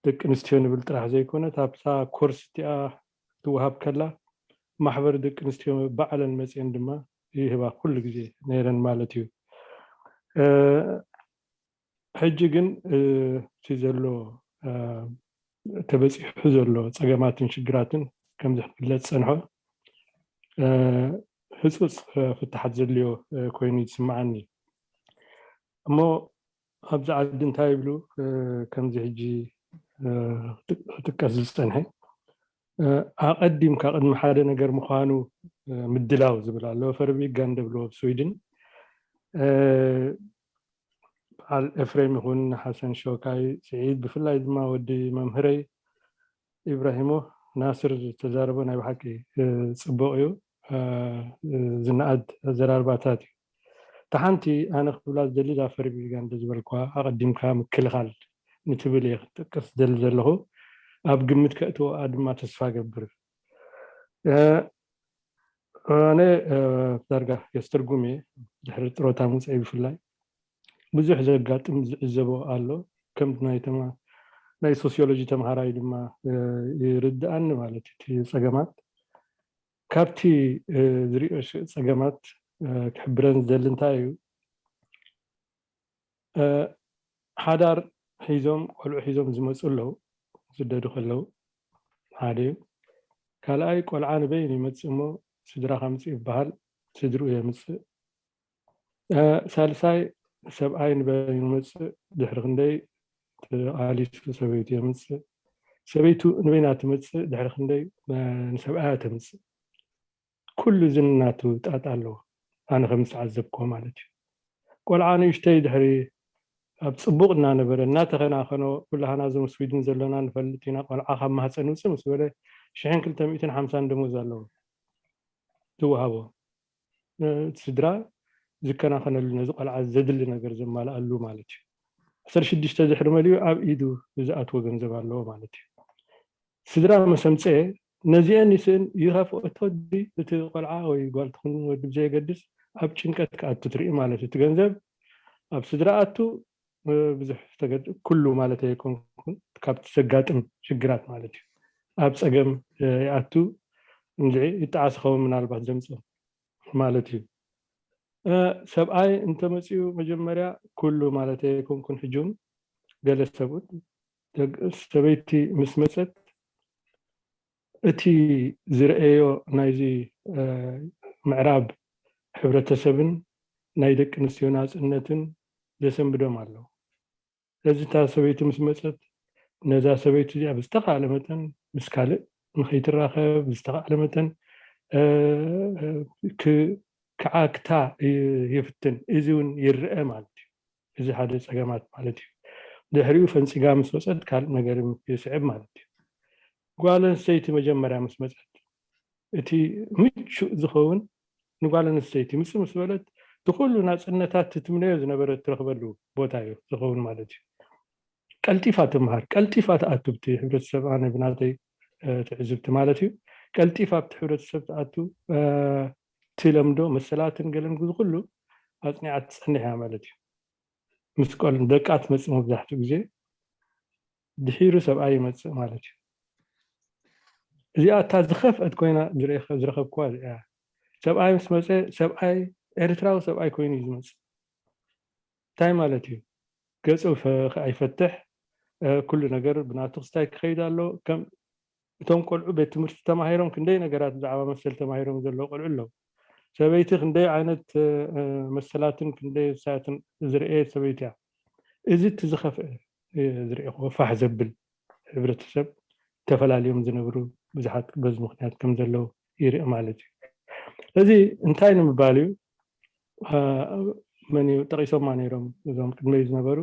ደቂ ኣንስትዮ ንብል ጥራሕ ዘይኮነ ኣብታ ኮርስ እቲኣ ትወሃብ ከላ ማሕበር ደቂ ኣንስትዮ ባዕለን መፅየን ድማ ይህባ ኩሉ ግዜ ነይረን ማለት እዩ። ሕጂ ግን እቲ ዘሎ ተበፂሑ ዘሎ ፀገማትን ሽግራትን ከምዚ ክፍለጥ ዝፀንሖ ህፁፅ ፍታሓት ዘድልዮ ኮይኑ ይስምዓኒ። እሞ ኣብዚ ዓዲ እንታይ ይብሉ? ከምዚ ሕጂ ክጥቀስ ዝፀንሐ ኣቐዲምካ ቅድሚ ሓደ ነገር ምዃኑ ምድላው ዝብል ኣሎ። ፈርቢጋን ደብልዎ ኣብ ስዊድን በዓል ኤፍሬም ይኹን ሓሰን ሾካይ ስዒድ፣ ብፍላይ ድማ ወዲ መምህረይ ኢብራሂሞ ናስር ዝተዛረቦ ናይ ብሓቂ ፅቡቕ እዩ። ዝነኣድ ኣዘራርባታት እዩ። እታ ሓንቲ ኣነ ክብላ ዝደሊ እዛ ፈርቢጋን ዝበልኳ ኣቐዲምካ ምክልኻል ንትብል እየ ክጠቅስ ዝደሊ ዘለኹ። ኣብ ግምት ከእትወኣ ድማ ተስፋ ገብር። ኣነ ዳርጋ የስተርጉም እየ ድሕሪ ጥሮታ ምውፀይ ብፍላይ ብዙሕ ዘጋጥም ዝዕዘቦ ኣሎ። ከም ናይ ሶሲዮሎጂ ተምሃራይ ድማ ይርድኣኒ ማለት እቲ ፀገማት። ካብቲ ዝሪኦ ፀገማት ክሕብረን ዝደሊ እንታይ እዩ? ሓዳር ሒዞም ቆልዑ ሒዞም ዝመፁ ኣለዉ፣ ዝስደዱ ከለዉ ሓደ እዩ። ካልኣይ ቆልዓ ንበይኑ ይመፅእ እሞ ስድራ ከምፅእ ይበሃል፣ ስድርኡ የምፅእ። ሳልሳይ ሰብኣይ ንበይኑ ይመፅእ፣ ድሕሪ ክንደይ ተቓሊሱ ሰበይቱ የምፅእ። ሰበይቱ ንበይና ትመፅእ፣ ድሕሪ ክንደይ ንሰብኣያ ተምፅእ። ኩሉ ዝናቱ ጣጣ ኣለዎ፣ ኣነ ከም ዝተዓዘብክዎ ማለት እዩ። ቆልዓ ንእሽተይ ድሕሪ ኣብ ፅቡቕ እናነበረ እናተኸናኸኖ፣ ኩላህና እዞም ስዊድን ዘለና ንፈልጥ ኢና፣ ቆልዓ ካብ ማህፀን ውፅእ ምስ በለ ሽሕን ክልተ ሚእትን ሓምሳን ደሞዝ ኣለዎ ዝወሃቦ። ስድራ ዝከናኸነሉ፣ ነዚ ቆልዓ ዘድሊ ነገር ዘማልኣሉ ማለት እዩ። ዓሰርተ ሽዱሽተ ድሕሪ መሊኡ ኣብ ኢዱ ዝኣትዎ ገንዘብ ኣለዎ ማለት እዩ። ስድራ መሰምፀ ነዚአን ይስእን ይኸፍኦ ተወዲ እቲ ቆልዓ ወይ ጓል ትኹን ወዲ ብዘየገድስ ኣብ ጭንቀት ክኣቱ ትርኢ ማለት እዩ። እቲ ገንዘብ ኣብ ስድራ ኣቱ ብዙሕ ኩሉ ማለት ኣይኮንኩን፣ ካብቲ ዘጋጥም ሽግራት ማለት እዩ። ኣብ ፀገም ይኣቱ፣ እንድዒ ይጠዓስ ኸውን ምናልባት ዘምፅኦ ማለት እዩ። ሰብኣይ እንተመፅኡ መጀመርያ ኩሉ ማለት ኣይኮንኩን፣ ሕጂ እውን ገለ ሰብኡት ሰበይቲ ምስ መፀት እቲ ዝረአዮ ናይዚ ምዕራብ ሕብረተሰብን ናይ ደቂ ኣንስትዮ ናፅነትን ዘሰንብዶም ኣለዉ። ስለዚ እታ ሰበይቲ ምስ መፀት ነዛ ሰበይቲ እዚኣ ብዝተኻእለ መጠን ምስ ካልእ ንኸይትራኸብ ብዝተኻእለ መጠን ክዓግታ ይፍትን። እዚ እውን ይረአ ማለት እዩ። እዚ ሓደ ፀገማት ማለት እዩ። ድሕሪኡ ፈንፂጋ ምስ ወፀት ካልእ ነገር ይስዕብ ማለት እዩ። ጓል ኣንስተይቲ መጀመርያ ምስ መፀት እቲ ምቹእ ዝኸውን ንጓል ኣንስተይቲ ምፅእ ምስ በለት እቲ ኩሉ ናፅነታት ትትምነዮ ዝነበረት ትረኽበሉ ቦታ እዩ ዝኸውን ማለት እዩ። ቀልጢፋ ትምሃር፣ ቀልጢፋ ትኣቱ ብቲ ሕብረተሰብ፣ ኣነ ብናተይ ትዕዝብቲ ማለት እዩ። ቀልጢፋ ኣብቲ ሕብረተሰብ ትኣቱ፣ ትለምዶ መሰላትን ገለን ግዚ ኩሉ ኣፅኒዓ ትፀንሕ እያ ማለት እዩ። ምስ ቆል ደቃ ትመፅእ መብዛሕትኡ ግዜ ድሒሩ ሰብኣይ ይመፅእ ማለት እዩ። እዚኣ እታ ዝኸፍአት ኮይና ዝረኸብኩዋ እዚኣ። ሰብኣይ ምስ መፀ ሰብኣይ ኤርትራዊ ሰብኣይ ኮይኑ እዩ ዝመፅእ። እንታይ ማለት እዩ? ገፁ ኣይፈትሕ፣ ኩሉ ነገር ብናቱ ክስታይ ክኸይድ ኣሎ። ከም እቶም ቆልዑ ቤት ትምህርቲ ተማሂሮም ክንደይ ነገራት ብዛዕባ መሰል ተማሂሮም ዘለዉ ቆልዑ ኣለዉ። ሰበይቲ ክንደይ ዓይነት መሰላትን ክንደይ ውሳያትን ዝርእየት ሰበይቲ እያ። እዚ እቲ ዝኸፍአ ዝርእኹ ፋሕ ዘብል ሕብረተሰብ ተፈላልዮም ዝነብሩ ብዙሓት በዚ ምክንያት ከም ዘለዉ ይርኢ ማለት እዩ። እዚ እንታይ ንምባል እዩ? መን እዩ ጠቂሶማ ነይሮም እዞም ቅድመይ ዝነበሩ?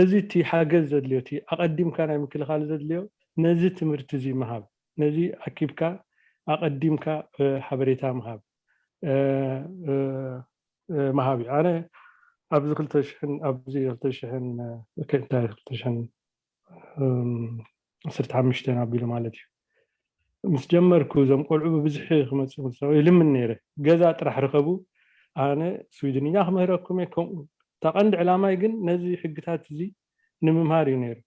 እዚ እቲ ሓገዝ ዘድልዮ እቲ ኣቐዲምካ ናይ ምክልኻል ዘድልዮ ነዚ ትምህርቲ እዚ ምሃብ፣ ነዚ ኣኪብካ ኣቐዲምካ ሓበሬታ ምሃብ ምሃብ እዩ። ኣነ ኣብዚ ክልተ ሽሕን ኣብዚ ክልተ ሽሕን እንታይ ክልተ ሽሕን ዓሰርተ ሓሙሽተ ኣቢሉ ማለት እዩ። ምስ ጀመርኩ እዞም ቆልዑ ብብዝሒ ክመፁ ይልምን ነይረ። ገዛ ጥራሕ ርከቡ፣ ኣነ ስዊድንኛ ክምህረኩም እየ። ከምኡ እታ ቀንዲ ዕላማይ ግን ነዚ ሕግታት እዚ ንምምሃር እዩ ነይሩ።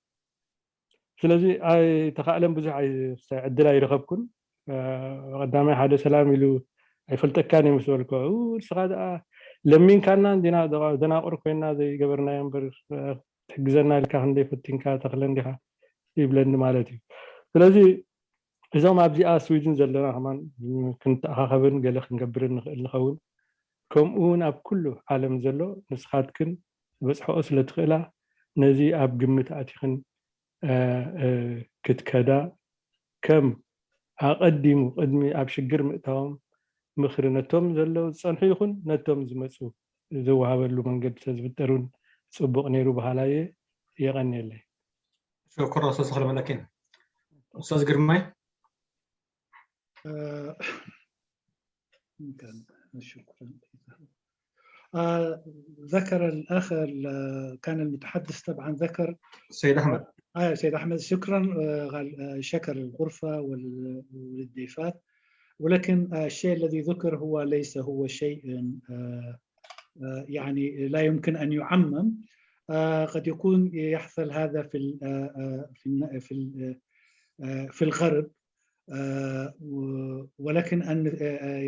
ስለዚ ኣይተኻእለን፣ ብዙሕ ዕድል ኣይረኸብኩን። ቀዳማይ ሓደ ሰላም ኢሉ ኣይፈልጠካን እየ ምስ በልኮ፣ ንስኻ ደኣ ለሚንካና እንዲና ደናቁር ኮይና ዘይገበርናዮ እምበር፣ ትሕግዘና ኢልካ ክንደይ ፈቲንካ ተኽለ እንዲኻ ይብለኒ ማለት እዩ። ስለዚ እዞም ኣብዚኣ ስዊድን ዘለና ከማን ክንተኣኻኸብን ገለ ክንገብርን ንኽእል ንኸውን። ከምኡ እውን ኣብ ኩሉ ዓለም ዘሎ ንስኻትክን በጽሕኦ ስለ ትኽእላ ነዚ ኣብ ግምት ኣቲኽን ክትከዳ ከም ኣቐዲሙ ቅድሚ ኣብ ሽግር ምእታዎም ምኽሪ ነቶም ዘለዉ ዝጸንሑ ይኹን ነቶም ዝመጹ ዝወሃበሉ መንገዲ ተዝፍጠር እውን ጽቡቕ ነይሩ በሃላይ እየ። የቐንየለይ። ሽኩር ኡስታዝ ተኽለ መለኪን። ኡስታዝ ግርማይ። شكرا. آه، ذكر الأخ كان المتحدث طبعا ذكر سيد أحمد. آه سيد أحمد شكرا. آه شكر الغرفة والضيفات، ولكن آه الشيء الذي ذكر هو ليس هو شيء آه آه يعني لا يمكن أن يعمم. آه قد يكون يحصل هذا في في في في الغرب، ولكن أن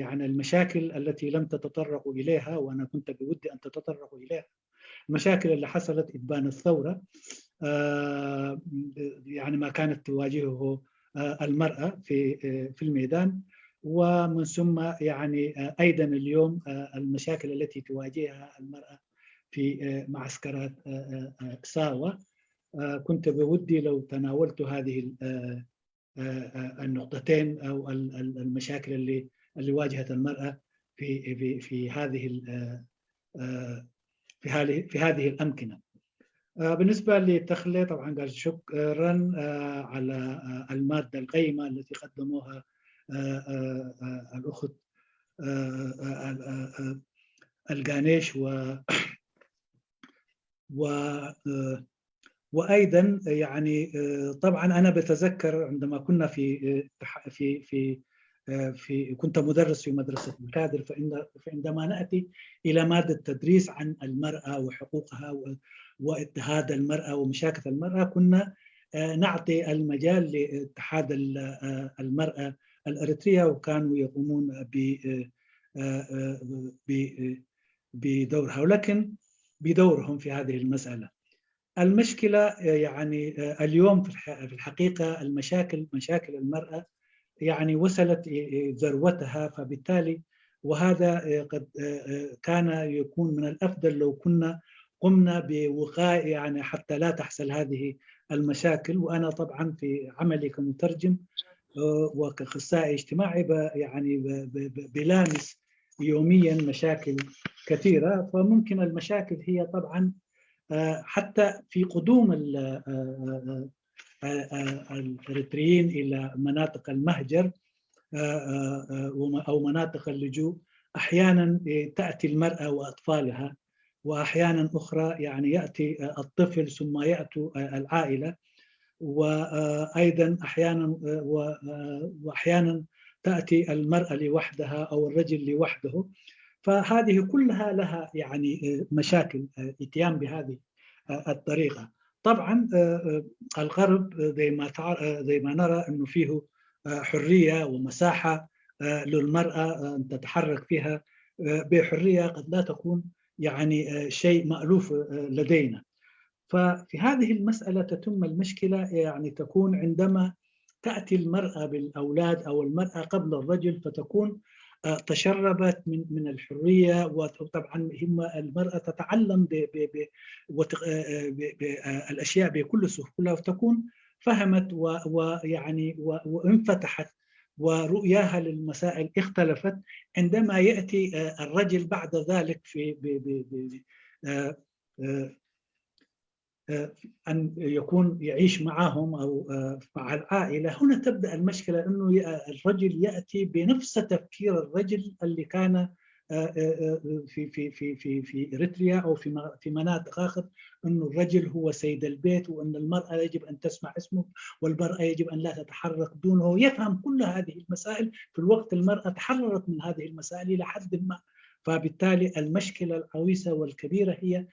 يعني المشاكل التي لم تتطرقوا إليها، وأنا كنت بودي أن تتطرقوا إليها، المشاكل اللي حصلت إبان الثورة، يعني ما كانت تواجهه المرأة في في الميدان، ومن ثم يعني أيضا اليوم المشاكل التي تواجهها المرأة في معسكرات ساوا. كنت بودي لو تناولت هذه النقطتين أو المشاكل اللي اللي واجهت المرأة في في في هذه في هذه في هذه الأمكنة. بالنسبة لتخلي، طبعا قال شكرا على المادة القيمة التي قدموها الأخت القانيش و و وايضا يعني طبعا انا بتذكر عندما كنا في في في في كنت مدرس في مدرسه الكادر، فان فعندما ناتي الى ماده تدريس عن المراه وحقوقها واضطهاد المراه ومشاكل المراه، كنا نعطي المجال لاتحاد المراه الاريتريه، وكانوا يقومون ب بدورها، ولكن بدورهم في هذه المسألة. المشكلة يعني اليوم في الحقيقة المشاكل، مشاكل المرأة يعني وصلت ذروتها، فبالتالي وهذا قد كان يكون من الأفضل لو كنا قمنا بوقاية يعني حتى لا تحصل هذه المشاكل. وأنا طبعا في عملي كمترجم وكأخصائي اجتماعي يعني بلامس يوميا مشاكل كثيرة. فممكن المشاكل هي طبعا حتى في قدوم الإريتريين إلى مناطق المهجر أو مناطق اللجوء، أحيانا تأتي المرأة وأطفالها، وأحيانا أخرى يعني يأتي الطفل ثم يأتوا العائلة، وأيضا أحيانا وأحيانا تأتي المرأة لوحدها أو الرجل لوحده. فهذه كلها لها يعني مشاكل إتيان بهذه الطريقة. طبعا الغرب زي ما زي ما نرى أنه فيه حرية ومساحة للمرأة أن تتحرك فيها بحرية قد لا تكون يعني شيء مألوف لدينا. ففي هذه المسألة تتم المشكلة، يعني تكون عندما تأتي المرأة بالأولاد أو المرأة قبل الرجل، فتكون تشربت من من الحرية. وطبعا هم المرأة تتعلم ب ب ب الأشياء بكل سهولة، وتكون فهمت ويعني وانفتحت ورؤياها للمسائل اختلفت عندما يأتي الرجل بعد ذلك في ب ب ب أن يكون يعيش معهم أو مع العائلة. هنا تبدأ المشكلة، أنه الرجل يأتي بنفس تفكير الرجل اللي كان في في في في في اريتريا او في في مناطق اخر، انه الرجل هو سيد البيت، وان المراه يجب ان تسمع اسمه، والمراه يجب ان لا تتحرك دونه. يفهم كل هذه المسائل في الوقت المراه تحررت من هذه المسائل الى حد ما. فبالتالي المشكله العويصه والكبيره هي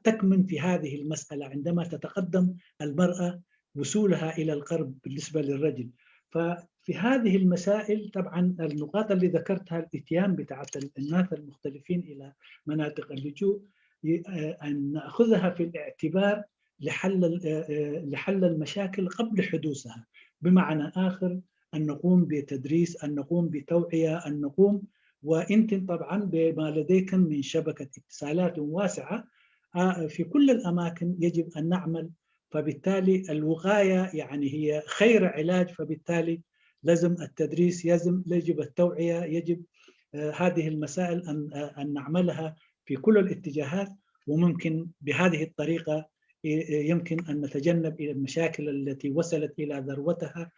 تكمن في هذه المساله عندما تتقدم المراه وصولها الى الغرب بالنسبه للرجل. ف في هذه المسائل طبعا النقاط اللي ذكرتها، الاتيان بتاعت الناس المختلفين الى مناطق اللجوء، أن ناخذها في الاعتبار لحل لحل المشاكل قبل حدوثها. بمعنى اخر، ان نقوم بتدريس، ان نقوم بتوعيه، ان نقوم، وانت طبعا بما لديكم من شبكه اتصالات واسعه في كل الاماكن يجب ان نعمل. فبالتالي الوقايه يعني هي خير علاج. فبالتالي لازم التدريس، يجب التوعيه، يجب هذه المسائل ان ان نعملها في كل الاتجاهات. وممكن بهذه الطريقه يمكن ان نتجنب المشاكل التي وصلت الى ذروتها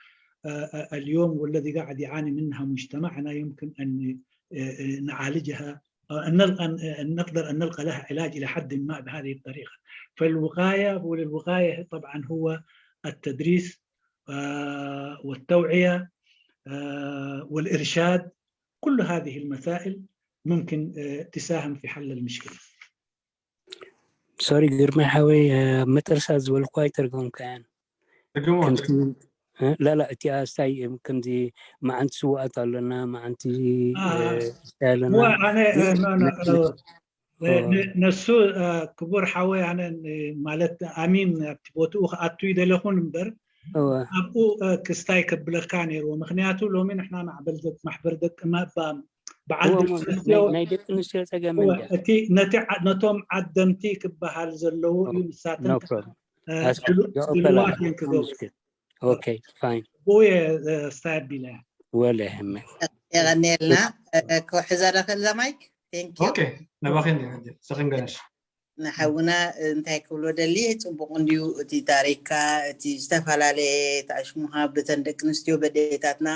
اليوم، والذي قاعد يعاني منها مجتمعنا، يمكن ان نعالجها، ان نقدر ان نلقى لها علاج الى حد ما بهذه الطريقه. فالوقايه، وللوقايه طبعا هو التدريس والتوعيه والارشاد. كل هذه المسائل ممكن تساهم في حل المشكله. ሶሪ ግርማይ ሓወይ፣ መጠርሳ ዝበልኳ ኣይተርጎምካያን። ላላ እቲኣ ስታይ ከምዚ መዓንቲ ስውኣት ኣለና፣ መዓንቲ ኣለና። ነሱ ክቡር ሓወይ፣ ኣነ ማለት ኣሚን ኣብቲ ቦትኡ ክኣቱ ይደለኹን እምበር፣ ኣብኡ ክስታይ ከብለካ ነይርዎ። ምክንያቱ ሎሚ ንሕና ማሕበር ደቂ መባ በዓል ናይ ደቂ ኣንስትዮ ጸገም ነቶም ዓደምቲ ክበሃል ዘለዉ እዩ። ንሳተን ስልዋት እየን ክገብሩ። ብኡ እየ ስታይ ኣቢለ እያ። ወለ የቐንየልና። ክሕዛ ዶ ክእል እዛ ማይክ? ናባኸ ሰኸንገነሽ ንሓውና እንታይ ክብሎ ደሊ፣ ፅቡቅ እንድዩ እቲ ታሪክካ፣ እቲ ዝተፈላለየ ተኣሽሙካ ብተን ደቂ ኣንስትዮ በዴታትና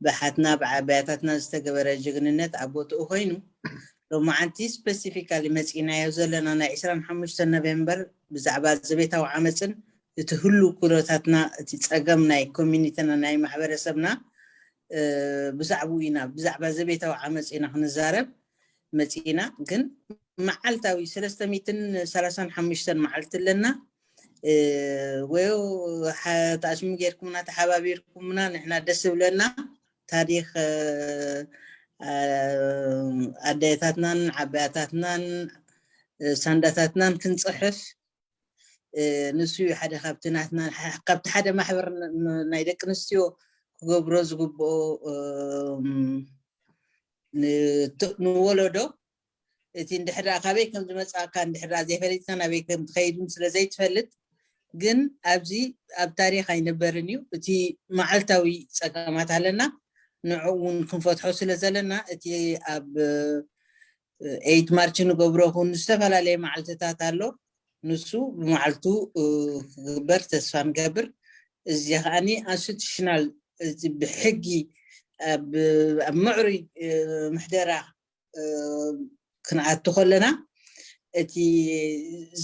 ብሓትና ብዓባያታትና ዝተገበረ ጅግንነት ኣብ ቦትኡ ኮይኑ፣ ሎማዓንቲ ስፐሲፊካሊ መፂናዮ ዘለና ናይ ዕስራን ሓሙሽተን ኖቬምበር ብዛዕባ ዘቤታዊ ዓመፅን እቲ ህሉ ኩነታትና፣ እቲ ፀገም ናይ ኮሚኒቲና ናይ ማሕበረሰብና ብዛዕባኡ ኢና፣ ብዛዕባ ዘቤታዊ ዓመፅ ኢና ክንዛረብ መፂና። ግን መዓልታዊ ሰለስተ ሚእትን ሰላሳን ሓሙሽተን መዓልቲ ኣለና። ወይ ተኣሽሙ ጌርኩምና ተሓባቢርኩምና ንሕና ደስ ይብለና። ታሪክ ኣደታትናን ዓባያታትናን ሳንዳታትናን ክንፅሕፍ ንሱ እዩ ሓደ ካብቲ ናትና ካብቲ ሓደ ማሕበር ናይ ደቂ ኣንስትዮ ክገብሮ ዝግብኦ ንወለዶ እቲ እንድሕር ካበይ ከም ዝመፅኣካ እንድሕር ዘይፈሊጥካ ናበይ ከም ትኸይድን ስለ ዘይትፈልጥ ግን ኣብዚ ኣብ ታሪክ ኣይነበርን እዩ። እቲ መዓልታዊ ፀገማት ኣለና ንዕኡ እውን ክንፈትሖ ስለ ዘለና እቲ ኣብ ኤይት ማርች ንገብሮ ኹን ዝተፈላለየ መዓልትታት ኣሎ። ንሱ ብመዓልቱ ክግበር ተስፋ ንገብር። እዚ ከዓኒ ኮንስቲቱሽናል ብሕጊ ኣብ ምዕሩይ ምሕደራ ክንኣቱ ከለና እቲ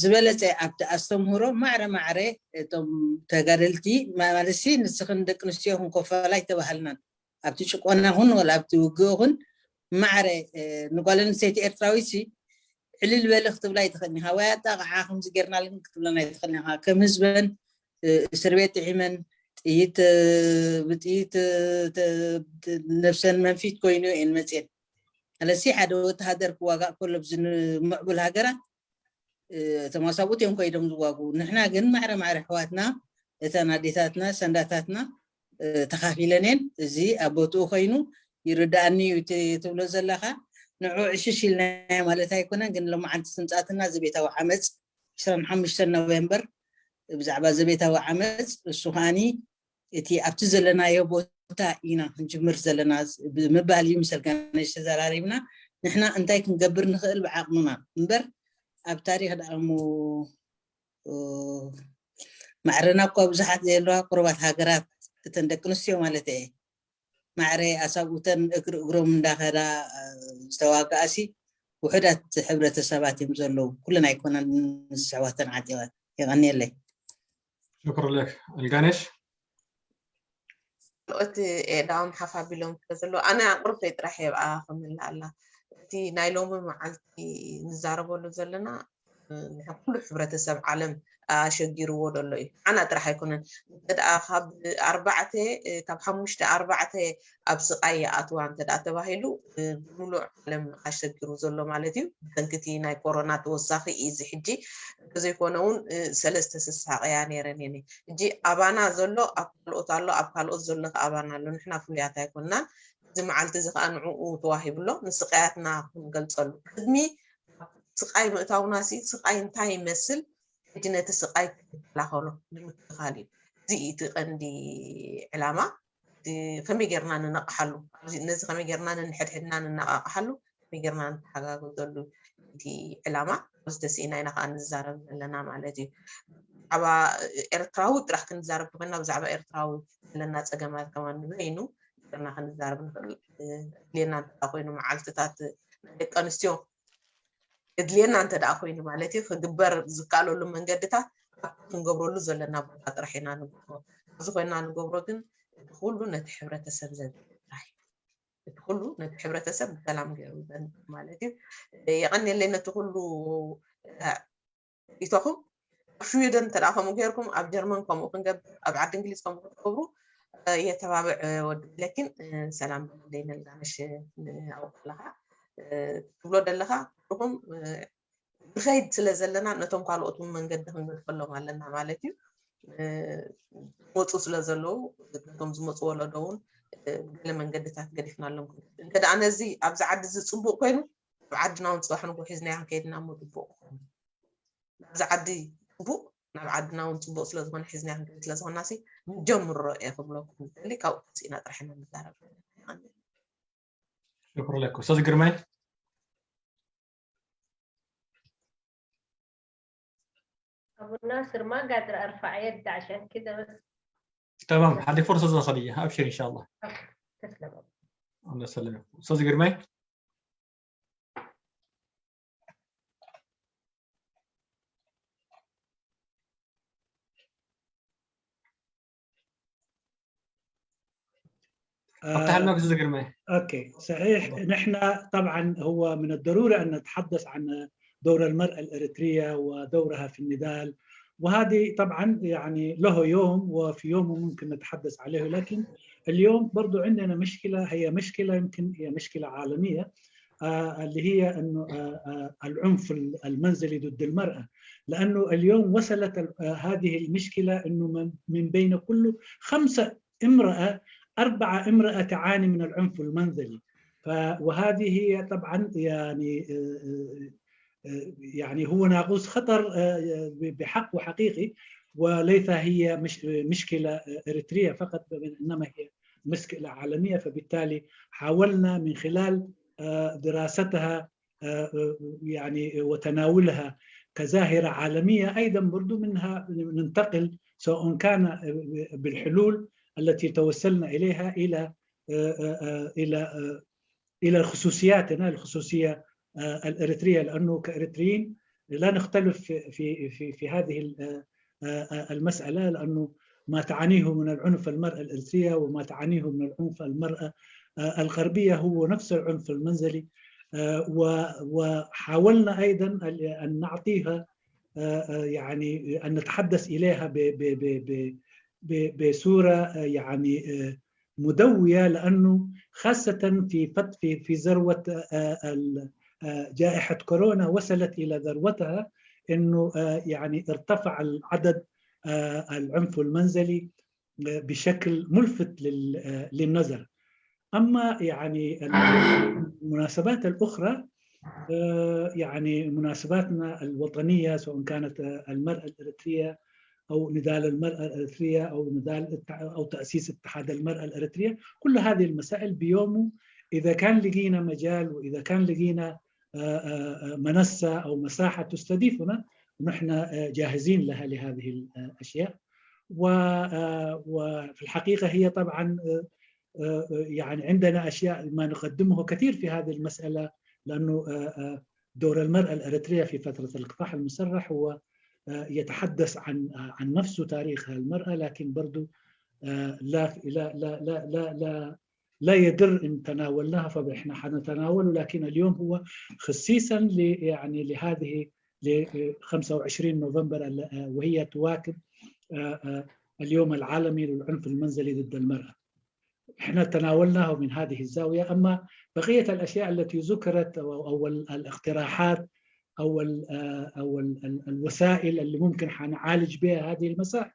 ዝበለፀ ኣብቲ ኣስተምህሮ ማዕረ ማዕረ እቶም ተጋደልቲ ማለት ንስኽን ደቂ ኣንስትዮ ክንኮፈላ ይተባሃልናን ኣብቲ ጭቆና ኹን ወላ ኣብቲ ውግእ ኹን ማዕረ ንጓል ኣንስተይቲ ኤርትራዊት ዕልል በሊ ክትብላ ይትኽእል ኢኻ ወይ ኣጣቕዓ ከምዚ ጌርናልክን ክትብለና ይትኽእል ኢኻ። ከም ህዝበን እስር ቤት ጥዒመን ጥይት ብጥይት ነብሰን መንፊት ኮይኑ እየን መፅየን። ኣለሲ ሓደ ወተሃደር ክዋጋእ ከሎ ኣብዚ ምዕቡል ሃገራት እቶም ኣሳብኡት እዮም ከይዶም ዝዋግኡ። ንሕና ግን ማዕረ ማዕረ ኣሕዋትና እተን ኣዴታትና ሰንዳታትና ተኻፊለን እየን። እዚ ኣብ ቦትኡ ኮይኑ ይርድኣኒ እዩ እቲ ትብሎ ዘለኻ ንዑ ዕሽሽ ኢልናዮ ማለት ኣይኮነን። ግን ሎማዓንቲ ዝምፃትና ዘቤታዊ ዓመፅ ዕስራን ሓሙሽተን ኖቬምበር ብዛዕባ ዘቤታዊ ዓመፅ እሱ ከዓኒ እቲ ኣብቲ ዘለናዮ ቦታ ኢና ክንጅምር ዘለና ብምባል እዩ ምስ ኣልጋነሽ ተዘራሪብና። ንሕና እንታይ ክንገብር ንኽእል ብዓቕምና እምበር ኣብ ታሪክ ደኣ እሞ ማዕረና እኳ ብዙሓት ዘየለዋ ቁሩባት ሃገራት እተን ደቂ ኣንስትዮ ማለት እየ ማዕረ ኣሳብኡተን እግሪ እግሮም እንዳኸዳ ዝተዋግኣሲ ውሑዳት ሕብረተሰባት እዮም ዘለዉ። ኩለን ኣይኮናን ምስ ኣሕዋተን ዓጢቐን። የቐንየለይ። ሽኩር ለክ ኣልጋነሽ። እቲ ኤዳኦም ሓፍ ኣቢሎም ስለ ዘለዉ ኣነ ኣቕርበይ ጥራሕ እየ ብኣ ክምልእ ኣላ። እቲ ናይ ሎሚ መዓልቲ ንዛረበሉ ዘለና ኩሉ ሕብረተሰብ ዓለም ኣሸጊርዎ ዘሎ እዩ። ሓና ጥራሕ ኣይኮነን። እንተደኣ ካብ ኣርባዕተ ካብ ሓሙሽተ ኣርባዕተ ኣብ ስቃይ ይኣትዋ እንተደኣ ተባሂሉ፣ ብምሉእ ዓለም ኣሸጊሩ ዘሎ ማለት እዩ። ብሰንክቲ ናይ ኮሮና ተወሳኺ እዩ እዚ ሕጂ። እንተዘይኮነ እውን ሰለስተ ስሳቀያ ነይረን እየን። ሕጂ ኣባና ዘሎ ኣብ ካልኦት ኣሎ፣ ኣብ ካልኦት ዘሎ ከ ኣባና ኣሎ። ንሕና ፍሉያት ኣይኮንናን። እዚ መዓልቲ እዚ ከዓ ንዕኡ ተዋሂብሎ ንስቃያትና ክንገልጸሉ። ቅድሚ ስቃይ ምእታውና ሲ ስቃይ እንታይ ይመስል፣ ሕጂ ነቲ ስቃይ ክንከላኸሎ ንምክልኻል እዩ። እዚ እዩ እቲ ቀንዲ ዕላማ። እቲ ከመይ ጌርና ንነቕሓሉ፣ ነዚ ከመይ ጌርና ንንሕድሕድና ንነቓቕሓሉ፣ ከመይ ጌርና ንተሓጋገዘሉ እቲ ዕላማ። ኣብዚ ተስኢና ኢና ከዓ ንዛረብ ዘለና ማለት እዩ። ብዛዕባ ኤርትራዊ ጥራሕ ክንዛረብ ተኮይና ብዛዕባ ኤርትራዊ ዘለና ፀገማት ከማን ንበይኑ ጌርና ክንዛረብ ንኽእል። ኣድልየና እንተ ኮይኑ መዓልትታት ናይ ደቂ ኣንስትዮ ኣድልየና እንተ ደኣ ኮይኑ ማለት እዩ፣ ክግበር ዝከኣለሉ መንገድታት ኣብቲ ክንገብረሉ ዘለና ቦታ ጥራሕ ኢና ንገብሮ። ኣብዚ ኮይና ንገብሮ ግን እቲ ኩሉ ነቲ ሕብረተሰብ ዘድሊ ጥራሕ እዩ። እቲ ኩሉ ነቲ ሕብረተሰብ ብሰላም ገይሩ ዘንብር ማለት እዩ። የቐንየለይ ነቲ ኩሉ ርእይቶኹም። ኣብ ሽወደን እንተ ደኣ ከምኡ ገይርኩም ኣብ ጀርመን ከምኡ ክንገብር፣ ኣብ ዓዲ እንግሊዝ ከምኡ ክትገብሩ የተባብዕ። ወዲ ብለኪን ሰላም በለለይ ነልጋነሽ። ኣብኡ ከለኻ ትብሎ ደለኻ ኩልኹም ንኸይድ ስለ ዘለና ነቶም ካልኦት እውን መንገዲ ክንገድፈሎም ኣለና ማለት እዩ። ዝመፁ ስለ ዘለዉ ነቶም ዝመፁ ወለዶ እውን ገለ መንገድታት ገዲፍናሎም። እንተ ደኣ ነዚ ኣብዚ ዓዲ እዚ ፅቡቅ ኮይኑ ኣብ ዓድና እውን ፅባሕ ንግሆ ሒዝናዮ ከይድና እሞ ፅቡቅ ክኸውን ኣብዚ ዓዲ ፅቡቅ ናብ ዓድና እውን ፅቡቅ ስለዝኾነ ሒዝናዮ ክንከይድ ስለዝኾና ሲ ንጀምሮ እየ ክብለኩም ዝደሊ። ካብኡ ተስኢና ጥራሕ ኢና ንዛረብ ዘለና። شكرا لك أستاذ قرمي. أبو ناصر ما قادرة أرفع يد عشان كذا بس. تمام، هذه فرصة زي خليها، أبشر إن شاء الله. تسلم. الله يسلمك أستاذ قرمي. اوكي، صحيح. نحن طبعا هو من الضروري ان نتحدث عن دور المراه الاريتريه ودورها في النضال، وهذه طبعا يعني له يوم وفي يوم ممكن نتحدث عليه، لكن اليوم برضو عندنا مشكله، هي مشكله يمكن هي مشكله عالميه، اللي هي انه العنف المنزلي ضد المراه، لانه اليوم وصلت هذه المشكله انه من بين كل خمسه امراه اربعه امراه تعاني من العنف المنزلي. وهذه هي طبعا يعني يعني هو ناقوس خطر بحق وحقيقي، وليس هي مش مشكله اريتريه فقط، انما هي مشكله عالميه. فبالتالي حاولنا من خلال دراستها يعني وتناولها كظاهره عالميه ايضا برضو منها ننتقل، سواء كان بالحلول التي توصلنا اليها الى الى الى خصوصياتنا، الخصوصيه الاريتريه، لانه كاريتريين لا نختلف في في في, في هذه المساله، لانه ما تعانيه من العنف المراه الاريتريه وما تعانيه من العنف المراه الغربيه هو نفس العنف المنزلي. وحاولنا ايضا ان نعطيها يعني ان نتحدث اليها بصوره يعني مدويه، لانه خاصه في في في ذروه جائحه كورونا وصلت الى ذروتها، انه يعني ارتفع العدد العنف المنزلي بشكل ملفت للنظر. اما يعني المناسبات الاخرى، يعني مناسباتنا الوطنيه، سواء كانت المراه الاريتريه او نضال المراه الاريتريه او نضال او تاسيس اتحاد المراه الاريتريه، كل هذه المسائل بيومه اذا كان لقينا مجال واذا كان لقينا منصه او مساحه تستضيفنا، نحن جاهزين لها لهذه الاشياء. وفي الحقيقه هي طبعا يعني عندنا اشياء ما نقدمه كثير في هذه المساله، لانه دور المراه الاريتريه في فتره الكفاح المسرح هو يتحدث عن عن نفسه، تاريخها المراه، لكن برضو لا لا لا لا لا لا يضر ان تناولناها، فاحنا حنتناوله. لكن اليوم هو خصيصا يعني لهذه ل خمسة وعشرين نوفمبر، وهي تواكب اليوم العالمي للعنف المنزلي ضد المرأة. احنا تناولناه من هذه الزاوية، أما بقية الأشياء التي ذكرت أو أو الاقتراحات أو ال- أو ال- ال- الوسائل اللي ممكن حنعالج بها هذه المسائل،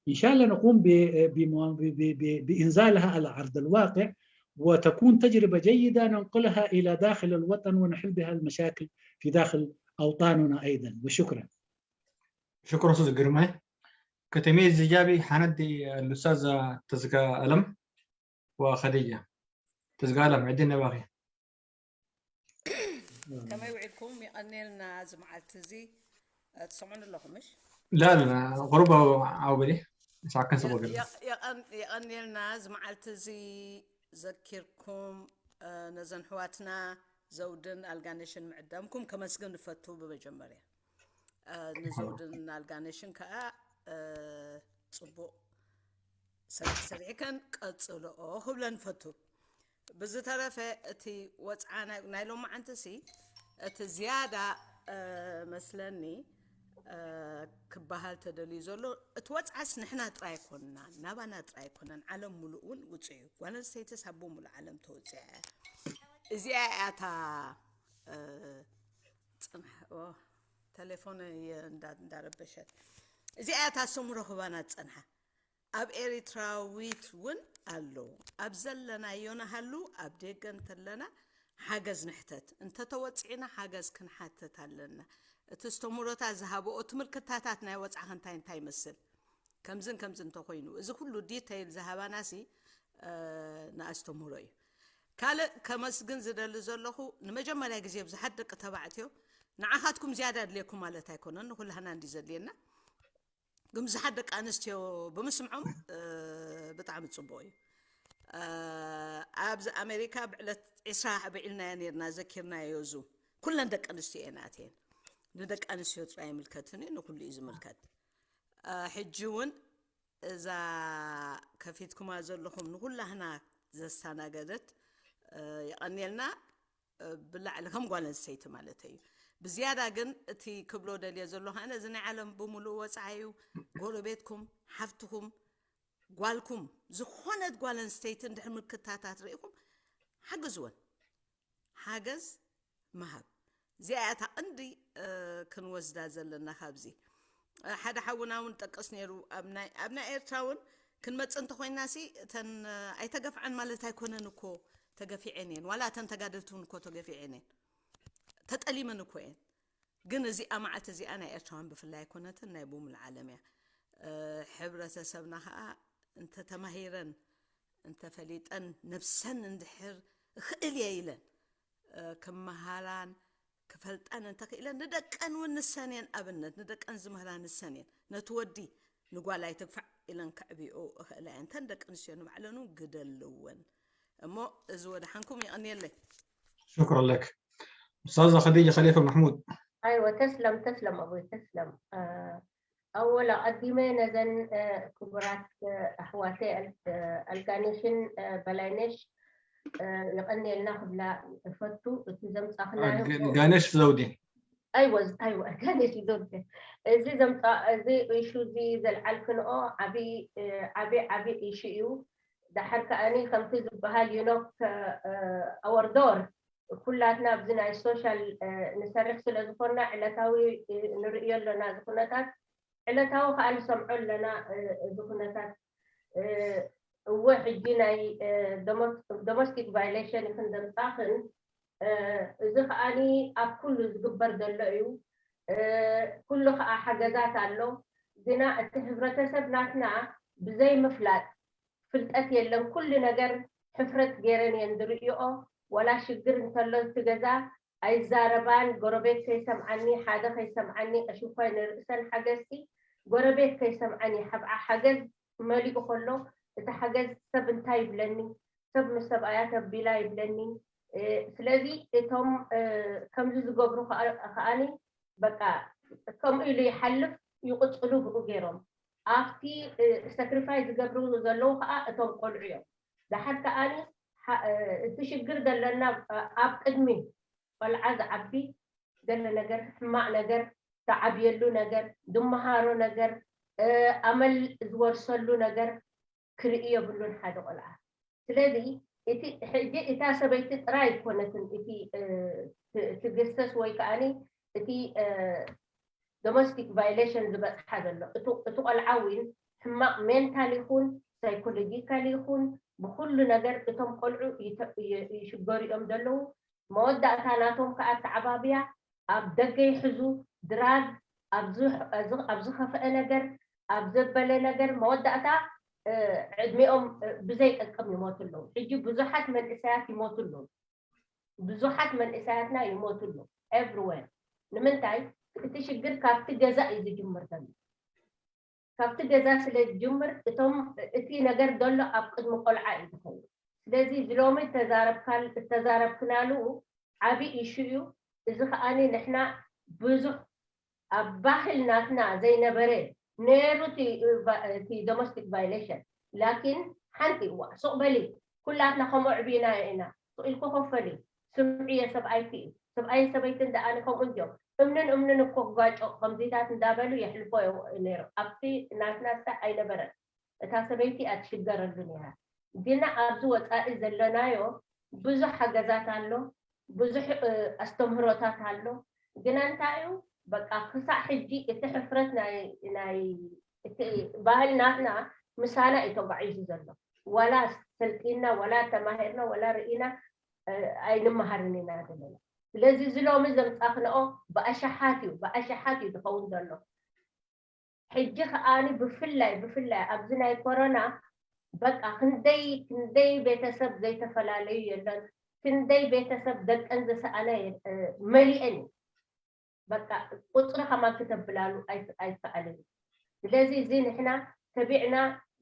إن شاء الله نقوم ب- بم- ب- ب- ب- بإنزالها على أرض الواقع، وتكون تجربة جيدة ننقلها إلى داخل الوطن ونحل بها المشاكل في داخل أوطاننا أيضا. وشكرا. شكرا أستاذ جرماي. كتميز إيجابي حندي الأستاذة تزكى ألم وخديجة. تزكى ألم، عدنا باقي. ከመይ ውዒልኩም? ይቐንየልና እዚ መዓልቲ እዚ። ትሰምዑን ኣለኹም ምሽ? لا لا لا، غربة عوبلي. ساعة كان سبق. የቐንየልና እዚ መዓልቲ እዚ ዘኪርኩም ነዘን ኣሕዋትና ዘውድን ኣልጋነሽን ምዕዳምኩም ከመስግን ንፈቱ። ብመጀመርያ ንዘውድን ኣልጋነሽን ከዓ ፅቡቕ ስራሕ ሰሪሕከን ቀፅልኦ ክብለን ፈቱ። ብዝተረፈ እቲ ወፅዓ ናይ ሎማዓንቲ ሲ እቲ ዝያዳ መስለኒ ክበሃል ተደልዩ ዘሎ እቲ ወፅዓስ ንሕና ጥራይ ኣይኮንና ናባና ጥራይ ኣይኮነን ዓለም ሙሉእ እውን ውፅዕ እዩ። ጓል ኣንስተይትስ ኣብ ሙሉእ ዓለም ተወፅዐ። እዚኣ እያ እታ ፅንሓ ተሌፎን እንዳረበሸት እዚኣ እያ እታ ሰሙረ ክባና ዝፀንሓ። ኣብ ኤሪትራዊት እውን ኣሎ። ኣብ ዘለናዮ ንሃሉ ኣብ ደገ እንተለና ሓገዝ ንሕተት። እንተተወፂዕና ሓገዝ ክንሓተት ኣለና። እቲ ስተምሮታት ዝሃበኦ ትምልክታታት ናይ ወፃ ክንታይ እንታይ ይመስል ከምዝን ከምዚ እንተኮይኑ እዚ ኩሉ ዲተይል ዝሃባናሲ ንኣስተምህሮ እዩ። ካልእ ከመስግን ዝደሊ ዘለኹ ንመጀመርያ ግዜ ብዙሓት ደቂ ተባዕትዮ ንዓኻትኩም ዝያዳ ኣድልየኩም ማለት ኣይኮነን፣ ንኩላህና እንዲ ዘድልየና ግን ብዙሓት ደቂ ኣንስትዮ ብምስምዖም ብጣዕሚ ፅቡቅ እዩ። ኣብዚ ኣሜሪካ ብዕለት ዒስራ ብዒልናዮ ነርና ዘኪርናዮ ዙም ኩለን ደቂ ኣንስትዮ እየን ኣትየን። ንደቂ ኣንስትዮ ጥራይ ይምልከትን እዩ ንኩሉ እዩ ዝምልከት። ሕጂ እውን እዛ ከፊትኩማ ዘለኹም ንኩላህና ዘስተናገደት የቐንየልና። ብላዕሊ ከም ጓል ኣንስተይቲ ማለት እዩ። ብዝያዳ ግን እቲ ክብሎ ደልየ ዘሎ ከነ እዚ ናይ ዓለም ብምሉእ ወፃዓ እዩ። ጎረቤትኩም፣ ሓፍትኩም፣ ጓልኩም፣ ዝኾነት ጓል ኣንስተይቲ እንድሕር ምልክታታት ርኢኹም ሓግዝወን። ሓገዝ ምሃብ እዚኣ እያ እታ ቀንዲ ክንወስዳ ዘለና። ካብዚ ሓደ ሓውና እውን ጠቅስ ነይሩ። ኣብ ናይ ኤርትራ እውን ክንመፅእ እንተኮይና ሲ እተን ኣይተገፍዓን ማለት ኣይኮነን እኮ፣ ተገፊዐን እየን። ዋላ እተን ተጋደልቲ እውን እኮ ተገፊዐን እየን፣ ተጠሊመን እኮ እየን። ግን እዚኣ መዓልቲ እዚኣ ናይ ኤርትራውያን ብፍላይ ኣይኮነትን፣ ናይ ብሙሉ ዓለም እያ። ሕብረተሰብና ከዓ እንተተማሂረን እንተፈሊጠን ነብሰን እንድሕር እኽእል እየ ኢለን ክመሃራን ክፈልጣን እንተኽኢለን ንደቀን እውን ንሰን እየን ኣብነት፣ ንደቀን ዝምህራ ንሰን እየን። ነቲ ወዲ ንጓል ኣይትግፋዕ ኢለን ከዕብይኦ እኽእላ እየን። እተን ደቂ ኣንስትዮ ንባዕለን እውን ግደ ኣለወን። እሞ እዚ ወደሓንኩም ይቐንየለይ። شكرا لك أستاذة خديجة خليفة محمود. ኣይወ ተስለም ተስለም ኣቦይ ተስለም። ኣወል ኣቐዲመ ነዘን ክቡራት ኣሕዋተይ ኣልጋነሽን በላይነሽ የቐንየልና ክብላ እፈቱ። እቲ ዘምፃኽናዮ ጋነሽ ዘውዲ ኣይወ ኣይወ ጋነሽ ዘውዲ እዚ ዘምፃ እዚ ኢሹ እዚ ዘልዓልክንኦ ዓቢ ዓቢ ዓቢ ኢሹ እዩ። ዳሓር ከኣኒ ከምቲ ዝበሃል ዩኖክ ኣወርዶር ኩላትና ኣብዚ ናይ ሶሻል ንሰርሕ ስለ ዝኾንና ዕለታዊ ንርእዮ ኣለና እዚ ኩነታት። ዕለታዊ ከዓ ንሰምዖ ኣለና እዚ ኩነታት። እወ ሕጂ ናይ ዶሞስቲክ ቫይሌሽን ይኽን ዘምፃኽን እዚ ከዓኒ ኣብ ኩሉ ዝግበር ዘሎ እዩ። ኩሉ ከዓ ሓገዛት ኣሎ። ግና እቲ ሕብረተሰብ ናትና ብዘይ ምፍላጥ ፍልጠት የለን። ኩሉ ነገር ሕፍረት ገይረን እየን ዝርእይኦ። ዋላ ሽግር እንተሎ እቲ ገዛ ኣይዛረባን፣ ጎረቤት ከይሰምዓኒ፣ ሓደ ከይሰምዓኒ፣ ኣሽኳይ ንርእሰን ሓገዝቲ ጎረቤት ከይሰምዓኒ፣ ሓብዓ ሓገዝ መሊኡ ከሎ እቲ ሓገዝ ሰብ እንታይ ይብለኒ፣ ሰብ ምስ ሰብኣያ ተቢላ ይብለኒ። ስለዚ እቶም ከምዚ ዝገብሩ ከዓኒ በቃ ከምኡ ኢሉ ይሓልፍ ይቕፅሉ ብኡ ገይሮም ኣብቲ ሰክሪፋይ ዝገብሩ ዘለዉ ከዓ እቶም ቆልዑ እዮም። ዳሓር ከዓኒ እቲ ሽግር ዘለና ኣብ ቅድሚ ቆልዓ ዝዓቢ ገለ ነገር፣ ሕማቕ ነገር፣ ዝዓብየሉ ነገር፣ ዝመሃሮ ነገር፣ ኣመል ዝወርሰሉ ነገር ክርኢ የብሉን ሓደ ቆልዓ። ስለዚ እቲ ሕጂ እታ ሰበይቲ ጥራይ ኣይኮነትን እቲ ትግሰስ ወይ ከዓኒ እቲ ዶሜስቲክ ቫይሌሽን ዝበፅሓ ዘሎ። እቲ ቆልዓ እውን ሕማቕ ሜንታል ይኹን ሳይኮሎጂካል ይኹን ብኩሉ ነገር እቶም ቆልዑ ይሽገሩ እዮም ዘለዉ። መወዳእታ ናቶም ከዓ ኣተዓባብያ ኣብ ደገ ይሕዙ፣ ድራግ፣ ኣብ ዝኸፍአ ነገር፣ ኣብ ዘበለ ነገር፣ መወዳእታ ዕድሜኦም ብዘይጠቅም ይሞቱ ኣለዉ። ሕጂ ብዙሓት መንእሰያት ይሞቱ ኣለዉ። ብዙሓት መንእሰያትና ይሞቱ ኣለዉ ኤቭሪዌር። ንምንታይ? እቲ ሽግር ካብቲ ገዛ እዩ ዝጅምር ዘሎ። ካብቲ ገዛ ስለ ዝጅምር እቶም እቲ ነገር ዘሎ ኣብ ቅድሚ ቆልዓ እዩ ዝኸውን። ስለዚ እዚ ሎሚ እተዛረብካናሉ ዓብዪ ኢሹ እዩ። እዚ ከዓኒ ንሕና ብዙሕ ኣብ ባህል ናትና ዘይነበረ ነይሩ እቲ ዶሜስቲክ ቫይሌሽን። ላኪን ሓንቲ እዋ ሱቕ በሊ ኩላትና ከምኡ ዕብይናዮ ኢና። ስቕ ኢልኩ ኮፈሊ ስምዕዮ ሰብኣይኪ እዩ። ሰብኣይን ሰበይትን ደኣኒ ከምኡ እንዲዮም። እምንን እምንን እኮ ክጋጮ ከምዚታት እንዳበሉ የሕልፎ ነይሩ። ኣብቲ ናትና ስራሕ ኣይነበረን። እታ ሰበይቲ ኣትሽገረሉ ነይራ። ግና ኣብዚ ወፃኢ ዘለናዮ ብዙሕ ሓገዛት ኣሎ፣ ብዙሕ ኣስተምህሮታት ኣሎ። ግና እንታይ እዩ በቃ ክሳዕ ሕጂ እቲ ሕፍረት ናይ እቲ ባህል ናትና ምሳና እዩ ተጓዒዙ ዘሎ። ዋላ ሰልጢና ዋላ ተማሂርና ዋላ ርኢና ኣይንመሃርን ኢና ዘለና። ስለዚ እዚ ሎሚ ዘምፃኽንኦ ብኣሽሓት እዩ ብኣሽሓት እዩ ዝኸውን ዘሎ። ሕጂ ከዓኒ ብፍላይ ብፍላይ ኣብዚ ናይ ኮሮና በቃ ክንደይ ክንደይ ቤተሰብ ዘይተፈላለዩ የለን። ክንደይ ቤተሰብ ደቀን ዝሰኣነ መሊአን እዩ። በቃ ቁፅሪ ከማን ክተብላሉ ኣይከኣልን። ስለዚ እዚ ንሕና ተቢዕና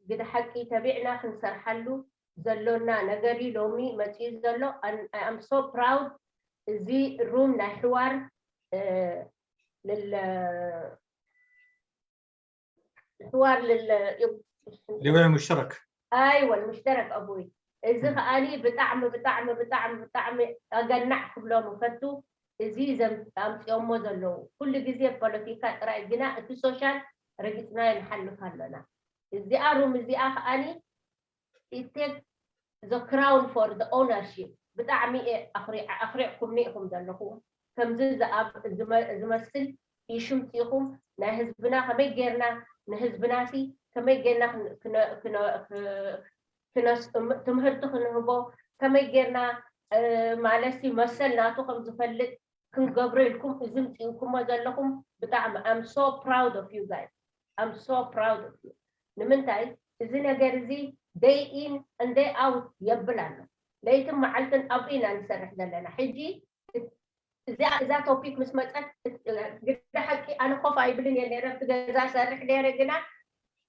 ግደ ሓቂ ተቢዕና ክንሰርሓሉ ዘሎና ነገር እዩ ሎሚ መፅኡ ዘሎ። I'm so proud። እዚ ሩም ናይ ሕዋር ሕዋር لواء مشترك ኣይወ المشترك ኣቦይ። እዚ ከዓኒ ብጣዕሚ ብጣዕሚ ብጣዕሚ ብጣዕሚ ኣገናዕ ክብሎም እፈቱ። እዚ ኣምፅኦሞ ዘለዉ ኩሉ ግዜ ፖለቲካ ጥራይ ግና እቲ ሶሻል ረጊፅናዮ ንሓልፍ ኣለና። እዚኣ ሩም እዚኣ ከዓኒ take the crown for the ownership። ብጣዕሚ ኣኽሪዕኩምኒ ኢኹም ዘለኹም። ከምዚ ዝመስል ኢሹ ምፅኢኹም ናይ ህዝብና ከመይ ጌርና ንህዝብና ሲ ከመይ ጌርና ትምህርቲ ክንህቦ ከመይ ጌርና ማለት ሲ መሰል ናቱ ከም ዝፈልጥ ክንገብሮ ኢልኩም እዚ ምፅኢኩሞ ዘለኹም ብጣዕሚ I'm so proud of you guys። I'm so proud of you። ንምንታይ እዚ ነገር እዚ day in and day out የብል ኣሎ። ለይትን መዓልትን ኣብኡ ኢና ንሰርሕ ዘለና። ሕጂ እዛ እዛ ቶፒክ ምስ መፀት ግዳ ሓቂ ኣነ ኮፍ ኣይብልን እየ ነረ ኣብቲ ገዛ ሰርሕ ነረ ግና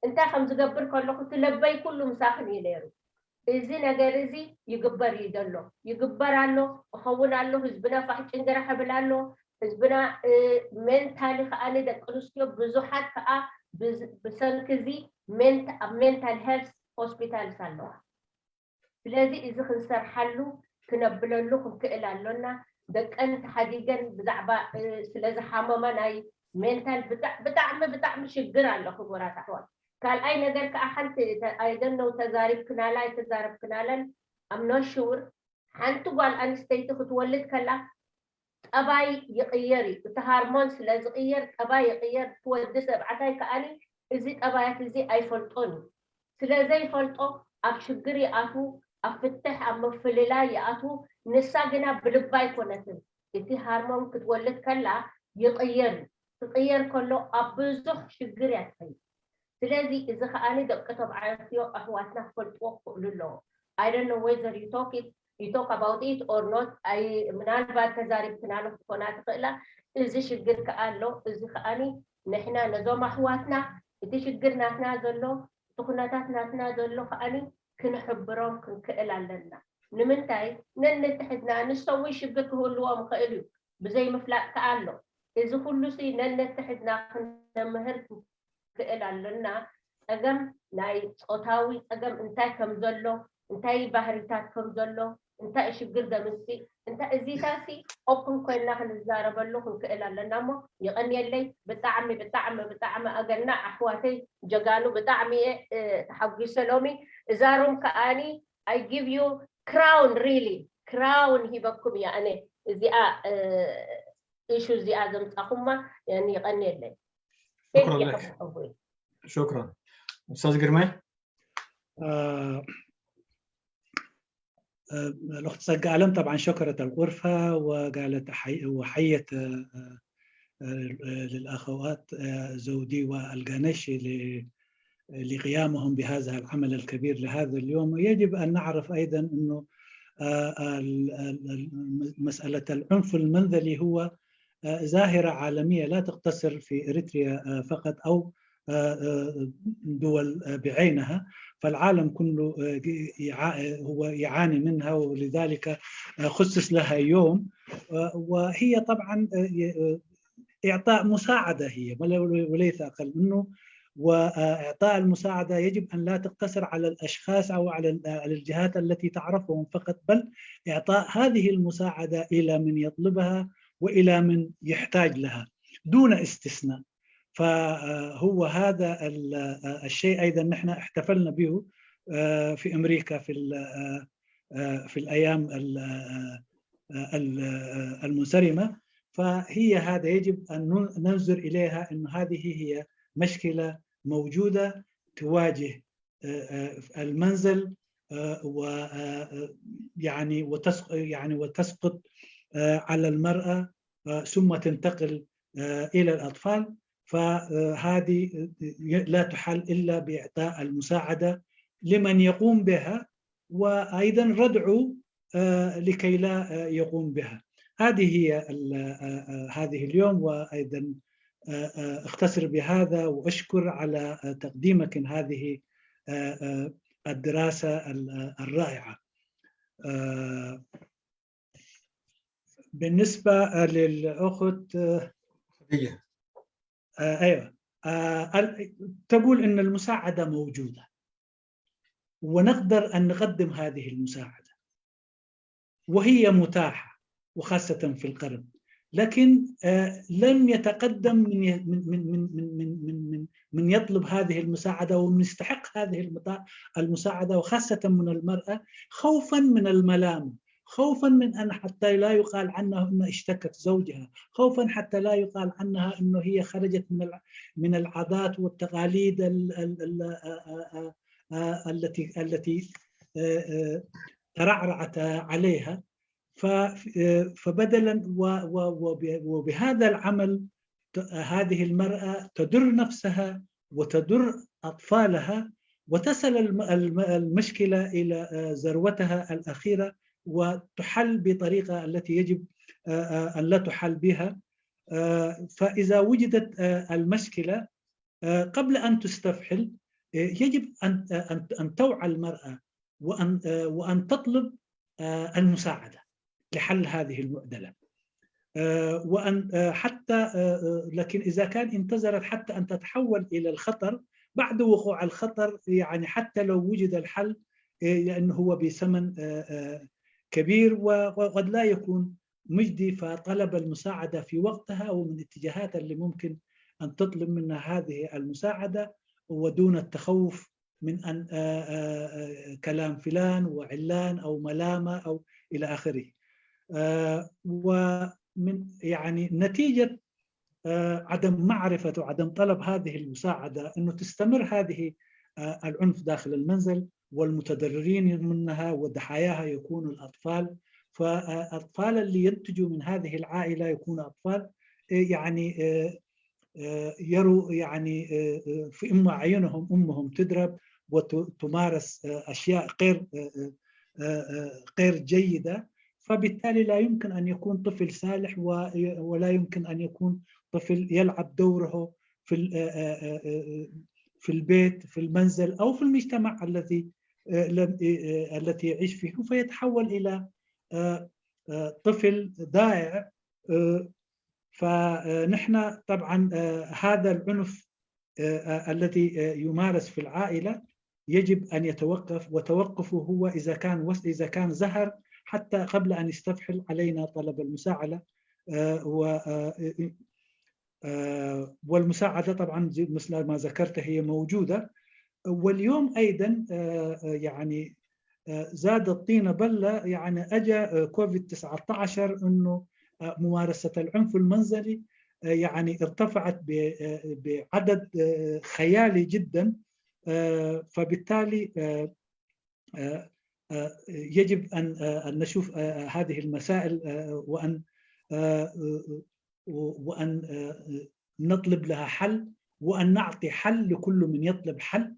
እንታይ ከም ዝገብር ከለኹ ትለበይ ኩሉ ምሳኽን እዩ ነይሩ። እዚ ነገር እዚ ይግበር እዩ ዘሎ ይግበር ኣሎ እኸውን ኣሎ ህዝብና ፋሕ ጭንግራ ሕብል ኣሎ። ህዝብና ሜንታሊ ከዓኒ ደቂ ኣንስትዮ ብዙሓት ከዓ ብሰንኪ እዚ ኣብ ሜንታል ሄልስ ሆስፒታልስ ኣለዋ። ስለዚ እዚ ክንሰርሓሉ ክነብለሉ ክንክእል ኣሎና። ደቀን ተሓዲገን ብዛዕባ ስለዝሓመማ ናይ ሜንታል ብጣዕሚ ብጣዕሚ ሽግር ኣሎ ክቡራት ኣሕዋት። ካልኣይ ነገር ከዓ ሓንቲ ኣይደነው ተዛሪብክናላ ኣይተዛረብክናለን I'm not sure። ሓንቲ ጓል ኣንስተይቲ ክትወልድ ከላ ጠባይ ይቕየር እዩ። እቲ ሃርሞን ስለ ዝቕየር ጠባይ ይቕየር። እቲ ወዲ ተባዕታይ ከዓኒ እዚ ጠባያት እዚ ኣይፈልጦን እዩ። ስለ ዘይፈልጦ ኣብ ሽግር ይኣትዉ፣ ኣብ ፍትሕ ኣብ ምፍልላይ ይኣትዉ። ንሳ ግና ብልባ ኣይኮነትን። እቲ ሃርሞን ክትወልድ ከላ ይቕየር እዩ። ክቕየር ከሎ ኣብ ብዙሕ ሽግር እያ ትኸይድ። ስለዚ እዚ ከዓኒ ደቂ ተባዕትዮ ኣሕዋትና ክፈልጥዎ ክኽእሉ ኣለዎ። I don't know whether you talk it you talk about it or not። ምናልባት ተዛሪብክናሉ ክትኮና ትኽእላ። እዚ ሽግር ከዓ ኣሎ። እዚ ከዓኒ ንሕና ነዞም ኣሕዋትና እቲ ሽግር ናትና ዘሎ እቲ ኩነታት ናትና ዘሎ ከዓኒ ክንሕብሮም ክንክእል ኣለና። ንምንታይ ነንትሕትና ንሶም እውን ሽግር ክህልዎም ይኽእል እዩ። ብዘይ ምፍላጥ ከዓ ኣሎ። እዚ ኩሉ ሲ ነንትሕትና ክነምህር ክእል ኣለና። ፀገም ናይ ፆታዊ ፀገም እንታይ ከም ዘሎ እንታይ ባህሪታት ከም ዘሎ እንታይ ሽግር ደምሲ እንታይ እዚታሲ ኦፕን ኮይና ክንዛረበሉ ክንክእል ኣለና እሞ ይቐንየለይ። ብጣዕሚ ብጣዕሚ ብጣዕሚ ኣገና ኣሕዋተይ ጀጋኑ ብጣዕሚ እየ ተሓጒሰ ሎሚ። እዛ ሩም ከኣኒ I give you crown really crown ሂበኩም እያ። ኣነ እዚኣ ኢሹ እዚኣ ዘምፃኹማ የቐንየለይ። شكرا لك. شكرا. استاذ قرمي. الأخت ጸጋ ألم طبعا شكرت الغرفة وقالت وحيت للأخوات زودي والقانشي لقيامهم بهذا العمل الكبير لهذا اليوم. ويجب أن نعرف أيضا أنه مسألة العنف المنزلي هو ظاهرة عالمية لا تقتصر في إريتريا فقط أو دول بعينها، فالعالم كله هو يعاني منها، ولذلك خصص لها يوم. وهي طبعا إعطاء مساعدة هي وليس أقل منه. وإعطاء المساعدة يجب أن لا تقتصر على الأشخاص أو على الجهات التي تعرفهم فقط، بل إعطاء هذه المساعدة إلى من يطلبها وإلى من يحتاج لها دون استثناء. فهو هذا الشيء أيضا نحن احتفلنا به في أمريكا في في الأيام المنصرمة. فهي هذا يجب أن ننظر إليها أن هذه هي مشكلة موجودة تواجه المنزل و يعني وتسقط يعني وتسقط على المرأة ثم تنتقل إلى الأطفال. فهذه لا تحل إلا بإعطاء المساعدة لمن يقوم بها وأيضا ردعه لكي لا يقوم بها. هذه هي هذه اليوم. وأيضا أختصر بهذا وأشكر على تقديمك هذه الدراسة الرائعة. بالنسبة للأخت خديجة. أيوة. تقول أن المساعدة موجودة ونقدر أن نقدم هذه المساعدة وهي متاحة وخاصة في القرب، لكن لم يتقدم من من من من من من من من يطلب هذه المساعدة ومن يستحق هذه المساعدة وخاصة من المرأة خوفا من الملامة، خوفا من أن حتى لا يقال عنها أنها اشتكت زوجها، خوفا حتى لا يقال عنها أنه هي خرجت من من العادات والتقاليد التي التي ترعرعت عليها. فبدلا وبهذا العمل هذه المرأة تدر نفسها وتدر أطفالها وتصل المشكلة إلى ذروتها الأخيرة وتحل بطريقة التي يجب أن لا تحل بها. فإذا وجدت المشكلة قبل أن تستفحل يجب أن أن توعى المرأة وأن وأن تطلب المساعدة لحل هذه المعضلة. وأن حتى لكن إذا كان انتظرت حتى أن تتحول إلى الخطر، بعد وقوع الخطر يعني حتى لو وجد الحل لأنه هو بثمن كبير وقد لا يكون مجدي، فطلب المساعدة في وقتها ومن الاتجاهات اللي ممكن أن تطلب منها هذه المساعدة ودون التخوف من أن كلام فلان وعلان أو ملامة أو إلى آخره. ومن يعني نتيجة عدم معرفة وعدم طلب هذه المساعدة أنه تستمر هذه العنف داخل المنزل والمتضررين منها وضحاياها يكونوا الأطفال. فالأطفال اللي ينتجوا من هذه العائلة يكونوا أطفال يعني يروا يعني في أم أعينهم أمهم تضرب وتمارس أشياء غير غير جيدة. فبالتالي لا يمكن أن يكون طفل صالح ولا يمكن أن يكون طفل يلعب دوره في في البيت في المنزل أو في المجتمع الذي التي يعيش فيه، فيتحول إلى طفل ضائع. فنحن طبعا هذا العنف الذي يمارس في العائلة يجب أن يتوقف، وتوقفه هو إذا كان وس- إذا كان زهر حتى قبل أن يستفحل علينا طلب المساعدة. آه، و- آه، آه، والمساعدة طبعا زي- مثل ما ذكرت هي موجودة. واليوم أيضا آه، آه، يعني آه، زاد الطين بلة، يعني أجا آه، كوفيد تسعة عشر إنه آه، ممارسة العنف المنزلي آه، يعني ارتفعت ب- آه، بعدد آه، خيالي جدا. آه، فبالتالي آه، آه، آه، يجب أن آه، أن نشوف آه، هذه المسائل آه، وأن آه، آه، وأن آه، نطلب لها حل، وأن نعطي حل لكل من يطلب حل.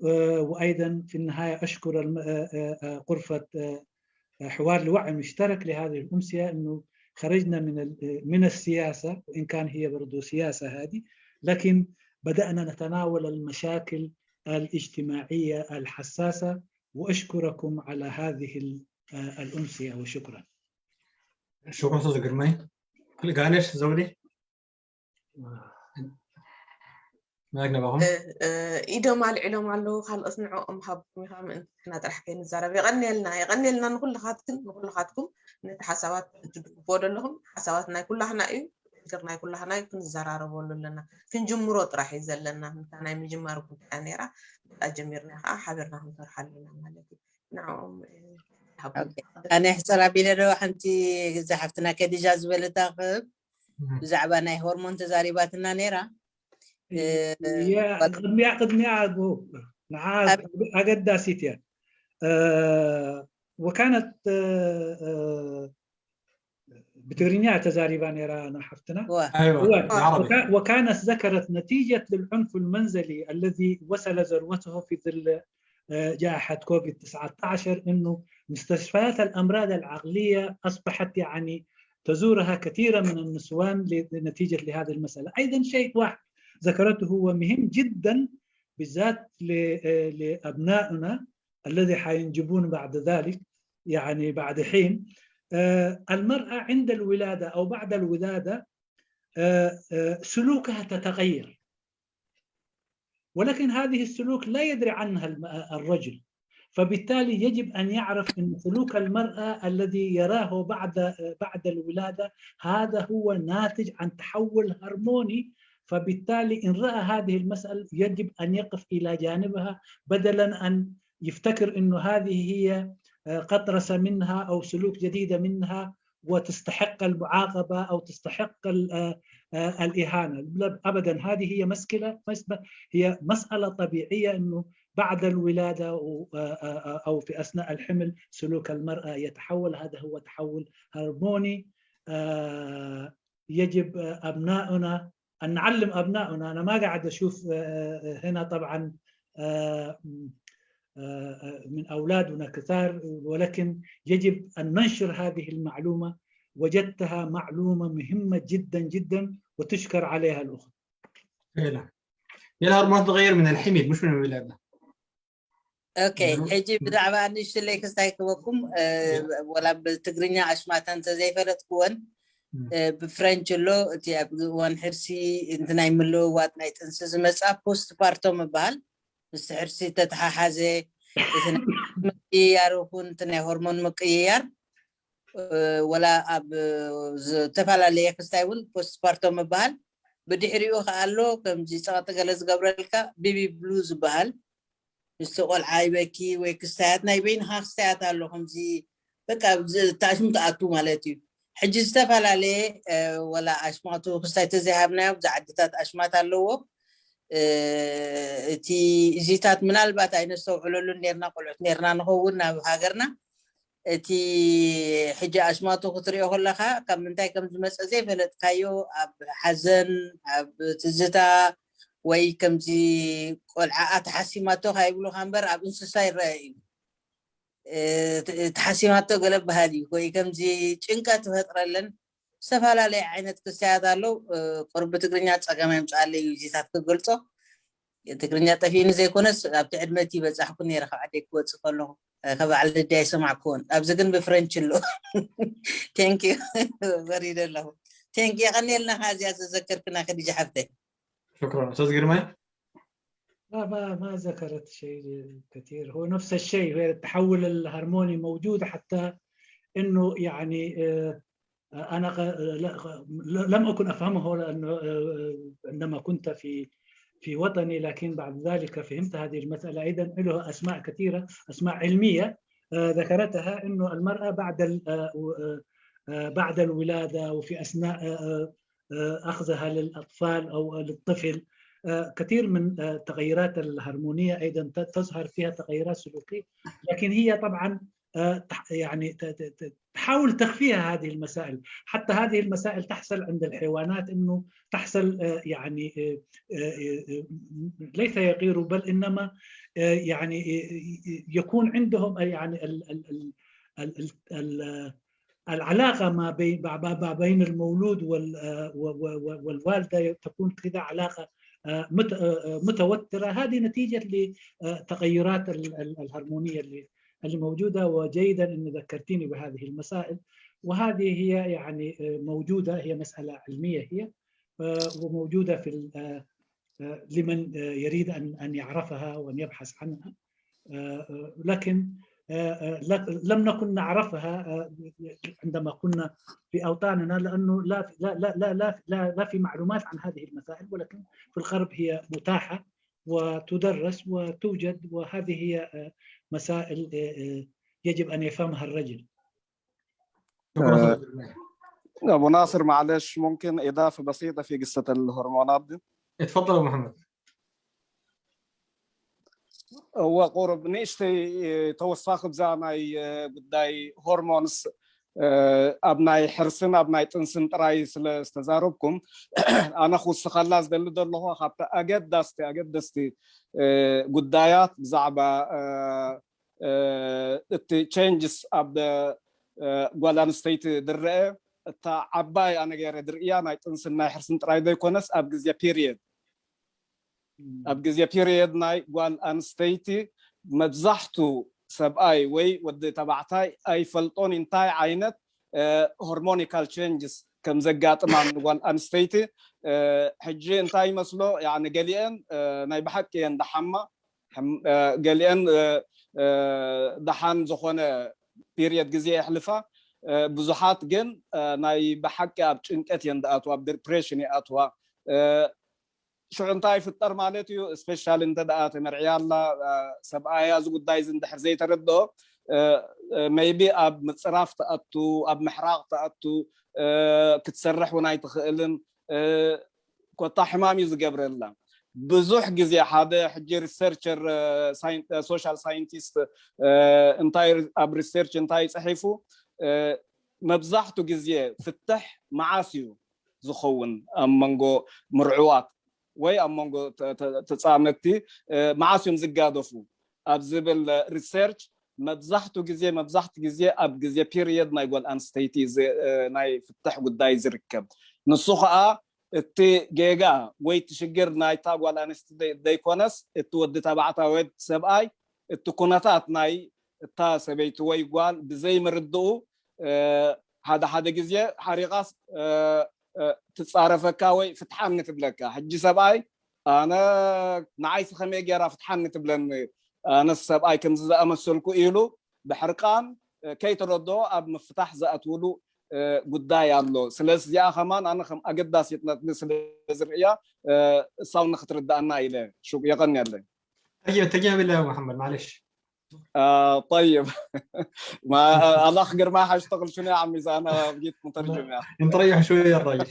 آه، وأيضا في النهاية أشكر الم- آه، آه، آه، غرفة آه، آه، حوار لوعي مشترك لهذه الأمسية، أنه خرجنا من ال- من السياسة، وإن كان هي برضو سياسة هذه، لكن بدأنا نتناول المشاكل الاجتماعية الحساسة. وأشكركم على هذه ال- آه، الأمسية، وشكرا. ሽኩር ኡስታዝ ግርማይ። ክልእ ጋነሽ ዘውዲ ማይክ ናባኹም። ኢዶም ኣልዒሎም ኣለዉ። ካልኦት ንዕኦም ሃብኩም ኢኻ ምእንቲ ንሕና ጥራሕ ከይንዛረብ። የቐንየልና፣ የቐንየልና ንኩልኻትክን ንኩልኻትኩም ነቲ ሓሳባት እትድግፍዎ ዘለኹም። ሓሳባት ናይ ኩላህና እዩ፣ ሽግር ናይ ኩላህና እዩ፣ ክንዘራረበሉ ኣለና። ክንጅምሮ ጥራሕ እዩ ዘለና። ምታ ናይ ምጅማር ጉዳይ ነይራ፣ ብኣ ጀሚርና ከዓ ሓቢርና ክንሰርሓ ኣለና ማለት እዩ። ንዕኦም ኣነ ሕፀር ኣቢለ ዶ ሓንቲ እዛ ሓፍትና ከዲጃ ዝበለታ ክብ ብዛዕባ ናይ ሆርሞን ተዛሪባትና ነይራ። ቅድሚያ ቅድሚያ ንዓ ኣገዳሲት እያ። ወካነት ብትግርኛ ተዛሪባ ነይራ ሓፍትና። وكانت ذكرت نتيجة للعنف المنزلي الذي وصل ذروته في ظل جائحة كوفيد تسعة عشر، إنه مستشفيات الأمراض العقلية أصبحت يعني تزورها كثيرا من النسوان نتيجة لهذه المسألة. أيضا شيء واحد ذكرته هو مهم جدا بالذات لأبنائنا الذي حينجبون بعد ذلك، يعني بعد حين. المرأة عند الولادة أو بعد الولادة سلوكها تتغير، ولكن هذه السلوك لا يدري عنها الرجل، فبالتالي يجب أن يعرف أن سلوك المرأة الذي يراه بعد بعد الولادة هذا هو ناتج عن تحول هرموني. فبالتالي إن رأى هذه المسألة يجب أن يقف إلى جانبها بدلا أن يفتكر أنه هذه هي قطرسة منها أو سلوك جديدة منها وتستحق المعاقبة أو تستحق الإهانة. أبدا، هذه هي مشكلة، هي مسألة طبيعية أنه بعد الولادة أو في أثناء الحمل سلوك المرأة يتحول. هذا هو تحول هرموني. يجب أبناؤنا أن نعلم أبناؤنا. أنا ما قاعد أشوف هنا طبعا من أولادنا كثار، ولكن يجب أن ننشر هذه المعلومة. وجدتها معلومة مهمة جدا جدا، وتشكر عليها الأخت. يلا، يلا هرمونات تغير من الحمل مش من الولادة. ኦኬ፣ ሕጂ ብዛዕባ ንእሽተለይ ክስታይ ክበኩም፣ ወላ ብትግርኛ ኣሽማታ እንተዘይፈለጥክወን፣ ብፍረንች ኣሎ። እቲ ኣብ እዋን ሕርሲ እቲ ናይ ምልውዋጥ ናይ ጥንሲ ዝመፅኣ ፖስት ፓርቶም ይበሃል። ምስቲ ሕርሲ ተተሓሓዘ እቲ ናይ ምቅይያር ይኹን እቲ ናይ ሆርሞን ምቅይያር፣ ወላ ኣብ ዝተፈላለየ ክስታይ እውን ፖስት ፓርቶም ይበሃል። ብድሕሪኡ ከዓ ኣሎ ከምዚ ፀቕጢ ገለ ዝገብረልካ ቤቢ ብሉ ዝበሃል፣ ምስቲ ቆልዓ ይበኪ ወይ ክስታያት ናይ በይንኻ ክስታያት ኣሎ ከምዚ በቃ ተኣሽሙ ትኣቱ ማለት እዩ። ሕጂ ዝተፈላለየ ወላ ኣሽማቱ ክስታይ ተዘይሃብናዮ ኣብዚ ዓድታት ኣሽማት ኣለዎ። እቲ እዚታት ምናልባት ኣይነስተውዕለሉን ነርና፣ ቆልዑት ነርና ንኸውን ናብ ሃገርና። እቲ ሕጂ ኣሽማቱ ክትሪኦ ከለኻ ካብ ምንታይ ከም ዝመፀ ዘይፈለጥካዮ ኣብ ሓዘን ኣብ ትዝታ ወይ ከምዚ ቆልዓኣ ተሓሲማቶ ካይብሉካ እምበር ኣብ እንስሳ ይረአ እዩ። ተሓሲማቶ ገለ በሃል እዩ ወይ ከምዚ ጭንቀት ይፈጥረለን። ዝተፈላለየ ዓይነት ክስታያት ኣለዉ። ቁርቢ ትግርኛ ፀገም ኣይምፅኣለይ እዩ እዚታት ክገልፆ። ትግርኛ ጠፊእኒ ዘይኮነስ ኣብቲ ዕድመ እቲ በፃሕኩ ነይረ ካብ ዓደይ ክወፅእ ከለኹ ካብ በዓል ልዲ ኣይሰማዕክዎን። ኣብዚ ግን ብፍረንች ኣሎ። ቴንኪዩ ወሪደ ኣለኹ። ቴንኪ የቐንየልና ከ እዚኣ ዘዘከርክና ከዲጃ ሓፍተይ። ሽክራን ኡስታዝ ግርማይ። لا، ما ما ذكرت شيء كثير. هو نفس الشيء، هي التحول الهرموني موجود، حتى انه يعني آه، انا ق- لا- لم اكن افهمه، لانه آه، عندما كنت في في وطني، لكن بعد ذلك فهمت هذه المساله. ايضا له اسماء كثيره، اسماء علميه آه، ذكرتها، انه المراه بعد ال- آه، و- آه، آه، بعد الولاده وفي اثناء آه، آه، آه، اخذها للاطفال او للطفل، آه، كثير من آه، التغيرات الهرمونيه ايضا ت- تظهر فيها تغيرات سلوكيه، لكن هي طبعا آه، تح- يعني ت- ت- ت- تحاول تخفيها هذه المسائل. حتى هذه المسائل تحصل عند الحيوانات، انه تحصل آه، يعني آه، آه، آه، ليس يغيروا، بل انما آه، يعني آه، آه، يكون عندهم آه، يعني ال- ال- ال- ال- ال- ال- آه، العلاقة ما بين ما- ما- ما بين المولود وال- آه، و- و- و- والوالدة تكون كذا علاقة آه، مت- آه، آه، متوترة. هذه نتيجة للتغيرات ال- ال- الهرمونية اللي اللي موجودة، وجيدا أن ذكرتيني بهذه المسائل. وهذه هي يعني آه، موجودة، هي مسألة علمية هي آه، وموجودة في ال- آه، آه، لمن آه، يريد أن أن يعرفها وأن يبحث عنها. آه، آه، لكن آه، آه، لا- لم نكن نعرفها آه، عندما كنا في أوطاننا، لأنه لا لا لا لا لا لا لا في معلومات عن هذه المسائل، ولكن في الغرب هي متاحة وتدرس وتوجد، وهذه هي آه، مسائل آه، آه، يجب أن يفهمها الرجل. شكرا آه، أستاذ جميل. أبو ناصر، معلش، ممكن إضافة بسيطة في قصة الهرمونات دي؟ اتفضل أبو محمد. هو قرب نشتي توساخ بزا ناي قداي هرمونز ኣብ ናይ ሕርስን ኣብ ናይ ጥንስን ጥራይ ስለ ዝተዛረብኩም ኣነ ክውስኸላ ዝደሊ ዘለኹ ካብቲ ኣገዳስቲ ኣገደስቲ ጉዳያት ብዛዕባ እቲ ቼንጅስ ኣብ ጓል ኣንስተይቲ ዝረአ እታ ዓባይ ኣነ ገይረ ዝርእያ ናይ ጥንስን ናይ ሕርስን ጥራይ ዘይኮነስ ኣብ ግዜ ፒሪየድ ኣብ ግዜ ፒሪየድ ናይ ጓል ኣንስተይቲ መብዛሕቱ ሰብኣይ ወይ ወዲ ተባዕታይ ኣይፈልጦን እንታይ ዓይነት ሆርሞኒካል ቼንጅስ ከም ዘጋጥማ ንጓል ኣንስተይቲ ሕጂ እንታይ ይመስሎ ያኒ ገሊአን ናይ ብሓቂ እየን ደሓማ ገሊአን ደሓን ዝኾነ ፒሪየድ ግዜ የሕልፋ ብዙሓት ግን ናይ ብሓቂ ኣብ ጭንቀት እየን ዝኣትዋ ኣብ ዲፕሬሽን ይኣትዋ ሽዑ እንታይ ይፍጠር ማለት እዩ ስፔሻል እንተ ደኣ ተመርዕያ ኣላ ሰብኣያ እዚ ጉዳይ እዚ እንድሕር ዘይተረድኦ ሜቢ ኣብ ምፅራፍ ትኣቱ ኣብ ምሕራቕ ትኣቱ ክትሰርሕ እውን ኣይትኽእልን ኮታ ሕማም እዩ ዝገብረላ ብዙሕ ግዜ ሓደ ሕጂ ሪሰርቸር ሶሻል ሳይንቲስት እንታይ ኣብ ሪሰርች እንታይ ፅሒፉ መብዛሕቱ ግዜ ፍትሕ መዓስ እዩ ዝኸውን ኣብ መንጎ ምርዕዋት ወይ ኣብ መንጎ ተፃመድቲ መዓስ እዮም ዝጋደፉ ኣብ ዝብል ሪሰርች መብዛሕቱ ግዜ መብዛሕቱ ግዜ ኣብ ግዜ ፒሪየድ ናይ ጓል ኣንስተይቲ ናይ ፍትሕ ጉዳይ ዝርከብ ንሱ ከዓ እቲ ጌጋ ወይ እቲ ሽግር ናይታ ጓል ኣንስተይቲ ዘይኮነስ እቲ ወዲ ተባዕታይ ወይ ሰብኣይ እቲ ኩነታት ናይ እታ ሰበይቲ ወይ ጓል ብዘይምርድኡ ሓደ ሓደ ግዜ ሓሪቓስ ትፃረፈካ ወይ ፍትሓኒ ትብለካ ሕጂ ሰብኣይ ኣነ ንዓይሲ ከመይ ገይራ ፍትሓኒ ትብለኒ ኣነስ ሰብኣይ ከምዚ ዝኣመሰልኩ ኢሉ ብሕርቃን ከይተረድኦ ኣብ ምፍታሕ ዝኣትውሉ ጉዳይ ኣሎ ስለዚ እዚኣ ከማን ኣነ ከም ኣገዳሲት ነጥቢ ስለ ዝርእያ እሳውን ንክትርዳእና ኢለ የቀንየለይ طيب تجاوب الله محمد معلش آه طيب ما الاخ قرماح اشتغل شنو يا عمي اذا انا بقيت مترجم يا انت ريح شويه يا الراجل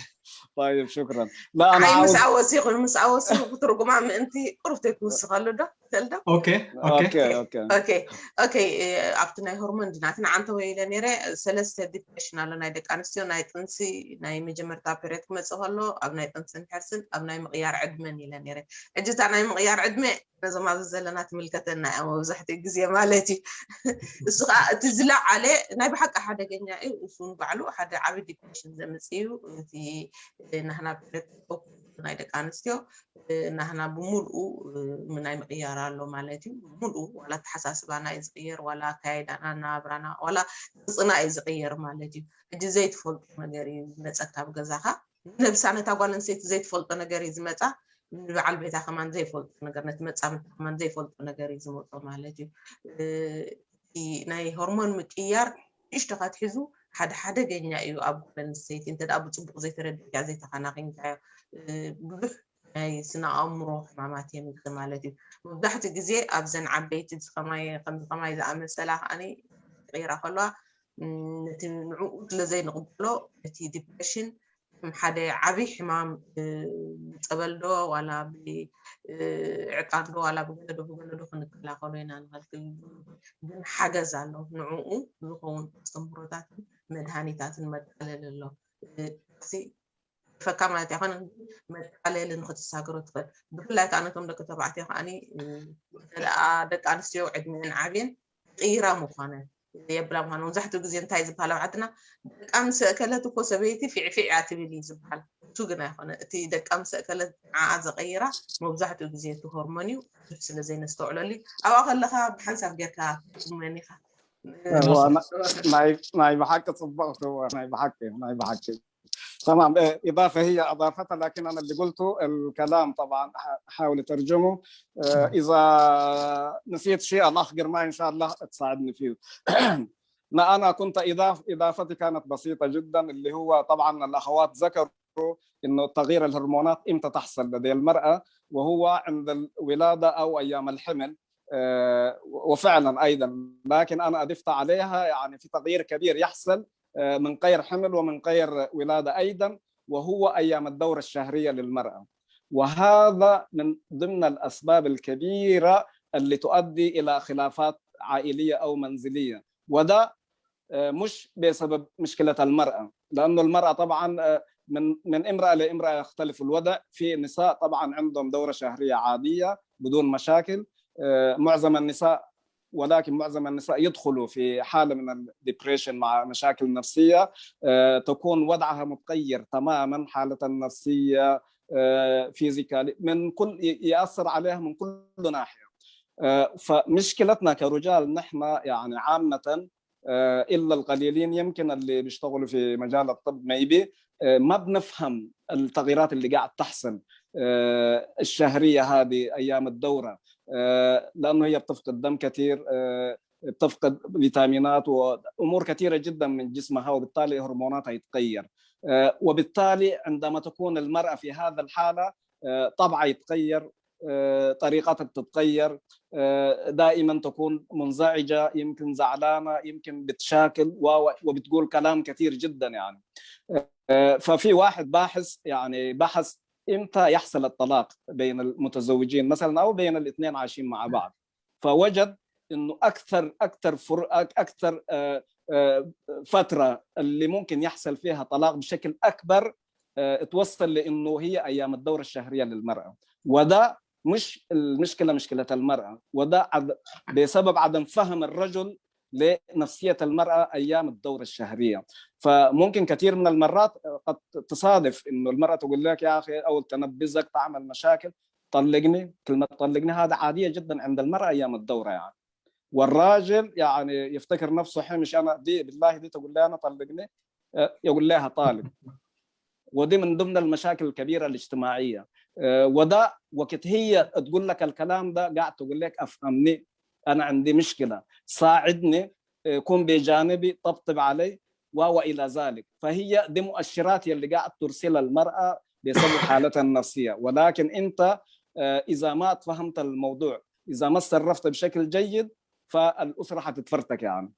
طيب شكرا لا انا عاي مس عاوز عوسيق مس عوسيق ترجمة من انت قربتك وسخلو ده تلده اوكي اوكي okay okay okay okay إيه، ኣብቲ ናይ ሆርሞን ድናትና ዓንተ ወይ ኢለ ነይረ ሰለስተ ዲፕሬሽን ኣሎ ናይ ደቂ ኣንስትዮ ናይ ጥንሲ ናይ መጀመርታ ፔሬት ክመፅእ ከሎ ኣብ ናይ ጥንስን ሕርስን ኣብ ናይ ምቕያር ዕድመን ኢለ ነይረ ሕጂ እታ ናይ ምቕያር ዕድመ ነዞም ኣብዚ ዘለና ትምልከተና እያ መብዛሕትኡ ግዜ ማለት እዩ እሱ ከዓ እቲ ዝለዓለ ናይ ብሓቂ ሓደገኛ እዩ እሱ ባዕሉ ሓደ ዓብዪ ዲፕሬሽን ዘምፅ እዩ እቲ ናህና ፔሬት ናይ ደቂ ኣንስትዮ ናህና ብምሉኡ ናይ ምቕያር ኣሎ ማለት እዩ ብምሉኡ ዋላ ኣተሓሳስባና እዩ ዝቕየር ዋላ ኣካየዳና ናብራና ዋላ ቅርፅና እዩ ዝቕየር ማለት እዩ ሕጂ ዘይትፈልጦ ነገር እዩ ዝመፀካ ኣብ ገዛኻ ነብሳ ነታ ጓል ኣንስተይቲ ዘይትፈልጦ ነገር እዩ ዝመፃ ንበዓል ቤታ ከማን ዘይፈልጦ ነገር፣ ነቲ መጻምድታ ከማን ዘይፈልጦ ነገር እዩ ዝመጾ ማለት እዩ። እ፣ እቲ ናይ ሆርሞን ምቅያር ንእሽቶ ከትሕዙ ሓደ ሓደገኛ እዩ ኣብ ጓል ኣንስተይቲ፣ እንተ ደኣ ብጽቡቕ ዘይተረዲእካዮ ዘይተኸናኺንካዮ። እ፣ ብዙሕ ናይ ስነ ኣእምሮ ሕማማት የምጽእ ማለት እዩ። መብዛሕትኡ ግዜ ኣብዘን ዓበይቲ እዚ ከማይ፣ ከምዚ ከማይ ዝኣመሰላ ከኣኒ ክቕይራ ከለዋ፣ እም፣ ነቲ ንዕኡ ስለ ዘይንቕበሎ፣ ነቲ ዲፕሬሽን ከም ሓደ ዓቢ ሕማም፣ እ፣ ብጸበል ዶ ዋላ ብ-፣ እ፣ ዕጣን ዶ ዋላ ብገለ ዶ ብገለ ዶ ክንከላኸሎ ኢና ንኸልክል። ግን ሓገዝ ኣሎ። ንዕኡ ዝኸውን ኣስተምህሮታትን መድሃኒታትን መቃለሊ ኣሎ። እ፣ እዚ ፈካ ማለት ኣይኮነን፣ መቃለሊ ንኽትሳገሮ ትኽእል። ብፍላይ ከኣ ነቶም ደቂ ተባዕትዮ ከኣኒ፣ እ፣ እንተ ደኣ ደቂ ኣንስትዮ ዕድሚኤን ዓብየን፣ ይቕይራ ምዃነን የብላ ምዃኑ። መብዛሕትኡ ግዜ እንታይ ዝበሃል ኣብ ዓድና፣ "ደቃ ምስ ኣእከለት እኮ ሰበይቲ ፊዕፊዕ እያ ትብል" እዩ ዝበሃል። እሱ ግን ኣይኮነ። እቲ ደቃ ምስ ኣእከለት ንዓኣ ዘቐይራ መብዛሕትኡ ግዜ እቲ ሆርሞን እዩ። ብዙሕ ስለ ዘይነስተውዕለሉ እዩ። ኣብኣ ከለኻ ብሓንሳብ ጌርካ ትጥመን ኢኻ። እዋ፣ ና-፣ ናይ፣ ናይ ብሓቂ ጽቡቕ ትብሎ፣ ናይ ብሓቂ፣ ናይ ብሓቂ። تمام، إيه، إضافة هي أضافتها، لكن أنا اللي قلته الكلام طبعًا ح-، حاول ترجمه. إيه، إذا نسيت شيء الأخ قرماي إن شاء الله تساعدني فيه. ما أنا كنت إضاف-، إضافتي كانت بسيطة جدًا، اللي هو طبعًا الأخوات ذكروا إنه تغيير الهرمونات إمتى تحصل لدى المرأة، وهو عند الولادة أو أيام الحمل. آه، وفعلًا أيضًا، لكن أنا أضفت عليها، يعني، في تغيير كبير يحصل، آه، من غير حمل ومن غير ولادة أيضًا، وهو أيام الدورة الشهرية للمرأة. وهذا من ضمن الأسباب الكبيرة اللي تؤدي إلى خلافات عائلية أو منزلية. وده، آه، مش بسبب مشكلة المرأة، لأنه المرأة طبعًا، آه، من، من امرأة لامرأة يختلف الوضع. في نساء طبعًا عندهم دورة شهرية عادية بدون مشاكل. آه، معظم النساء، ولكن معظم النساء يدخلوا في حالة من ال depression مع مشاكل نفسية. آه، تكون وضعها متغير تمامًا، حالتها النفسية، آه، فيزيكالي، من كل، ي-، يأثر عليها من كل ناحية. آه، فمشكلتنا كرجال نحن، يعني، عامة، آه، إلا القليلين يمكن اللي بيشتغلوا في مجال الطب maybe، آه، ما بنفهم التغييرات اللي قاعد تحصل، آه، الشهرية هذه أيام الدورة، آه، لأنه هي بتفقد دم كثير، آه، بتفقد فيتامينات وأمور كثيرة جدًا من جسمها، وبالتالي هرموناتها يتغير. آه، وبالتالي عندما تكون المرأة في هذا الحالة، آه، طبعها يتغير، آه، طريقتها بتتغير، آه، دائمًا تكون منزعجة، يمكن زعلانة، يمكن بتشاكل و-، و-، وبتقول كلام كثير جدًا، يعني. آه، ففي واحد باحث، يعني، بحث إمتى يحصل الطلاق بين المتزوجين مثلًا أو بين الاثنين عايشين مع بعض، فوجد إنه أكثر، أكثر فر-، أك-، أكثر، آه، آه، فترة اللي ممكن يحصل فيها طلاق بشكل أكبر، آه، توصل لإنه هي أيام الدورة الشهرية للمرأة. وده مش المشكلة مشكلة المرأة، وده عد-، بسبب عدم فهم الرجل لنفسية المرأة أيام الدورة الشهرية. فممكن كثير من المرات، آه، قد تصادف إنه المرأة تقول لك: "يا أخي"، أو تنبذك، تعمل مشاكل، "طلقني". كلمة "طلقني" هذا عادية جدًا عند المرأة أيام الدورة، يعني. والراجل، يعني، يفتكر نفسه حمش، أنا دي، بالله دي تقول لي أنا طلقني، آه، يقول لها طالق. ودي من ضمن المشاكل الكبيرة الاجتماعية. آه، وده وقت هي تقول لك الكلام ده، قاعد تقول لك: "أفهمني، أنا عندي مشكلة، ساعدني، آه، كن بجانبي، طبطب علي"، و، وإلى ذلك. فهي دي مؤشرات يلي قاعد ترسلها المرأة بسبب حالتها النفسية. ولكن أنت، آه، إذا ما فهمت الموضوع، إذا ما تصرفت بشكل جيد، فالأسرة حتتفرتك، يعني.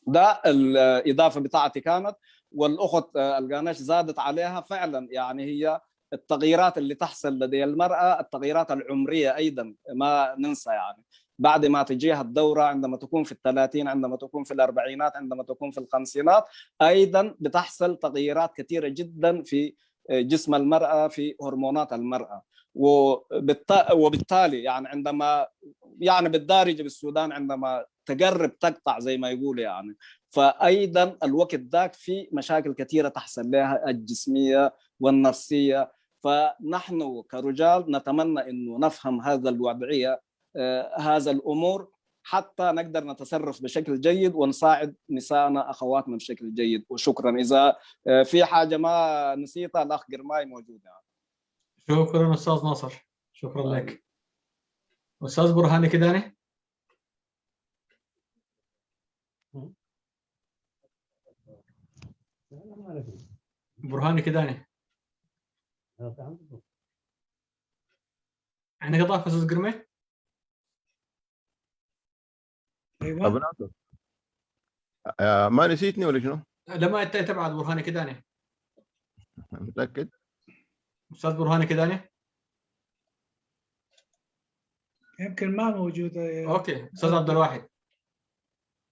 ده الإضافة بتاعتي كانت. والأخت، آه، القاناش زادت عليها فعلًا، يعني، هي التغييرات اللي تحصل لدي المرأة، التغييرات العمرية أيضًا ما ننسى، يعني، بعد ما تجيها الدورة، عندما تكون في الثلاثين، عندما تكون في الأربعينات، عندما تكون في الخمسينات، أيضًا بتحصل تغييرات كثيرة جدًا في، آه، جسم المرأة، في هرمونات المرأة. وبالت-، وبالتالي، يعني، عندما، يعني، بالدارجة بالسودان، عندما تقرب تقطع زي ما يقولوا، يعني، فأيضًا الوقت ذاك في مشاكل كثيرة تحصل لها الجسمية والنفسية. فنحن كرجال نتمنى إنه نفهم هذا الوضعية، آه، هذا الأمور، حتى نقدر نتصرف بشكل جيد ونساعد نسائنا أخواتنا بشكل جيد. وشكرًا. إذا، آه، في حاجة ما نسيتها، الأخ قرماي موجود، يعني. شكرا أستاذ ناصر، شكرا لك. أستاذ برهان كداني. برهان كداني. عندك إضافة أستاذ قرمي؟ أبو ناصر. آه، ما نسيتني ولا شنو؟ لما أنت تبعد برهان كداني. متأكد؟ أستاذ برهان كداني. يمكن ما موجودة. أوكي أستاذ عبد الواحد.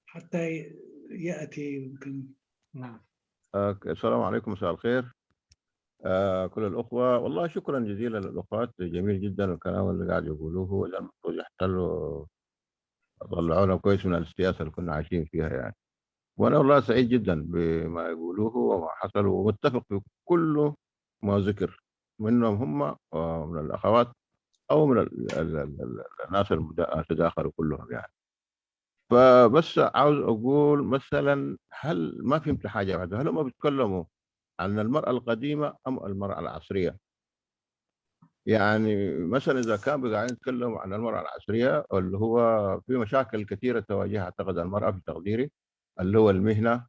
حتى يأتي يمكن. نعم. آه، السلام عليكم، مساء الخير. آه، كل الأخوة، والله شكرا جزيلا للأخوات، جميل جدا الكلام اللي قاعد يقولوه، هو ده المفروض يحتلوا طلعونا كويس من السياسة اللي كنا عايشين فيها يعني. وأنا والله سعيد جدا بما يقولوه وما حصل، ومتفق في كل ما ذكر منهم هم ومن الأخوات أو من ال ال ال ال الناس اللي تداخلوا كلهم يعني. فبس عاوز أقول مثلا، هل ما فهمت حاجة واحدة؟ هل هم بيتكلموا عن المرأة القديمة أم المرأة العصرية؟ يعني مثلا إذا كان قاعدين يتكلموا عن المرأة العصرية، اللي هو في مشاكل كثيرة تواجهها أعتقد المرأة في تقديري، اللي هو المهنة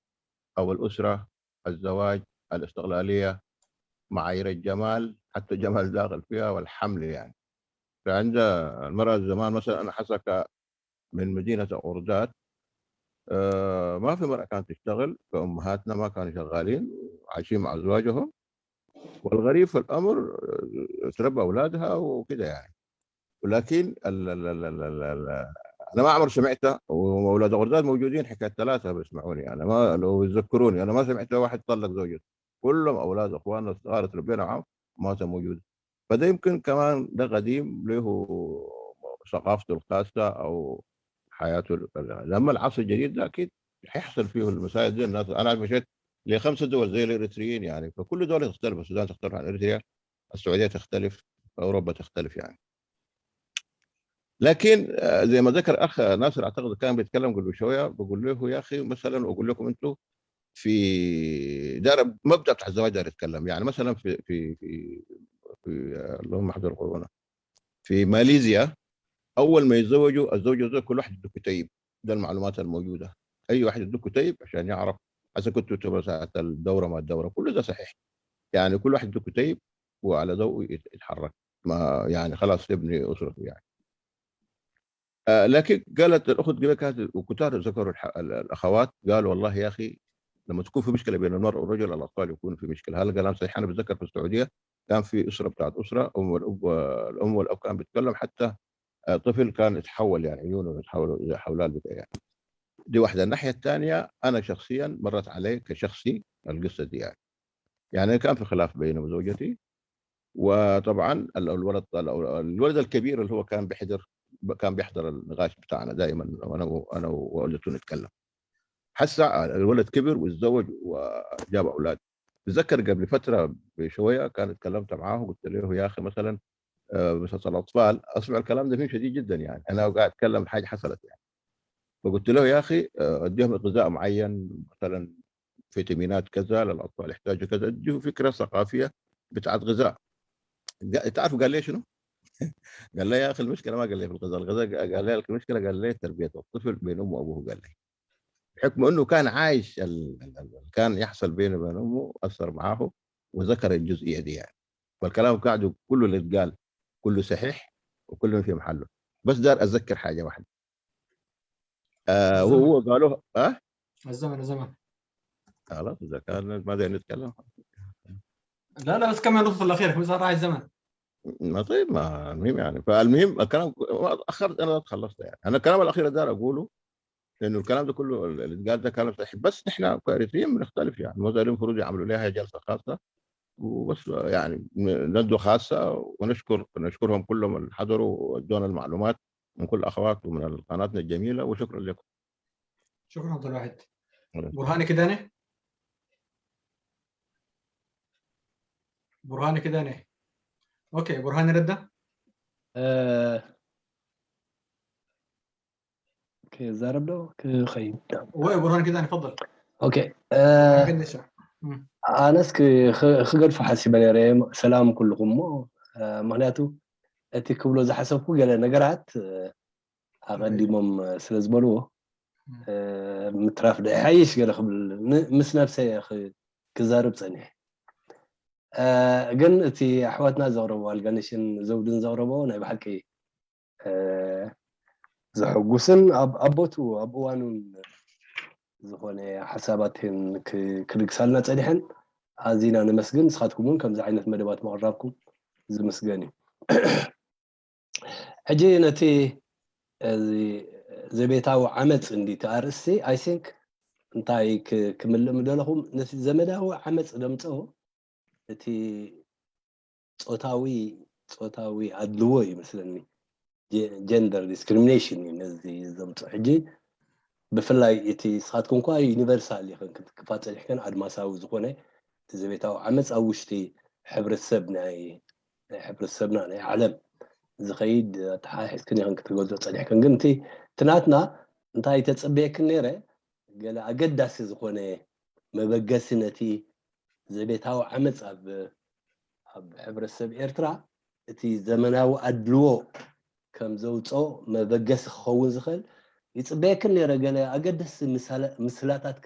أو الأسرة، الزواج، الاستقلالية، معايير الجمال، حتى الجمال داخل فيها، والحمل يعني. فعند المرأة زمان مثلا، أنا حسك من مدينة أوردات، آه، ما في مرأة كانت تشتغل، فأمهاتنا ما كانوا شغالين، عايشين مع أزواجهم. والغريب في الأمر، آه، تربى أولادها وكده يعني. ولكن ال ال ال ال ال ال أنا ما عمر سمعت، وأولاد أوردات موجودين حكاية ثلاثة بيسمعوني، أنا ما، لو يتذكروني، أنا ما سمعت واحد طلق زوجته، كلهم أولاد أخواننا الصغار تربينا معاهم، ما موجود. فده يمكن كمان ده قديم له ثقافته الخاصة أو حياته ال-، لما العصر الجديد ده أكيد حيحصل فيه المسائل دي. الناس، أنا مشيت لخمسة دول زي الإريتريين يعني، فكل دول تختلف، السودان تختلف عن إريتريا، السعودية تختلف، أوروبا تختلف يعني. لكن آه، زي ما ذكر أخ ناصر، أعتقد كان بيتكلم قبل شوية، بقول له يا أخي مثلا، أقول لكم أنتم في دار مبدأ بتاع الزواج دار يتكلم يعني، مثلا في في في في آه، اللهم احضر قرونا في ماليزيا، اول ما يتزوجوا الزوجة زوج كل واحد يدق كتيب. ده المعلومات الموجوده، اي واحد يدق كتيب عشان يعرف اذا كنتوا تبع ساعه الدوره ما الدوره، كل ده صحيح. يعني كل واحد يدق كتيب وعلى ذوقه يت- يتحرك، ما يعني خلاص يبني اسرته يعني. آه لكن قالت الاخت قبل كانت، وكتار ذكروا الح- ال- الاخوات قالوا والله يا اخي، لما تكون في مشكله بين المراه والرجل الاطفال يكونوا في مشكله. هذا الكلام صحيح. انا بتذكر في السعوديه كان في اسره بتاعت اسره، ام والاب، الام والاب كان بيتكلم، حتى آه، طفل كان اتحول يعني، عيونه اتحولوا زي حولها البتاع يعني. دي واحده. الناحيه الثانيه انا شخصيا مرت علي كشخصي القصه دي يعني. يعني كان في خلاف بيني وزوجتي، وطبعا ال- الولد ال- الولد الكبير اللي هو كان بيحضر، كان بيحضر النقاش بتاعنا دائما، وانا و- انا ووالدته نتكلم. حسا الولد كبر وتزوج وجاب اولاد. بتذكر قبل فتره بشويه كان اتكلمت معاه وقلت له يا اخي مثلا، آه، مسلسل الاطفال، اسمع الكلام ده فيه شديد جدا يعني، انا قاعد اتكلم حاجه حصلت يعني. فقلت له يا اخي، آه، اديهم غذاء معين، مثلا فيتامينات كذا للاطفال يحتاجوا كذا، اديه فكره ثقافيه بتاعت غذاء. قا- تعرف قال لي شنو؟ قال لي يا اخي المشكله، ما قال لي في الغذاء، الغذاء قا- قال لي المشكله، قال لي تربيه الطفل بين امه وابوه، قال لي. بحكم انه كان عايش ال- ال- ال- ال- كان يحصل بينه وبين امه، اثر معاه وذكر الجزئيه دي يعني. فالكلام بتاعته كله اللي اتقال كله صحيح وكله في محله. بس دار اتذكر حاجه واحده. آه هو هو قالوها اه الزمن الزمن. خلاص، اذا كان ما داير نتكلم. لا لا، بس كمل النقطه الاخيره، بس راعي الزمن. ما طيب، ما المهم يعني، فالمهم الكلام اخرت، انا خلصت يعني. انا الكلام الاخير ده اقوله، لانه الكلام ده كله اللي اتقال ده كلام صحيح، بس نحن كاريتريين بنختلف يعني. الموضوع ده المفروض يعملوا لها جلسه خاصه وبس يعني، ندوه خاصه، ونشكر نشكرهم كلهم اللي حضروا وادونا المعلومات من كل اخوات ومن قناتنا الجميله، وشكرا لكم. شكرا عبد الواحد. برهان كداني. برهان كداني. اوكي، برهان رده. آه، كيزارب له كخيب. وي برهان كداني، تفضل. اوكي. آه، كان لسه. مم. ኣነስ ክገድፎ ሓሲበ ነይረ። ሰላም ኩልኩም እሞ ምክንያቱ እቲ ክብሎ ዝሓሰብኩ ገለ ነገራት ኣቐዲሞም ስለ ዝበልዎ ምትራፍ ዶ ይሓይሽ ገለ ክብል ምስ ነብሰ ክዛርብ ፀኒሐ። ግን እቲ ኣሕዋትና ዘቕረቦ ኣልጋነሽን ዘውድን ዘቕረቦ ናይ ብሓቂ ዘሐጉስን ኣብ ቦቱ ኣብ እዋኑን ዝኾነ ሓሳባት ክልግሳልና ፀኒሐን ኣዚና ነመስግን። ንስኻትኩም እውን ከምዚ ዓይነት መደባት ምቕራብኩም ዝምስገን እዩ። ሕጂ ነቲ ዘቤታዊ ዓመፅ እንዲ ተኣርእስቲ I think እንታይ ክምልእ ምደለኹም ነቲ ዘመናዊ ዓመፅ ደምፀኦ እቲ ፆታዊ ፆታዊ ኣድልዎ እዩ መስለኒ። Gender discrimination እዩ ነዚ ዘምፅኦ። ሕጂ ብፍላይ እቲ ስኻትኩም እኳ ዩኒቨርሳል ኢኽን ክትክፋ ፀኒሕከን ኣድማሳዊ ዝኾነ እቲ ዘቤታዊ ዓመፅ ኣብ ውሽጢ ሕብረተሰብ ናይ ናይ ሕብረተሰብና ናይ ዓለም ዝኸይድ ኣተሓሒዝክን ኢኽን ክትገልፆ ፀኒሕክን። ግን እቲ እቲ ናትና እንታይ ተፀበየክን ነይረ ገለ ኣገዳሲ ዝኾነ መበገሲ ነቲ ዘቤታዊ ዓመፅ ኣብ ኣብ ሕብረተሰብ ኤርትራ እቲ ዘመናዊ ኣድልዎ ከም ዘውፅኦ መበገሲ ክኸውን ዝኽእል ይፅበየክን ነይረ። ገለ ኣገደስቲ ምስላታት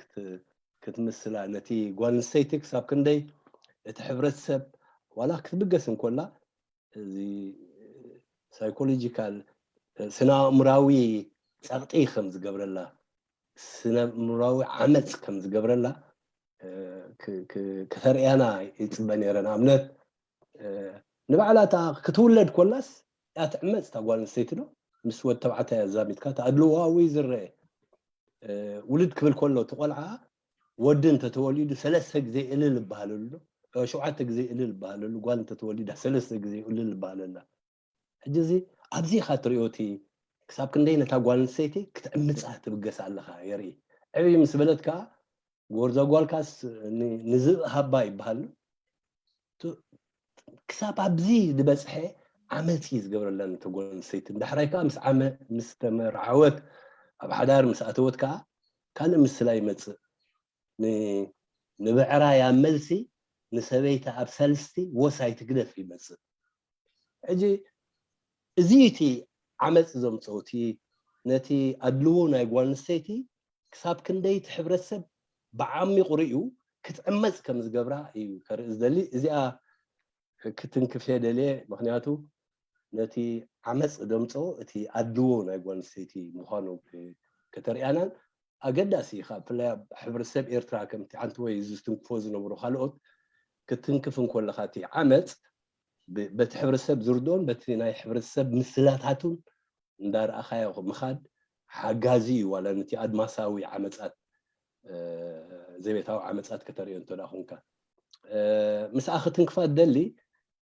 ክትምስላ ነቲ ጓል ኣንስተይቲ ክሳብ ክንደይ እቲ ሕብረተሰብ ዋላ ክትብገስ እንኮላ እዚ ሳይኮሎጂካል ስነ ኣእምራዊ ፀቕጢ ከም ዝገብረላ ስነ ኣእምራዊ ዓመፅ ከም ዝገብረላ ከተርእያና ይፅበ ነይረ። ንኣብነት ንባዕላ እታ ክትውለድ ኮላስ እያ ትዕመፅ እታ ጓል ኣንስተይቲ ዶ ምስ ወዲ ተባዕታይ ኣዛሚድካ ተኣድልዋዊ ዝረአ ውልድ ክብል ከሎ እቲ ቆልዓ ወዲ እንተተወሊዱ ሰለስተ ግዜ እልል ይበሃለሉ ዶ ሸውዓተ ግዜ እልል ይበሃለሉ ጓል እንተተወሊዳ ሰለስተ ግዜ እልል ይበሃለላ። ሕጂ እዚ ኣብዚ ኢኻ ትሪኦ እቲ ክሳብ ክንደይ ነታ ጓል ኣንስተይቲ ክትዕምፃ ትብገስ ኣለኻ የርኢ። ዕብይ ምስ በለት ከዓ ጎርዞ ጓልካስ ንዝእ ሃባ ይበሃል። ክሳብ ኣብዚ ዝበፅሐ ዓመፅ እዩ ዝገብረለን እቲ ጓል ኣንስተይቲ። ዳሕራይ ከዓ ምስ ዓመ ምስ ተመርዓወት ኣብ ሓዳር ምስ ኣተወት ከዓ ካልእ ምስላ ይመፅእ። ንብዕራይ ኣብ መልሲ ንሰበይቲ ኣብ ሰልስቲ ወሳይ ትግደፍ ይመፅእ። ሕጂ እዚ እቲ ዓመፅ ዘምፅኦ እቲ ነቲ ኣድልዎ ናይ ጓል ኣንስተይቲ ክሳብ ክንደይ እቲ ሕብረተሰብ ብዓሚቑ ርእዩ ክትዕመፅ ከም ዝገብራ እዩ ከርኢ ዝደሊ። እዚኣ ክትንክፍ እየ ደልየ፣ ምኽንያቱ ነቲ ዓመፅ ደምፅኦ እቲ ኣድልዎ ናይ ጓል ኣንስተይቲ ምዃኑ ከተርእያናን ኣገዳሲ እዩ። ብፍላይ ኣብ ሕብረተሰብ ኤርትራ ከምቲ ሓንቲ ወይ ዝትንክፎ ዝነበሩ ካልኦት ክትንክፍ እንኮለኻ እቲ ዓመፅ በቲ ሕብረተሰብ ዝርድኦን በቲ ናይ ሕብረተሰብ ምስላታቱን እንዳረኣኻዮ ምኻድ ሓጋዚ እዩ። ዋላ ነቲ ኣድማሳዊ ዓመፃት ዘቤታዊ ዓመፃት ከተርእዮ እንተ ደኣ ኮንካ ምስኣ ክትንክፋ ትደሊ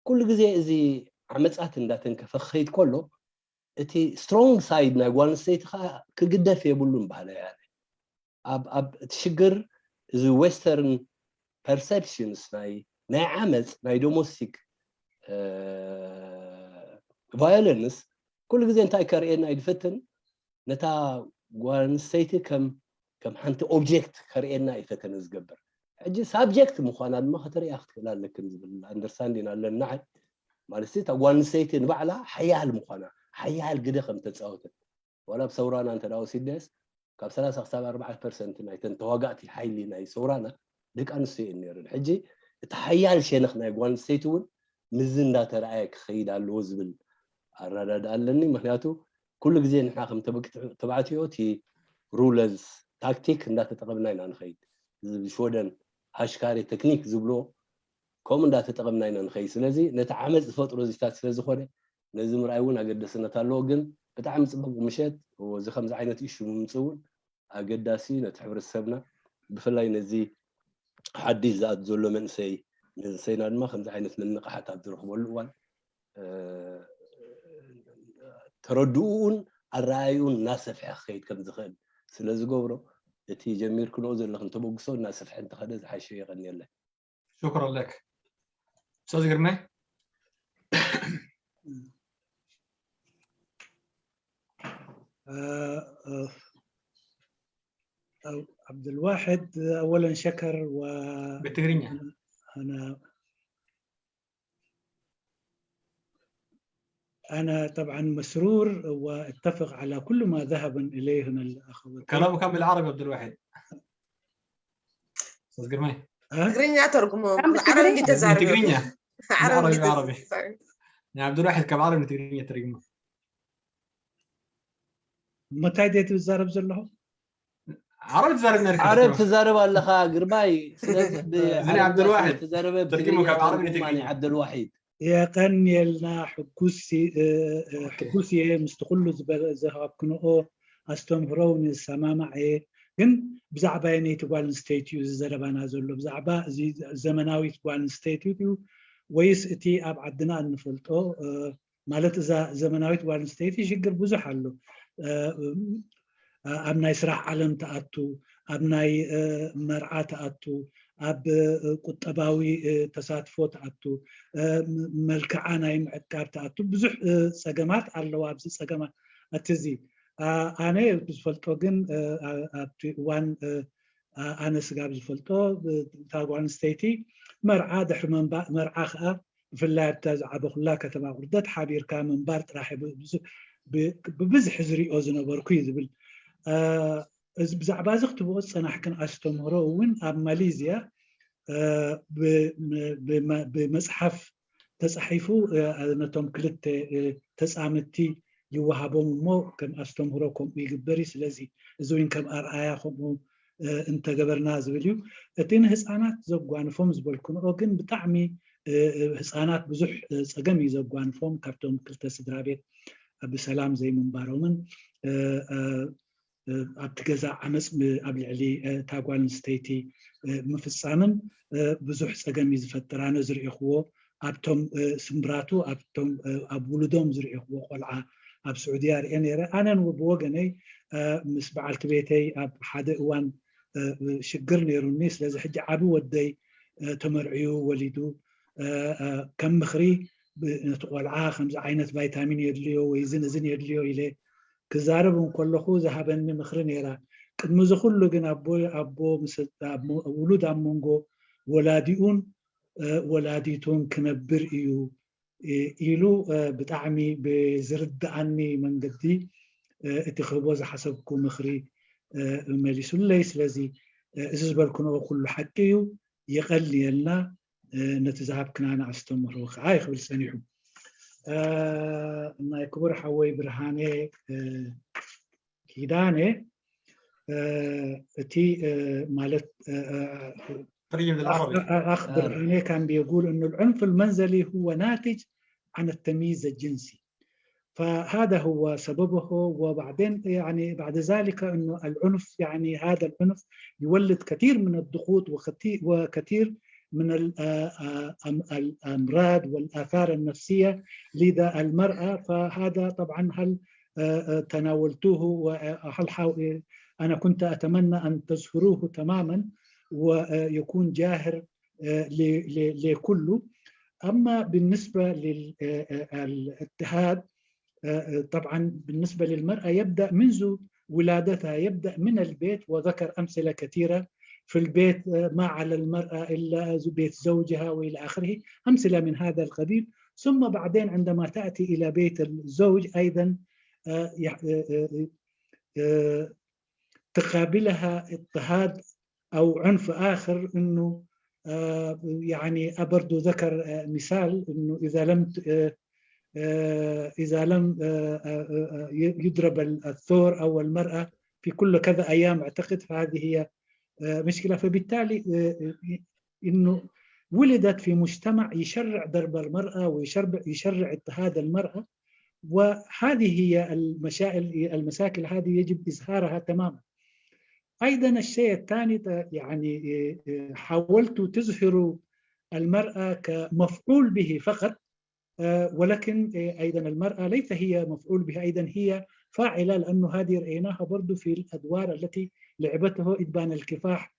ኩሉ ግዜ እዚ ዓመፃት እንዳተንከፈ ክኸይድ ከሎ እቲ ስትሮንግ ሳይድ ናይ ጓል ኣንስተይቲ ከዓ ክግደፍ የብሉን ባህለ እያ። ኣብ ኣብ እቲ ሽግር እዚ ዌስተርን ፐርሰፕሽንስ ናይ ናይ ዓመፅ ናይ ዶሞስቲክ ቫዮለንስ ኩሉ ግዜ እንታይ ከርእየና እዩ ዝፈትን ነታ ጓል ኣንስተይቲ ከም ከም ሓንቲ ኦብጀክት ከርእየና እዩ ፈተነ ዝገብር። ሕጂ ሳብጀክት ምዃና ድማ ከተርእያ ክትክእል ኣለክን ዝብል ኣንደርስታንዲን ኣለኒ ንዓይ። ማለት እታ ጓል ኣንስተይቲ ንባዕላ ሓያል ምዃና ሓያል ግደ ከም ተፃወተት ዋላ ኣብ ሰውራና እንተ ወሲድናዮስ ካብ ሰላሳ ክሳብ ኣርባዕተ ፐርሰንት ናይተን ተዋጋእቲ ሓይሊ ናይ ሰውራና ደቂ ኣንስትዮ እየን ነይረን። ሕጂ እቲ ሓያል ሸነኽ ናይ ጓል ኣንስተይቲ እውን ምዚ እንዳተረኣየ ክኸይድ ኣለዎ ዝብል ኣረዳድኣ ኣለኒ። ምክንያቱ ኩሉ ግዜ ንሕና ከም ተባዕትዮ እቲ ሩለንስ ታክቲክ እንዳተጠቐምና ኢና ንኸይድ። ሽወደን ሃሽካሪ ቴክኒክ ዝብልዎ ከምኡ እንዳተጠቐምና ኢና ንኸይድ። ስለዚ ነቲ ዓመፅ ዝፈጥሮ እዚታት ስለ ዝኾነ ነዚ ምርኣይ እውን ኣገደስነት ኣለዎ። ግን ብጣዕሚ ፅቡቅ ምሸት። እዚ ከምዚ ዓይነት ኢሹ ምምፅ እውን ኣገዳሲ ነቲ ሕብረተሰብና ብፍላይ ነዚ ሓድሽ ዝኣት ዘሎ መንእሰይ መንእሰይና ድማ ከምዚ ዓይነት ምንቕሓት ኣብ ዝረኽበሉ እዋን ተረድኡን ኣረኣዩን እናሰፍሐ ክኸይድ ከም ዝኽእል ስለ ዝገብሮ እቲ ጀሚርክንኦ ዘለኽን ተበግሶ እናሰፍሐ እንተኸደ ዝሓሸ የቐንየለይ። شكرا لك. استاذ قرني. عبد الواحد اولا شكر و بالتقرينيا. انا أنا طبعا مسرور وأتفق على كل ما ذهبن إليه الأخوتين. كلامك كان بالعربي عبد الواحد. استاذ جرمي. ትግርኛ ተርጉሞ ዓረብ እንዲ ተዛረበ ትግርኛ ዓረብ ዓረቢ እንዲ ዓረቢ ንዓብዱልዋሕድ ካብ ዓረብ ንትግርኛ ተርጉሞ። መታይ ድየ ትዛረብ ዘለኹ? ዓረብ ትዛረብ ነርካ ዓረብ ትዛረብ ኣለኻ ግርማይ። ስለዚ እኔ ዓብዱልዋሕድ ተዛረበ ተርጉሞ ካብ ዓረብ ንትግርኛ። ዓብዱልዋሒድ የቐንየልና። ሕጉስ እየ ምስቲ ኩሉ ዝሃብክንኦ ኣስተምህሮ እውን ይሰማማዕ እየ። ግን ብዛዕባ የነይቲ ጓል ኣንስተይቲ እዩ እዚ ዘረባና ዘሎ። ብዛዕባ እዚ ዘመናዊት ጓል ኣንስተይቲ እዩ ወይስ እቲ ኣብ ዓድና እንፈልጦ? ማለት እዛ ዘመናዊት ጓል ኣንስተይቲ ሽግር ብዙሕ ኣሎ። ኣብ ናይ ስራሕ ዓለም ትኣቱ፣ ኣብ ናይ መርዓ ትኣቱ፣ ኣብ ቁጠባዊ ተሳትፎ ትኣቱ፣ መልክዓ ናይ ምዕቃብ ትኣቱ፣ ብዙሕ ፀገማት ኣለዋ። ኣብዚ ፀገማት እቲ እዚ ኣነ ዝፈልጦ ግን ኣብቲ እዋን ኣነ ስጋብ ዝፈልጦ እታ ጓል ኣንስተይቲ መርዓ ድሕሪ መርዓ ከዓ ብፍላይ ኣብታ ዝዓበኹላ ከተማ ቁርደት ሓቢርካ ምንባር ጥራሕ ብብዝሒ ዝሪኦ ዝነበርኩ እዩ ዝብል። እዚ ብዛዕባ እዚ ክትብኦ ዝፀናሕክን ኣስተምህሮ እውን ኣብ ማሌዝያ ብመፅሓፍ ተፃሒፉ ነቶም ክልተ ተፃምድቲ ይወሃቦም እሞ ከም ኣስተምህሮ ከምኡ ይግበር እዩ። ስለዚ እዚ እውን ከም ኣርኣያ ከምኡ እንተገበርና ዝብል እዩ። እቲ ንህፃናት ዘጓንፎም ዝበልክንኦ ግን ብጣዕሚ ህፃናት ብዙሕ ፀገም እዩ ዘጓንፎም ካብቶም ክልተ ስድራ ቤት ብሰላም ዘይምንባሮምን ኣብቲ ገዛ ዓመፅ ኣብ ልዕሊ እታ ጓል ኣንስተይቲ ምፍፃምን ብዙሕ ፀገም እዩ ዝፈጥር። ኣነ ዝርኢኽዎ ኣብቶም ስምብራቱ ኣብቶም ኣብ ውሉዶም ዝርኢኽዎ ቆልዓ ኣብ ስዑድያ ርአ ነይረ። ኣነን ብወገነይ ምስ በዓልቲ ቤተይ ኣብ ሓደ እዋን ሽግር ነይሩኒ። ስለዚ ሕጂ ዓቢ ወደይ ተመርዕዩ ወሊዱ ከም ምኽሪ ነቲ ቆልዓ ከምዚ ዓይነት ቫይታሚን የድልዮ ወይ እዝን እዝን የድልዮ ኢለ ክዛረብ እንከለኹ ዝሃበኒ ምኽሪ ነይራ። ቅድሚ እዚ ኩሉ ግን ኣቦ ኣቦ ውሉድ ኣብ መንጎ ወላዲኡን ወላዲቱን ክነብር እዩ ኢሉ ብጣዕሚ ብዝርድኣኒ መንገዲ እቲ ክህቦ ዝሓሰብኩ ምኽሪ መሊሱለይ። ስለዚ እዚ ዝበልክንኦ ኩሉ ሓቂ እዩ። የቐንየልና ነቲ ዝሃብክናና ኣስተምህሮ ከዓ ይኽብል ጸኒሑ። ናይ ክቡር ሓወይ ብርሃነ ኪዳነ እቲ ማለት ترجم للعربي أخ برهاني كان بيقول إنه العنف المنزلي هو ناتج عن التمييز الجنسي. فهذا هو سببه. وبعدين يعني بعد ذلك إنه العنف يعني هذا العنف يولد كثير من الضغوط وكثير من الأمراض والآثار النفسية لدى المرأة. فهذا طبعا هل تناولتوه وهل حاو... أنا كنت أتمنى أن تظهروه تماما ويكون جاهر لكله. أما بالنسبة للاضطهاد طبعا بالنسبة للمرأة يبدأ منذ ولادتها، يبدأ من البيت، وذكر أمثلة كثيرة في البيت ما على المرأة إلا بيت زوجها وإلى آخره، أمثلة من هذا القبيل. ثم بعدين عندما تأتي إلى بيت الزوج أيضا تقابلها اضطهاد أو عنف آخر، إنه يعني برضو ذكر مثال إنه إذا لم إذا لم يضرب الثور أو المرأة في كل كذا أيام، أعتقد فهذه هي مشكلة. فبالتالي إنه ولدت في مجتمع يشرع ضرب المرأة ويشرع يشرع اضطهاد المرأة، وهذه هي المشاكل المشاكل هذه يجب إزهارها تماما. أيضا الشيء الثاني يعني حاولت تظهر المرأة كمفعول به فقط، ولكن أيضا المرأة ليس هي مفعول به، أيضا هي فاعلة، لأنه هذه رأيناها برضو في الأدوار التي لعبته إبان الكفاح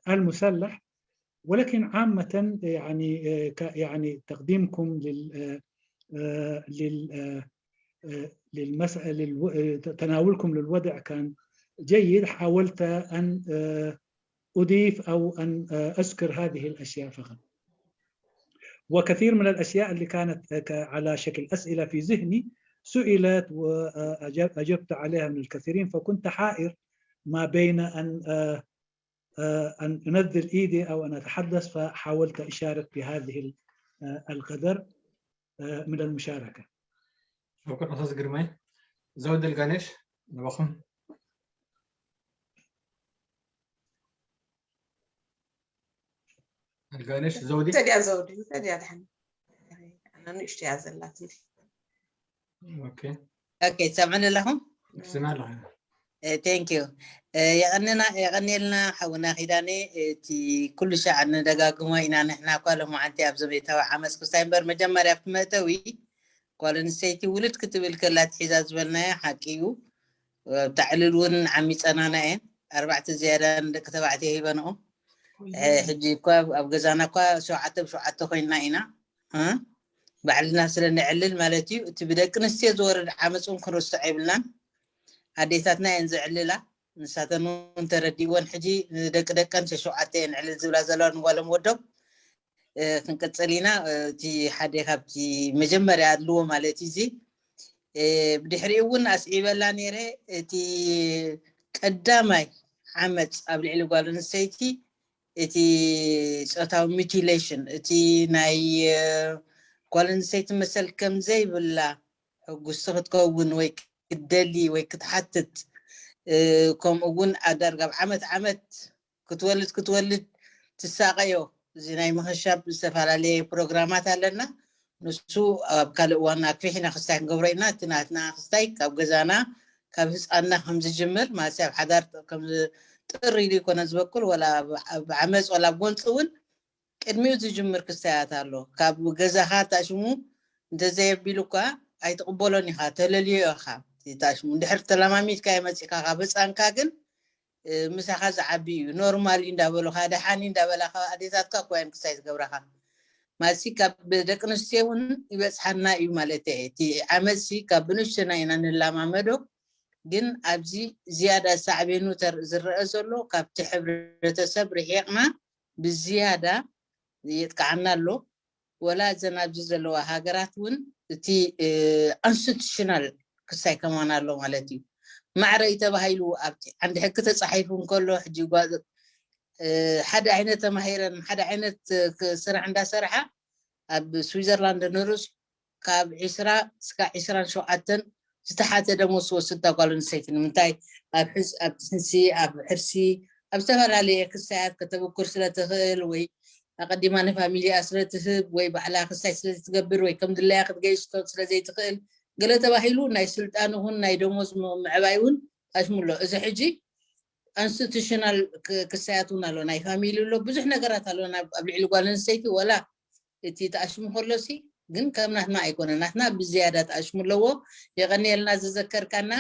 المسلح. ولكن عامة يعني يعني تقديمكم لل لل للمسألة تناولكم للوضع كان جيد. حاولت أن أضيف أو أن أذكر هذه الأشياء فقط. وكثير من الأشياء اللي كانت على شكل أسئلة في ذهني سئلت وأجبت عليها من الكثيرين، فكنت حائر ما بين أن أن أنذر إيدي أو أن أتحدث، فحاولت أشارك بهذه القدر من المشاركة. شكرا أستاذ جرماي. زود القانش نبخم. القانش زودي. تدي زودي تدي أدحن. أنا نشتي أزلاتني. Okay. Okay، سامعنا لهم؟ سمع لهم. Thank you. የቐንና የቐንየልና ሓውና ኪዳነ። እቲ ኩሉ ሻዕ ንደጋግሞ ኢና ንሕና እኳ ሎማዓንቲ ኣብ ዘቤታዊ ዓመፅ ክስታይ እምበር መጀመርያ ኣብቲ መእተዊ ጓል ኣንስተይቲ ውልድ ክትብል ከላ ትሒዛ ዝበልናዮ ሓቂ እዩ። ኣብታ ዕልል እውን ዓሚፀናና እየን። ኣርባዕተ ዝያዳ ንደቂ ተባዕትዮ ሂበንኦም። ሕጂ እኳ ኣብ ገዛና እኳ ሸውዓተ ብሸውዓተ ኮይንና ኢና። ባዕልና ስለ ንዕልል ማለት እዩ። እቲ ብደቂ ኣንስትዮ ዝወርድ ዓመፅ እውን ክንርስዖ የብልናን። ኣዴታትና እየን ዘዕልላ። ንሳተን እውን ተረዲእወን ሕጂ ንደቂ ደቀን ሸሸውዓተ እየን ዕልል ዝብላ ዘለዋ ንጓሎም ወዶም። ክንቅፅል ኢና። እቲ ሓደ ካብቲ መጀመርያ ኣድልዎ ማለት እዩ። እዚ ብድሕሪኡ እውን ኣስዒበላ ነይረ። እቲ ቀዳማይ ዓመፅ ኣብ ልዕሊ ጓል ኣንስተይቲ እቲ ፆታዊ ሚቲሌሽን፣ እቲ ናይ ጓል ኣንስተይቲ መሰል ከም ዘይብላ ሕጉስቲ ክትከውን ወይ ክትደሊ ወይ ክትሓትት፣ ከምኡ እውን ኣዳርጋ ኣብ ዓመት ዓመት ክትወልድ ክትወልድ ትሳቐዮ። እዚ ናይ ምኽሻብ ዝተፈላለየ ፕሮግራማት ኣለና። ንሱ ኣብ ካልእ እዋን ኣክፊሕ ኢና ክስታይ ክንገብሮ ኢና። እቲ ናትና ክስታይ ካብ ገዛና ካብ ህፃንና ከም ዝጅምር ማለት ኣብ ሓዳር ጥር ኢሉ ይኮነ ዝበኩል ወላ ኣብ ዓመፅ ወላ ኣብ ጎንፂ እውን ቅድሚኡ ዝጅምር ክስታያት ኣሎ። ካብ ገዛኻ ታሽሙ እንተዘየቢሉ እኳ ኣይትቕበሎን ኢኻ፣ ተለልዮ ኢኻ። ታሽሙ እንድሕር ተለማሚድካ የመፂእካ ካብ ህፃንካ ግን ምሳኻ ዝዓቢ እዩ። ኖርማል እዩ እንዳበሉኻ ደሓን እዩ እንዳበላኻ ኣዴታትካ እኮ እየን ክስታይ ዝገብራኻ። ማለትሲ ካብ ደቂ ኣንስትዮ እውን ይበፅሓና እዩ ማለት እየ። እቲ ዓመፅሲ ካብ ብንእሽተና ኢና ንላማመዶ፣ ግን ኣብዚ ዝያዳ ሳዕቤኑ ዝረአ ዘሎ ካብቲ ሕብረተሰብ ርሒቕና ብዝያዳ የጥቃዓና ኣሎ። ወላ እዘን ኣብዚ ዘለዋ ሃገራት እውን እቲ ኣንስቲቱሽናል ክስታይ ከማን ኣሎ ማለት እዩ። ማዕረ እዩ ተባሂሉ ኣብቲ ዓንዲ ሕጊ ተፃሒፉ እንከሎ ሕጂ ሓደ ዓይነት ተማሂረን ሓደ ዓይነት ስራሕ እንዳሰርሓ ኣብ ስዊዘርላንድ ንርስ ካብ ዒስራ እስካ ዒስራን ሸውዓተን ዝተሓተ ደሞዝ ትወስድ እታ ጓል ኣንስተይቲ። ንምንታይ? ኣብ ሕንሲ ኣብ ዝተፈላለየ ክስታያት ከተብኩር ስለትኽእል ወይ ኣቐዲማ ንፋሚሊኣ ስለትህብ ወይ ባዕላ ክስታይ ስለትገብር ወይ ከም ድላያ ክትገይሽ ስለዘይትኽእል ገለ ተባሂሉ ናይ ስልጣን እውን ናይ ደሞዝ ምዕባይ እውን ኣሽሙሎ። እዚ ሕጂ ኣንስቲቱሽናል ክስታያት እውን ኣሎ፣ ናይ ፋሚሊ ኣሎ፣ ብዙሕ ነገራት ኣሎ ኣብ ልዕሊ ጓል ኣንስተይቲ ወላ እቲ ተኣሽሙ ከሎሲ ግን ከም ናትና ኣይኮነ። ናትና ብዝያዳ ተኣሽሙ ኣለዎ። የቐንየልና ዝዘከርካና።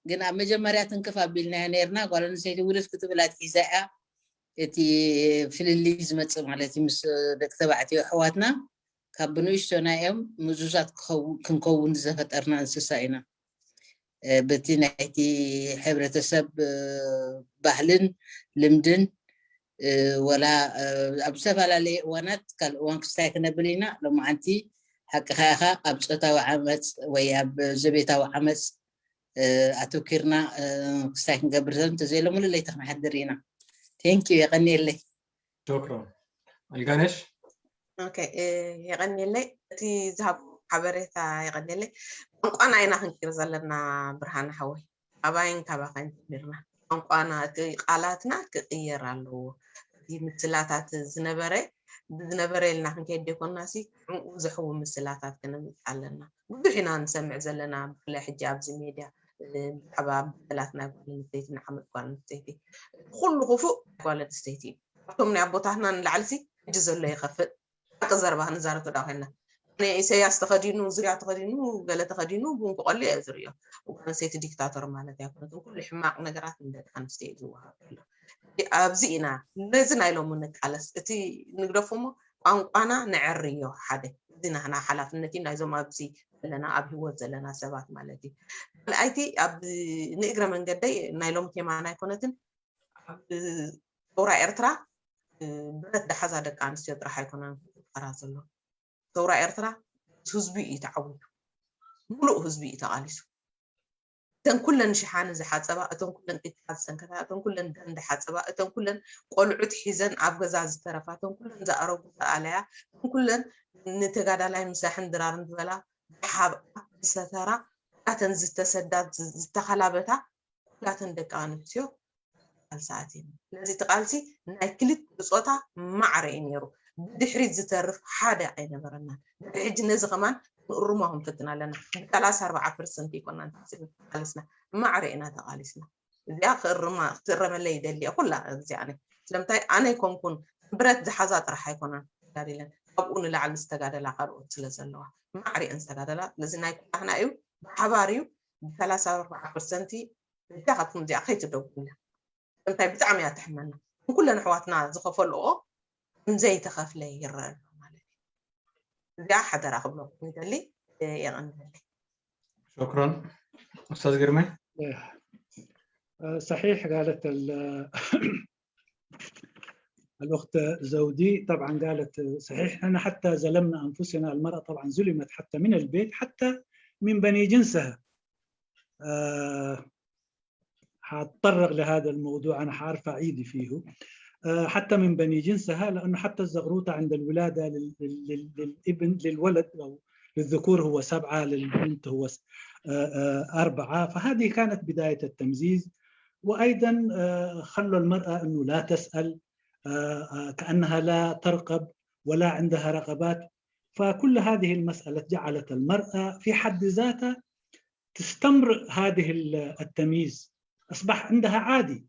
ግን ኣብ መጀመርያ ትንክፍ ኣቢልናዮ ነርና። ጓል ኣንስተይቲ ውልድ ክትብል ኣትሒዛ እያ እቲ ፍልልይ ዝመፅእ ማለት እዩ። ምስ ደቂ ተባዕትዮ ኣሕዋትና ካብ ብንእሽቶና እዮም ምዙዛት ክንከውን ዝፈጠርና እንስሳ ኢና። በቲ ናይቲ ሕብረተሰብ ባህልን ልምድን ወላ ኣብ ዝተፈላለየ እዋናት ካልእ እዋን ክስታይ ክነብል ኢና። ሎማዓንቲ ሓቅኻ ኢኻ፣ ኣብ ፆታዊ ዓመፅ ወይ ኣብ ዘቤታዊ ዓመፅ ኣተኪርና ክስታይ ክንገብር እንተዘይሎ ሙሉእ ለይቲ ክንሓድር ኢና። ቴንኪዩ፣ የቐንየለይ። ሾክሮን። ኣልጋነሽ? ኦኬ፣ የቐንየለይ። እቲ ዝሃብ ሓበሬታ የቐንየለይ። ቋንቋና ኢና ክንቅይር ዘለና ብርሃነ ሓወይ። ኣባይን ካባኻይን ጀሚርና ቋንቋና፣ እቲ ቃላትና ክቕየር ኣለዎ። እቲ ምስላታት ዝነበረ ብዝነበረ ኢልና ክንከይድ ዘይኮንና ሲ ዕንቁ ዘሕዊ ምስላታት ክነምፅእ ኣለና። ብዙሕ ኢና ንሰምዕ ዘለና፣ ብፍላይ ሕጂ ኣብዚ ሜድያ ብዛዕባ በደላት ናይ ጓል ኣንስተይቲ፣ ንዓመት ጓል ኣንስተይቲ፣ ኩሉ ክፉእ ጓል ኣንስተይቲ እዩ። ካብቶም ናይ ኣቦታትና ንላዕሊ ሲ ሕጂ ዘሎ ይኸፍእ። ሓቂ ዘረባ ክንዛረብ ተዳ ኮይና፣ ኢሰያስ ተኸዲኑ፣ ዙርያ ተኸዲኑ፣ ገለ ተኸዲኑ ቡን ክቆሊ እየ ዝርእዮ። ጓል ኣንስተይቲ ዲክታቶር ማለት ኣይኮነትን። ኩሉ ሕማቕ ነገራት ንደቂ ኣንስትዮ እዩ ዝወሃብ ዘሎ። ኣብዚ ኢና ነዚ ናይ ሎሚ ንቃለስ። እቲ ንግደፎ እሞ ቋንቋና ነዕርዮ ሓደ። እዚ ናህና ሓላፍነት እዩ፣ ናይዞም ኣብዚ ዘለና ኣብ ህይወት ዘለና ሰባት ማለት እዩ። ካልኣይቲ ኣብ ንእግረ መንገደይ ናይ ሎሚ ቴማና ኣይኮነትን። ኣብ ሰውራ ኤርትራ ብረት ደሓዛ ደቂ ኣንስትዮ ጥራሕ ኣይኮነን ክጥራ ዘሎ። ሰውራ ኤርትራ ህዝቢ እዩ ተዓዊቱ። ሙሉእ ህዝቢ እዩ ተቓሊሱ። እተን ኩለን ሽሓኒ ዝሓጸባ፣ እተን ኩለን ቂጣ ዝሰንከታ፣ እተን ኩለን ደም ዝሓጸባ፣ እተን ኩለን ቆልዑት ሒዘን ኣብ ገዛ ዝተረፋ፣ እተን ኩለን ዝኣረጉ ዝኣለያ፣ እተን ኩለን ንተጋዳላይ ምሳሕን ድራርን ዝበላ ዝሓብኣ ዝሰተራ፣ እተን ዝተሰዳ ዝተኸላበታ ኩላተን ደቂ ኣንስትዮ ቃልሲ ኣትየን። ስለዚ እቲ ቃልሲ ናይ ክልተ ጾታ ማዕረ እዩ ነይሩ። ብድሕሪት ዝተርፍ ሓደ ኣይነበረናን። ድሕሪ ሕጂ ነዚ ከማን ክንእርሞ ክንፍትን ኣለና። ብ ሰላሳ ኣርባዓ ፐርሰንት ኣይኮናን ተቃሊስና፣ ማዕረ ኢና ተቃሊስና። እዚኣ ክእርማ ክትእረመለይ ይደሊ እየ ኩላ ግዜ ኣነ። ስለምንታይ ኣነ ኣይኮንኩን ብረት ዝሓዛ ጥራሕ ኣይኮናን ተጋዲለን፣ ካብኡ ንላዕሊ ዝተጋደላ ካልኦት ስለ ዘለዋ ማዕረ እየን ዝተጋደላ። ስለዚ ናይ ኩላህና እዩ፣ ብሓባር እዩ። ብ ሰላሳ ኣርባዓ ፐርሰንት በጃ ካብኩም እዚኣ ከይትደውሉላ። እንታይ ብጣዕሚ እያ ትሕመና። ንኩለን ኣሕዋትና ዝኸፈልኦ ከም ዘይተኸፍለ ይረአ ኣሎ ማለት እዩ። እዚኣ ሓደራ ክብለኩም ይደሊ። የቐንደለይ። شكرا. أستاذ قرمي. آه، صحيح قالت ال- الأخت زودي، طبعا قالت صحيح، احنا حتى ظلمنا أنفسنا، المرأة طبعا ظلمت حتى من البيت، حتى من بني جنسها. آه، حاتطرق لهذا الموضوع، أنا حارفع إيدي فيه. آه، حتى من بني جنسها، لأنه حتى الزغروطة عند الولادة لل- لل- للابن، للولد أو للذكور هو سبعة، للبنت هو س- آه، آه، أربعة. فهذه كانت بداية التمزيز. وأيضا آه، خلوا المرأة أنه لا تسأل، آه، آه، كأنها لا ترقب ولا عندها رغبات. فكل هذه المسألة جعلت المرأة في حد ذاتها تستمر هذه ال- التمييز، أصبح عندها عادي،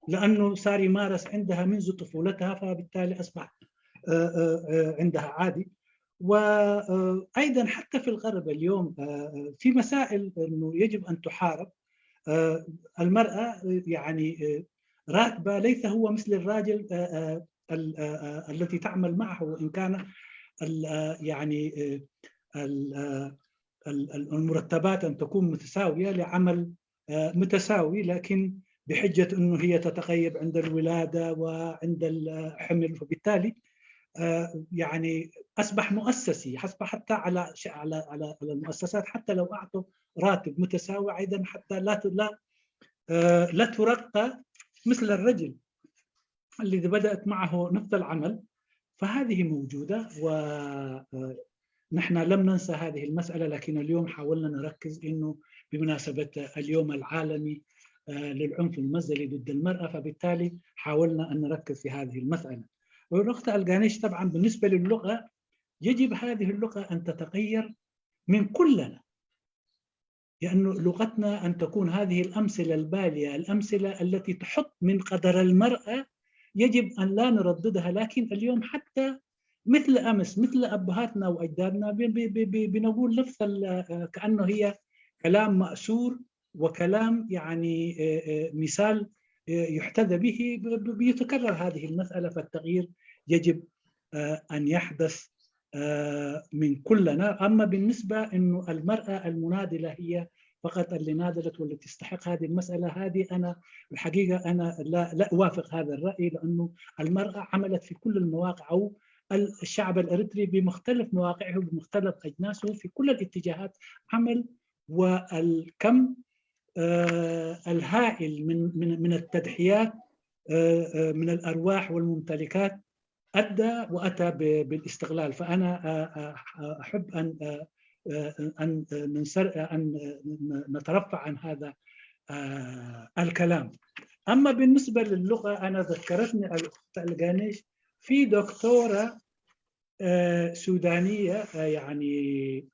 لأنه صار يمارس عندها منذ طفولتها، فبالتالي أصبح آه، آه، آه، عندها عادي. وأيضا حتى في الغرب اليوم آه، آه، في مسائل أنه يجب أن تحارب. آه، المرأة آه، يعني آه، راتبة ليس هو مثل الراجل آه، آه، ال- آه، آه، التي تعمل معه، وإن كان ال- آه، يعني آه، ال- آه، ال- ال- المرتبات أن تكون متساوية لعمل آه، متساوي، لكن بحجة أنه هي تتغيب عند الولادة وعند الحمل، فبالتالي آه، يعني أصبح مؤسسي، أصبح حتى على ش- على على على المؤسسات، حتى لو أعطوا راتب متساوي أيضا حتى لا ت- لا آه، لا ترقى مثل الرجل الذي بدأت معه نفس العمل. فهذه موجودة ونحن لم ننسى هذه المسألة، لكن اليوم حاولنا نركز إنه بمناسبة اليوم العالمي آه، للعنف المنزلي ضد المرأة، فبالتالي حاولنا أن نركز في هذه المسألة. والأخت ألقانيش، طبعا بالنسبة للغة يجب هذه اللغة أن تتغير من كلنا، لأن لغتنا أن تكون هذه الأمثلة البالية، الأمثلة التي تحط من قدر المرأة يجب أن لا نرددها. لكن اليوم حتى مثل أمس، مثل أبهاتنا وأجدادنا، ب- ب- ب- ب- بنقول نفس ال- آه، كأنه هي كلام مأثور وكلام يعني آه، آه، مثال آه، يحتذى به. ب- ب- بيتكرر هذه المسألة، فالتغيير يجب آه، أن يحدث آه، من كلنا. أما بالنسبة أنه المرأة المناضلة هي فقط اللي ناضلت واللي تستحق هذه المسألة، هذه أنا الحقيقة أنا لا لا أوافق هذا الرأي، لأنه المرأة عملت في كل المواقع، أو الشعب الإريتري بمختلف مواقعه وبمختلف أجناسه في كل الاتجاهات عمل، والكم آه، الهائل من من من التضحيات آه، آه، من الأرواح والممتلكات أدى وأتى ب- بالاستغلال. فأنا آه، آه، أحب أن آه، آه، أن ننسر أن نترفع عن هذا آه، الكلام. أما بالنسبة للغة، أنا ذكرتني الأخت ألقانيش في دكتورة آه، سودانية آه، يعني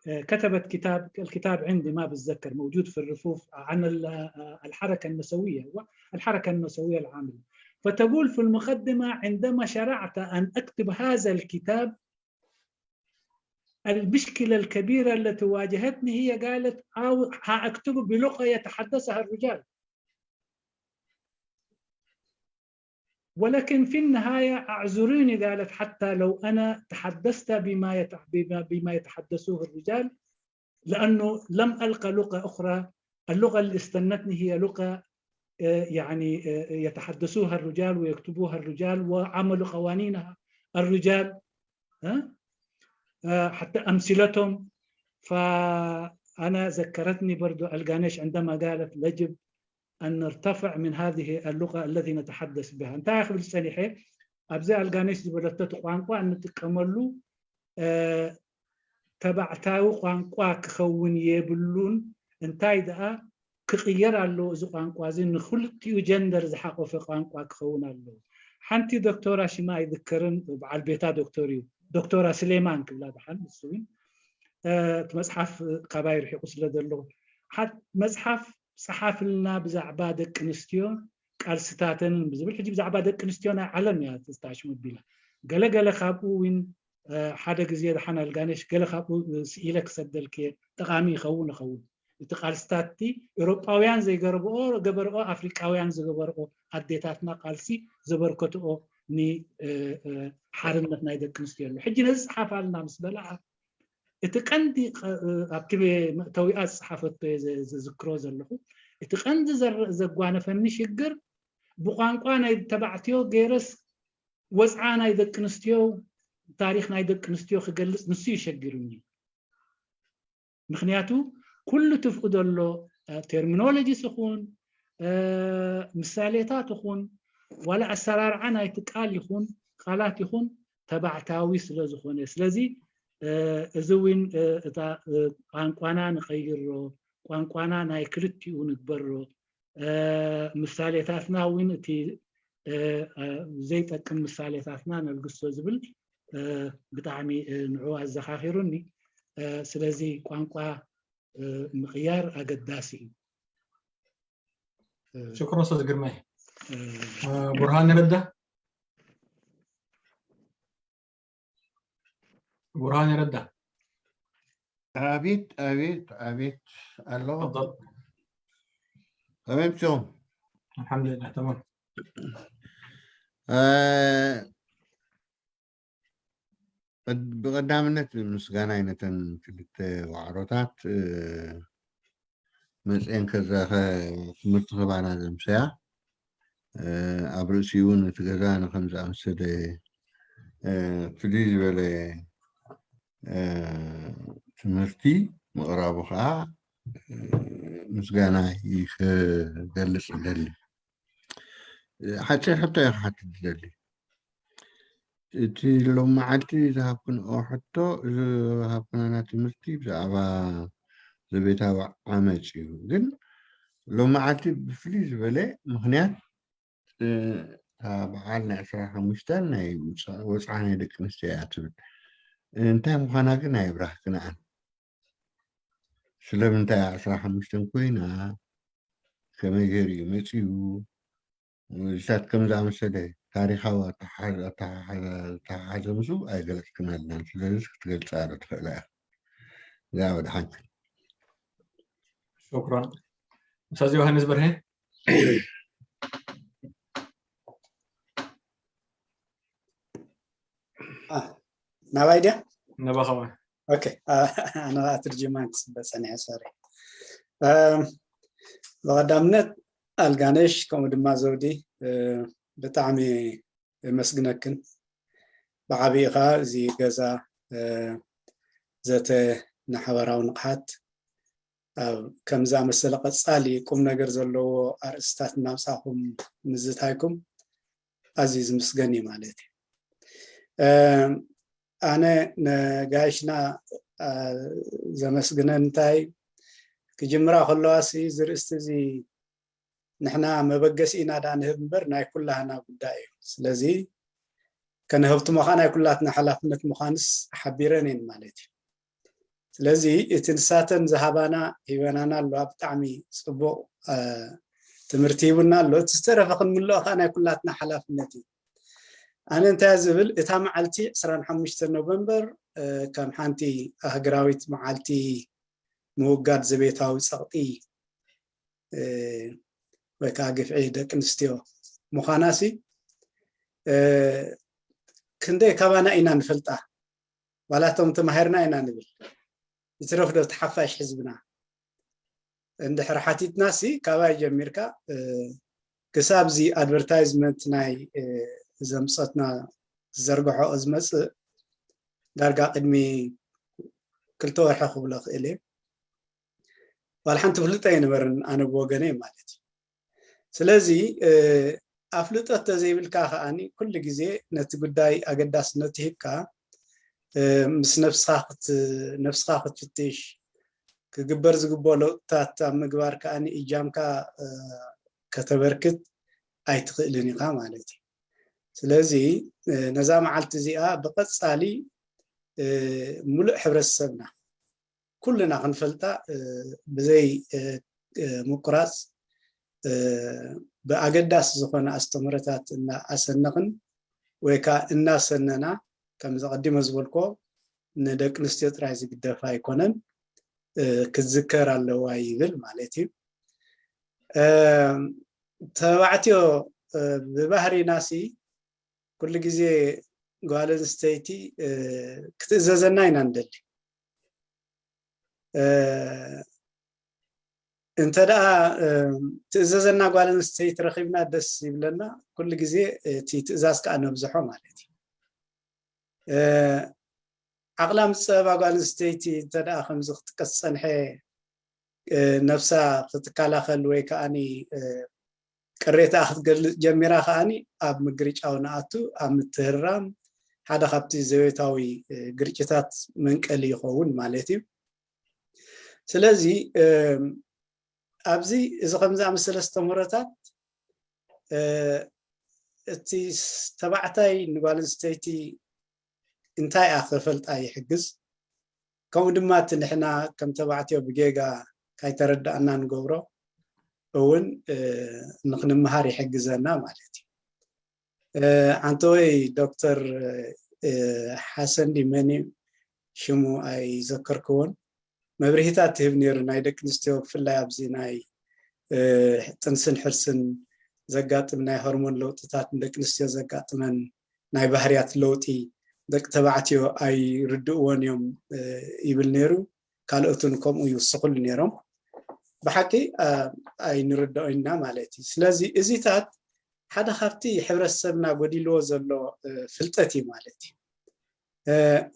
آه، كتبت كتاب، الكتاب عندي ما بتذكر، موجود في الرفوف، عن ال- آه، الحركة النسوية، الحركة النسوية العاملة. فتقول في المقدمة: عندما شرعت أن أكتب هذا الكتاب، المشكلة الكبيرة التي واجهتني هي قالت: "أو هأكتبه بلغة يتحدثها الرجال". ولكن في النهاية أعذريني، قالت، حتى لو أنا تحدثت بما يتح- بما بما يتحدثه الرجال، لأنه لم ألقى لغة أخرى. اللغة اللي استنتني هي لغة آه، يعني آه، يتحدثوها الرجال ويكتبوها الرجال وعملوا قوانينها الرجال. ها؟ حتى أمثلتهم. فأنا ذكرتني برضو ألقانيش عندما قالت: يجب أن نرتفع من هذه اللغة التي نتحدث بها. እንታይ ክብል ጸኒሐ፣ ኣብዚ ኣልጋነሽ ዝበለቶ እቲ ቋንቋ እንጥቀመሉ ተባዕታዊ ቋንቋ ክኸውን የብሉን። እንታይ ደኣ ክቕየር ኣለዎ፣ እዚ ቋንቋ እዚ ንክልቲኡ ጀንደር ዝሓቆፈ ቋንቋ ክኸውን ኣለዎ። ሓንቲ ዶክተራ ሽማ ኣይዝከርን፣ በዓል ቤታ ዶክተር እዩ፣ ዶክተራ ስሌማን ክብላ ደሓን፣ ንሱ እውን እቲ መፅሓፍ ካባይ ርሒቑ ስለ ዘሎ፣ መፅሓፍ ፀሓፍልና ብዛዕባ ደቂ ኣንስትዮ ቃልስታተንን ብዝብል። ሕጂ ብዛዕባ ደቂ ኣንስትዮ ናይ ዓለም እያ ተስታሽሙ ቢላ። ገለገለ ካብኡ እውን ሓደ ግዜ ደሓን ኣልጋነሽ ገለ ካብኡ ስኢለ ክሰደልክ እየ፣ ጠቓሚ ይኸውን ይኸውን። እቲ ቃልስታት እቲ ኤውሮጳውያን ዘይገበርኦ ገበርኦ ኣፍሪቃውያን ዝገበርኦ ኣዴታትና ቃልሲ ዘበርከትኦ ንሓርነት ናይ ደቂ ኣንስትዮ ኣሎ። ሕጂ ነዚ ፀሓፍ ኣልና ምስ በላ እቲ ቀንዲ ኣብቲ መእተዊኣ ዝፀሓፈቶ ዝዝክሮ ዘለኹ፣ እቲ ቀንዲ ዘጓነፈኒ ሽግር ብቋንቋ ናይ ተባዕትዮ ገይረስ ወፅዓ ናይ ደቂ ኣንስትዮ፣ ታሪክ ናይ ደቂ ኣንስትዮ ክገልፅ ንሱ ይሸግርኒ። ምክንያቱ ኩሉ ትፍቅዶ ኣሎ ቴርሚኖሎጂ ስኹን ምሳሌታት ይኹን ዋላ ኣሰራርዓ ናይቲ ቃል ይኹን ቃላት ይኹን ተባዕታዊ ስለ ዝኾነ፣ ስለዚ እዚ እውን እታ ቋንቋና ንቀይሮ፣ ቋንቋና ናይ ክልቲኡ ንግበሮ፣ ምሳሌታትና እውን እቲ ዘይጠቅም ምሳሌታትና ነልግሶ ዝብል ብጣዕሚ ንዑ ኣዘኻኺሩኒ። ስለዚ ቋንቋ ምቕያር ኣገዳሲ እዩ። ሽኩር ኡስታዝ ግርማይ። ቡርሃን ረዳ። ቡርሃን ረዳ። ኣቤት ኣቤት ኣቤት ኣሎ። ተፈضل። ከመይ ምሽኹም? ኣልሓምዱሊላህ ተማም። ብቐዳምነት ምስጋናይ ነተን ክልተ ዋዕሮታት መፅአን ከዛ ትምህርቲ ክህባና ዘምሰያ፣ ኣብ ርእሲኡ እውን እቲ ገዛ ንከም ዝኣመሰለ ፍልይ ዝበለ ትምህርቲ ምቕራቡ ከዓ ምስጋናይ ክገልፅ እደሊ። ሓፂር ሕቶ እየ ክሓትት ዝደሊ። እቲ ሎም መዓልቲ ዝሃብክንኦ ሕቶ፣ ዝሃብክናና ትምህርቲ ብዛዕባ ዘቤታዊ ዓመፅ እዩ። ግን ሎም መዓልቲ ብፍልይ ዝበለ ምክንያት እታ በዓል ናይ ዕስራ ሓሙሽተ ናይ ወፅዓ ናይ ደቂ ኣንስትዮ እያ ትብል። እንታይ ምዃና ግን ኣይብራህክንኣን። ስለምንታይ ዕስራ ሓሙሽተ ኮይና፣ ከመይ ገይሩ እዩ መፂኡ፣ እዚታት ከም ዝኣመሰለ ታሪኻዊ ኣተሓሓዘ ምስኡ ኣይገለፅክናልናን። ስለዚ ክትገልፃ ዶ ትኽእላ ኢኻ? እዚኣ ወደ ሓንቲ። ሹክራን። ኡስታዝ ዮሃንስ በርሄ። ናባይ ድያ? ናባኻ። ኦኬ፣ ኣነ ከዓ ትርጅማን ክፅበ ፀኒሐ፣ ሶሪ። ብቐዳምነት ኣልጋነሽ ከምኡ ድማ ዘውዲ ብጣዕሚ የመስግነክን። ብዓብዪ ከዓ እዚ ገዛ ዘተ ንሓበራዊ ንቕሓት ኣብ ከም ዝኣመሰለ ቀፃሊ ቁም ነገር ዘለዎ ኣርእስታት እናምፃእኹም ምዝታይኩም ኣዝዩ ዝምስገን እዩ ማለት እዩ። ኣነ ንጋይሽና ዘመስግነን እንታይ ክጅምራ ከለዋ ሲ እዚ ርእስቲ እዚ ንሕና መበገሲ ኢና ዳ ንህብ እምበር ናይ ኩላህና ጉዳይ እዩ። ስለዚ ከነህብትሞ ከዓ ናይ ኩላትና ሓላፍነት ምዃንስ ሓቢረን እየን ማለት እዩ። ስለዚ እቲ ንሳተን ዝሃባና ሂበናና ኣለዋ ብጣዕሚ ፅቡቕ ትምህርቲ ሂቡና ኣሎ። እቲ ዝተረፈ ክንምልኦ ከዓ ናይ ኩላትና ሓላፍነት እዩ። ኣነ እንታይ ዝብል እታ መዓልቲ ዕስራን ሓሙሽተ ኖቨምበር ከም ሓንቲ ኣህግራዊት መዓልቲ ምውጋድ ዘቤታዊ ፀቕጢ ወይ ከዓ ግፍዒ ደቂ ኣንስትዮ ምዃናሲ ክንደይ ካባና ኢና ንፈልጣ? ዋላ እቶም ተማሂርና ኢና ንብል፣ ይትረፍ ዶ ተሓፋሽ ህዝብና? እንድሕር ሓቲትና ሲ ካባይ ጀሚርካ ክሳብ እዚ ኣድቨርታይዝመንት ናይ ዘምፀትና ዝዘርግሖ ዝመፅእ ዳርጋ ቅድሚ ክልተ ወርሒ ክብሎ ክእል እየ። ዋላ ሓንቲ ፍልጠ ኣይነበረን ኣነ ብወገነይ ማለት እዩ። ስለዚ ኣፍልጦ ተዘይብልካ ከዓኒ ኩሉ ግዜ ነቲ ጉዳይ ኣገዳስነት ሂብካ ምስ ነብስኻ ነብስኻ ክትፍትሽ፣ ክግበር ዝግብኦ ለውጥታት ኣብ ምግባር ከዓኒ እጃምካ ከተበርክት ኣይትኽእልን ኢኻ ማለት እዩ። ስለዚ ነዛ መዓልቲ እዚኣ ብቐጻሊ ሙሉእ ሕብረተሰብና ኩልና ክንፈልጣ ብዘይ ምቁራፅ ብኣገዳሲ ዝኾነ ኣስተምህሮታት እናኣሰነኽን ወይ ከዓ እናሰነና፣ ከምዚ ቀዲመ ዝበልኮ ንደቂ ኣንስትዮ ጥራይ ዝግደፍ ኣይኮነን፣ ክዝከር ኣለዋ ይብል ማለት እዩ። ተባዕትዮ ብባህሪናሲ ኩሉ ግዜ ጓል ኣንስተይቲ ክትእዘዘና ኢና ንደሊ። እንተ ደኣ ትእዘዘና ጓል ኣንስተይቲ ረኺብና ደስ ይብለና። ኩሉ ግዜ እቲ ትእዛዝ ከዓ ነብዝሖ ማለት እዩ። ዓቕላ ምስ ፀበባ ጓል ኣንስተይቲ እንተ ደኣ ከምዚ ክትጥቀስ ዝፀንሐ ነብሳ ክትከላኸል ወይ ከዓኒ ቅሬታ ክትገልፅ ጀሚራ ከዓኒ ኣብ ምግርጫው ንኣቱ ኣብ ምትህራም ሓደ ካብቲ ዘቤታዊ ግርጭታት መንቀሊ ይኸውን ማለት እዩ። ስለዚ ኣብዚ እዚ ከም ዝኣመሰለ ኣስተምህሮታት እቲ ተባዕታይ ንጓል ኣንስተይቲ እንታይ እያ ክፈልጣ ይሕግዝ። ከምኡ ድማ እቲ ንሕና ከም ተባዕትዮ ብጌጋ ካይተረዳእና ንገብሮ እውን ንክንምሃር ይሕግዘና ማለት እዩ። ዓንተወይ ዶክተር ሓሰን ዲመኒ ሽሙ ኣይዘከርክዎን፣ መብርሂታት ትህብ ነይሩ። ናይ ደቂ ኣንስትዮ ብፍላይ ኣብዚ ናይ ጥንስን ሕርስን ዘጋጥም ናይ ሆርሞን ለውጥታት ንደቂ ኣንስትዮ ዘጋጥመን ናይ ባህርያት ለውጢ ደቂ ተባዕትዮ ኣይርድእዎን እዮም ይብል ነይሩ። ካልኦትን ከምኡ ይውስኽሉ ነይሮም። ብሓቂ ኣይንርድኦ ኢና ማለት እዩ። ስለዚ እዚታት ሓደ ካብቲ ሕብረተሰብና ጎዲልዎ ዘሎ ፍልጠት እዩ ማለት እዩ።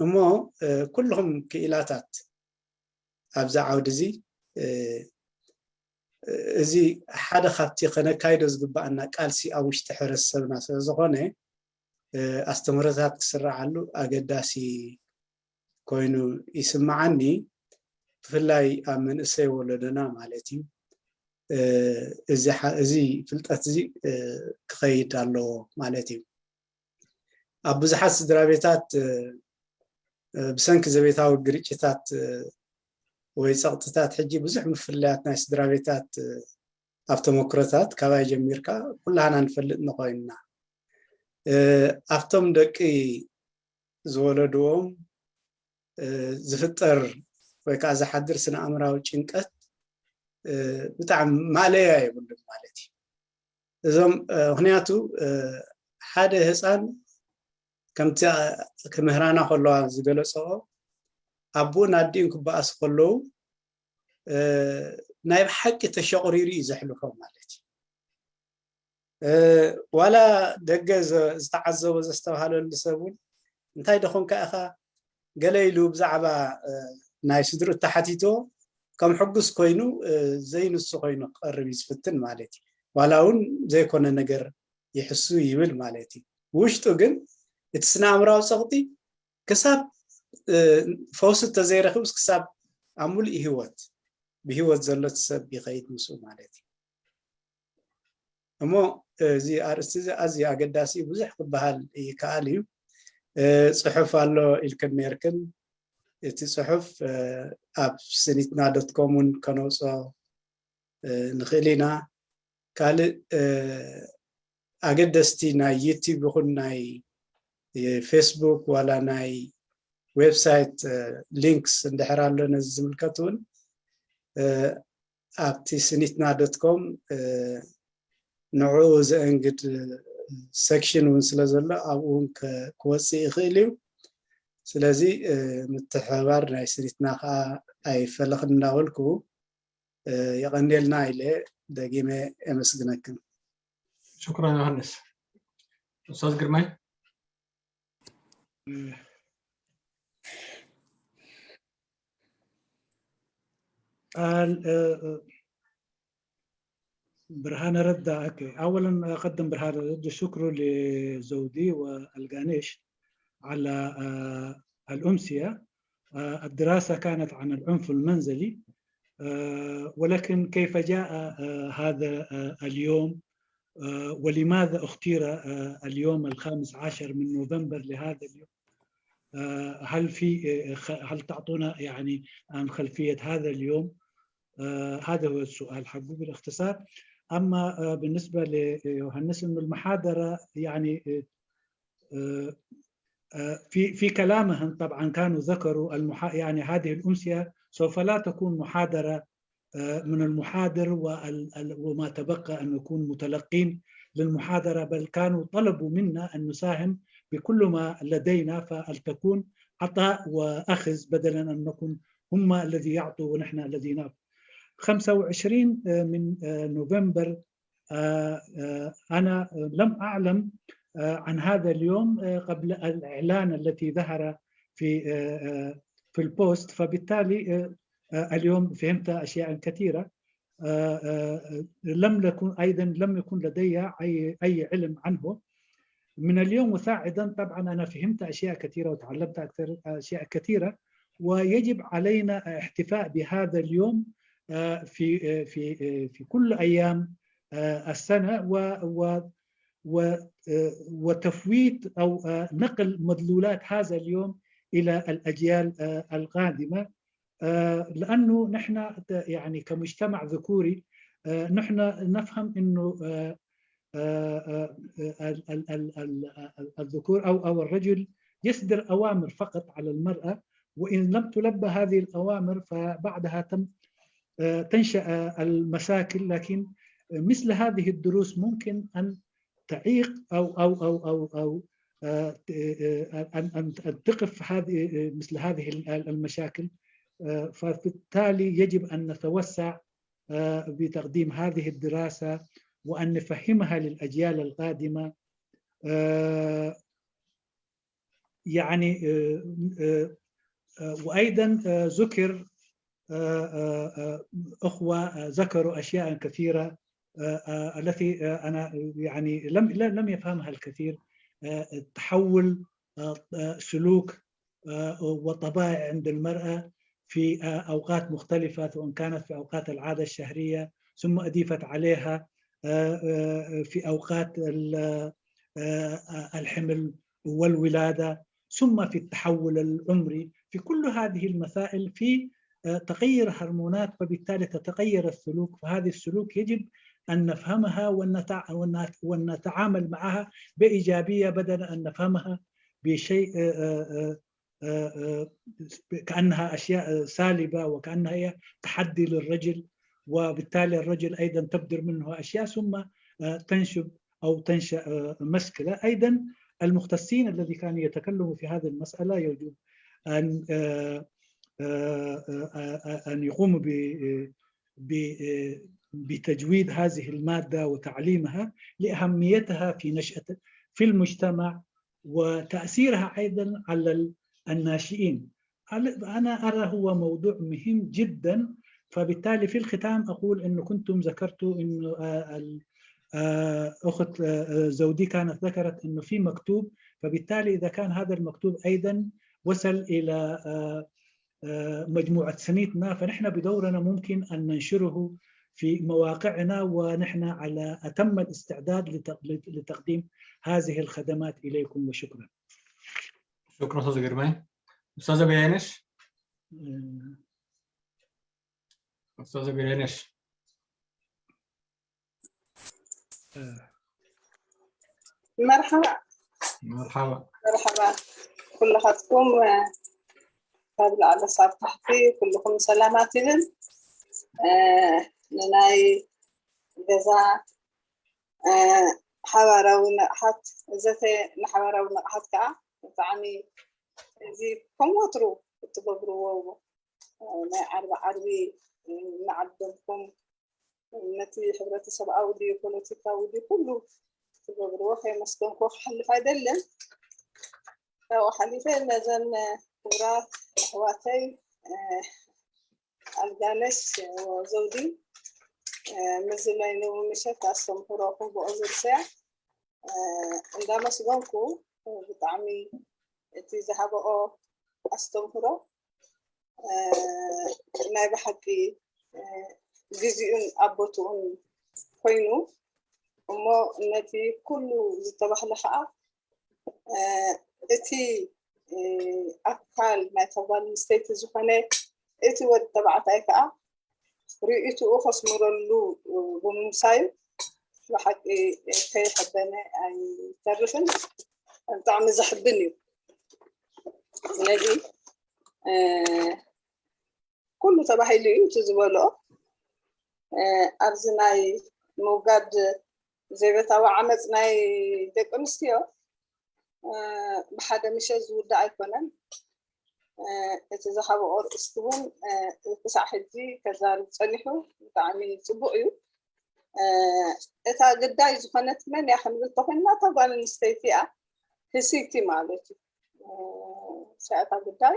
እሞ ኩልኹም ክኢላታት ኣብዚ ዓውዲ እዚ እዚ ሓደ ካብቲ ከነካይዶ ዝግባኣና ቃልሲ ኣብ ውሽጢ ሕብረተሰብና ስለ ዝኾነ ኣስተምህሮታት ክስራዓሉ ኣገዳሲ ኮይኑ ይስምዓኒ። ብፍላይ ኣብ መንእሰይ ወለዶና ማለት እዩ። እዚ ፍልጠት እዚ ክኸይድ ኣለዎ ማለት እዩ። ኣብ ብዙሓት ስድራ ቤታት ብሰንኪ ዘቤታዊ ግርጭታት ወይ ፀቕጥታት ሕጂ ብዙሕ ምፍልያት ናይ ስድራ ቤታት ኣብ ተመክሮታት ካባይ ጀሚርካ ኩላህና ንፈልጥ ንኮይንና ኣብቶም ደቂ ዝወለድዎም ዝፍጠር ወይ ከዓ ዝሓድር ስነ ኣእምራዊ ጭንቀት ብጣዕሚ ማእለያ የብሉን ማለት እዩ። እዞም ምክንያቱ ሓደ ህፃን ከምቲ ክምህራና ከለዋ ዝገለፀኦ ኣቦን ኣዲኡን ክበኣሱ ከለዉ ናይ ብሓቂ ተሸቑሪሩ እዩ ዘሕልፎ ማለት እዩ። ዋላ ደገ ዝተዓዘቦ ዘስተባሃለሉ ሰብ እውን እንታይ ደኾንካ ኢኻ ገለ ኢሉ ብዛዕባ ናይ ስድርኡ ተሓቲቶ ከም ሕጉስ ኮይኑ ዘይንሱ ኮይኑ ክቐርብ እዩ ዝፍትን ማለት እዩ። ዋላ እውን ዘይኮነ ነገር ይሕሱ ይብል ማለት እዩ። ውሽጡ ግን እቲ ስነ ኣእምራዊ ፀቕጢ ክሳብ ፈውሲ ተዘይረክብስ ክሳብ ኣብ ሙሉእ ህይወት ብህይወት ዘሎ ሰብ ይኸይድ ምስኡ ማለት እዩ። እሞ እዚ ኣርእስቲ እዚ ኣዝዩ ኣገዳሲ ብዙሕ ክበሃል ይከኣል እዩ። ፅሑፍ ኣሎ ኢልክን ነርክን፣ እቲ ፅሑፍ ኣብ ስኒትና ዶትኮም እውን ከነውፅኦ ንኽእል ኢና። ካልእ ኣገደስቲ ናይ ዩቲብ ይኹን ናይ ፌስቡክ ዋላ ናይ ዌብሳይት ሊንክስ እንድሕር ኣሎ ነዚ ዝምልከት እውን ኣብቲ ስኒትና ዶትኮም ንዕኡ ዘእንግድ ሴክሽን እውን ስለ ዘሎ ኣብኡ እውን ክወፅእ ይኽእል እዩ። ስለዚ ምትሕብባር ናይ ስኒትና ከዓ ኣይፈለኽን እናበልኩ የቐንየልና ኢለ ደጊመ የመስግነክን። ሽኩራን ዮሃንስ። ኡስታዝ ግርማይ። ال- آه، آه، برهان ردة، أوكي. أولا أقدم برهان ردة شكره لزودي والقانيش على آه، الأمسية. آه، الدراسة كانت عن العنف المنزلي، آه، ولكن كيف جاء آه، هذا آه، اليوم؟ آه، ولماذا اختير آه، اليوم الخامس عشر من نوفمبر لهذا اليوم؟ آه، هل في آه، خ- هل تعطونا يعني عن خلفية هذا اليوم؟ آه، هذا هو السؤال حقه بالاختصار. أما آه، بالنسبة ليوهانس، إنه المحاضرة يعني آه، آه، آه، في في كلامهم طبعا كانوا ذكروا المحا يعني هذه الأمسية سوف لا تكون محاضرة آه، من المحاضر وال- ال- وما تبقى أن نكون متلقين للمحاضرة، بل كانوا طلبوا منا أن نساهم بكل ما لدينا، فلتكون عطاء وأخذ بدلا أن نكون هم الذي يعطوا ونحن الذي ناخذ. خمسة وعشرين من نوفمبر، آه، آه، أنا لم أعلم آه، عن هذا اليوم آه، قبل الإعلان التي ظهر في آه، آه، في البوست، فبالتالي آه، آه، اليوم فهمت أشياء كثيرة. آه، آه، لم نكن أيضا لم يكن لدي أي أي علم عنه. من اليوم وصاعدا طبعا أنا فهمت أشياء كثيرة وتعلمت أكثر أشياء كثيرة، ويجب علينا احتفاء بهذا اليوم آه، في آه، في آه، في كل أيام آه، السنة و و و آه، وتفويت أو آه، نقل مدلولات هذا اليوم إلى الأجيال آه، القادمة. آه، لأنه نحن يعني كمجتمع ذكوري آه، نحن نفهم أنه آه، آه، آه، آه، ال- ال- ال- ال- ال- الذكور أو أو الرجل يصدر أوامر فقط على المرأة، وإن لم تلبى هذه الأوامر فبعدها تم آه، تنشأ المشاكل. لكن مثل هذه الدروس ممكن أن تعيق أو أو أو أو أو آه، آه، أن أن أن تقف هذه آه، مثل هذه ال- المشاكل. آه، فبالتالي يجب أن نتوسع آه، بتقديم هذه الدراسة وأن نفهمها للأجيال القادمة. آه، يعني آه، آه، آه، وأيضا آه، ذكر آه، آه، آه، أخوة آه، ذكروا أشياء كثيرة آه، آه، التي آه، أنا يعني لم لم يفهمها الكثير. آه، تحول آه، آه، سلوك آه، وطبائع عند المرأة في آه، أوقات مختلفة، سواء كانت في أوقات العادة الشهرية ثم أضيفت عليها آه، آه، في أوقات ال- آه، آه، الحمل والولادة، ثم في التحول العمري، في كل هذه المسائل في آه، تغير هرمونات، فبالتالي تتغير السلوك. فهذه السلوك يجب أن نفهمها ونتع- ونت- ونتعامل معها بإيجابية بدل أن نفهمها بشيء آه، آه، آه، آه، آه، كأنها أشياء سالبة وكأنها هي تحدي للرجل، وبالتالي الرجل أيضا تبدر منه أشياء ثم آه، تنشب أو تنشأ آه، مشكلة. أيضا المختصين الذي كانوا يتكلموا في هذه المسألة يجب أن آه، آه، آه، آه، أن يقوموا ب- ب- بتجويد هذه المادة وتعليمها لأهميتها في نشأة في المجتمع وتأثيرها أيضا على ال- الناشئين. أنا أرى هو موضوع مهم جدا. فبالتالي في الختام أقول أنه كنتم ذكرتوا أنه آه، ال- آه، أخت آه، زودي كانت ذكرت أنه في مكتوب، فبالتالي إذا كان هذا المكتوب أيضا وصل إلى آه، آه، مجموعة سنيتنا، فنحن بدورنا ممكن أن ننشره في مواقعنا، ونحن على أتم الاستعداد لت- لتقديم هذه الخدمات إليكم، وشكرا. شكرا أستاذ جرماي. أستاذة بيانش. آه، أستاذة بيانش. آه، مرحبا مرحبا. مرحبا ኩልኻትኩም ካብ ላዕሊ ሳብ ታሕቲ ኩልኹም ሰላማት ይብል። ንናይ ገዛ ሓባራዊ ንቕሓት ዘተ ንሓባራዊ ንቕሓት ከዓ ብጣዕሚ እዚ ከም ወትሩ እትገብርዎ ናይ ዓርቢ ዓርቢ እናዓደምኩም ነቲ ሕብረተሰብኣዊ ድዩ ፖለቲካዊ ድዩ ኩሉ ትገብርዎ ከየመስገንኩ ክሓልፍ ኣይደልን። ካብኡ ሓሊፈ ነዘን ክቡራት ኣሕዋተይ ኣልጋነሽ ዘውዲ፣ ምስዚ ናይ ሎሚ ምሸት ኣስተምህሮ ክህብኦ ዝርሰያ እንዳመስገንኩ፣ ብጣዕሚ እቲ ዝሃበኦ ኣስተምህሮ ናይ ብሓቂ ግዜኡን ኣብ ቦትኡን ኮይኑ፣ እሞ ነቲ ኩሉ ዝተባህለ ከዓ እቲ ኣካል ናይታ ጓል ኣንስተይቲ ዝኾነ እቲ ወዲ ተባዕታይ ከዓ ርእይትኡ ከስምረሉ ብምምሳዩ ብሓቂ ከይሕበነ ኣይተርፍን። ብጣዕሚ ዘሕብን እዩ። ስለዚ ኩሉ ተባሂሉ እዩ እቲ ዝበልኦ። ኣብዚ ናይ ምውጋድ ዘይቤታዊ ዓመፅ ናይ ደቂ ኣንስትዮ ብሓደ ምሸት ዝውዳእ ኣይኮነን። እቲ ዝሃበኦ ኣርእስቲ እውን ክሳዕ ሕጂ ከዛርብ ፀኒሑ። ብጣዕሚ ፅቡቅ እዩ። እታ ግዳይ ዝኾነት መን እያ ክንብል ተኮይንና፣ እታ ጓል ኣንስተይቲ እያ፣ ህስይቲ ማለት እዩ። እታ ግዳይ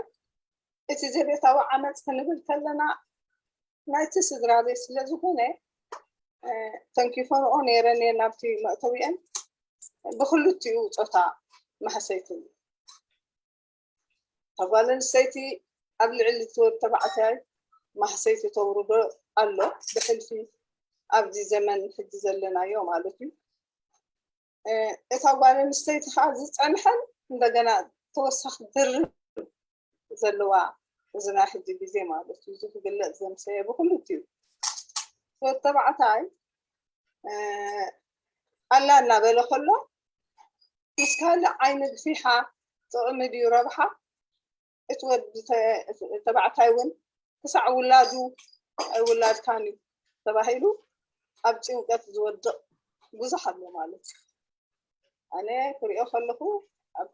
እቲ ዘቤታዊ ዓመፅ ክንብል ከለና ናይቲ ስድራ ቤት ስለ ዝኾነ፣ ተንኪፈንኦ ነይረን እየን ናብቲ መእተዊአን። ብክልቲኡ ፆታ ማህሰይቲ እዩ። እታ ጓል ኣንስተይቲ ኣብ ልዕሊ እቲ ወዲ ተባዕታይ ማህሰይቲ ተውርዶ ኣሎ፣ ብሕልፊ ኣብዚ ዘመን ሕጂ ዘለናዮ ማለት እዩ። እታ ጓል ኣንስተይቲ ከዓ ዝፀንሐን እንደገና ተወሳኺ ድርብ ዘለዋ እዚ ናይ ሕጂ ግዜ ማለት እዩ። እዚ ክግለፅ ዘምሰየ ብክልቲኡ ወዲ ተባዕታይ ኣላ እናበለ ከሎ ምስ ካልእ ዓይኒ ግፊሓ ጥቕሚ ድዩ ረብሓ? እቲ ወዲ ተባዕታይ እውን ክሳዕ ውላዱ ኣይውላድካን እዩ ተባሂሉ ኣብ ጭንቀት ዝወድቕ ብዙሕ ኣሎ ማለት እዩ። ኣነ ክሪኦ ከለኹ ኣብ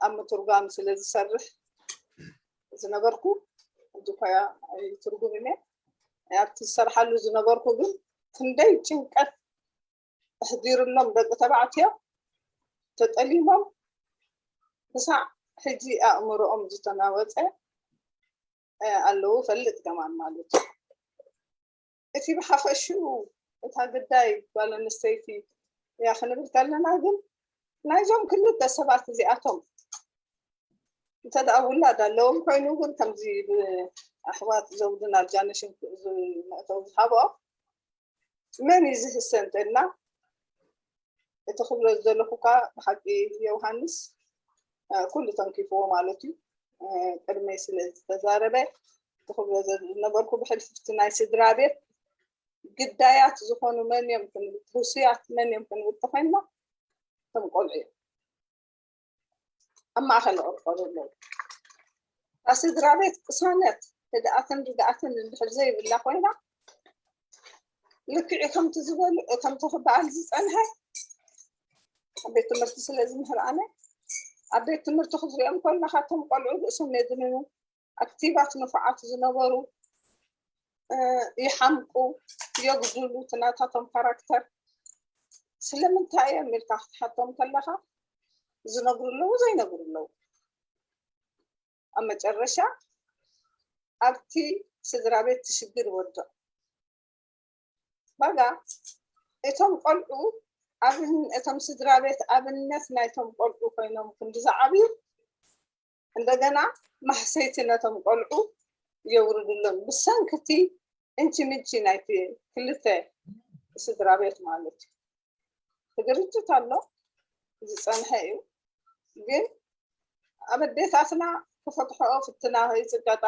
ኣብ ምትርጓም ስለ ዝሰርሕ ዝነበርኩ፣ እዚ ኮያ ኣይትርጉም እየ ኣብቲ ዝሰርሓሉ ዝነበርኩ ግን ክንደይ ጭንቀት ኣሕዲርሎም ደቂ ተባዕትዮ ተጠሊሞም ክሳዕ ሕጂ ኣእምሮኦም ዝተናወፀ ኣለዉ ፈልጥ ከማን ማለት እዩ። እቲ ብሓፈሽኡ እታ ግዳይ ጓል ኣንስተይቲ እያ ክንብል ከለና ግን ናይዞም ክልተ ሰባት እዚኣቶም እንተ ደኣ ውላድ ኣለዎም ኮይኑ ግን ከምዚ ብኣሕዋት ዘውድን ኣልጋነሽን መእተው ዝሃብኦ መን እዩ ዝህሰ እንተልና እቲ ክብሎ ዝደለኹ ከዓ ብሓቂ ዮሃንስ ኩሉ ተንኪፍዎ ማለት እዩ። ቅድመይ ስለ ዝተዛረበ እቲ ክብሎ ዝነበርኩ ብሕልፍቲ ናይ ስድራ ቤት ግዳያት ዝኾኑ መን እዮም ክንብል፣ ህሱያት መን እዮም ክንብል ተኮይንና እቶም ቆልዑ እዮም። ኣብ ማእኸል ይቕርቀሩ ኣለዉ። እታ ስድራ ቤት ቅሳነት፣ ህድኣትን ርግኣትን እንድሕር ዘይብላ ኮይና ልክዕ ከምቲ ዝበሉ ከምቲ ክበሃል ዝፀንሐ ኣብ ቤት ትምህርቲ ስለ ዝምህር ኣነ ኣብ ቤት ትምህርቲ ክትሪኦም ከለካ እቶም ቆልዑ ርእሶም የድንኑ። ኣክቲቫት ንፉዓት ዝነበሩ ይሓምቁ፣ የጉድሉ እቲ ናታቶም ካራክተር። ስለምንታይ እዮም ኢልካ ክትሓቶም ከለካ ዝነግሩ ኣለዉ ዘይነግሩ ኣለዉ። ኣብ መጨረሻ ኣብቲ ስድራ ቤት ሽግር ይወድቕ። ባጋ እቶም ቆልዑ ኣብን እቶም ስድራ ቤት ኣብነት ናይቶም ቆልዑ ኮይኖም ክንዲ ዝዓብዩ እንደገና ማህሰይቲ ነቶም ቆልዑ የውርድሎም ብሰንክቲ እንቺ ምንቺ ናይቲ ክልተ ስድራ ቤት ማለት እዩ። ክግርጭት ኣሎ ዝፀንሐ እዩ ግን ኣብ ኣዴታትና ክፈትሐኦ ፍትና ይፅቀጣ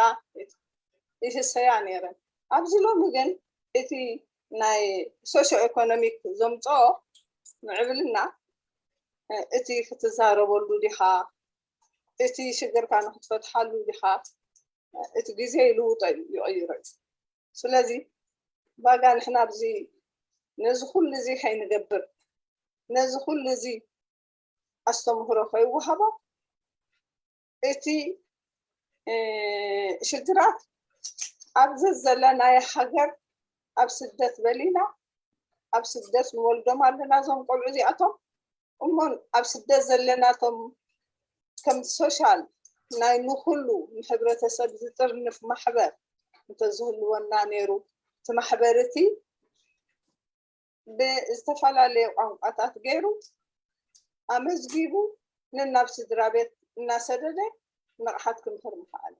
ይህሰያ ነይረን። ኣብዚ ሎሚ ግን እቲ ናይ ሶሾ ኢኮኖሚክ ዘምፅኦ ምዕብልና እቲ ክትዛረበሉ ዲኻ እቲ ሽግርካ ንክትፈትሓሉ ዲኻ እቲ ግዜ ይልውጦ እዩ ይቐይሮ እዩ። ስለዚ ባጋ ንሕና ኣብዚ ነዚ ኩሉ እዚ ከይንገብር ነዚ ኩሉ እዚ ኣስተምህሮ ከይወሃቦ እቲ ሽግራት ኣብ ዘዘለናዮ ሃገር ኣብ ስደት በሊና ኣብ ስደት ንወልዶም ኣለና እዞም ቆልዑ እዚኣቶም እሞ ኣብ ስደት ዘለናቶም ከም ሶሻል ናይ ንኩሉ ንሕብረተሰብ ዝጥርንፍ ማሕበር እንተዝህልወና ነይሩ፣ እቲ ማሕበር እቲ ብዝተፈላለየ ቋንቋታት ገይሩ ኣመዝጊቡ ንናብ ስድራ ቤት እናሰደደ ንቕሓት ክምህር ምኽኣል።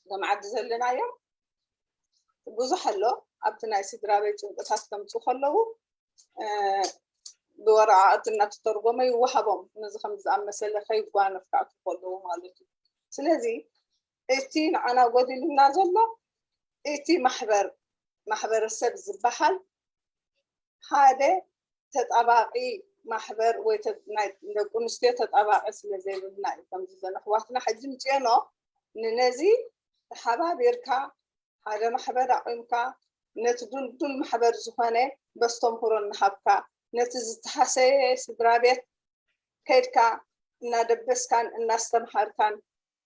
ሎም ዓዲ ዘለናዮ ብዙሕ ኣሎ። ኣብቲ ናይ ስድራ ቤት ጭንቅታት ከምፁ ከለዉ ብወረቃቅቲ እናተተርጎመ ይወሃቦም። ነዚ ከም ዝኣመሰለ ከይጓነፍ ክኣቱ ከለዉ ማለት እዩ። ስለዚ እቲ ንዓና ጎዲሉና ዘሎ እቲ ማሕበር ማሕበረሰብ ዝበሃል ሓደ ተጣባቂ ማሕበር ወይ ናይ ደቂ ኣንስትዮ ተጣባቂ ስለ ዘይብልና እዩ። ከምዚ ዘን ኣሕዋትና ሕጂ ምፅዮኖ ንነዚ ተሓባቢርካ ሓደ ማሕበር ኣቑምካ ነቲ ዱልዱል ማሕበር ዝኾነ በስተምህሮ እናሃብካ ነቲ ዝተሃሰየ ስድራ ቤት ከድካ እናደበስካን እናስተምሃርካን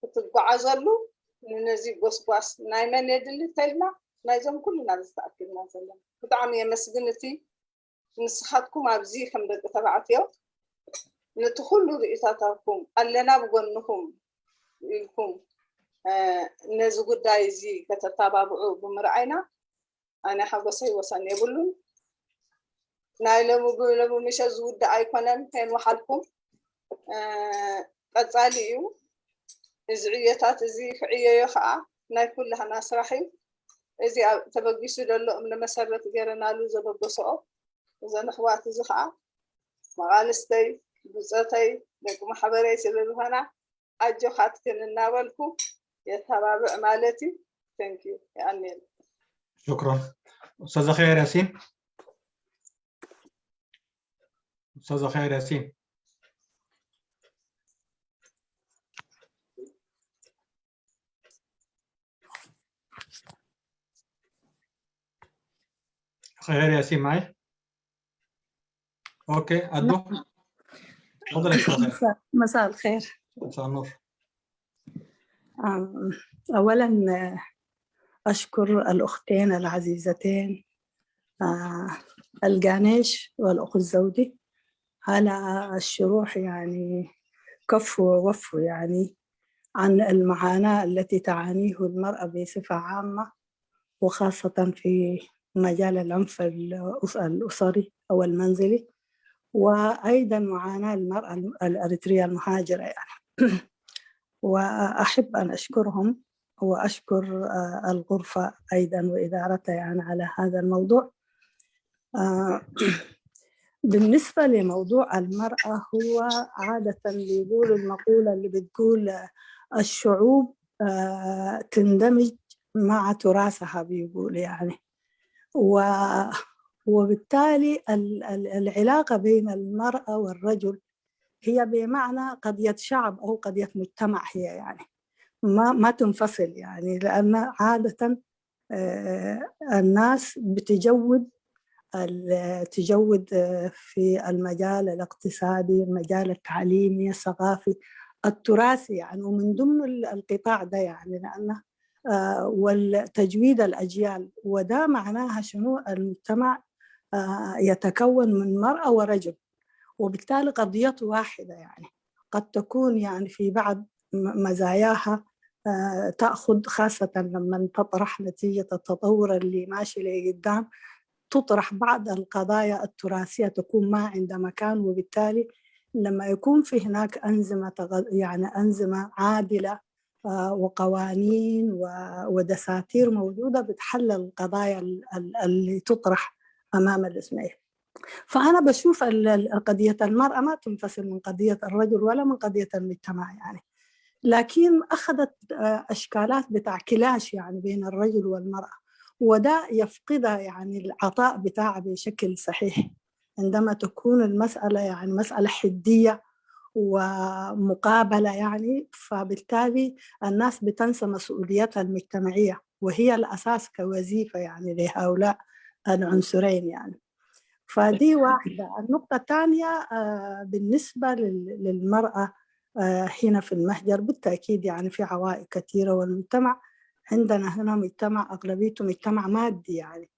ክትጓዓዘሉ ንነዚ ጎስጓስ ናይ መን የድሊ ተልና ናይዞም ኩሉ ናብ ዝተኣኪብና ዘለና ብጣዕሚ የመስግን። እቲ ንስኻትኩም ኣብዚ ከም ደቂ ተባዕትዮ ነቲ ኩሉ ርእይታታትኩም ኣለና ብጎንኹም ኢልኩም ነዚ ጉዳይ እዚ ከተተባብዑ ብምርኣይና ኣነ ሓጎሰይ ወሰን የብሉን። ናይ ሎሚ ብሎሚ ምሸት ዝውዳእ ኣይኮነን። ከይንወሓልኩም ቀፃሊ እዩ። እዚ ዕዮታት እዚ ክዕየዮ ከዓ ናይ ኩላህና ስራሕ እዩ። እዚ ተበጊሱ ዘሎ እምነ መሰረት ገይረናሉ ዘበገስኦ እዘን ኣሕዋት እዚ ከዓ መቓልስተይ ብፀተይ ደቂ ማሕበረይ ስለ ዝኾና ኣጆኻትክን እናበልኩ የተባብዕ ማለት እዩ። Thank you። የኣሜን። شكرا. أستاذة خير ياسين. أستاذة خير ياسين. خير ياسين معي؟ اوكي. ادو. تفضل. مساء. مساء الخير. مساء النور. اولا، اشكر الاختين العزيزتين القانيش والاخ الزودي على الشروح، يعني كفوا ووفوا يعني عن المعاناة التي تعانيه المرأة بصفة عامة، وخاصة في مجال العنف الأسري أو المنزلي، وأيضا معاناة المرأة الأريترية المهاجرة يعني. وأحب أن أشكرهم وأشكر الغرفة أيضا وإدارتها يعني على هذا الموضوع. بالنسبة لموضوع المرأة، هو عادة بيقول المقولة اللي بتقول الشعوب تندمج مع تراثها، بيقول يعني. وبالتالي العلاقة بين المرأة والرجل هي بمعنى قضية شعب أو قضية مجتمع، هي يعني ما ما تنفصل يعني، لأن عادة الناس بتجود تجود في المجال الاقتصادي، المجال التعليمي، الثقافي، التراثي يعني، ومن ضمن القطاع ده يعني، لأن والتجويد الأجيال، وده معناها شنو؟ المجتمع يتكون من مرأة ورجل، وبالتالي قضيته واحدة يعني. قد تكون يعني في بعض مزاياها تأخذ، خاصة لما تطرح نتيجة التطور اللي ماشي لقدام، تطرح بعض القضايا التراثية تكون ما عندها مكان، وبالتالي لما يكون في هناك أنظمة يعني أنظمة عادلة وقوانين ودساتير موجودة بتحل القضايا اللي تطرح أمام الاثنين. فأنا بشوف قضية المرأة ما تنفصل من قضية الرجل ولا من قضية المجتمع يعني، لكن أخذت أشكالات بتاع كلاش يعني بين الرجل والمرأة، وده يفقدها يعني العطاء بتاعها بشكل صحيح. عندما تكون المسألة يعني مسألة حدية ومقابلة يعني، فبالتالي الناس بتنسى مسؤوليتها المجتمعية، وهي الأساس كوظيفة يعني لهؤلاء العنصرين يعني. فدي واحدة. النقطة الثانية بالنسبة للمرأة هنا في المهجر، بالتأكيد يعني في عوائق كثيرة، والمجتمع عندنا هنا مجتمع أغلبيته مجتمع مادي يعني،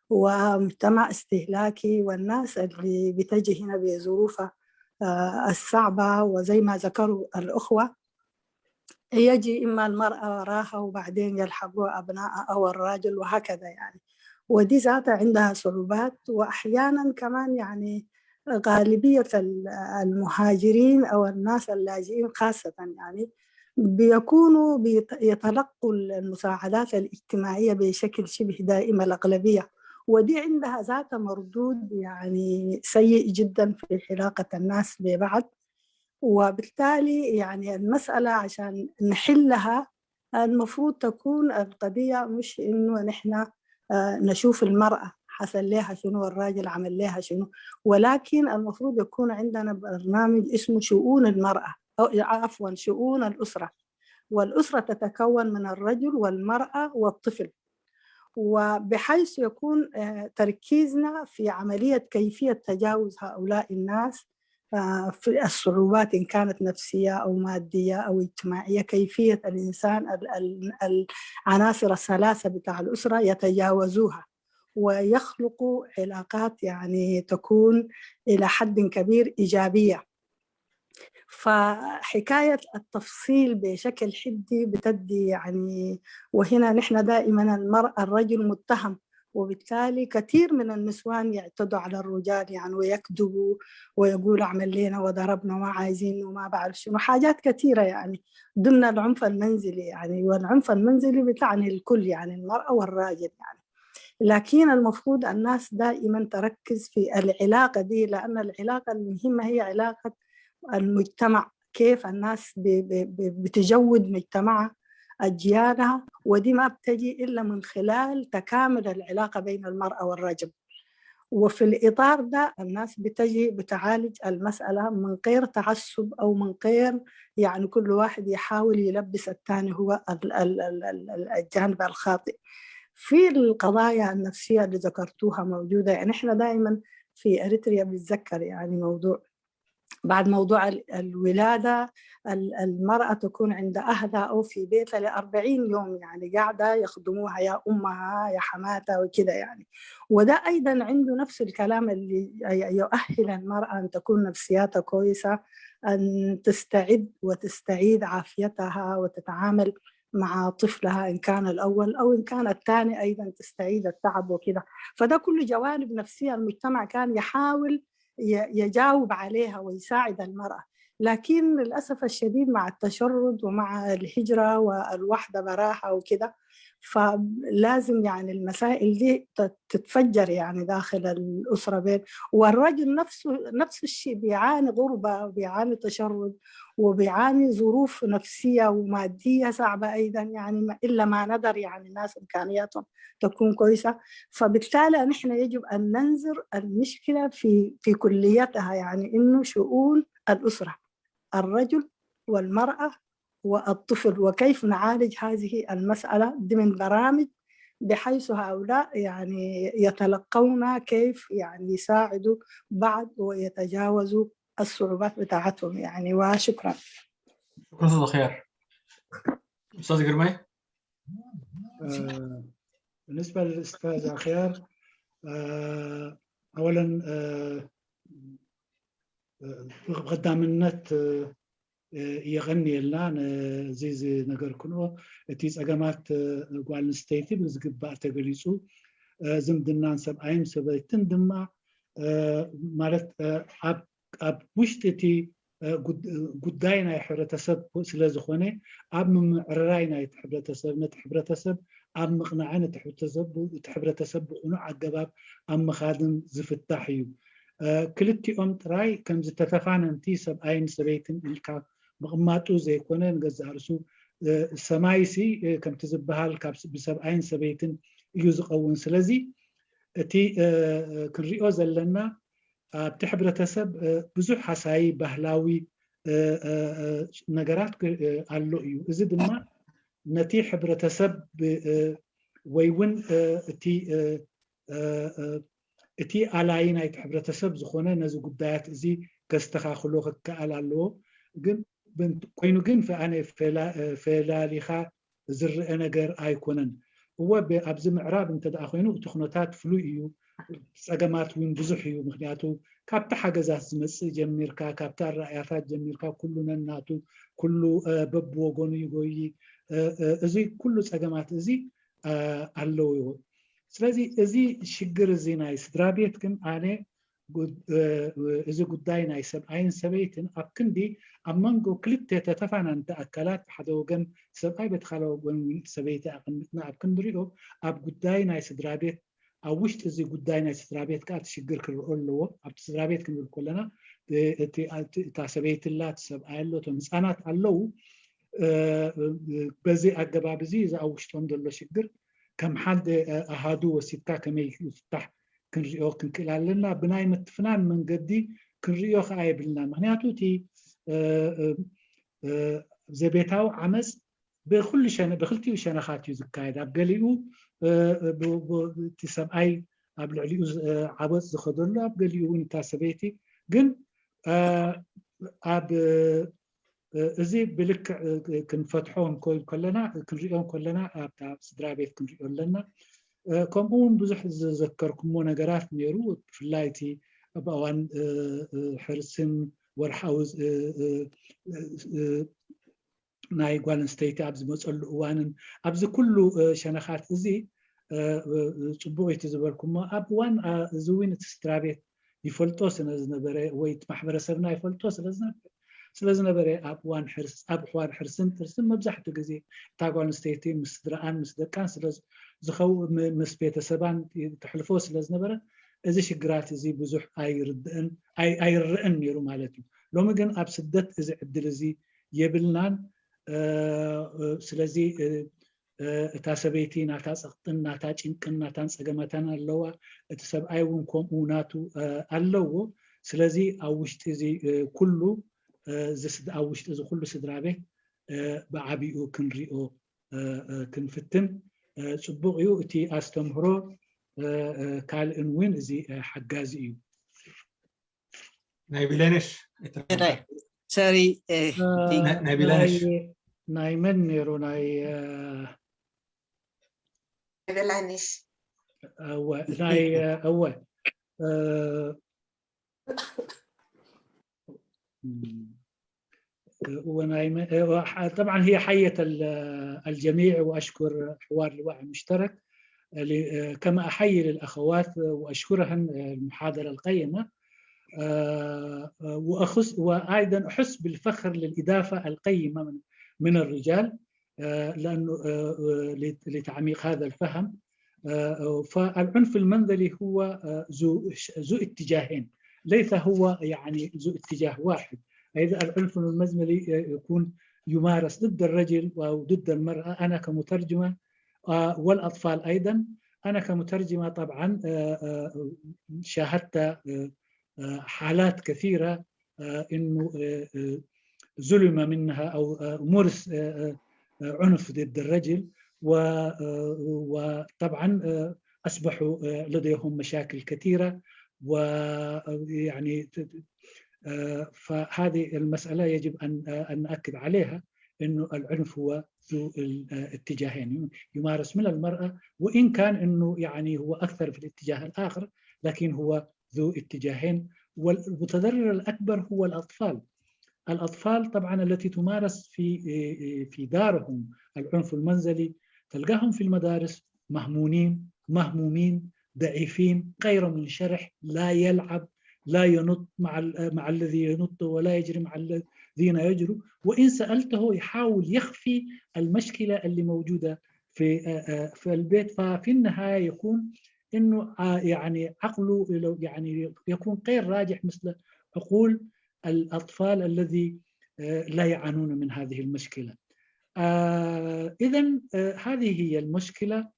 ومجتمع استهلاكي، والناس اللي بتجي هنا بظروفها الصعبة، وزي ما ذكروا الأخوة يجي إما المرأة وراها وبعدين يلحقوا أبناء أو الراجل وهكذا يعني. ودي ذاتها عندها صعوبات، وأحيانا كمان يعني غالبية المهاجرين أو الناس اللاجئين خاصة يعني بيكونوا يتلقوا المساعدات الاجتماعية بشكل شبه دائم الأغلبية، ودي عندها ذاتها مردود يعني سيء جدا في علاقة الناس ببعض. وبالتالي يعني المسألة عشان نحلها المفروض تكون القضية مش إنه نحن آه، نشوف المرأة حصل لها شنو والراجل عمل لها شنو، ولكن المفروض يكون عندنا برنامج اسمه شؤون المرأة، أو عفوا شؤون الأسرة. والأسرة تتكون من الرجل والمرأة والطفل، وبحيث يكون آه، تركيزنا في عملية كيفية تجاوز هؤلاء الناس آه، في الصعوبات إن كانت نفسية أو مادية أو اجتماعية، كيفية الإنسان العناصر الثلاثة بتاع الأسرة يتجاوزوها ويخلقوا علاقات يعني تكون إلى حد كبير إيجابية. فحكاية التفصيل بشكل حدي بتدي يعني، وهنا نحن دائما المرأة الرجل متهم، وبالتالي كثير من النسوان يعتدوا على الرجال يعني، ويكذبوا ويقولوا عمل لنا وضربنا وما عايزين وما بعرف شنو، حاجات كثيرة يعني ضمن العنف المنزلي يعني. والعنف المنزلي بتعني الكل يعني، المرأة والراجل يعني. لكن المفروض الناس دائما تركز في العلاقة دي، لأن العلاقة المهمة هي علاقة المجتمع، كيف الناس بتجود مجتمعها أجيالها، ودي ما بتجي إلا من خلال تكامل العلاقة بين المرأة والرجل. وفي الإطار ده الناس بتجي بتعالج المسألة من غير تعصب أو من غير يعني كل واحد يحاول يلبس الثاني هو الجانب الخاطئ. في القضايا النفسية اللي ذكرتوها موجودة، يعني إحنا دائما في أريتريا بنتذكر يعني موضوع بعد موضوع الولادة، المرأة تكون عند أهلها أو في بيتها لأربعين يوم، يعني قاعدة يخدموها يا أمها يا حماتها وكده يعني. وده أيضا عنده نفس الكلام اللي يؤهل المرأة أن تكون نفسياتها كويسة، أن تستعد وتستعيد عافيتها وتتعامل مع طفلها إن كان الأول أو إن كان الثاني أيضا تستعيد التعب وكده. فده كل جوانب نفسية المجتمع كان يحاول يجاوب عليها ويساعد المرأة. لكن للأسف الشديد مع التشرد ومع الهجرة والوحدة براها وكده، فلازم يعني المسائل دي تتفجر يعني داخل الأسرة بين، والرجل نفسه نفس الشيء بيعاني غربة وبيعاني تشرد وبيعاني ظروف نفسية ومادية صعبة أيضا يعني، إلا ما ندر يعني الناس إمكانياتهم تكون كويسة. فبالتالي نحن يجب أن ننظر المشكلة في في كليتها، يعني إنه شؤون الأسرة، الرجل والمرأة والطفل، وكيف نعالج هذه المسألة دي من برامج بحيث هؤلاء يعني يتلقون كيف يعني يساعدوا بعض ويتجاوزوا الصعوبات بتاعتهم يعني. وشكرا. شكرا أستاذ خيار. أستاذ جرمي. بالنسبة للأستاذ أخيار، أولا ብቐዳምነት የቐንየልና ነዚ ዝነገርክንኦ። እቲ ጸገማት ጓል ኣንስተይቲ ብዝግባእ ተገሊጹ፣ ዝምድናን ሰብኣይን ሰበይትን ድማ ማለት ኣብ ውሽጢ እቲ ጉዳይ ናይ ሕብረተሰብ ስለ ዝኾነ ኣብ ምምዕርራይ ናይ ሕብረተሰብ ነቲ ሕብረተሰብ ኣብ ምቕናዕን እቲ ሕብረተሰብ ብቕኑዕ ኣገባብ ኣብ ምኻድን ዝፍታሕ እዩ። ክልቲኦም ጥራይ ከምዚ ተተፋነንቲ ሰብኣይን ሰበይትን ኢልካ ምቕማጡ ዘይኮነ ንገዛእ ርእሱ ሰማይሲ ከምቲ ዝበሃል ካብ ብሰብኣይን ሰበይትን እዩ ዝኸውን። ስለዚ እቲ ክንሪኦ ዘለና ኣብቲ ሕብረተሰብ ብዙሕ ሃሳዪ ባህላዊ ነገራት ኣሎ እዩ። እዚ ድማ ነቲ ሕብረተሰብ ወይ እውን እቲ እቲ ኣላዪ ናይቲ ሕብረተሰብ ዝኾነ ነዚ ጉዳያት እዚ ከስተኻኽሎ ክከኣል ኣለዎ። ግን ኮይኑ ግን ኣነ ፈላሊኻ ዝረአ ነገር ኣይኮነን። እወ ኣብዚ ምዕራብ እንተ ደኣ ኮይኑ እቲ ኩነታት ፍሉይ እዩ። ጸገማት እውን ብዙሕ እዩ። ምክንያቱ ካብቲ ሓገዛት ዝመጽእ ጀሚርካ፣ ካብቲ ኣረኣያታት ጀሚርካ፣ ኩሉ ነናቱ፣ ኩሉ በብወገኑ ይጎይ። እዚ ኩሉ ጸገማት እዚ ኣለውዎ። ስለዚ እዚ ሽግር እዚ ናይ ስድራ ቤት ግን ኣነ እዚ ጉዳይ ናይ ሰብኣይን ሰበይትን ኣብ ክንዲ ኣብ መንጎ ክልተ ተተፋናንቲ ኣካላት፣ ሓደ ወገን ሰብኣይ በቲ ካልእ ወገን ሰበይቲ ኣቐሚጥና ኣብ ክንድሪኦ፣ ኣብ ጉዳይ ናይ ስድራ ቤት ኣብ ውሽጢ እዚ ጉዳይ ናይ ስድራ ቤት ከዓ እቲ ሽግር ክረኦ ኣለዎ። ኣብቲ ስድራ ቤት ክንብል ከለና እታ ሰበይቲ ኣላ፣ እቲ ሰብኣይ ኣሎ፣ እቶም ህፃናት ኣለዉ። በዚ ኣገባብ እዚ እዚ ኣብ ውሽጦም ዘሎ ሽግር ከም ሓደ ኣሃዱ ወሲድካ ከመይ ይፍታሕ ክንሪኦ ክንክእል ኣለና። ብናይ ምትፍናን መንገዲ ክንሪኦ ከዓ የብልና። ምክንያቱ እቲ ዘቤታዊ ዓመፅ ብክልቲኡ ሸነኻት እዩ ዝካየድ። ኣብ ገሊኡ እቲ ሰብኣይ ኣብ ልዕሊኡ ዓወፅ ዝኸደሉ፣ ኣብ ገሊኡ እውን እታ ሰበይቲ ግን ኣብ እዚ ብልክዕ ክንፈትሖ ከለና፣ ክንሪኦ ከለና ኣብታ ስድራ ቤት ክንሪኦ ኣለና። ከምኡ እውን ብዙሕ ዝዘከርኩሞ ነገራት ነይሩ። ብፍላይ እቲ ኣብ እዋን ሕርስን ወርሓዊ ናይ ጓል ኣንስተይቲ ኣብ ዝመፀሉ እዋንን ኣብዚ ኩሉ ሸነኻት እዚ ፅቡቅ እቲ ዝበልኩሞ ኣብ እዋን እዚ እውን እቲ ስድራ ቤት ይፈልጦ ስለዝነበረ ወይ እቲ ማሕበረሰብና ይፈልጦ ስለዝነበረ ስለዝነበረ ኣብ እዋን ሕርስ ኣብ ሕዋን ሕርስን ጥርስን መብዛሕትኡ ግዜ እታ ጓል ኣንስተይቲ ምስ ስድራኣን ምስ ደቃን ስለ ዝኸው ምስ ቤተሰባን ተሕልፎ ስለዝነበረ እዚ ሽግራት እዚ ብዙሕ ኣይርድእን ኣይርእን ነይሩ ማለት እዩ። ሎሚ ግን ኣብ ስደት እዚ ዕድል እዚ የብልናን። ስለዚ እታ ሰበይቲ ናታ ፀቕጥን ናታ ጭንቅን ናታን ፀገማታን ኣለዋ። እቲ ሰብኣይ እውን ከምኡ ናቱ ኣለዎ። ስለዚ ኣብ ውሽጢ እዚ ኩሉ ኣብ ውሽጢ እዚ ኩሉ ስድራ ቤት ብዓቢኡ ክንሪኦ ክንፍትን ፅቡቕ እዩ። እቲ ኣስተምህሮ ካልእን እውን እዚ ሓጋዚ እዩ። ናይ ብለነሽ ሰሪ ናይ ብለነሽ ናይ መን ነይሩ ናይ ብለነሽ እወ ናይ እወ طبعا هي حية الجميع وأشكر حوار لواء مشترك كما أحيي للأخوات وأشكرهن المحاضرة القيمة وأخص وأيضا أحس بالفخر للإضافة القيمة من الرجال لأنه لتعميق هذا الفهم فالعنف المنزلي هو ذو ذو اتجاهين ليس هو يعني ذو اتجاه واحد. إذا العنف المنزلي يكون يمارس ضد الرجل أو ضد المرأة، أنا كمترجمة والأطفال أيضا، أنا كمترجمة طبعا شاهدت حالات كثيرة انه ظلم منها او مارس عنف ضد الرجل وطبعا اصبحوا لديهم مشاكل كثيره ويعني فهذه المساله يجب ان ان ناكد عليها انه العنف هو ذو الاتجاهين يمارس من المراه وان كان انه يعني هو اكثر في الاتجاه الاخر لكن هو ذو اتجاهين والمتضرر الأكبر هو الأطفال. الأطفال طبعا التي تمارس في في دارهم العنف المنزلي تلقاهم في المدارس مهمومين مهمومين ضعيفين غير منشرح لا يلعب لا ينط مع مع الذي ينط ولا يجري مع الذين يجروا وإن سألته يحاول يخفي المشكلة اللي موجودة في في البيت ففي النهاية يكون انه يعني عقله يعني يكون غير راجح مثل عقول الاطفال الذي لا يعانون من هذه المشكله. اذا هذه هي المشكله.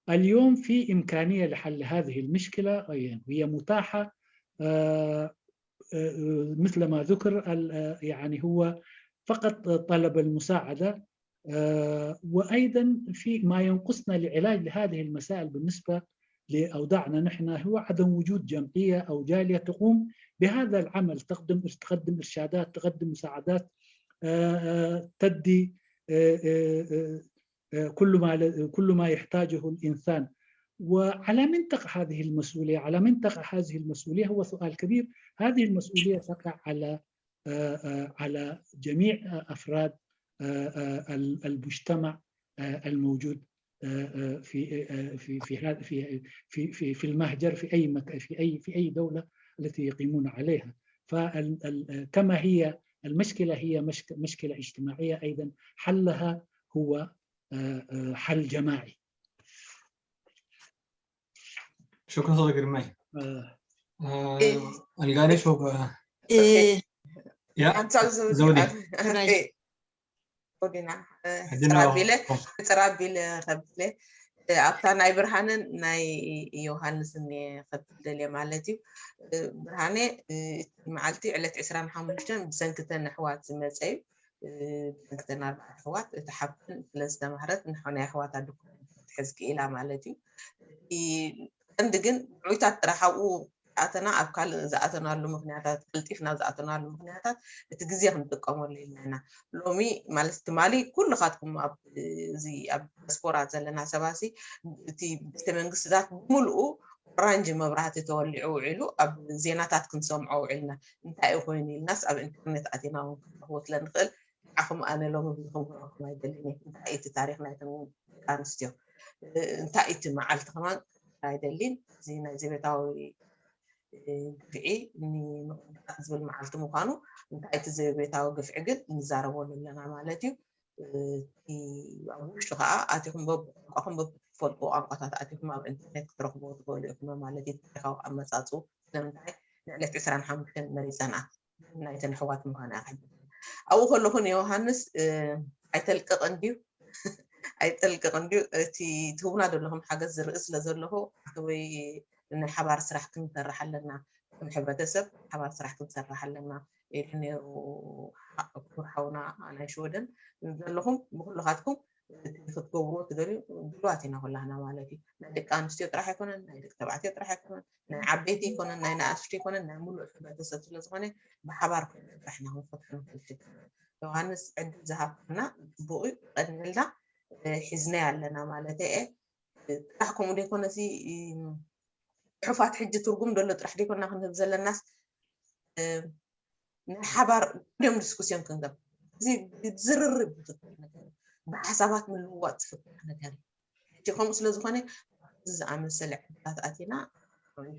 اليوم في امكانيه لحل هذه المشكله وهي متاحه مثل ما ذكر يعني هو فقط طلب المساعده وايضا في ما ينقصنا لعلاج لهذه المسائل بالنسبه لاوضاعنا نحن هو عدم وجود جمعيه او جاليه تقوم بهذا العمل تقدم تقدم ارشادات تقدم مساعدات تدي كل ما كل ما يحتاجه الانسان وعلى من تقع هذه المسؤولية؟ على من تقع هذه المسؤولية؟ هو سؤال كبير. هذه المسؤولية تقع على آه، آه، على جميع أفراد آه، آه، ال- المجتمع آه، الموجود آه، آه، في آه، في في هذا في في في في المهجر في اي مكان في اي في اي دوله التي يقيمون عليها. فكما هي المشكله هي مشك- مشكله اجتماعيه، ايضا حلها هو آه، آه، حل جماعي. شكرا صديقي رمي. آه، آه، إيه. القاني شوف آه، إيه يا ሓንሳብ ዝብል ዘውዴ። ቃል። ራይት። እየ። ወዲና፣ እ፣ ሕድና ሕፅር ኣቢለ ኹም። ሕፅር ኣቢለ ከብለ፣ እ፣ ኣብታ ናይ ብርሃንን ናይ ዮሃንስን እየ ከብል ደልየ ማለት እዩ። እ፣ ብርሃነ፣ እ፣ እቲ መዓልቲ ዕለት ዕስራን ሓሙሽተን ብሰንክተን ኣሕዋት ዝመፀ እዩ። እ፣ ብሰንክተን ኣርባዕተ ኣሕዋት እቲ ሓብተን ስለ ዝተማህረት ንሕ- ናይ ኣሕዋታ ድኩ ክትሕዝ ክኢላ ማለት እዩ። እቲ ቀንዲ ግን ብዑይታት ጥራሕ ኣብኡ ዝኣተና ኣብ ካልእ ዝኣተናሉ ምክንያታት ቀልጢፍና ዝኣተናሉ ምክንያታት እቲ ግዜ ክንጥቀመሉ ኢልና ኢና። ሎሚ ማለት ትማሊ ኩልኻትኩም ኣብ እዚ ኣብ ዲያስፖራ ዘለና ሰባሲ እቲ ቤተ መንግስትታት ብምልኡ ኦራንጅ መብራህቲ ተወሊዑ ውዒሉ ኣብ ዜናታት ክንሰምዖ ውዒልና። እንታይ እዩ ኮይኑ ኢልናስ ኣብ ኢንተርኔት ኣቲና እውን ክንረኽቦ ስለ ንኽእል ንዓኹም ኣነ ሎሚ ብዙ ክምህረኩም ኣይደልን እየ። እንታይ እዩ እቲ ታሪኽ ናይተን ደቂ ኣንስትዮ እንታይ እቲ መዓልቲ ከማን ኣይደልን። እዚ ናይ ዘቤታዊ ግፍዒ ንምቕዳእ ዝብል መዓልቲ ምዃኑ እንታይ እቲ ዘቤታዊ ግፍዒ ግን ንዛረበሉ ኣለና ማለት እዩ። እቲ ኣብ ውሽጡ ከዓ ኣቲኹም በብቋንቋኹም በብትፈልጡ ቋንቋታት ኣቲኹም ኣብ ኢንተርኔት ክትረኽብዎ ትኽእሉ ኢኹም ማለት እዩ። ታሪካዊ ኣመፃፅኡ ስለምንታይ ንዕለት ዕስራን ሓሙሽተን መሪፀና ናይተን ኣሕዋት ምዃና እያ ክሕብር። ኣብኡ ከለኹ ንዮሃንስ ኣይተልቅቕን ድዩ ኣይተልቅቕን ድዩ እቲ ትህቡና ዘለኹም ሓገዝ ዝርኢ ስለ ዘለኹ ኣተወይ ናይ ሓባር ስራሕ ክንሰርሕ ኣለና ከም ሕብረተሰብ ሓባር ስራሕ ክንሰርሕ ኣለና ኢሉ ነይሩ። ክቡር ሓውና ናይ ሽወደን ዘለኹም ብኩልኻትኩም ክትገብርዎ ትደልዩ ድልዋት ኢና ኩላህና ማለት እዩ። ናይ ደቂ ኣንስትዮ ጥራሕ ኣይኮነን ናይ ደቂ ተባዕትዮ ጥራሕ ኣይኮነን ናይ ዓበይቲ ኣይኮነን ናይ ንኣሽቱ ኣይኮነን ናይ ሙሉእ ሕብረተሰብ ስለዝኾነ ብሓባር ኮይና ጥራሕ ኢና ክንፈትሖ ንኽእል ሽግር። ዮሃንስ ዕድል ዝሃብካና ፅቡቅ እዩ ቀድመልና ሒዝናዮ ኣለና ማለት እየ። ጥራሕ ከምኡ ዘይኮነሲ ፅሑፋት ሕጂ ትርጉም ደሎ ጥራሕ ዘይኮና ክንህብ ዘለናስ ናይ ሓባር ዲም ዲስኩስዮን ክንገብ እዚ ዝርርብ ዝፍጠር ነገር ብሓሳባት ምልውዋጥ ዝፍጠር ነገር እቲ ከምኡ ስለ ዝኾነ ዝኣመሰለ ዕድላት ኣቲና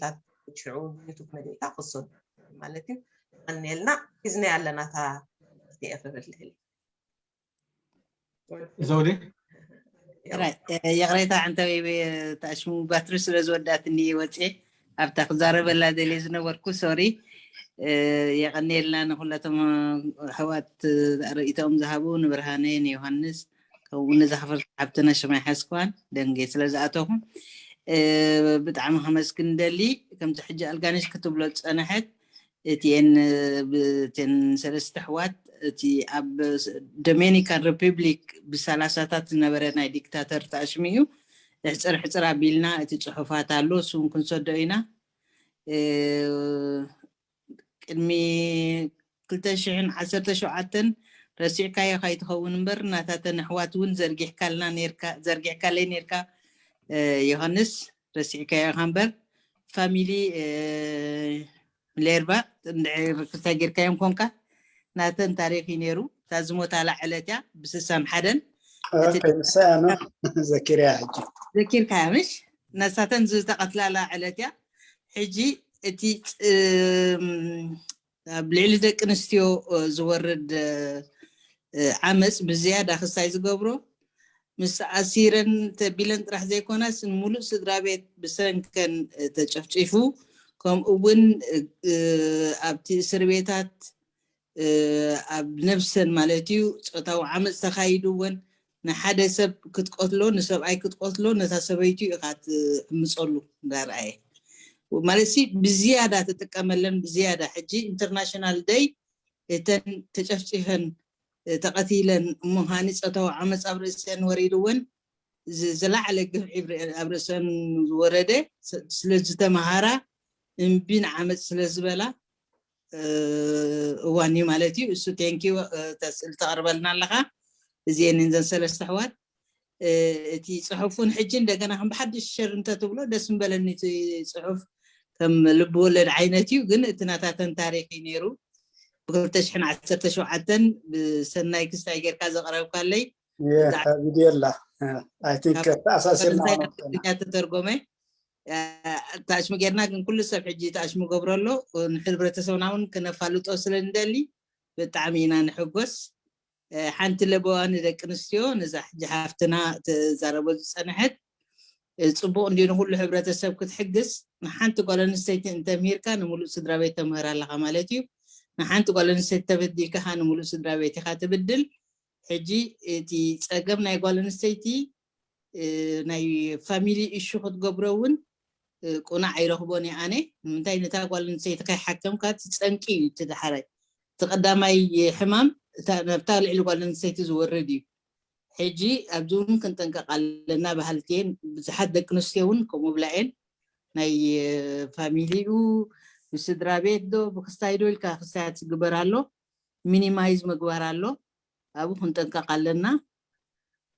ታት ሽዑ ዩቱብ መደታ ክሰዱ ማለት እዩ። ቀኒልና ሒዝናያ ኣለና እታ ክብል ዘውዲ ይቕሬታ ዕንተበይበ ተኣሽሙ ባትሪ ስለ ዝወዳትኒ ወፅኤ ኣብታ ክዛረበላ ደልየ ዝነበርኩ ሶሪ። የቐንየልና ንኩላቶም ኣሕዋት ርእይቶኦም ዝሃቡ ንብርሃነ ንዮሃንስ ከምኡ ነዛ ክፍርቲ ሓብትና ሽማይ ሓስኳን ደንጌ ስለ ዝኣተኹም ብጣዕሚ ከመስግን ደሊ። ከምቲ ሕጂ ኣልጋነሽ ክትብሎ ዝፀነሐት እቲኤን ብተን ሰለስተ ኣሕዋት እቲ ኣብ ዶሜኒካን ሪፐብሊክ ብሰላሳታት ዝነበረ ናይ ዲክታተር ተኣሽሙ እዩ። ሕፅር ሕፅር ኣቢልና እቲ ፅሑፋት ኣሎ እሱን ክንሰዶ ኢና። ቅድሚ ክልተ ሽሕን ዓሰርተ ሸውዓተን ረሲዕካዮ ካይትኸውን እምበር ናታተን ኣሕዋት እውን ዘርጊሕካልና ነርካ ዘርጊሕካለይ ነርካ ዮሃንስ ረሲዕካዮ ኢኻ እምበር ፋሚሊ ሌርባ እንድዒ ርክብታ ጌርካዮም ኮንካ ናተን ታሪክ እዩ ነይሩ። እታ ዝሞታላ ዕለት እያ ብስሳን ሓደን ኦኬ፣ ንሳ እያ ነው ዘኪርያ ሕጂ ዘኪርካያ ምሽ ነሳተን ዝተቐትላላ ዕለት እያ። ሕጂ እቲ ኣብ ልዕሊ ደቂ ኣንስትዮ ዝወርድ ዓመፅ ብዝያዳ ክሳይ ዝገብሮ ምስ ኣሲረን ተቢለን ጥራሕ ዘይኮናስ ንሙሉእ ስድራ ቤት ብሰንከን ተጨፍጪፉ ከምኡ እውን ኣብቲ እስር ቤታት ኣብ ነብሰን ማለት እዩ ፆታዊ ዓመፅ ተካይዱ እውን ንሓደ ሰብ ክትቀትሎ ንሰብኣይ ክትቀትሎ ነታ ሰበይቱ ኢካ ትዕምፀሉ እንዳርኣየ ማለት ሲ ብዝያዳ ትጥቀመለን ብዝያዳ ሕጂ ኢንተርናሽናል ደይ እተን ተጨፍፂፈን ተቐቲለን እሞ ሃኒ ፆታዊ ዓመፅ ኣብ ርእሰን ወሪድወን ዝለዓለ ግፍዒ ኣብ ርእሰን ዝወረደ ስለዝተምሃራ እምቢ ንዓመፅ ስለዝበላ እዋን እዩ ማለት እዩ። እሱ ቴንኪዩ ተስእል ተቕርበልና ኣለኻ። እዚአን እዘን ሰለስተ ኣሕዋት እቲ ጽሑፍ እውን ሕጂ እንደገና ከም ብሓድሽ ሸር እንተትብሎ ደስ ምበለኒ። እቲ ጽሑፍ ከም ልቢ ወለድ ዓይነት እዩ፣ ግን እቲ ናታተን ታሪክ እዩ ነይሩ። ብክልተ ሽሕን ዓሰርተ ሸውዓተን ብሰናይ ክስታይ ጌርካ ዘቕረብካለይ ቪድዮ ኣላ። ተኣሳሲርና ተተርጎመ። ተኣሽሙ ጌርና፣ ግን ኩሉ ሰብ ሕጂ ተኣሽሙ ገብሮ ኣሎ። ንሕብረተሰብና እውን ክነፋልጦ ስለ ንደሊ ብጣዕሚ ኢና ንሕጎስ። ሓንቲ ለበዋ ንደቂ ኣንስትዮ፣ ነዛ ሕጂ ሓፍትና ትዛረቦ ዝፀንሐት። ጽቡቕ እንዲ ንኩሉ ሕብረተሰብ ክትሕግዝ። ንሓንቲ ጓል ኣንስተይቲ እንተምሂርካ ንምሉእ ስድራ ቤት ተምህር ኣለኻ ማለት እዩ። ንሓንቲ ጓል ኣንስተይቲ ተበዲልካ ኸዓ ንምሉእ ስድራ ቤት ኢኻ ትብድል። ሕጂ እቲ ጸገም ናይ ጓል ኣንስተይቲ ናይ ፋሚሊ እሹ ክትገብሮ እውን ቁናዕ ኣይረኽቦን እየ ኣነ። ንምንታይ ነታ ጓል ኣንስተይቲ ከይሓከምካ ትጸንቂ እዩ እቲ ዳሕራይ። እቲ ቀዳማይ ሕማም ናብታ ልዕሊ ጓል ኣንስተይቲ ዝወርድ እዩ። ሕጂ ኣብዚ እውን ክንጠንቀቕ ኣለና በሃልቲ እየን። ብዙሓት ደቂ ኣንስትዮ እውን ከምኡ ብላ እየን። ናይ ፋሚሊኡ ብስድራ ቤት ዶ ብክስታይ ዶ ኢልካ ክስታያት ዝግበር ኣሎ። ሚኒማይዝ ምግባር ኣሎ። ኣብኡ ክንጠንቀቕ ኣለና።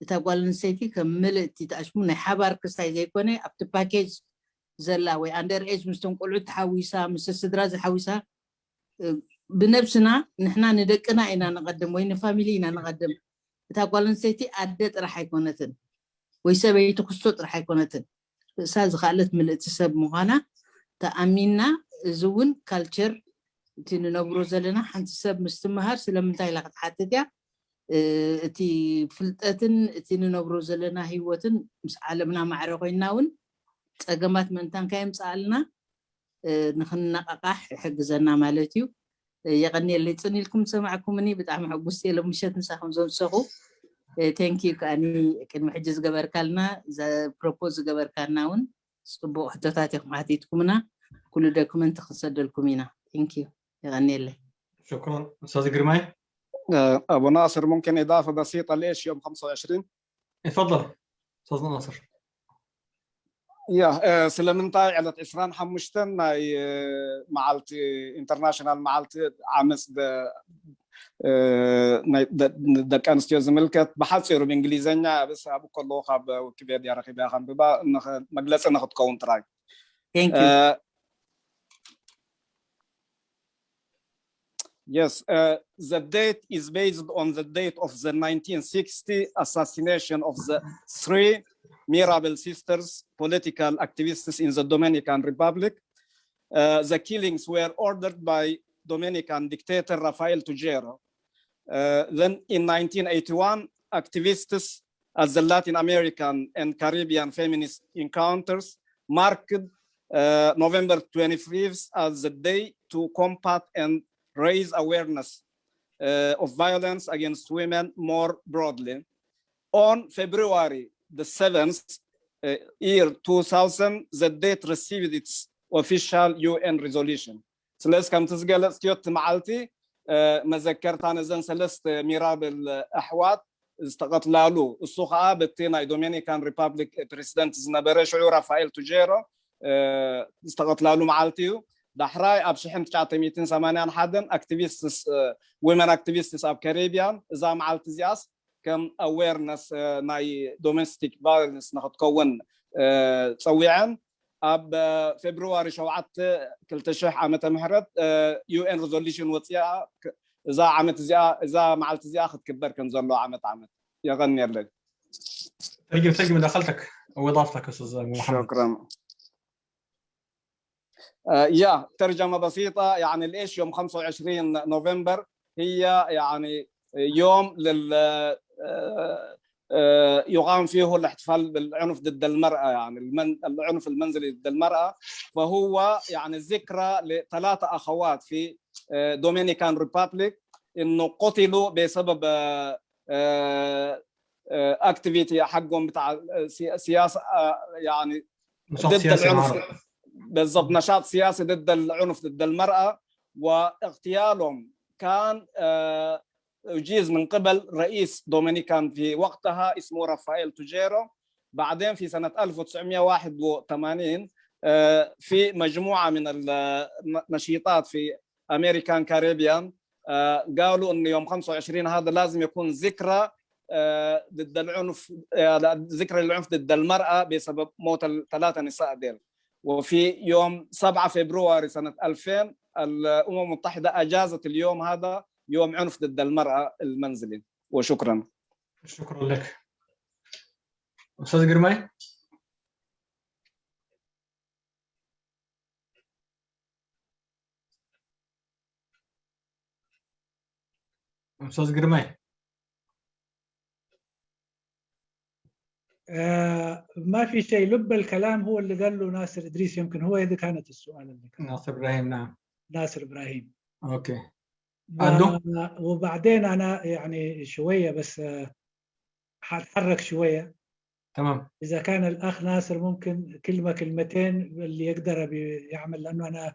እታ ጓል ኣንስተይቲ ከም ምልእቲ ተኣሽሙ ናይ ሓባር ክስታይ ዘይኮነ ኣብቲ ፓኬጅ ዘላ ወይ ኣንደር ኤጅ ምስቶም ቆልዑ ተሓዊሳ ምስ ስድራ ዝሓዊሳ ብነብስና ንሕና ንደቅና ኢና ንቐድም ወይ ንፋሚሊ ኢና ንቐድም። እታ ጓል ኣንስተይቲ ኣደ ጥራሕ ኣይኮነትን ወይ ሰበይቲ ክስቶ ጥራሕ ኣይኮነትን። ርእሳ ዝኸኣለት ምልእቲ ሰብ ምዃና ተኣሚንና፣ እዚ እውን ካልቸር እቲ ንነብሮ ዘለና ሓንቲ ሰብ ምስ ትመሃር ስለምንታይ ኢላ ክትሓትት እያ። እቲ ፍልጠትን እቲ ንነብሮ ዘለና ህይወትን ምስ ዓለምና ማዕረ ኮይንና እውን ፀገማት ምእንታን ከየምፅኣልና ንክንነቃቃሕ ይሕግዘና ማለት እዩ። የቀንየለይ። ፅን ኢልኩም ዝሰማዕኩምኒ ብጣዕሚ ሕጉስቲ እየ። ሎም ምሸት ምሳኹም ዘምሰኹ። ቴንክ ዩ። ከኣኒ ቅድሚ ሕጂ ዝገበርካልና ፕሮፖዝ ዝገበርካና እውን ፅቡቅ ሕቶታት ኢኹም ሓቲትኩምና። ኩሉ ዶክመንት ክንሰደልኩም ኢና። ቴንክ ዩ። የቀንየለይ። ሽኩራን استاذ ግርማይ። ابو ناصر ممكن اضافه بسيطه ليش يوم خمسة وعشرين؟ تفضل استاذ ناصر. ያ ስለምንታይ ዕለት ዕስራን ሓሙሽተን ናይ መዓልቲ ኢንተርናሽናል መዓልቲ ዓመፅ ደቂ ኣንስትዮ ዝምልከት ብሓፂሩ ብእንግሊዝኛ ብስ ኣብ ከለዉ ካብ ዊኪፔድያ ረኪበያ ከንብባ መግለፂ ንክትከውን ጥራይ። Yes, uh, the date is based on the date of the nineteen sixty assassination of the three Mirabal sisters, political activists in the Dominican Republic. Uh, the killings were ordered by Dominican dictator Rafael Trujillo. Uh, then in nineteen eighty-one, activists at the Latin American and Caribbean feminist encounters marked uh, November twenty-fifth as the day to combat and raise awareness uh, of violence against women more broadly. On February the seventh, uh, year two thousand, the date received its official U N resolution. ስለዚ ከምቲ ዝገለፅክዮ እቲ መዓልቲ መዘከርታ ነዘን ሰለስተ ሚራብል ኣሕዋት ዝተቐትላሉ፣ እሱ ከዓ በቲ ናይ ዶሜኒካን ሪፓብሊክ ፕሬዚደንት ዝነበረ ሽዑ ራፋኤል ቱጀሮ ዝተቐትላሉ መዓልቲ እዩ። ዳሕራይ ኣብ ሽሕን ትሽዓተ ሚእትን ሰማንያን ሓደን ኣክቲቪስትስ፣ ዊመን ኣክቲቪስትስ ኣብ ካሪቢያን እዛ መዓልቲ እዚኣስ ከም ኣዌርነስ ናይ ዶሜስቲክ ቫዮለንስ ንክትከውን ፀዊዐን። ኣብ ፌብርዋሪ ሸውዓተ ክልተ ሽሕ ዓመተ ምህረት ዩ ኤን ሪዞሉሽን ወፂኣ። እዛ ዓመት እዚኣ፣ እዛ መዓልቲ እዚኣ ክትክበር ከም ዘሎ ዓመት ዓመት። የቐንየለይ። تجي تجي مداخلتك او اضافتك استاذ محمد. شكرا. آه، يا ترجمة بسيطة، يعني ليش يوم خمسة وعشرين نوفمبر هي يعني يوم لل آه، آه، يقام فيه الاحتفال بالعنف ضد المرأة، يعني المن... العنف المنزلي ضد المرأة. فهو يعني ذكرى لثلاثة أخوات في آه، دومينيكان ريبابليك إنه قتلوا بسبب آه، آه، آه، اكتيفيتي حقهم بتاع آه، سي- سياسة آه، يعني نشاط ضد سياسي العنف. معارض. بالضبط، نشاط سياسي ضد العنف ضد المرأة، واغتيالهم كان آه، أجيز من قبل رئيس دومينيكان في وقتها اسمه رافائيل توجيرو. بعدين في سنة ألف وتسعمية واحد وتمانين آه، في مجموعة من النشيطات في أمريكان كاريبيان آه، قالوا إنه يوم خمسة وعشرين هذا لازم يكون ذكرى آه، ضد العنف، آه، ذكرى للعنف ضد المرأة بسبب موت الثلاثة نساء ديل. وفي يوم سبعة فبراير سنة ألفين، الأمم المتحدة أجازت اليوم هذا يوم عنف ضد المرأة المنزلي. وشكرا. شكرا لك. أستاذ جرماي. أستاذ جرماي. آه، ما في شيء، لب الكلام هو اللي قال له ناصر إدريس، يمكن هو إذا كانت السؤال اللي كان. ناصر إبراهيم، نعم. ناصر إبراهيم. أوكي. ما- وبعدين أنا يعني شوية بس، آه، حاتحرك شوية. تمام. إذا كان الأخ ناصر ممكن كلمة كلمتين اللي يقدر بي- يعمل، لأنه أنا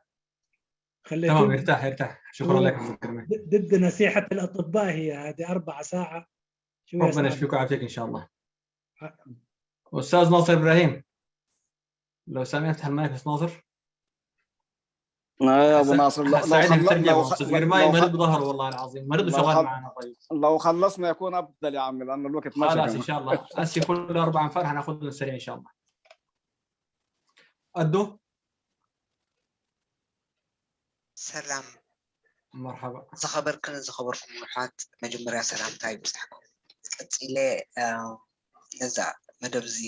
خليته تمام، ارتاح، ارتاح. شكرا لك، أستاذ جرماي. ضد نصيحة الأطباء، هي هذه أربع ساعة. شوية ربنا صعبة. يشفيك ويعافيك إن شاء الله. آه. أستاذ ناصر إبراهيم، لو سامع، افتح المايك، أستاذ ناصر. آه، يا أبو ناصر، لو لو ساعدني خل- نترجم، لو أستاذ خ- جرماي لو مريض خ- بظهره والله العظيم، مريض لو بسواد خل- معنا. طيب، لو خلصنا يكون أفضل يا عمي، لأنه الوقت ماشي خلاص إن كمان. شاء الله. أسي كل أربع أنفار هناخذهم سريع إن شاء الله. أدو. ሰላም مرحبا. ዝኸበርክን ዝኸበርኩም ኣሕዋት፣ መጀመርያ ሰላምታ ይብዝሓኩም። ቀፂለ፣ እ፣ ነዛ መደብ እዚ፣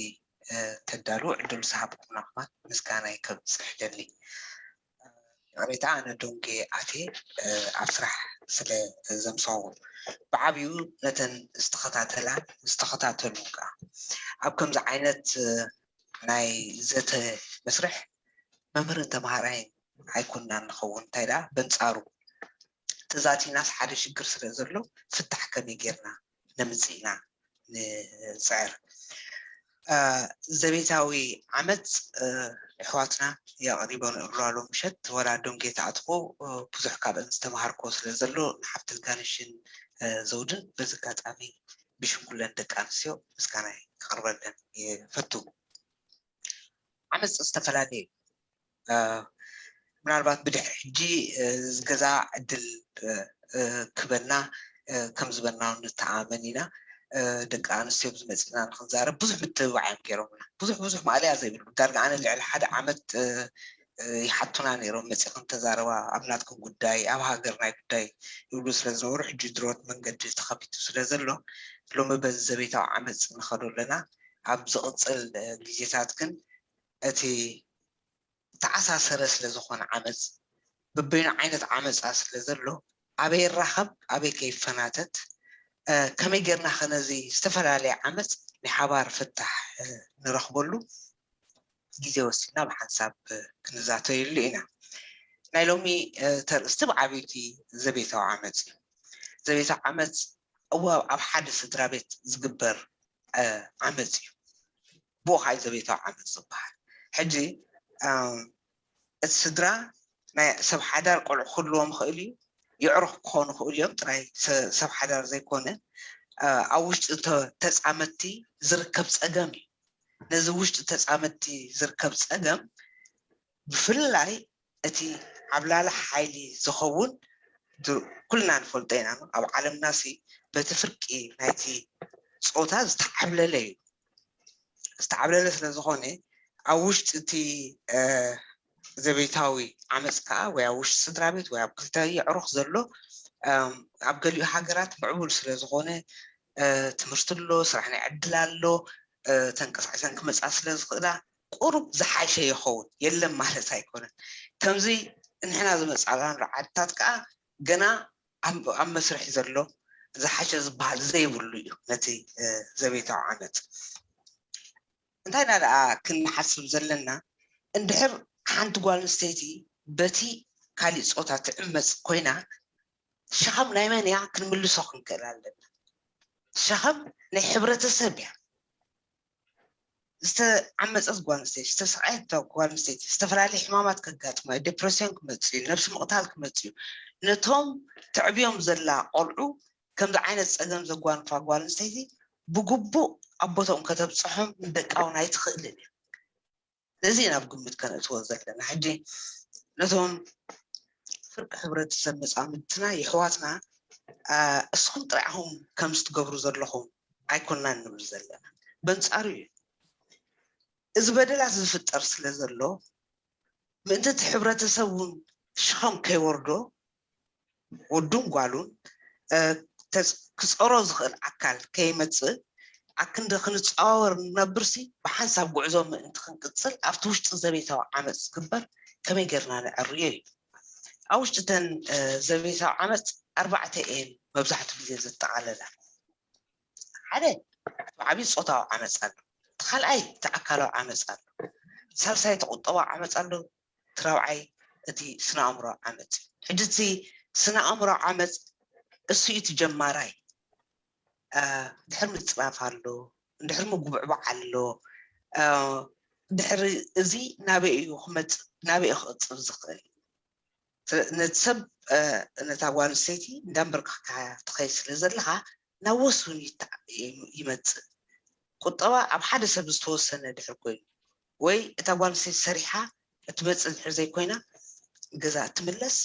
እ፣ ተዳሉ ዕድል ዝሃብኩምና ከማን ምስጋናይ ከብፅሕ ደሊ። ይቕሬታ፣ ኣነ ዶንጌ ኣትየ፣ እ፣ ኣብ ስራሕ ስለ ዘምሰኹ፣ ብዓብዩ ነተን ዝተኸታተላ ዝተኸታተሉ ከዓ ኣብ ከምዚ ዓይነት፣ እ፣ ናይ ዘተ መስርሕ መምህርን ተምሃራይን ኣይኮንና ንኸውን። እንታይ ደኣ በንፃሩ ተዛቲናስ ሓደ ሽግር ስለ ዘሎ ፍታሕ ከመይ ጌርና ነምፅእ ኢና ንፅዕር። እ፣ ዘቤታዊ ዓመፅ፣ እ፣ ኣሕዋትና የቕሪቦ ንእብሉ ኣሎ ምሸት ወላ ዶንጌ ተኣትኹ፣ እ፣ ብዙሕ ካብአን ዝተምሃርኮ ስለ ዘሎ ንሓፍቲ ልጋነሽን፣ እ፣ ዘውድን በዚ ኣጋጣሚ ብሽም ኩለን ደቂ ኣንስትዮ ምስጋናይ ከቕርበለን ይፈቱ። ዓመፅ ዝተፈላለዩ እዩ። እ፣ ምናልባት ብድሕሪ ሕጂ፣ እ፣ ዝገዛ ዕድል፣ እ፣ እ፣ ክበና፣ እ፣ ከም ዝበና እውን ንተኣመን ኢና። እ፣ ደቂ ኣንስትዮ ኣብዚ መፂና ንክንዛረብ ብዙሕ ምትብባዕ እዮም ገይሮምና። ብዙሕ ብዙሕ ማእለያ ዘይብሉ፣ ዳርጋ ኣነ ልዕሊ ሓደ ዓመት፣ እ፣ እ፣ ይሓቱና ነይሮም፣ መፂኽን ተዛረባ ኣብ ናትክን ጉዳይ፣ ኣብ ሃገርናይ ጉዳይ ይብሉ ስለ ዝነበሩ፣ ሕጂ ድሮት መንገዲ ተኸፊቱ ስለ ዘሎ ሎሚ በዚ ዘቤታዊ ዓመፅ ንኸዶ ኣለና። ኣብ ዝቕፅል፣ እ፣ ግዜታት ግን እቲ ተዓሳሰረ ስለ ዝኾነ ዓመፅ፣ በበይኑ ዓይነት ዓመፃ ስለ ዘሎ ኣበይ ይራኸብ፣ ኣበይ ከይፈናተት፣ እ፣ ከመይ ጌርና ኸ ነዚ ዝተፈላለየ ዓመፅ ናይ ሓባር ፍታሕ፣ እ፣ ንረኽበሉ ግዜ ወሲድና ብሓንሳብ፣ እ፣ ክንዛተየሉ ኢና። ናይ ሎሚ፣ እ፣ ተርእስቲ ብዓብዩ እቲ ዘቤታዊ ዓመፅ እዩ። ዘቤታዊ ዓመፅ እዋብ ኣብ ሓደ ስድራ ቤት ዝግበር፣ እ፣ ዓመፅ እዩ። ብኡ ከዓ እዩ ዘቤታዊ ዓመፅ ዝበሃል። ሕጂ፣ እ፣ እቲ ስድራ ናይ ሰብ ሓዳር ቆልዑ ክህልዎም ይኽእል እዩ፣ የዕሩኽ ክኾኑ ይኽእሉ እዮም። ጥራይ ሰ-፣ ሰብ ሓዳር ዘይኮነ፣ እ፣ ኣብ ውሽጢ ተ-፣ ተፃመድቲ ዝርከብ ፀገም እዩ። ነዚ ውሽጢ ተፃመድቲ ዝርከብ ፀገም ብፍላይ እቲ ዓብላሊ ሓይሊ ዝኸውን ድ-፣ ኩልና ንፈልጦ ኢና። ኣብ ዓለምና ሲ በቲ ፍርቂ ናይቲ ፆታ ዝተዓብለለ እዩ። ዝተዓብለለ ስለ ዝኾነ ኣብ ውሽጢ እቲ፣ እ፣ ዘቤታዊ ዓመፅ ከዓ ወይ ኣብ ውሽጢ ስድራ ቤት ወይ ኣብ ክልተ የዕሩኽ ዘሎ፣ እም፣ ኣብ ገሊኡ ሃገራት ምዕቡል ስለ ዝኾነ፣ እ፣ ትምህርቲ ኣሎ፣ ስራሕ ናይ ዕድል ኣሎ፣ እ፣ ተንቀሳቒሰን ክመፃ ስለ ዝኽእላ ቁሩብ ዝሓሸ ይኸውን፣ የለን ማለት ኣይኮነን። ከምዚ ንሕና ዝመፃናሉ ዓድታት ከዓ ገና ኣብ፣ ኣብ መስርሕ ዘሎ ዝሓሸ ዝበሃል ዘይብሉ እዩ ነቲ፣ እ፣ ዘቤታዊ ዓመት። እንታይ ኢና ደኣ ክንሓስብ ዘለና? እንድሕር ሓንቲ ጓል ኣንስተይቲ በቲ ካሊእ ፆታ ትዕመፅ ኮይና፣ ሸኸም ናይ መን እያ ክንምልሶ ክንክእል ኣለና። ሸኸም ናይ ሕብረተሰብ እያ። ዝተዓመፀት ጓል ኣንስተይቲ፣ ዝተሰቃየት ጓል ኣንስተይቲ፣ ዝተፈላለዩ ሕማማት ከጋጥማ እዩ፣ ዴፕሬስዮን ክመፅእ እዩ፣ ነብሲ ምቕታል ክመፅእ እዩ። ነቶም ተዕብዮም ዘላ ቆልዑ ከምዚ ዓይነት ፀገም ዘጓንፋ ጓል ኣንስተይቲ ብግቡእ ኣብ ቦትኦም ከተብፅሖም ንደቃ እውን ኣይትኽእልን እያ። ነዚ ኢና ኣብ ግምት ከነእትዎ ዘለና። ሕጂ ነቶም ፍርቂ ሕብረተሰብ መፃምድትና የሕዋትና፣ አ፣ እስኹም ጥራይ ኢኹም ከምዚ ትገብሩ ዘለኹም፣ ኣይኮናን ንብል ዘለና። በንጻሩ እዩ። እዚ በደላት ዝፍጠር ስለ ዘሎ፣ ምእንቲ እቲ ሕብረተሰብ እውን ሽኸም ከይወርዶ፣ ወዱን ጓሉን፣ እ፣ ተጽ-፣ ክጸሮ ዝኽእል ኣካል ከይመጽእ፣ ኣክንዲ ክንጸዋወር ንነብርሲ፣ ብሓንሳብ ጉዕዞ ምእንቲ ክንቅጽል፣ ኣብቲ ውሽጢ ዘቤታዊ ዓመጽ ዝግበር ከመይ ጌርና ነዕርዮ እዩ። ኣብ ውሽጢ እተን፣ እ፣ ዘቤታዊ ዓመጽ ኣርባዕተ እየን መብዛሕትኡ ግዜ ዘጠቓለላ። ሓደ፣ እቲ ዓብዪ ጾታዊ ዓመጽ ኣሎ። እቲ ካልኣይ፣ እቲ ኣካላዊ ዓመጽ ኣሎ። ሳልሳይ፣ እቲ ቁጠባዊ ዓመጽ ኣሎ። እቲ ራብዓይ፣ እቲ ስነ ኣእምሮ ዓመጽ እዩ። ሕጂ እቲ ስነ ኣእምሮ ዓመጽ፣ እሱ እዩ እቲ ጀማራይ። እ፣ ድሕሪ ምጽራፍ ኣሎ፣ ድሕሪ ምጉብዕባዕ ኣሎ። እ፣ ድሕሪ እዚ ናበይ እዩ ክመጽእ፣ ናበይ እዩ ክቕጽል ዝኽእል? ስለ-፣ ነቲ ሰብ፣ እ፣ ነታ ጓል ኣንስተይቲ እንዳንበርከኽካ ትኸይድ ስለ ዘለኻ፣ ናብ ወስ እውን ይታ-፣ ይመጽእ። ቁጠባ ኣብ ሓደ ሰብ ዝተወሰነ ድሕር ኮይኑ፣ ወይ እታ ጓል ኣንስተይቲ ሰሪሓ እትመጽእ ድሕር ዘይኮይና፣ ገዛ እትምለስ፣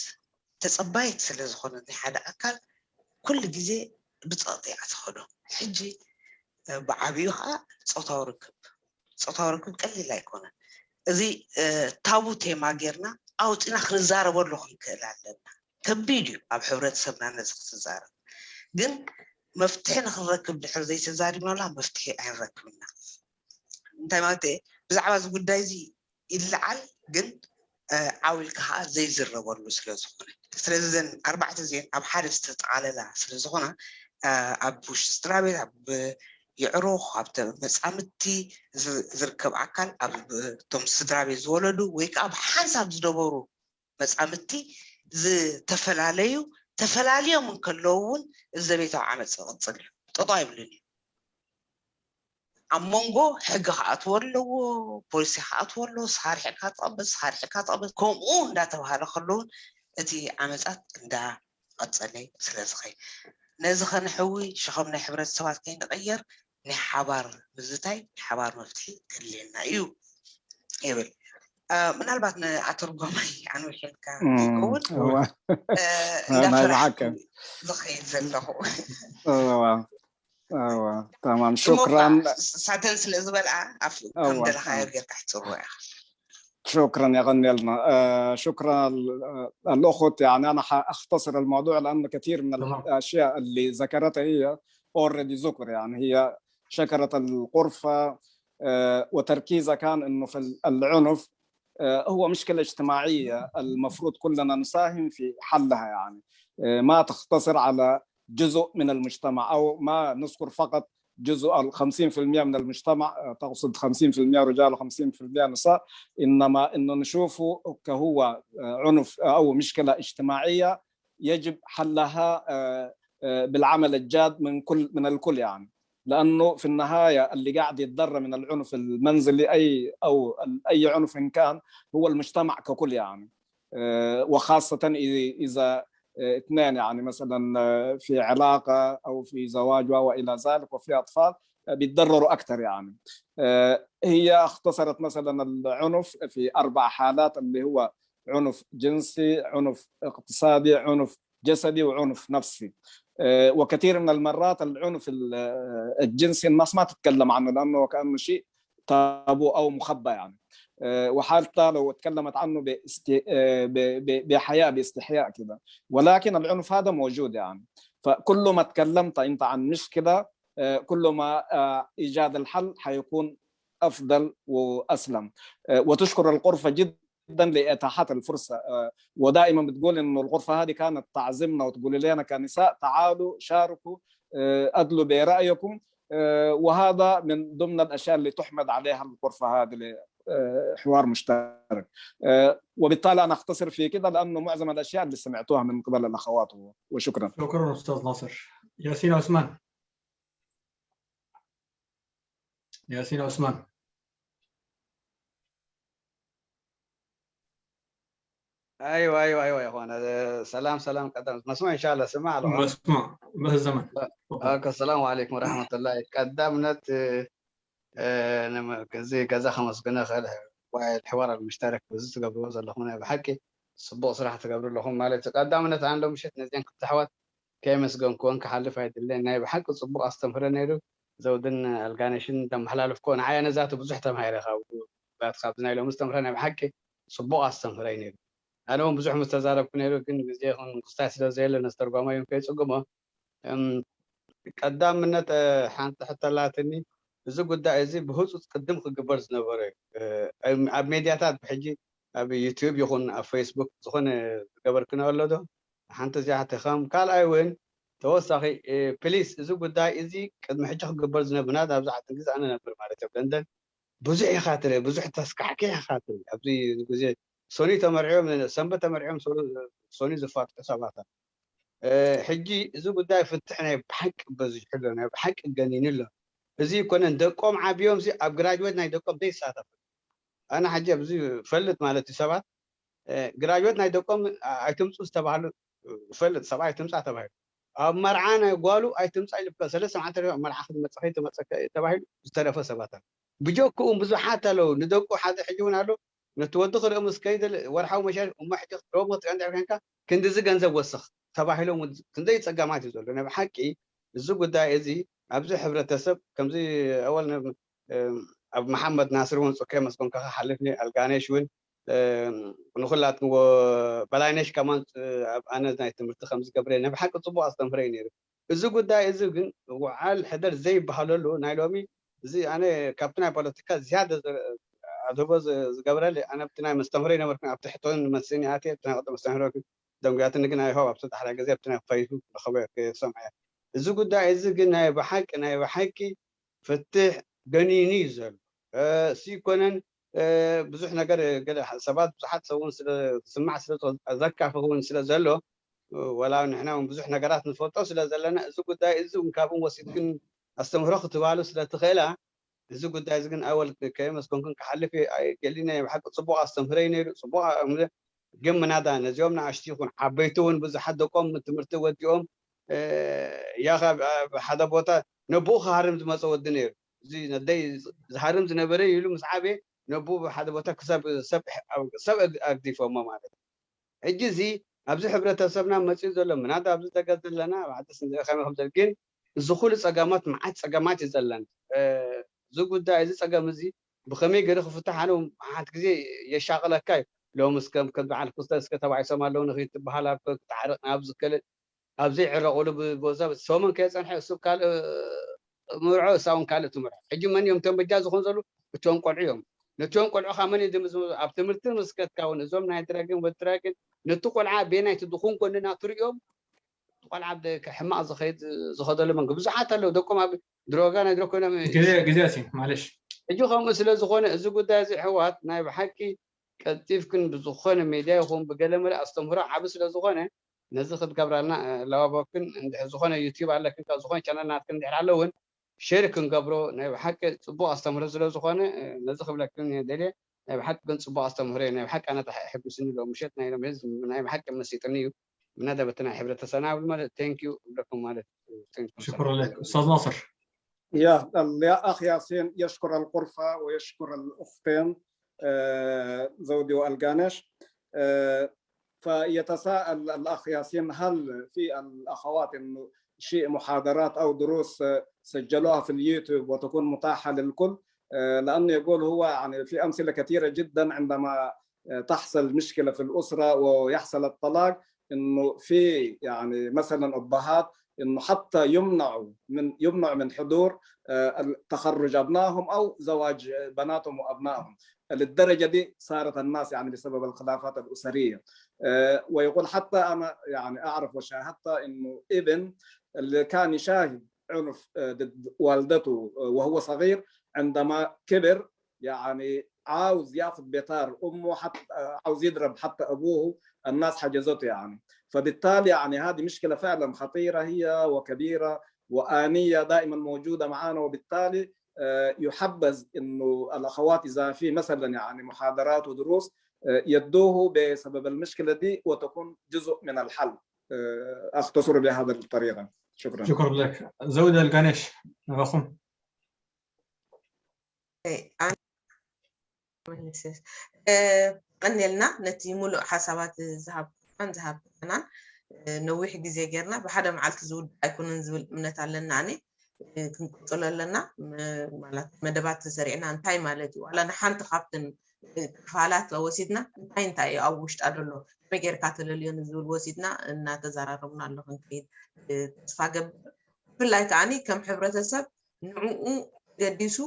ተጸባይት ስለ ዝኾነት ናይ ሓደ ኣካል፣ ኩሉ ግዜ ብጸቕጢ እያ ትኸዶ። ሕጂ፣ እ፣ ብዓብዩ ኸኣ ጾታዊ ርክብ፣ ጾታዊ ርክብ ቀሊል ኣይኮነን። እዚ፣ እ፣ ታቡ ቴማ ጌርና ኣውጺና ክንዛረበሉ ክንክእል ኣለና። ከቢድ እዩ ኣብ ሕብረተሰብና ነዚ ክትዛረብ። ግን መፍትሒ ንክንረክብ ድሕር ዘይተዛሪብናላ መፍትሒ ኣይንረክብና። እንታይ ማለት እየ? ብዛዕባ እዚ ጉዳይ እዚ ይለዓል፣ ግን፣ እ፣ ዓው ኢልካ ከዓ ዘይዝረበሉ ስለ ዝኾነ። ስለዚ እዘን ኣርባዕተ እዚአን ኣብ ሓደ ዝተጠቓለላ ስለ ዝኾና፣ እ፣ ኣብ ውሽጢ ስድራ ቤት፣ ኣብ የዕሩኽ፣ ኣብ ተ-፣ መጻምድቲ ዝ-፣ ዝርከብ ኣካል፣ ኣብ እቶም ስድራ ቤት ዝወለዱ ወይ ከዓ ብሓንሳብ ዝደበሩ መጻምድቲ ዝተፈላለዩ፣ ተፈላልዮም እንከለዉ እውን እዚ ዘቤታዊ ዓመጽ ይቕጽል እዩ። ጠጠው ኣይብልን እዩ። ኣብ መንጎ ሕጊ ክኣትዎ ኣለዎ፣ ፖሊሲ ክኣትዎ ኣለዎ፣ ስኻ ርሒቕካ ተቐበል፣ ስኻ ርሒቕካ ተቐበል፣ ከምኡ እንዳተባሃለ ከሎ እውን እቲ ዓመጻት እንዳቐጸለ ስለ ዝኸይድ፣ ነዚ ከነሕዊ፣ ሸኸም ናይ ሕብረተሰባት ከይንቕየር፣ ናይ ሓባር ምዝታይ፣ ናይ ሓባር መፍትሒ ከድልየና እዩ ይብል። እ፣ ምናልባት ንኣተርጓማይ ኣንዊሐልካ እም፣ ይኸውን፣ እዋ። እ፣ ናይ እንዳፈራሕኩ ብሓቂ። ዝኸይድ ዘለኹ። እዋ፣ እዋ። ተማም፣ ሽሞኻ ሹክራን። ሳተን ስለ ዝበልኣ፣ ኣፍ-፣ ከም እዋ፣ ደለኻዮ እዋ። ጌርካ ሕጽርዎ ኢኻ። شكرا يا غني لنا. آه، شكرا ال-، آه، الأخت. يعني أنا حأختصر الموضوع لأن كثير من تمام. الأشياء اللي ذكرتها هي already ذكر، يعني هي شكرت القرفة، آه، وتركيزها كان إنه في ال-، العنف، آه، هو مشكلة اجتماعية المفروض كلنا نساهم في حلها، يعني، آه، ما تختصر على جزء من المجتمع أو ما نذكر فقط جزء ال خمسين في المية من المجتمع، آه، تقصد خمسين في المية رجال و خمسين في المية نساء، إنما إنه نشوفه كهو، آه، عنف أو مشكلة اجتماعية يجب حلها، آه، آه، بالعمل الجاد من كل، من الكل، يعني. لأنه في النهاية اللي قاعد يتضرر من العنف المنزلي أي، أو ال-، أي عنف إن كان، هو المجتمع ككل، يعني. آه، وخاصة إذا، إذا، آه، اثنين، يعني، مثلًا، آه، في علاقة أو في زواج و-، وإلى ذلك، وفي أطفال، آه، بيتضرروا أكثر، يعني. آه، هي اختصرت، مثلًا، العنف في أربع حالات، اللي هو عنف جنسي، عنف اقتصادي، عنف جسدي، وعنف نفسي. آه، وكثير من المرات العنف ال-، آه، الجنسي الناس ما تتكلم عنه، لأنه كأنه شيء تابو أو مخبى، يعني. آه، وحتى لو اتكلمت عنه باست-، آه، ب-، ب-، بحياء، باستحياء كده. ولكن العنف هذا موجود، يعني. فكل ما تكلمت أنت عن مشكلة، آه، كل ما، آه، إيجاد الحل حيكون أفضل وأسلم. آه، وتشكر الغرفة جدًا لإتاحة الفرصة. آه، ودائمًا بتقول إنه الغرفة هذه كانت تعزمنا وتقول لنا كنساء: "تعالوا، شاركوا، آه، أدلوا برأيكم". آه، وهذا من ضمن الأشياء اللي تحمد عليها الغرفة هذه ل-، آه، حوار مشترك. آه، وبالتالي أنا أختصر في كده لأنه معظم الأشياء اللي سمعتوها من قبل الأخوات. وشكرًا. شكرًا أستاذ ناصر. ياسين عثمان. ياسين عثمان. ايوه، ايوه، ايوه يا اخوانا. سلام، سلام. قدم مسموع ان شاء الله، سمع له. مسموع. بس زمان. تفضل. آه، السلام عليكم ورحمه الله. ቀዳምነት፣ እ፣ ንም-፣ እዚ ገዛ ከመስግነ እኽእል። ዋይ፣ الحوار المشترك በዚ ትገብርዎ ዘለኹም ናይ ብሓቂ ጽቡቕ ስራሕ ትገብሩ ኣለኹም ማለት እዩ። ቀዳምነት ኣነ ሎም ምሸት ነዚአን ክልተ ኣሕዋት ከየመስገንኩወን ክሓልፍ ኣይደልን። ናይ ብሓቂ ጽቡቕ ኣስተምህሮ ነይሩ። ዘውድን ኣልጋነሽን ተመሓላልፍኮ ንዓይ ኣነዛቱ ብዙሕ ተማሂረ ካብ ናትካ ኣብዚ ናይ ሎሚ ዝተምረ ናይ ብሓቂ ጽቡቕ ኣስተምህረይ ነይሩ። ኣነ እውን ብዙሕ ምስ ተዛረብኩ ነይሩ፣ ግን ግዜ ይኹን ክስታይ ስለ ዘየለ ነስተርጓማይ እውን ከይጽግሞ። ቀዳምነት ሓንቲ ሕቶ ኣላትኒ። እዚ ጉዳይ እዚ ብህፁፅ ቅድም ክግበር ዝነበረ እዩ። ኣብ ሜድያታት ብሕጂ ኣብ ዩቲዩብ ይኹን ኣብ ፌስቡክ ዝኾነ ዝገበርክንኦ ኣሎ ዶ? ሓንቲ እዚኣ ሕቶ። ከም ካልኣይ እውን ተወሳኺ ፕሊስ፣ እዚ ጉዳይ እዚ ቅድሚ ሕጂ ክግበር ዝነበና ኣብዛ ዓዲ ግዜ ኣነ ነብር ማለት ኣብ ለንደን ብዙሕ ኢኻ ትርኢ፣ ብዙሕ ተስካሕኪሕ ኢኻ ትርኢ። ኣብዚ ግዜ ሶኒ ተመርዕዮም፣ ሰንበት ተመርዕዮም ሶኒ ዝፋትሑ ሰባት ኣሎ። ሕጂ እዚ ጉዳይ ፍትሕ ናይ ብሓቂ በዚሑ ኣሎ፣ ናይ ብሓቂ ገኒኑ ኣሎ። እዚ ይኮነን ደቆም ዓብዮም ሲ ኣብ ግራጅዌት ናይ ደቆም ዘይሳተፍ። ኣነ ሕጂ ኣብዚ ፈልጥ ማለት እዩ ሰባት ግራጅዌት ናይ ደቆም ኣይትምፁ ዝተባሃሉ ፈልጥ ሰብኣይ ኣይትምፃ ተባሂሉ ኣብ መርዓ ናይ ጓሉ ኣይትምፃ ኢሉ ሰለስተ መዓልቲ መርዓ ክትመፀ ከይትመፀ ተባሂሉ ዝተረፈ ሰባት ኣሎ። ብጀክኡ ብዙሓት ኣለዉ ንደቁ ሓደ ሕጂ እውን ኣሎ ነቲ ወዲ ክርኢ ምስ ከይደ ወርሓዊ መሻርፍ እሞ ሕጂ ክትረሞ ክትሪኦ እንድሕር ኮንካ ክንድዚ ገንዘብ ወስኽ ተባሂሎም እውን ክንደይ ፀገማት እዩ ዘሎ። ናይ ብሓቂ እዚ ጉዳይ እዚ ኣብዚ ሕብረተሰብ ከምዚ ኣወል ኣብ መሓመድ ናስር እውን ጽከ መስኮንካ ክሓልፍ ኣልጋነሽ እውን ንኩላትንዎ በላይነሽ ከማን ኣብ ኣነ ናይ ትምህርቲ ከም ዝገብረ ናይ ብሓቂ ጽቡቅ ኣስተምህረ እዩ ነይሩ። እዚ ጉዳይ እዚ ግን ውዓል ሕደር ዘይበሃለሉ ናይ ሎሚ እዚ ኣነ ካብቲ ናይ ፖለቲካ ዝያደ ኣድህቦ ዝገብረሊ ኣነ ኣብቲ ናይ መስተምህሮ ይነበርኩ ኣብቲ ሕቶን መስኒ ኣትየ ኣብቲ ናይ ቅድም መስተምህሮ ደንጉያትኒ ግን ኣይሆብ ኣብቲ ዳሕራይ ግዜ ኣብቲ ናይ ፋይቱ ክረኸቦ ክሰምዐ እዚ ጉዳይ እዚ ግን ናይ ብሓቂ ናይ ብሓቂ ፍትሕ ገኒኑ እዩ ዘሎ። እሱ ይኮነን ብዙሕ ነገር ገለ ሰባት ብዙሓት ሰብ እውን ስለ ዝስማዕ ስለ ዘካፍኽ እውን ስለ ዘሎ ወላ ንሕና እውን ብዙሕ ነገራት ንፈልጦ ስለ ዘለና እዚ ጉዳይ እዚ እውን ካብኡ ወሲድክን ኣስተምህሮ ክትባሉ ስለ ትኽእላ እዚ ጉዳይ እዚ ግን ኣወል ከየመስገንኩን ክሓልፍ ገሊና ብሓቂ ፅቡቅ ኣስተምህረ እዩ ነይሩ ፅቡቅ ግን ምናዳ ነዚኦም ንኣሽቱ ይኹን ዓበይቲ እውን ብዙሓት ደቆም ትምህርቲ ወዲኦም ያኻ ሓደ ቦታ ነብኡ ክሃርም ዝመፀ ወዲ ነይሩ እዚ ነደይ ዝሃርም ዝነበረ ኢሉ ምስ ዓበየ ነብኡ ሓደ ቦታ ክሰብ ሰብ ኣግዲፎሞ ማለት እዩ። ሕጂ እዚ ኣብዚ ሕብረተሰብና መፅኡ ዘሎ ምናዳ ኣብዚ ደገ ዘለና ኣብ ዓዲ ስንዝአ ከመይ ከም ዘሎ ግን እዚ ኩሉ ፀገማት መዓት ፀገማት እዩ ዘለና። እዚ ጉዳይ እዚ ፀገም እዚ ብከመይ ገይሩ ክፍታሕ ኣነ ሓንቲ ግዜ የሻቕለካ እዩ። ሎምስ ከም ከም በዓል ክልተ እስከ ተባኢሶም ኣለዉ ንኽይትበሃል ኣብ ክትዓረቕ ናብ ዝከለ ኣብ ዘይዕረቑሉ ብቦዛ ሰሙን ከየፀንሐ እሱ ካልእ ምርዖ እሳ እውን ካልእ ትምርዖ። ሕጂ መን እዮም እቶም በጃ ዝኾኑ ዘለዉ? እቶም ቆልዑ እዮም። ነቶም ቆልዑ ካብ መን እዮም ዝምዝምዙ? ኣብ ትምህርቲ ምስ ከድካ እውን እዞም ናይ ድራግን ወዲ ድራግን ነቲ ቆልዓ ቤናይቲ ድኹን ጎንና ትርእዮም ቆልዓ ሕማቕ ዝኸይድ ዝኸደሉ መንገዲ ብዙሓት ኣለዉ ደቆም ኣብ ድሮጋ ናይ ድሮ ኮይኖም ግዜ ግዜ ሲ ማለሽ ሕጂ ከምኡ ስለ ዝኾነ እዚ ጉዳይ እዚ ሕዋት ናይ ብሓቂ ቀልጢፍክን ብዝኾነ ሜድያ ይኹን ብገለመለ ኣስተምህሮ ዓቢ ስለ ዝኾነ ነዚ ክትገብራልና ለዋቦክን እንድሕር ዝኾነ ዩቲዩብ ኣለክን ካብ ዝኾነ ቻናል ናትክን እንድሕር ኣለውን ሼር ክንገብሮ ናይ ብሓቂ ፅቡቅ ኣስተምህሮ ስለ ዝኾነ ነዚ ክብለክን ደልየ ናይ ብሓቂ ግን ፅቡቅ ኣስተምህሮ እዩ ናይ ብሓቂ ኣነ ሕጉስኒ ሎ ምሸት ናይ ሎም ህዝብ ናይ ብሓቂ መሲጥኒ እዩ ምናዳ በቲ ናይ ሕብረተሰብና ብል ማለት thank you እብለኩም ማለት ሽኩር ለክ ኡስታዝ ናስር يا الأخ ياسين يشكر الغرفة ويشكر الأختين زودي وألقانش فيتساءل الأخ ياسين هل في الأخوات إنه شيء محاضرات أو دروس سجلوها في اليوتيوب وتكون متاحة للكل لأنه يقول هو يعني في أمثلة كثيرة جدا عندما تحصل مشكلة في الأسرة ويحصل الطلاق إنه في يعني مثلا أبهات إنه حتى يمنعوا من يمنعوا من حضور تخرج أبنائهم أو زواج بناتهم وأبنائهم للدرجة دي صارت الناس يعني بسبب الخلافات الأسرية ويقول حتى أنا يعني أعرف وشاهدت إنه ابن اللي كان يشاهد عنف ضد والدته وهو صغير عندما كبر يعني عاوز ياخذ بتار امه حتى عاوز يضرب حتى ابوه الناس حجزته يعني فبالتالي يعني هذه مشكله فعلا خطيره هي وكبيره وانيه دائما موجوده معنا وبالتالي يحبذ انه الاخوات اذا في مثلا يعني محاضرات ودروس يدوه بسبب المشكله دي وتكون جزء من الحل اختصر بهذه الطريقه شكرا شكرا لك زود القانيش نغخم ቀኒልና ነቲ ሙሉእ ሓሳባት ዝሃብኩን ዝሃብናን ነዊሕ ግዜ ጌርና ብሓደ መዓልቲ ዝውዳእ ኣይኮነን ዝብል እምነት ኣለና ኣነ ክንቅፅሎ ኣለና። ማለት መደባት ተሰሪዕና እንታይ ማለት እዩ? ዋላ ንሓንቲ ካብትን ክፋላት ወሲድና እንታይ እንታይ እዩ ኣብ ውሽጣ ዘሎ፣ ከመይ ጌርካ ተለልዮ ንዝብል ወሲድና እናተዘራረብና ኣሎ ክንከይድ ተስፋ ገብር። ብፍላይ ከዓኒ ከም ሕብረተሰብ ንዕኡ ገዲሱ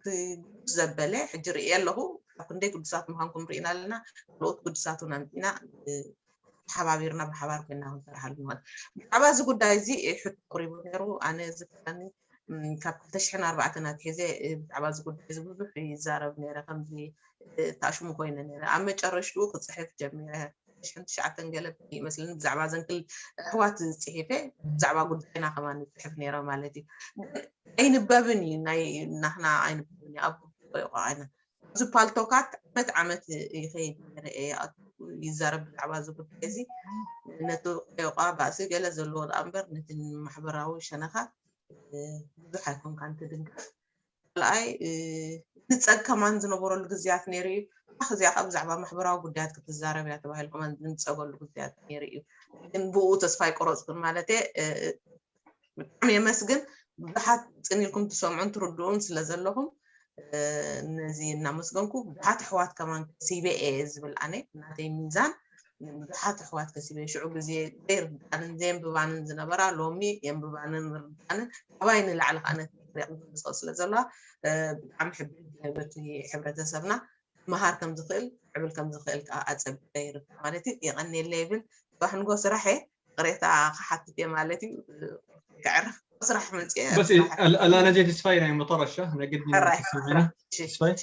ክጉስ ዘበለ ሕጂ ርእየ ኣለኹ። ካብ ክንደይ ግዱሳት ምዃንኩም ርኢና ኣለና። ካልኦት ግዱሳት እውን ኣምፂና ተሓባቢርና ብሓባር ኮይና ክንሰርሓሉ ማለት። ብዛዕባ እዚ ጉዳይ እዚ ሕቶ ኣቕሪቡ ነይሩ። ኣነ ዝከረኒ ካብ ክልተ ሽሕን ኣርባዕተን ኣትሒዘ ብዛዕባ እዚ ጉዳይ እዚ ብዙሕ ይዛረብ ነይረ። ከምዚ ታሽሙ ኮይነ ነይረ። ኣብ መጨረሽትኡ ክፅሕፍ ጀሚረ። ሽሕን ትሽዓተን ገለ ይመስለኒ ብዛዕባ ዘንክል ኣሕዋት ፅሒፈ ብዛዕባ ጉዳይና ከማን ዝፅሕፍ ነይረ ማለት እዩ። ኣይንበብን እዩ ናይ ናኽና ኣይንበብን እዩ ኣብ ይቋዓና እዚ ፓልቶካት ዓመት ዓመት ይኸይድ ነይረ እየ ይዛረብ ብዛዕባ እዚ ጉዳይ እዚ። ነቲ ቆዮቋ ባእሲ ገለ ዘለዎ ደኣ እምበር ነቲ ማሕበራዊ ሸነኻ ብዙሕ ኣይኮንካን ትድንግፍ። ካልኣይ ንፀግ ከማን ዝነበረሉ ግዜያት ነይሩ እዩ። እዚኣ ከዓ ብዛዕባ ማሕበራዊ ጉዳያት ክትዛረብ እያ ተባሂሉ ከማን ዝንፀገሉ ግዜያት ነይሩ እዩ። ግን ብኡ ተስፋ ኣይቆረፅኩን ማለት ብጣዕሚ የመስግን። ብዙሓት ፅን ኢልኩም ትሰምዑን ትርድኡን ስለ ዘለኹም ነዚ እናመስገንኩ ብዙሓት ኣሕዋት ከማን ከሲበ እየ ዝብል ኣነ ናተይ ሚዛን ብዙሓት ኣሕዋት ከሲበ ሽዑ ግዜ ዘይርዳንን ዘየንብባንን ዝነበራ ሎሚ የንብባንን ርዳንን ካባይ ንላዕሊ ከዓ ነቲ ክሪኣ ዝኽእል ስለ ዘለዋ ብጣዕሚ ሕብር በቲ ሕብረተሰብና መሃር ከም ዝኽእል ዕብል ከም ዝኽእል ከዓ ኣፀቢቐ ይርከብ ማለት እዩ። የቐንየለይ ይብል። ጽባሕ ንጎ ስራሕ እየ ቅሬታ ክሓትት እየ ማለት እዩ። ክዕርፍ ስራሕ መፅየ بس الآن جيت تسفاي يعني مطرشة أنا قد ሕራይ تسمعينا تسفاي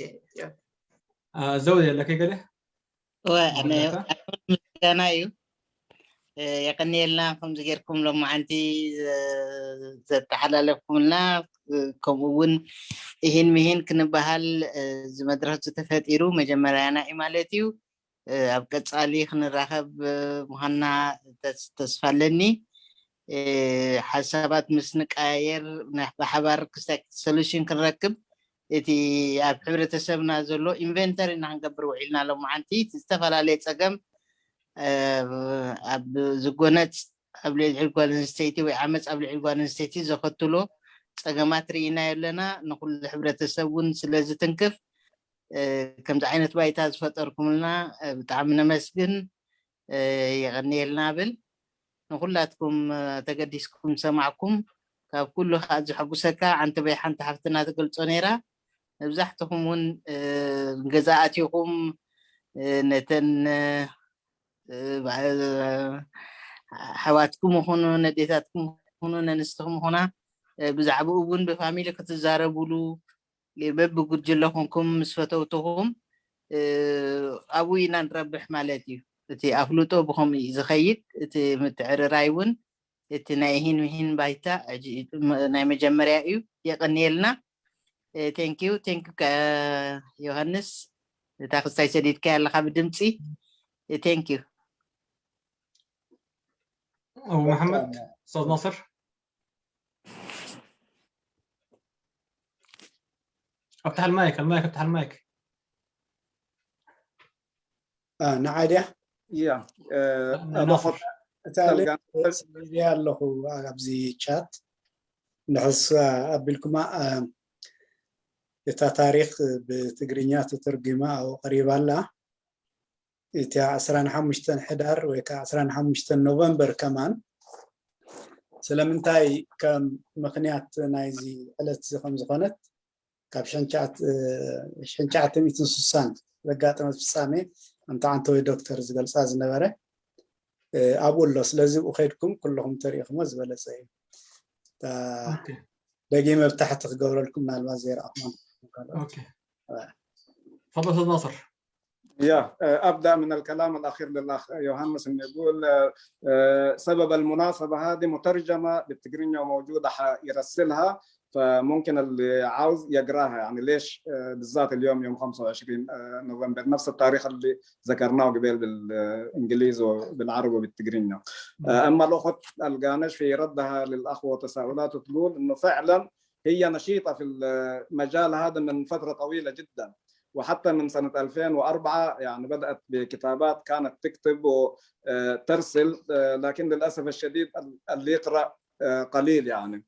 زودي لك قال ምስጋና እዩ። የቀንየልና ከምዚ ጌርኩም ሎማዓንቲ ዘተሓላለፍኩምልና ከምኡ እውን ይህን ምሂን ክንበሃል እዚ መድረክ ዝተፈጢሩ መጀመርያና እዩ ማለት እዩ። ኣብ ቀፃሊ ክንራኸብ ምዃንና ተስፋ ኣለኒ። ሓሳባት ምስ ንቀያየር ብሓባር ክስታይ ሶሉሽን ክንረክብ እቲ ኣብ ሕብረተሰብና ዘሎ ኢንቨንተሪ እና ክንገብር ውዒልና ሎማዓንቲ እቲ ዝተፈላለየ ፀገም ኣብ ዝጎነፅ ኣብ ልዕሊ ጓል ኣንስተይቲ ወይ ዓመፅ ኣብ ልዕሊ ጓል ኣንስተይቲ ዘኸትሎ ፀገማት ርኢናዮ ኣለና። ንኩሉ ሕብረተሰብ እውን ስለ ዝትንክፍ ከምዚ ዓይነት ባይታ ዝፈጠርኩምልና ብጣዕሚ ነመስግን። የቐንየልና ብል ንኩላትኩም ተገዲስኩም ሰማዕኩም። ካብ ኩሉ ከዓ ዘሐጉሰካ ዓንተበይ ሓንቲ ሓፍትና ትገልፆ ነይራ። መብዛሕትኹም እውን ገዛ ኣቲኹም ነተን ኣሕዋትኩም ይኹኑ ነዴታትኩም ይኹኑ ነንስትኹም ይኹና ብዛዕባኡ እውን ብፋሚሊ ክትዛረቡሉ በብጉጅለ ኮንኩም ምስ ፈተውትኹም ኣብኡ ኢና ንረብሕ ማለት እዩ። እቲ ኣፍልጦ ብኸምኡ እዩ ዝኸይድ። እቲ ምትዕርራይ እውን እቲ ናይ ሂን ምሂን ባይታ ናይ መጀመርያ እዩ። የቐንየልና። ቴንኪዩ ቴንኪዩ ዮሃንስ እታ ክስታይ ሰዲድካ ኣለካ ብድምፂ ቴንኪዩ أبو محمد أستاذ ناصر افتح المايك المايك افتح المايك ንዓድያ ያ ናስር እታ ኣለኹ ኣብዚ ቻት ንሕስ ኣቢልኩማ እታ ታሪክ ብትግርኛ ተተርጉማ ኣብኡ ቀሪባ ኣላ። እቲ ዕስራን ሓሙሽተን ሕዳር ወይ ከዓ ዕስራን ሓሙሽተን ኖቨምበር ከማን ስለምንታይ ከም ምክንያት ናይዚ ዕለት እዚ ከም ዝኾነት ካብ ሽሕን ትሽዓተ ሚእትን ስሳን ዘጋጠመት ፍጻሜ ኣንታ ዓንተወይ ዶክተር ዝገልፃ ዝነበረ ኣብኡ ኣሎ። ስለዚ ብኡ ከይድኩም ኩለኹም ተሪኢኹሞ ዝበለፀ እዩ። ደጊመ ብታሕቲ ክገብረልኩም ምናልባት ዘይረኣኹም تفضل أستاذ ناصر يا أبدأ من الكلام الأخير للأخ يوهانس إنه يقول سبب المناسبة هذه مترجمة بالتقرينيا موجودة حيرسلها فممكن اللي عاوز يقراها يعني ليش بالذات اليوم يوم خمسة وعشرين نوفمبر نفس التاريخ اللي ذكرناه قبل بالانجليزي وبالعربي وبالتقرينيا. اما الاخت القانش في ردها للاخوه وتساؤلاته تقول انه فعلا هي نشيطه في المجال هذا من فتره طويله جدا وحتى من سنه ألفين وأربعة يعني بدات بكتابات كانت تكتب وترسل لكن للاسف الشديد اللي يقرا قليل يعني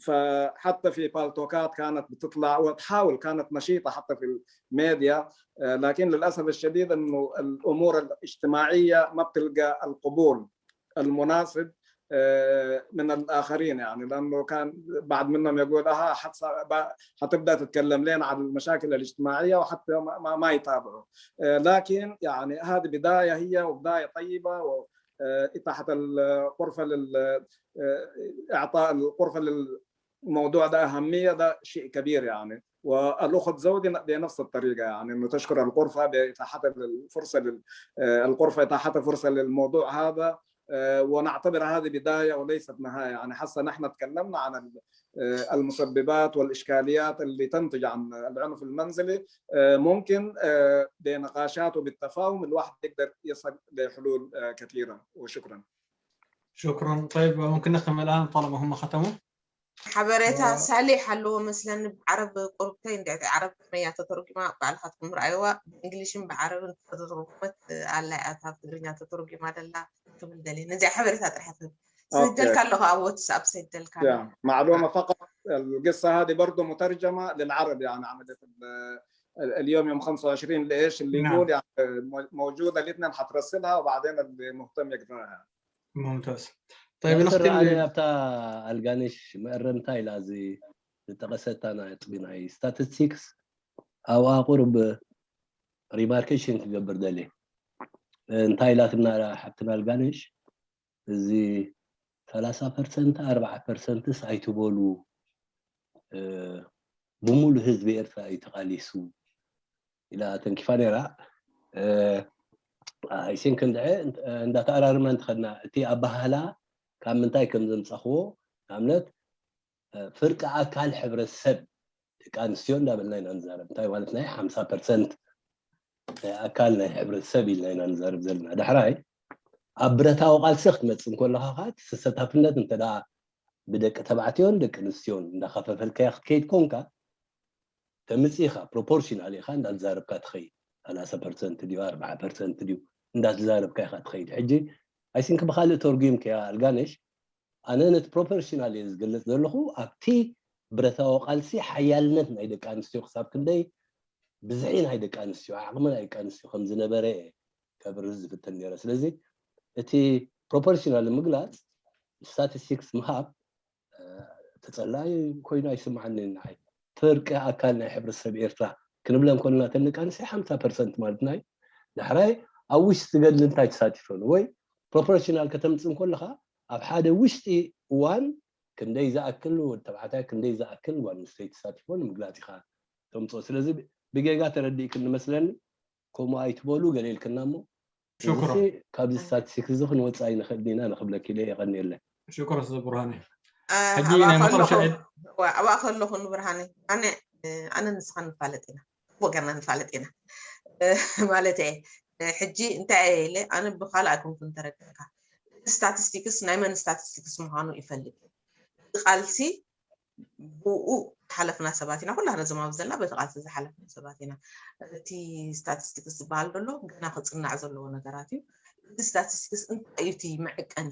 فحتى في بالتوكات كانت بتطلع وتحاول، كانت نشيطة حتى في الميديا، آه، لكن للأسف الشديد أنه الأمور الاجتماعية ما بتلقى القبول المناسب، آه، من الآخرين، يعني، لأنه كان بعض منهم يقول: "أها، حتص-، ب-، حتبدأ تتكلم لنا عن المشاكل الاجتماعية"، وحتى ما، ما، ما يتابعوا. آه، لكن، يعني، هذه بداية هي، وبداية طيبة، و، آه، إتاحة الغرفة لل-، آه، إعطاء الغرفة للموضوع ده أهمية، ده شيء كبير، يعني. والأخت زودي بنفس الطريقة، يعني، إنه تشكر الغرفة بإتاحة الفرصة لل-، آه، الغرفة إتاحتها فرصة للموضوع هذا. آه، ونعتبر هذه بداية وليست نهاية. يعني، حسنا نحن تكلمنا عن ال-، آه، المسببات والإشكاليات اللي تنتج عن العنف المنزلي. آه، ممكن، آه، بنقاشات وبالتفاهم الواحد يقدر يصل لحلول، آه، كثيرة. وشكرا. شكرا. طيب، ممكن نختم الآن طالما هم ختموا؟ ሓበሬታ ሳሊሕ ኣለዎ መስለኒ። ብዓረብ ቁርብተይ እንዲያ ዓረብ ትግርኛ ተተርጉማ፣ ባዕልኻትኩም ርኣይዋ። ብእንግሊሽን ብዓረብን ተተርጉመት ኣላ እያ፣ እታ ብትግርኛ ተተርጉማ ደላ ትብል ደልየ። ነዚኣ ሓበሬታ ጥራሕ ትህብ። ሰደልካ ኣለኹ ኣብ ዋትስኣፕ ሰደልካ ኣለኹ። معلومة فقط، القصة هذه برضو مترجمة للعرب، يعني عملية ال-، ال-، اليوم يوم خمسة وعشرين لإيش اللي نعم. يقول، يعني، مو-، موجودة الاثنين حترسلها، وبعدين اللي مهتم يقراها. ممتاز. طيب، ناصر، نختم ኣነ ب- ኣብታ ኣልጋነሽ መእረምታ ኢላ እዚ ዝጠቐሰታ ነጥቢ ናይ ስታቲስቲክስ ኣብኣ ቁሩብ ሪማርኬሽን ክገብር ደልየ። እንታይ ኢላትና ሓብትና ኣልጋነሽ፣ እዚ ሰላሳ ፐርሰንት ኣርባዓ ፐርሰንትስ ኣይትበሉ፣ እ፣ ብሙሉ ህዝቢ ኤርትራ እዩ ተቓሊሱ ኢላ ተንኪፋ ነይራ። እ፣ ኣይሲን ክንድዐ እንዳተኣራርመ እንትኸድና እቲ ኣባህላ ካብ ምንታይ ከም ዘምጻኽዎ፣ ንኣብነት፣ እ፣ ፍርቂ ኣካል ሕብረተሰብ ደቂ ኣንስትዮ እንዳበልና ኢና ንዛረብ። እንታይ ማለት ናይ ሓምሳ ፐርሰንት ናይ ኣካል ናይ ሕብረተሰብ ኢልና ኢና ንዛረብ ዘለና። ዳሕራይ ኣብ ብረታዊ ቃልሲ ክትመጽእ እንከለኻ ኸዓ እቲ ተሳታፍነት እንተ ደኣ ብደቂ ተባዕትዮን ደቂ ኣንስትዮን እንዳኸፈፈልካዮ ክትከይድ ኮንካ፣ ተምጽእ ኢኻ፣ ፕሮፖርሽናል ኢኻ እንዳተዛረብካ ትኸይድ። ሰላሳ ፐርሰንት ድዩ ኣርባዓ ፐርሰንት ድዩ እንዳተዛረብካ ኢኻ ትኸይድ። ሕጂ ኣይሲንክ ብኻልእ ተርጉምካያ ኣልጋነሽ፣ ኣነ ነቲ ፕሮፖርሽናል እየ ዝገልጽ ዘለኹ። ኣብቲ ብረታዊ ቃልሲ ሓያልነት ናይ ደቂ ኣንስትዮ ክሳብ ክንደይ ብዝሒ ናይ ደቂ ኣንስትዮ፣ ዓቕሚ ናይ ደቂ ኣንስትዮ ከም ዝነበረ እየ ከብርህ ዝፍትን ነይረ። ስለዚ እቲ ፕሮፖርሽናል ምግላጽ፣ ስታቲስቲክስ ምሃብ፣ እ፣ ተጸላኢ ኮይኑ ኣይስምዓንን ንዓይ። ፍርቂ ኣካል ናይ ሕብረተሰብ ኤርትራ ክንብለን ከለና፣ እተን ደቂ ኣንስትዮ ሓምሳ ፐርሰንት ማለት ናይ ዳሕራይ ኣብ ውሽጢ ገድሊ እንታይ ተሳቲፈን ወይ ፕሮፖርሽናል ከተምጽእ እንከለኻ ኣብ ሓደ ውሽጢ እዋን ክንደይ ዝኣክል ወዲ ተባዕታይ ክንደይ ዝኣክል ጓል ኣንስተይቲ ተሳቲፎ ንምግላጽ ኢኻ ተምጽኦ። ስለዚ ብጌጋ ተረዲእክኒ መስለኒ፣ ከምኡ ኣይትበሉ ገለ ኢልክና እሞ፣ እዚ ሽኩራን። ሲ ካብዚ ስታቲስቲክስ እዚ ክንወጽእ ኣይንኽእልን ኢና ንኽብለኪ ኢለ የቐንየለይ። ሽኩር ኣስተ ብርሃነ። አ፣ ሕጂ ኣብኣ ናይ መጨረሻ ከለኹ ዕድ- ዋ፣ ኣብኣ ከለኹ ንብርሃነ፣ ኣነ፣ እ፣ ኣነ ንስኻን ንፋለጥ ኢና፣ ጽቡቅ ጌርና ንፋለጥ ኢና። እ፣ ማለት እየ። እ፣ ሕጂ እንታይ እየ ኢለ፣ ኣነ ብኻልእ ኣይኮንኩን ተረዲእካ። እቲ ስታቲስቲክስ ናይ መን ስታቲስቲክስ ምዃኑ ይፈልጥ። እቲ ቃልሲ ብኡ ዝሓለፍና ሰባት ኢና፣ ኩላትና እዞም ኣብዚ ዘለና በቲ ቃልሲ ዝሓለፍና ሰባት ኢና። እቲ ስታቲስቲክስ ዝበሃል ዘሎ ገና ክጽናዕ ዘለዎ ነገራት እዩ። እቲ ስታቲስቲክስ እንታይ እዩ እቲ መዐቀኒ?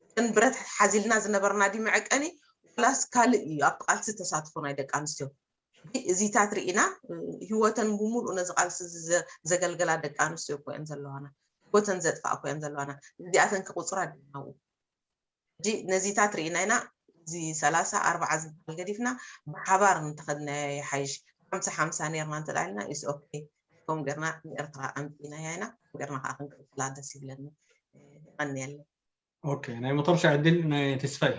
እተን ብረት ሓዚልና ዝነበርና ድዩ መዐቀኒ፣ ወላስ ካልእ እዩ ኣብቲ ቃልሲ ተሳትፎ ናይ ደቂ ኣንስትዮ? ሕጂ እዚታት ርኢና፣ እ፣ ህይወተን ብምሉእ ነዚ ቃልሲ እዚ ዘ-፣ ዘገልገላ ደቂ ኣንስትዮ እኮ እየን ዘለዋና። ህይወተን ዘጥፋእ እኮ እየን ዘለዋና። እዚኣተን ክቁጽራ ድዩ ናብኡ? ሕጂ ነዚታት ርኢና ኢና፣ እዚ ሰላሳ ኣርባዓ ዝበሃል ገዲፍና ብሓባር እንተኸድናዮ ይሓይሽ። ሓምሳ ሓምሳ ኔርና እንተ ኢልና፣ ኢስ ኦኬ። ከምኡ ጌርና ንኤርትራ ኣምጺእናያ ኢና። ከምኡ ጌርና ከኣ ክንቅጽላ ደስ ይብለኒ። የቐንየለይ። ኦኬ፣ ናይ መጨረሻ ዕድል ናይ ተስፋይ።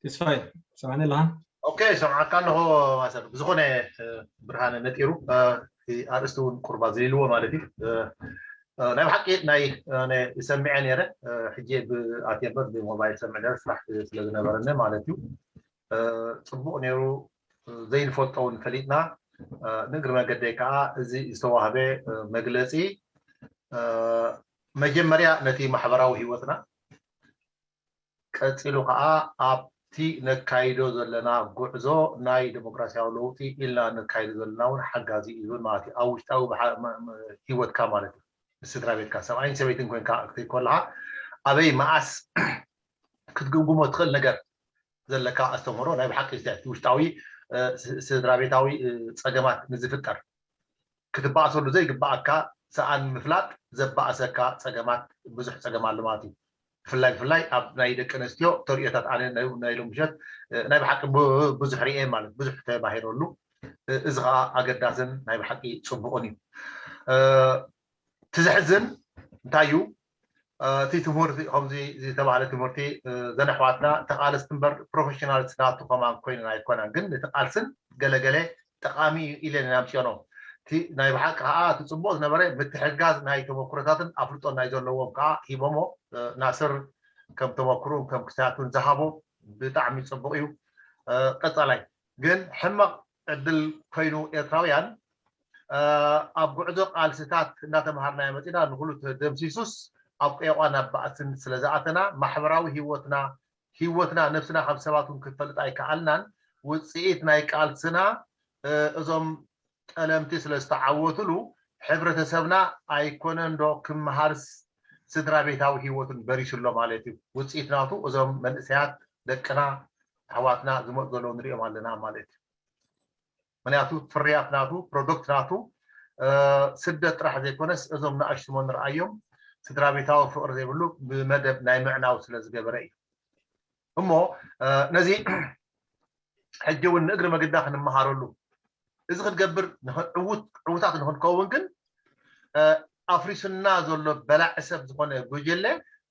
ተስፋይ፣ ሰማዕኒ ኣለኻ? ኦኬ፣ ሰምዓካ ኣለኹ ማሰር። ብዝኾነ፣ እ፣ ብርሃነ ነጢሩ፣ እ፣ እቲ ኣርእስቲ እውን ቁርባ ዝልልዎ ማለት እዩ። እ፣ እ፣ ናይ ብሓቂ ናይ፣ እ፣ ናይ ዝሰምዐ ነይረ፣ እ፣ ሕጂ ብ-፣ ኣትየ እምበር ብሞባይል ሰምዕ ነይረ፣ ስራሕ ስለ ዝነበረኒ ማለት እዩ። እ፣ ጽቡቕ ነይሩ፣ እ፣ ዘይንፈልጦ እውን ፈሊጥና። እ፣ ንእግሪ መገደይ ከኣ እዚ ዝተዋህበ፣ እ፣ መግለጺ፣ እ፣ መጀመርያ ነቲ ማሕበራዊ ህይወትና፣ ቀጺሉ ከኣ ኣብቲ ነካይዶ ዘለና ጉዕዞ ናይ ዲሞክራሲያዊ ለውጢ ኢልና ነካይዶ ዘለና እውን ሓጋዚ እዩ ዝብል ማለት እዩ። ኣብ ውሽጣዊ ብሓ-፣ መ-፣ መ-፣ ህይወትካ ማለት እዩ። ምስ ስድራ ቤትካ፣ ሰብኣይን ሰበይትን ኮይንካ ክትከይድ ከለኻ ኣበይ መኣስ ክትግምግሞ ትኽእል ነገር ዘለካ ኣስተምህሮ ናይ ብሓቂ እቲ ውሽጣዊ ስድራ ቤታዊ ፀገማት ንዝፍጠር ክትባእሰሉ ዘይግባኣካ ሰኣን ምፍላጥ ዘባእሰካ ፀገማት ብዙሕ ፀገም ኣሎ ማለት እዩ። ብፍላይ ብፍላይ ኣብ ናይ ደቂ ኣንስትዮ ተርእዮታት ኣነ ናይ ሎም ምሸት ናይ ብሓቂ ብዙሕ ርኤ ማለት ብዙሕ ተባሂረሉ። እዚ ከዓ ኣገዳስን ናይ ብሓቂ ፅቡቕን እዩ። እቲ ዘሕዝን እንታይ እዩ? እቲ ትምህርቲ ከምዚ ዝተባህለ ትምህርቲ ዘነሕዋትና ተቃለስቲ እምበር ፕሮፌሽናል ናቱ ከማን ኮይነን ኣይኮናን ግን እቲ ቃልስን ገለገለ ጠቃሚ እዩ ኢለ ናምፅዮኖ እቲ ናይ ብሓቂ ከዓ እቲ ፅቡቅ ዝነበረ ምትሕጋዝ ናይ ተመክሮታትን ኣፍልጦን ናይ ዘለዎም ከዓ ሂቦሞ ናስር ከም ተመክሩን ከም ክስታቱን ዝሃቦ ብጣዕሚ ፅቡቅ እዩ። ቀፃላይ ግን ሕመቅ ዕድል ኮይኑ ኤርትራውያን ኣብ ጉዕዞ ቃልስታት እንዳተምሃርናዮ መፂና ንኩሉ ተደምሲሱስ ኣብ ቀይቋ ናብ ባእስን ስለዝኣተና ማሕበራዊ ሂወትና ሂወትና ነብስና ካብ ሰባት እውን ክትፈልጥ ኣይከኣልናን። ውፅኢት ናይ ቃልስና እዞም ጠለምቲ ስለዝተዓወትሉ ሕብረተሰብና ኣይኮነን ዶ ክመሃርስ ስድራ ቤታዊ ሂወቱን በሪሱ ኣሎ ማለት እዩ። ውፅኢት ናቱ እዞም መንእሰያት ደቅና ኣሕዋትና ዝመፁ ዘለዉ ንሪኦም ኣለና ማለት እዩ። ምክንያቱ ፍርያት ናቱ ፕሮዶክት ናቱ ስደት ጥራሕ ዘይኮነስ እዞም ንኣሽትሞ ንርኣዮም ስድራ ቤታዊ ፍቅሪ ዘይብሉ ብመደብ ናይ ምዕናው ስለ ዝገበረ እዩ። እሞ ነዚ ሕጂ እውን ንእግሪ መገዳ ክንመሃረሉ እዚ ክትገብር ዕውታት ንክንከውን ግን ኣፍሪሱና ዘሎ በላዒ ሰብ ዝኮነ ጉጀለ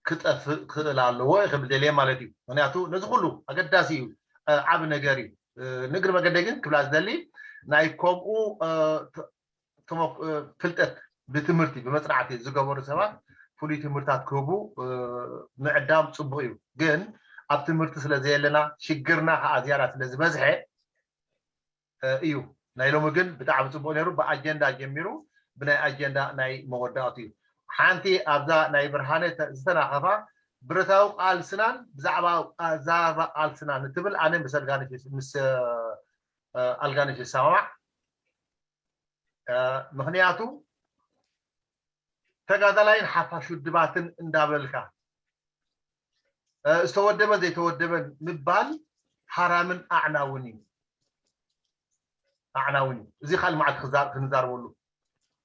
ክጠፍእ ክኽእል ኣለዎ ክብል ደልየ ማለት እዩ። ምክንያቱ ነዚ ኩሉ ኣገዳሲ እዩ፣ ዓብ ነገር እዩ። ንእግሪ መገደይ ግን ክብላ ዝደሊ ናይ ከምኡ ፍልጠት ብትምህርቲ ብመፅናዕቲ ዝገበሩ ሰባት ፍሉይ ትምህርታት ክህቡ ምዕዳም ፅቡቅ እዩ። ግን ኣብ ትምህርቲ ስለዘየለና ሽግርና ከዓ ዝያዳ ስለዝበዝሐ እዩ። ናይ ሎሚ ግን ብጣዕሚ ፅቡቅ ነይሩ። ብኣጀንዳ ጀሚሩ ብናይ ኣጀንዳ ናይ መወዳእቱ እዩ። ሓንቲ ኣብዛ ናይ ብርሃነ ዝተናኸፋ ብረታዊ ቃልስናን ብዛዕባ ዛባ ቃልስናን እትብል ኣነ ምስ ኣልጋነሽ ምስ ኣልጋነሽ ይሰማማዕ። ምክንያቱ ተጋዳላይን ሓፋሽ ውድባትን እንዳበልካ ዝተወደበን ዘይተወደበን ምባል ሓራምን ኣዕናውን እዩ። ኣዕናውን እዩ። እዚ ካልእ መዓልቲ ክንዛረበሉ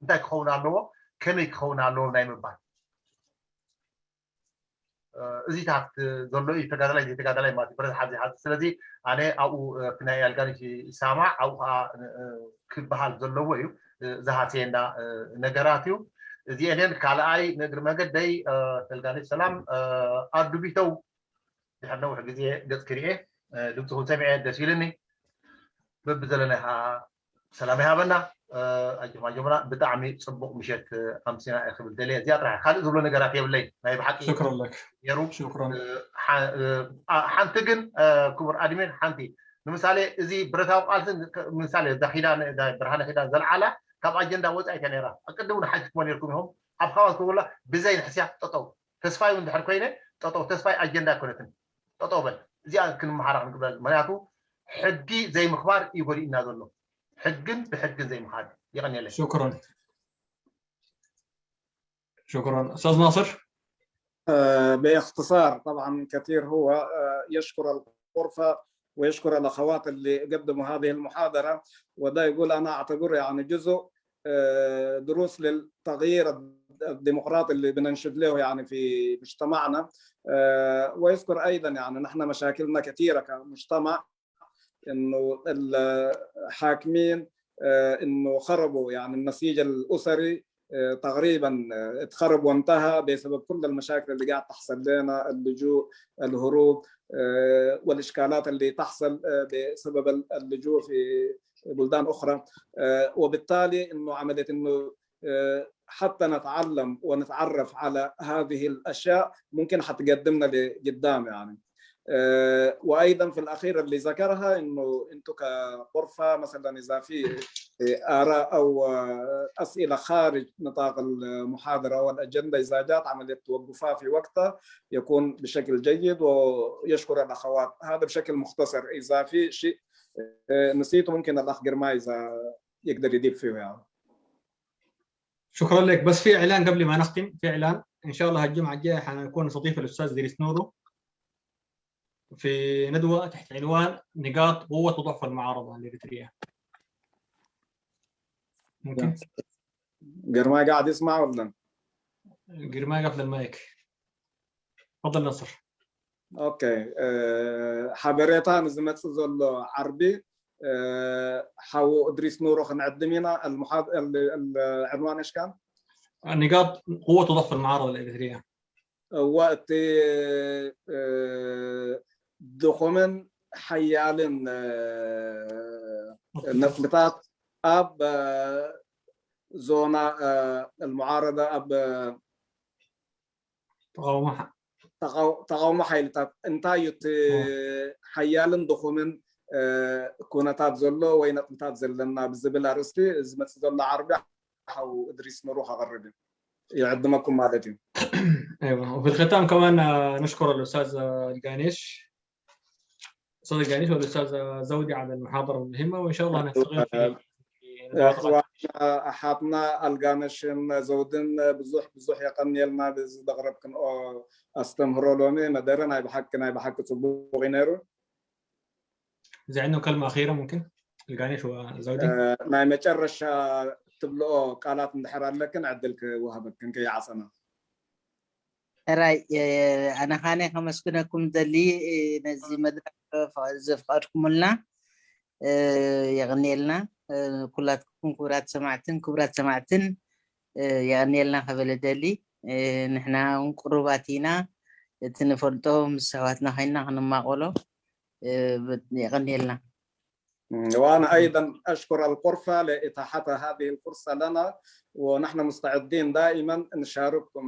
እንታይ ክኸውን ኣለዎ፣ ከመይ ክኸውን ኣለዎ ናይ ምባል እዚታት ዘሎ እዩ። ተጋዳላይ ዘይተጋዳላይ ማለት ብረት ሓዚ ሓዚ ስለዚ ኣነ ኣብኡ ናይ ኣልጋነሽ ይሰማማዕ ኣብኡ ከዓ ክበሃል ዘለዎ እዩ። ዝሃስየና ነገራት እዩ። እዚኤን ካልኣይ ንእግሪ መገደይ ተልጋነሽ ሰላም ኣዱ ቢተው ድሕር ነውሕ ግዜ ገጽ ክርኤ ድምፅኹም ሰሚዐ ደስ ኢልኒ። በብዘለና ከዓ ሰላም ይሃበና። ኣጆም ኣጆምና ብጣዕሚ ፅቡቅ ምሸት ኣምሲና እየ ክብል ደልየ እዚኣ ጥራሕ ካልእ ዝብሎ ነገራት የብለይ ናይ ብሓቂ ሽክረን ለክ ነይሩ። ሽክረን ሓንቲ ግን ክቡር ኣድሚን ሓንቲ ንምሳሌ እዚ ብረታዊ ቃልሲ ምሳሌ እዛ ኪዳን ብርሃነ ኪዳን ዘልዓላ ካብ ኣጀንዳ ወፃኢት እያ ነይራ። ኣቅድሙ ንሓቲትሞ ነርኩም ኢኹም ኣብ ካባቢ ክብላ ብዘይ ንሕስያ ጠጠው ተስፋይ እውን ድሕር ኮይነ ጠጠው ተስፋይ ኣጀንዳ ኣይኮነትን ጠጠው በል እዚኣ ክንመሃራ ክንግበል ምክንያቱ ሕጊ ዘይምኽባር እዩ ጎዲእና ዘሎ ሕግን ብሕግን ዘይምኻድ። የቐንየለይ። شكرا شكرا استاذ ناصر. باختصار طبعا كثير هو يشكر الغرفه ويشكر الاخوات اللي قدموا هذه المحاضره. وده يقول انا اعتبره يعني جزء دروس للتغيير الديمقراطي اللي بننشد له يعني في مجتمعنا. ويذكر ايضا يعني نحن مشاكلنا كثيره كمجتمع انه الحاكمين انه خربوا يعني النسيج الاسري تقريبا اتخرب وانتهى بسبب كل المشاكل اللي قاعد تحصل لنا، اللجوء، الهروب، والاشكالات اللي تحصل بسبب اللجوء في بلدان اخرى. وبالتالي انه عمليه انه حتى نتعلم ونتعرف على هذه الاشياء ممكن حتقدمنا لقدام يعني. وايضا في الاخير اللي ذكرها انه انتم كغرفه مثلا اذا في اراء او اسئله خارج نطاق المحاضره او الاجنده اذا جات عمليه توقفها في وقتها يكون بشكل جيد ويشكر الاخوات. هذا بشكل مختصر، اذا في شيء نسيته ممكن الاخ قرماي اذا يقدر يضيف فيه يعني. شكرا لك. بس في اعلان قبل ما نختم، في اعلان ان شاء الله الجمعه الجايه حنكون نستضيف الاستاذ ادريس نورو. في ندوة تحت عنوان نقاط قوة وضعف المعارضة الإريترية. ممكن؟ ግርማይ ጋዕዲ ይስማዕ ወለን። ግርማይ قفل المايك. تفضل نصر. ኦኬ፣ ሓበሬታ ንዝመፅእ ዘሎ ዓርቢ ሓው እድሪስ ኑሩ ክንዕድም ኢና። ዕንዋን እሽካን نقاط قوة وضعف المعارضة الإريترية. እወ፣ እቲ ድኹምን ሓያልን ነጥብታት ኣብ ዞና المعارضة ኣብ ተቃውሞ ተቃውሞ ሓይልታት እንታይ እዩ እቲ ሓያልን ድኹምን ኩነታት ዘሎ ወይ ነጥብታት ዘለና ብዝብል ኣርእስቲ ዝመፅእ ዘሎ ዓርቢ ሓው እድሪስ ኑሩ ከቕርብ እዩ። ይዕድመኩም ማለት እዩ። وفي الختام كمان نشكر الأستاذ القانيش، الأستاذ القانيش والأستاذ زودي على المحاضرة المهمة، وإن شاء الله نستغل في ኣሓትና ኣልጋነሽን ዘውድን ብዙሕ ብዙሕ የቐንየልና ብዝደቕረብክንኦ ኣስተምህሮ ሎሚ መደረ ናይ ብሓቂ ናይ ብሓቂ ፅቡቕ እዩ ነይሩ። إذا عندهم كلمة أخيرة ممكن القانيش وزودي. ናይ መጨረሻ ትብልኦ ቃላት እንድሕር ኣለክን ዕድል ክወሃበክን ከይዓፀና። ራይ ኣነ ካነ ከመስግነኩም ደሊ ነዚ መድረክ ዘፍቀድኩምልና የቕንየልና። ኩላትኩም ክቡራት ሰማዕትን ክቡራት ሰማዕትን የቕንየልና ከበለ ደሊ። ንሕና እውን ቅሩባት ኢና፣ እቲ ንፈልጦ ምስ ኣሕዋትና ኮይንና ክንማቆሎ የቐንየልና። وأنا أيضا أشكر الغرفة لإتاحة هذه الفرصة لنا، ونحن مستعدين دائما نشارككم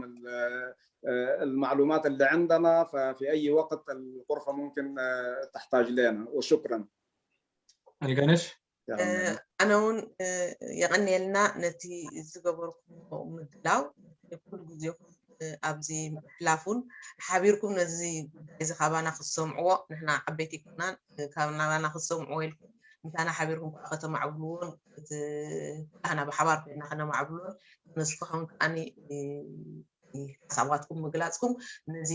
المعلومات اللي عندنا، ففي أي وقت الغرفة ممكن تحتاج لنا. وشكرا. ኣልጋነሽ ኣነ እውን የቐንየልና ነቲ ዝገበርኩሞ ምድላው። ኩሉ ግዜኹም ኣብዚ ምሕላፍ እውን ሓቢርኩም ነዚ ጉዳይ እዚ ካባና ክትሰምዕዎ፣ ንሕና ዓበይቲ ኣይኮናን፣ ካብ ናባና ክትሰምዕዎ ኢልኩም ምሳና ሓቢርኩም ከዓ ከተማዕብልዎን ኩላህና ብሓባር ኮይና ከነማዕብልዎን ተነስፍኸውን ከዓኒ ሓሳባትኩም ምግላፅኩም ነዚ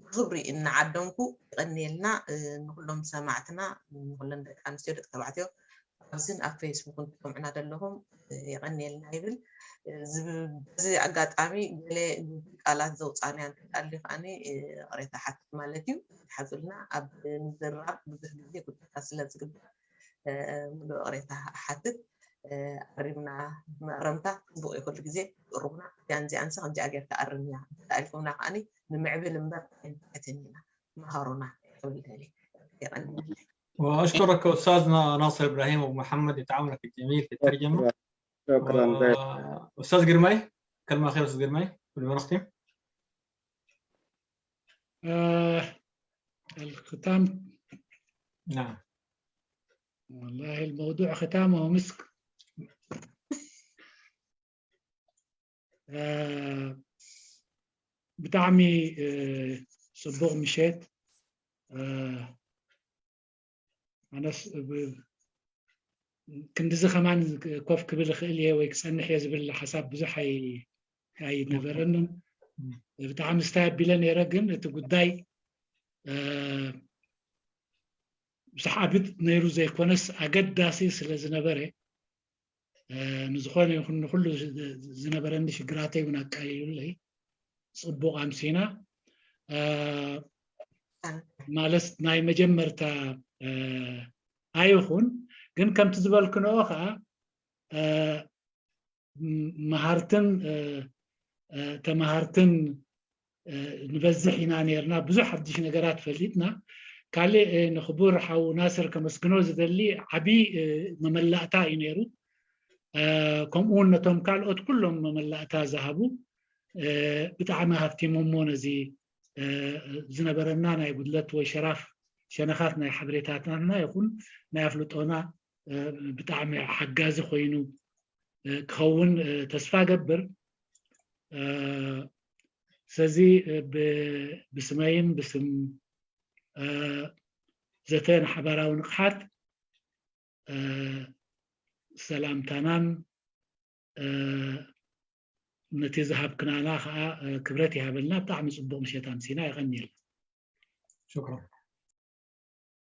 ብክብሪ እናዓደምኩ የቐንየልና። ንኩሎም ሰማዕትና ንኩለን ደቂ ኣንስትዮ ደቂ ተባዕትዮ ኣብዝን ኣብ ፌስቡክን ትሰምዑና ዘለኹም የቐንየልና ይብል። በዚ ኣጋጣሚ ገለ ቃላት ዘውፃንያ እንተዳሊ ከዓኒ ቅሬታ ሓትት ማለት እዩ። ሓዙልና ኣብ ምዝራብ ብዙሕ ግዜ ጉዳያት ስለ ዝግበር ምሉእ ቅሬታ ሓትት። ኣሪምና መእረምታ ፅቡቅ እዩ። ኩሉ ግዜ ቅርቡና እዚኣን እዚኣንሰ ከምዚኣ ጌርካ ኣርምያ እንተኢልኩምና ከዓኒ ንምዕብል እምበር ኣይንትሕትን ኢና። መሃሩና ክብል ደሊ። የቐንየለይ። وأشكرك أستاذنا ناصر إبراهيم أبو محمد لتعاونك الجميل في الترجمة. شكرا. أستاذ قرماي، كلمة أخيرة أستاذ قرماي قبل ما نختم. آه الختام. نعم. والله الموضوع ختامه مسك. ብጣዕሚ ፅቡቕ ምሸት። ኣነስ ክንድዚ ከማን ኮፍ ክብል ይኽእል እየ ወይ ክፀንሕ እየ ዝብል ሓሳብ ብዙሕ ኣይነበረንን። ብጣዕሚ ስታይ ኣቢለ ነይረ፣ ግን እቲ ጉዳይ ብሰሓቢት ነይሩ ዘይኮነስ ኣገዳሲ ስለ ዝነበረ ንዝኾነ ይኹን ንኩሉ ዝነበረኒ ሽግራተይ እውን ኣቃይሉለይ። ፅቡቕ ኣምሲና ማለት ናይ መጀመርታ ኣይኹን፣ ግን ከምቲ ዝበልክንኦ ከዓ መሃርትን ተመሃርትን ንበዝሕ ኢና ነርና። ብዙሕ ሓድሽ ነገራት ፈሊጥና። ካልእ ንክቡር ሓው ናስር ከመስግኖ ዝደሊ ዓብዪ መመላእታ እዩ ነይሩ። ከምኡ እውን ነቶም ካልኦት ኩሎም መመላእታ ዝሃቡ ብጣዕሚ ሃብቲሞሞ ነዚ ዝነበረና ናይ ጉድለት ወይ ሸራፍ ሸነኻት ናይ ሓበሬታትና ይኹን ናይ ኣፍልጦና ብጣዕሚ ሓጋዚ ኮይኑ ክኸውን ተስፋ ገብር። ስለዚ ብስመይን ብስም ዘተ ንሓባራዊ ንቕሓት ሰላምታናን ነቲ ዝሃብክናና ከዓ ክብረት ይሃበልና። ብጣዕሚ ፅቡቕ ምሸት ኣምሲና። የቐንየልና። شكرا.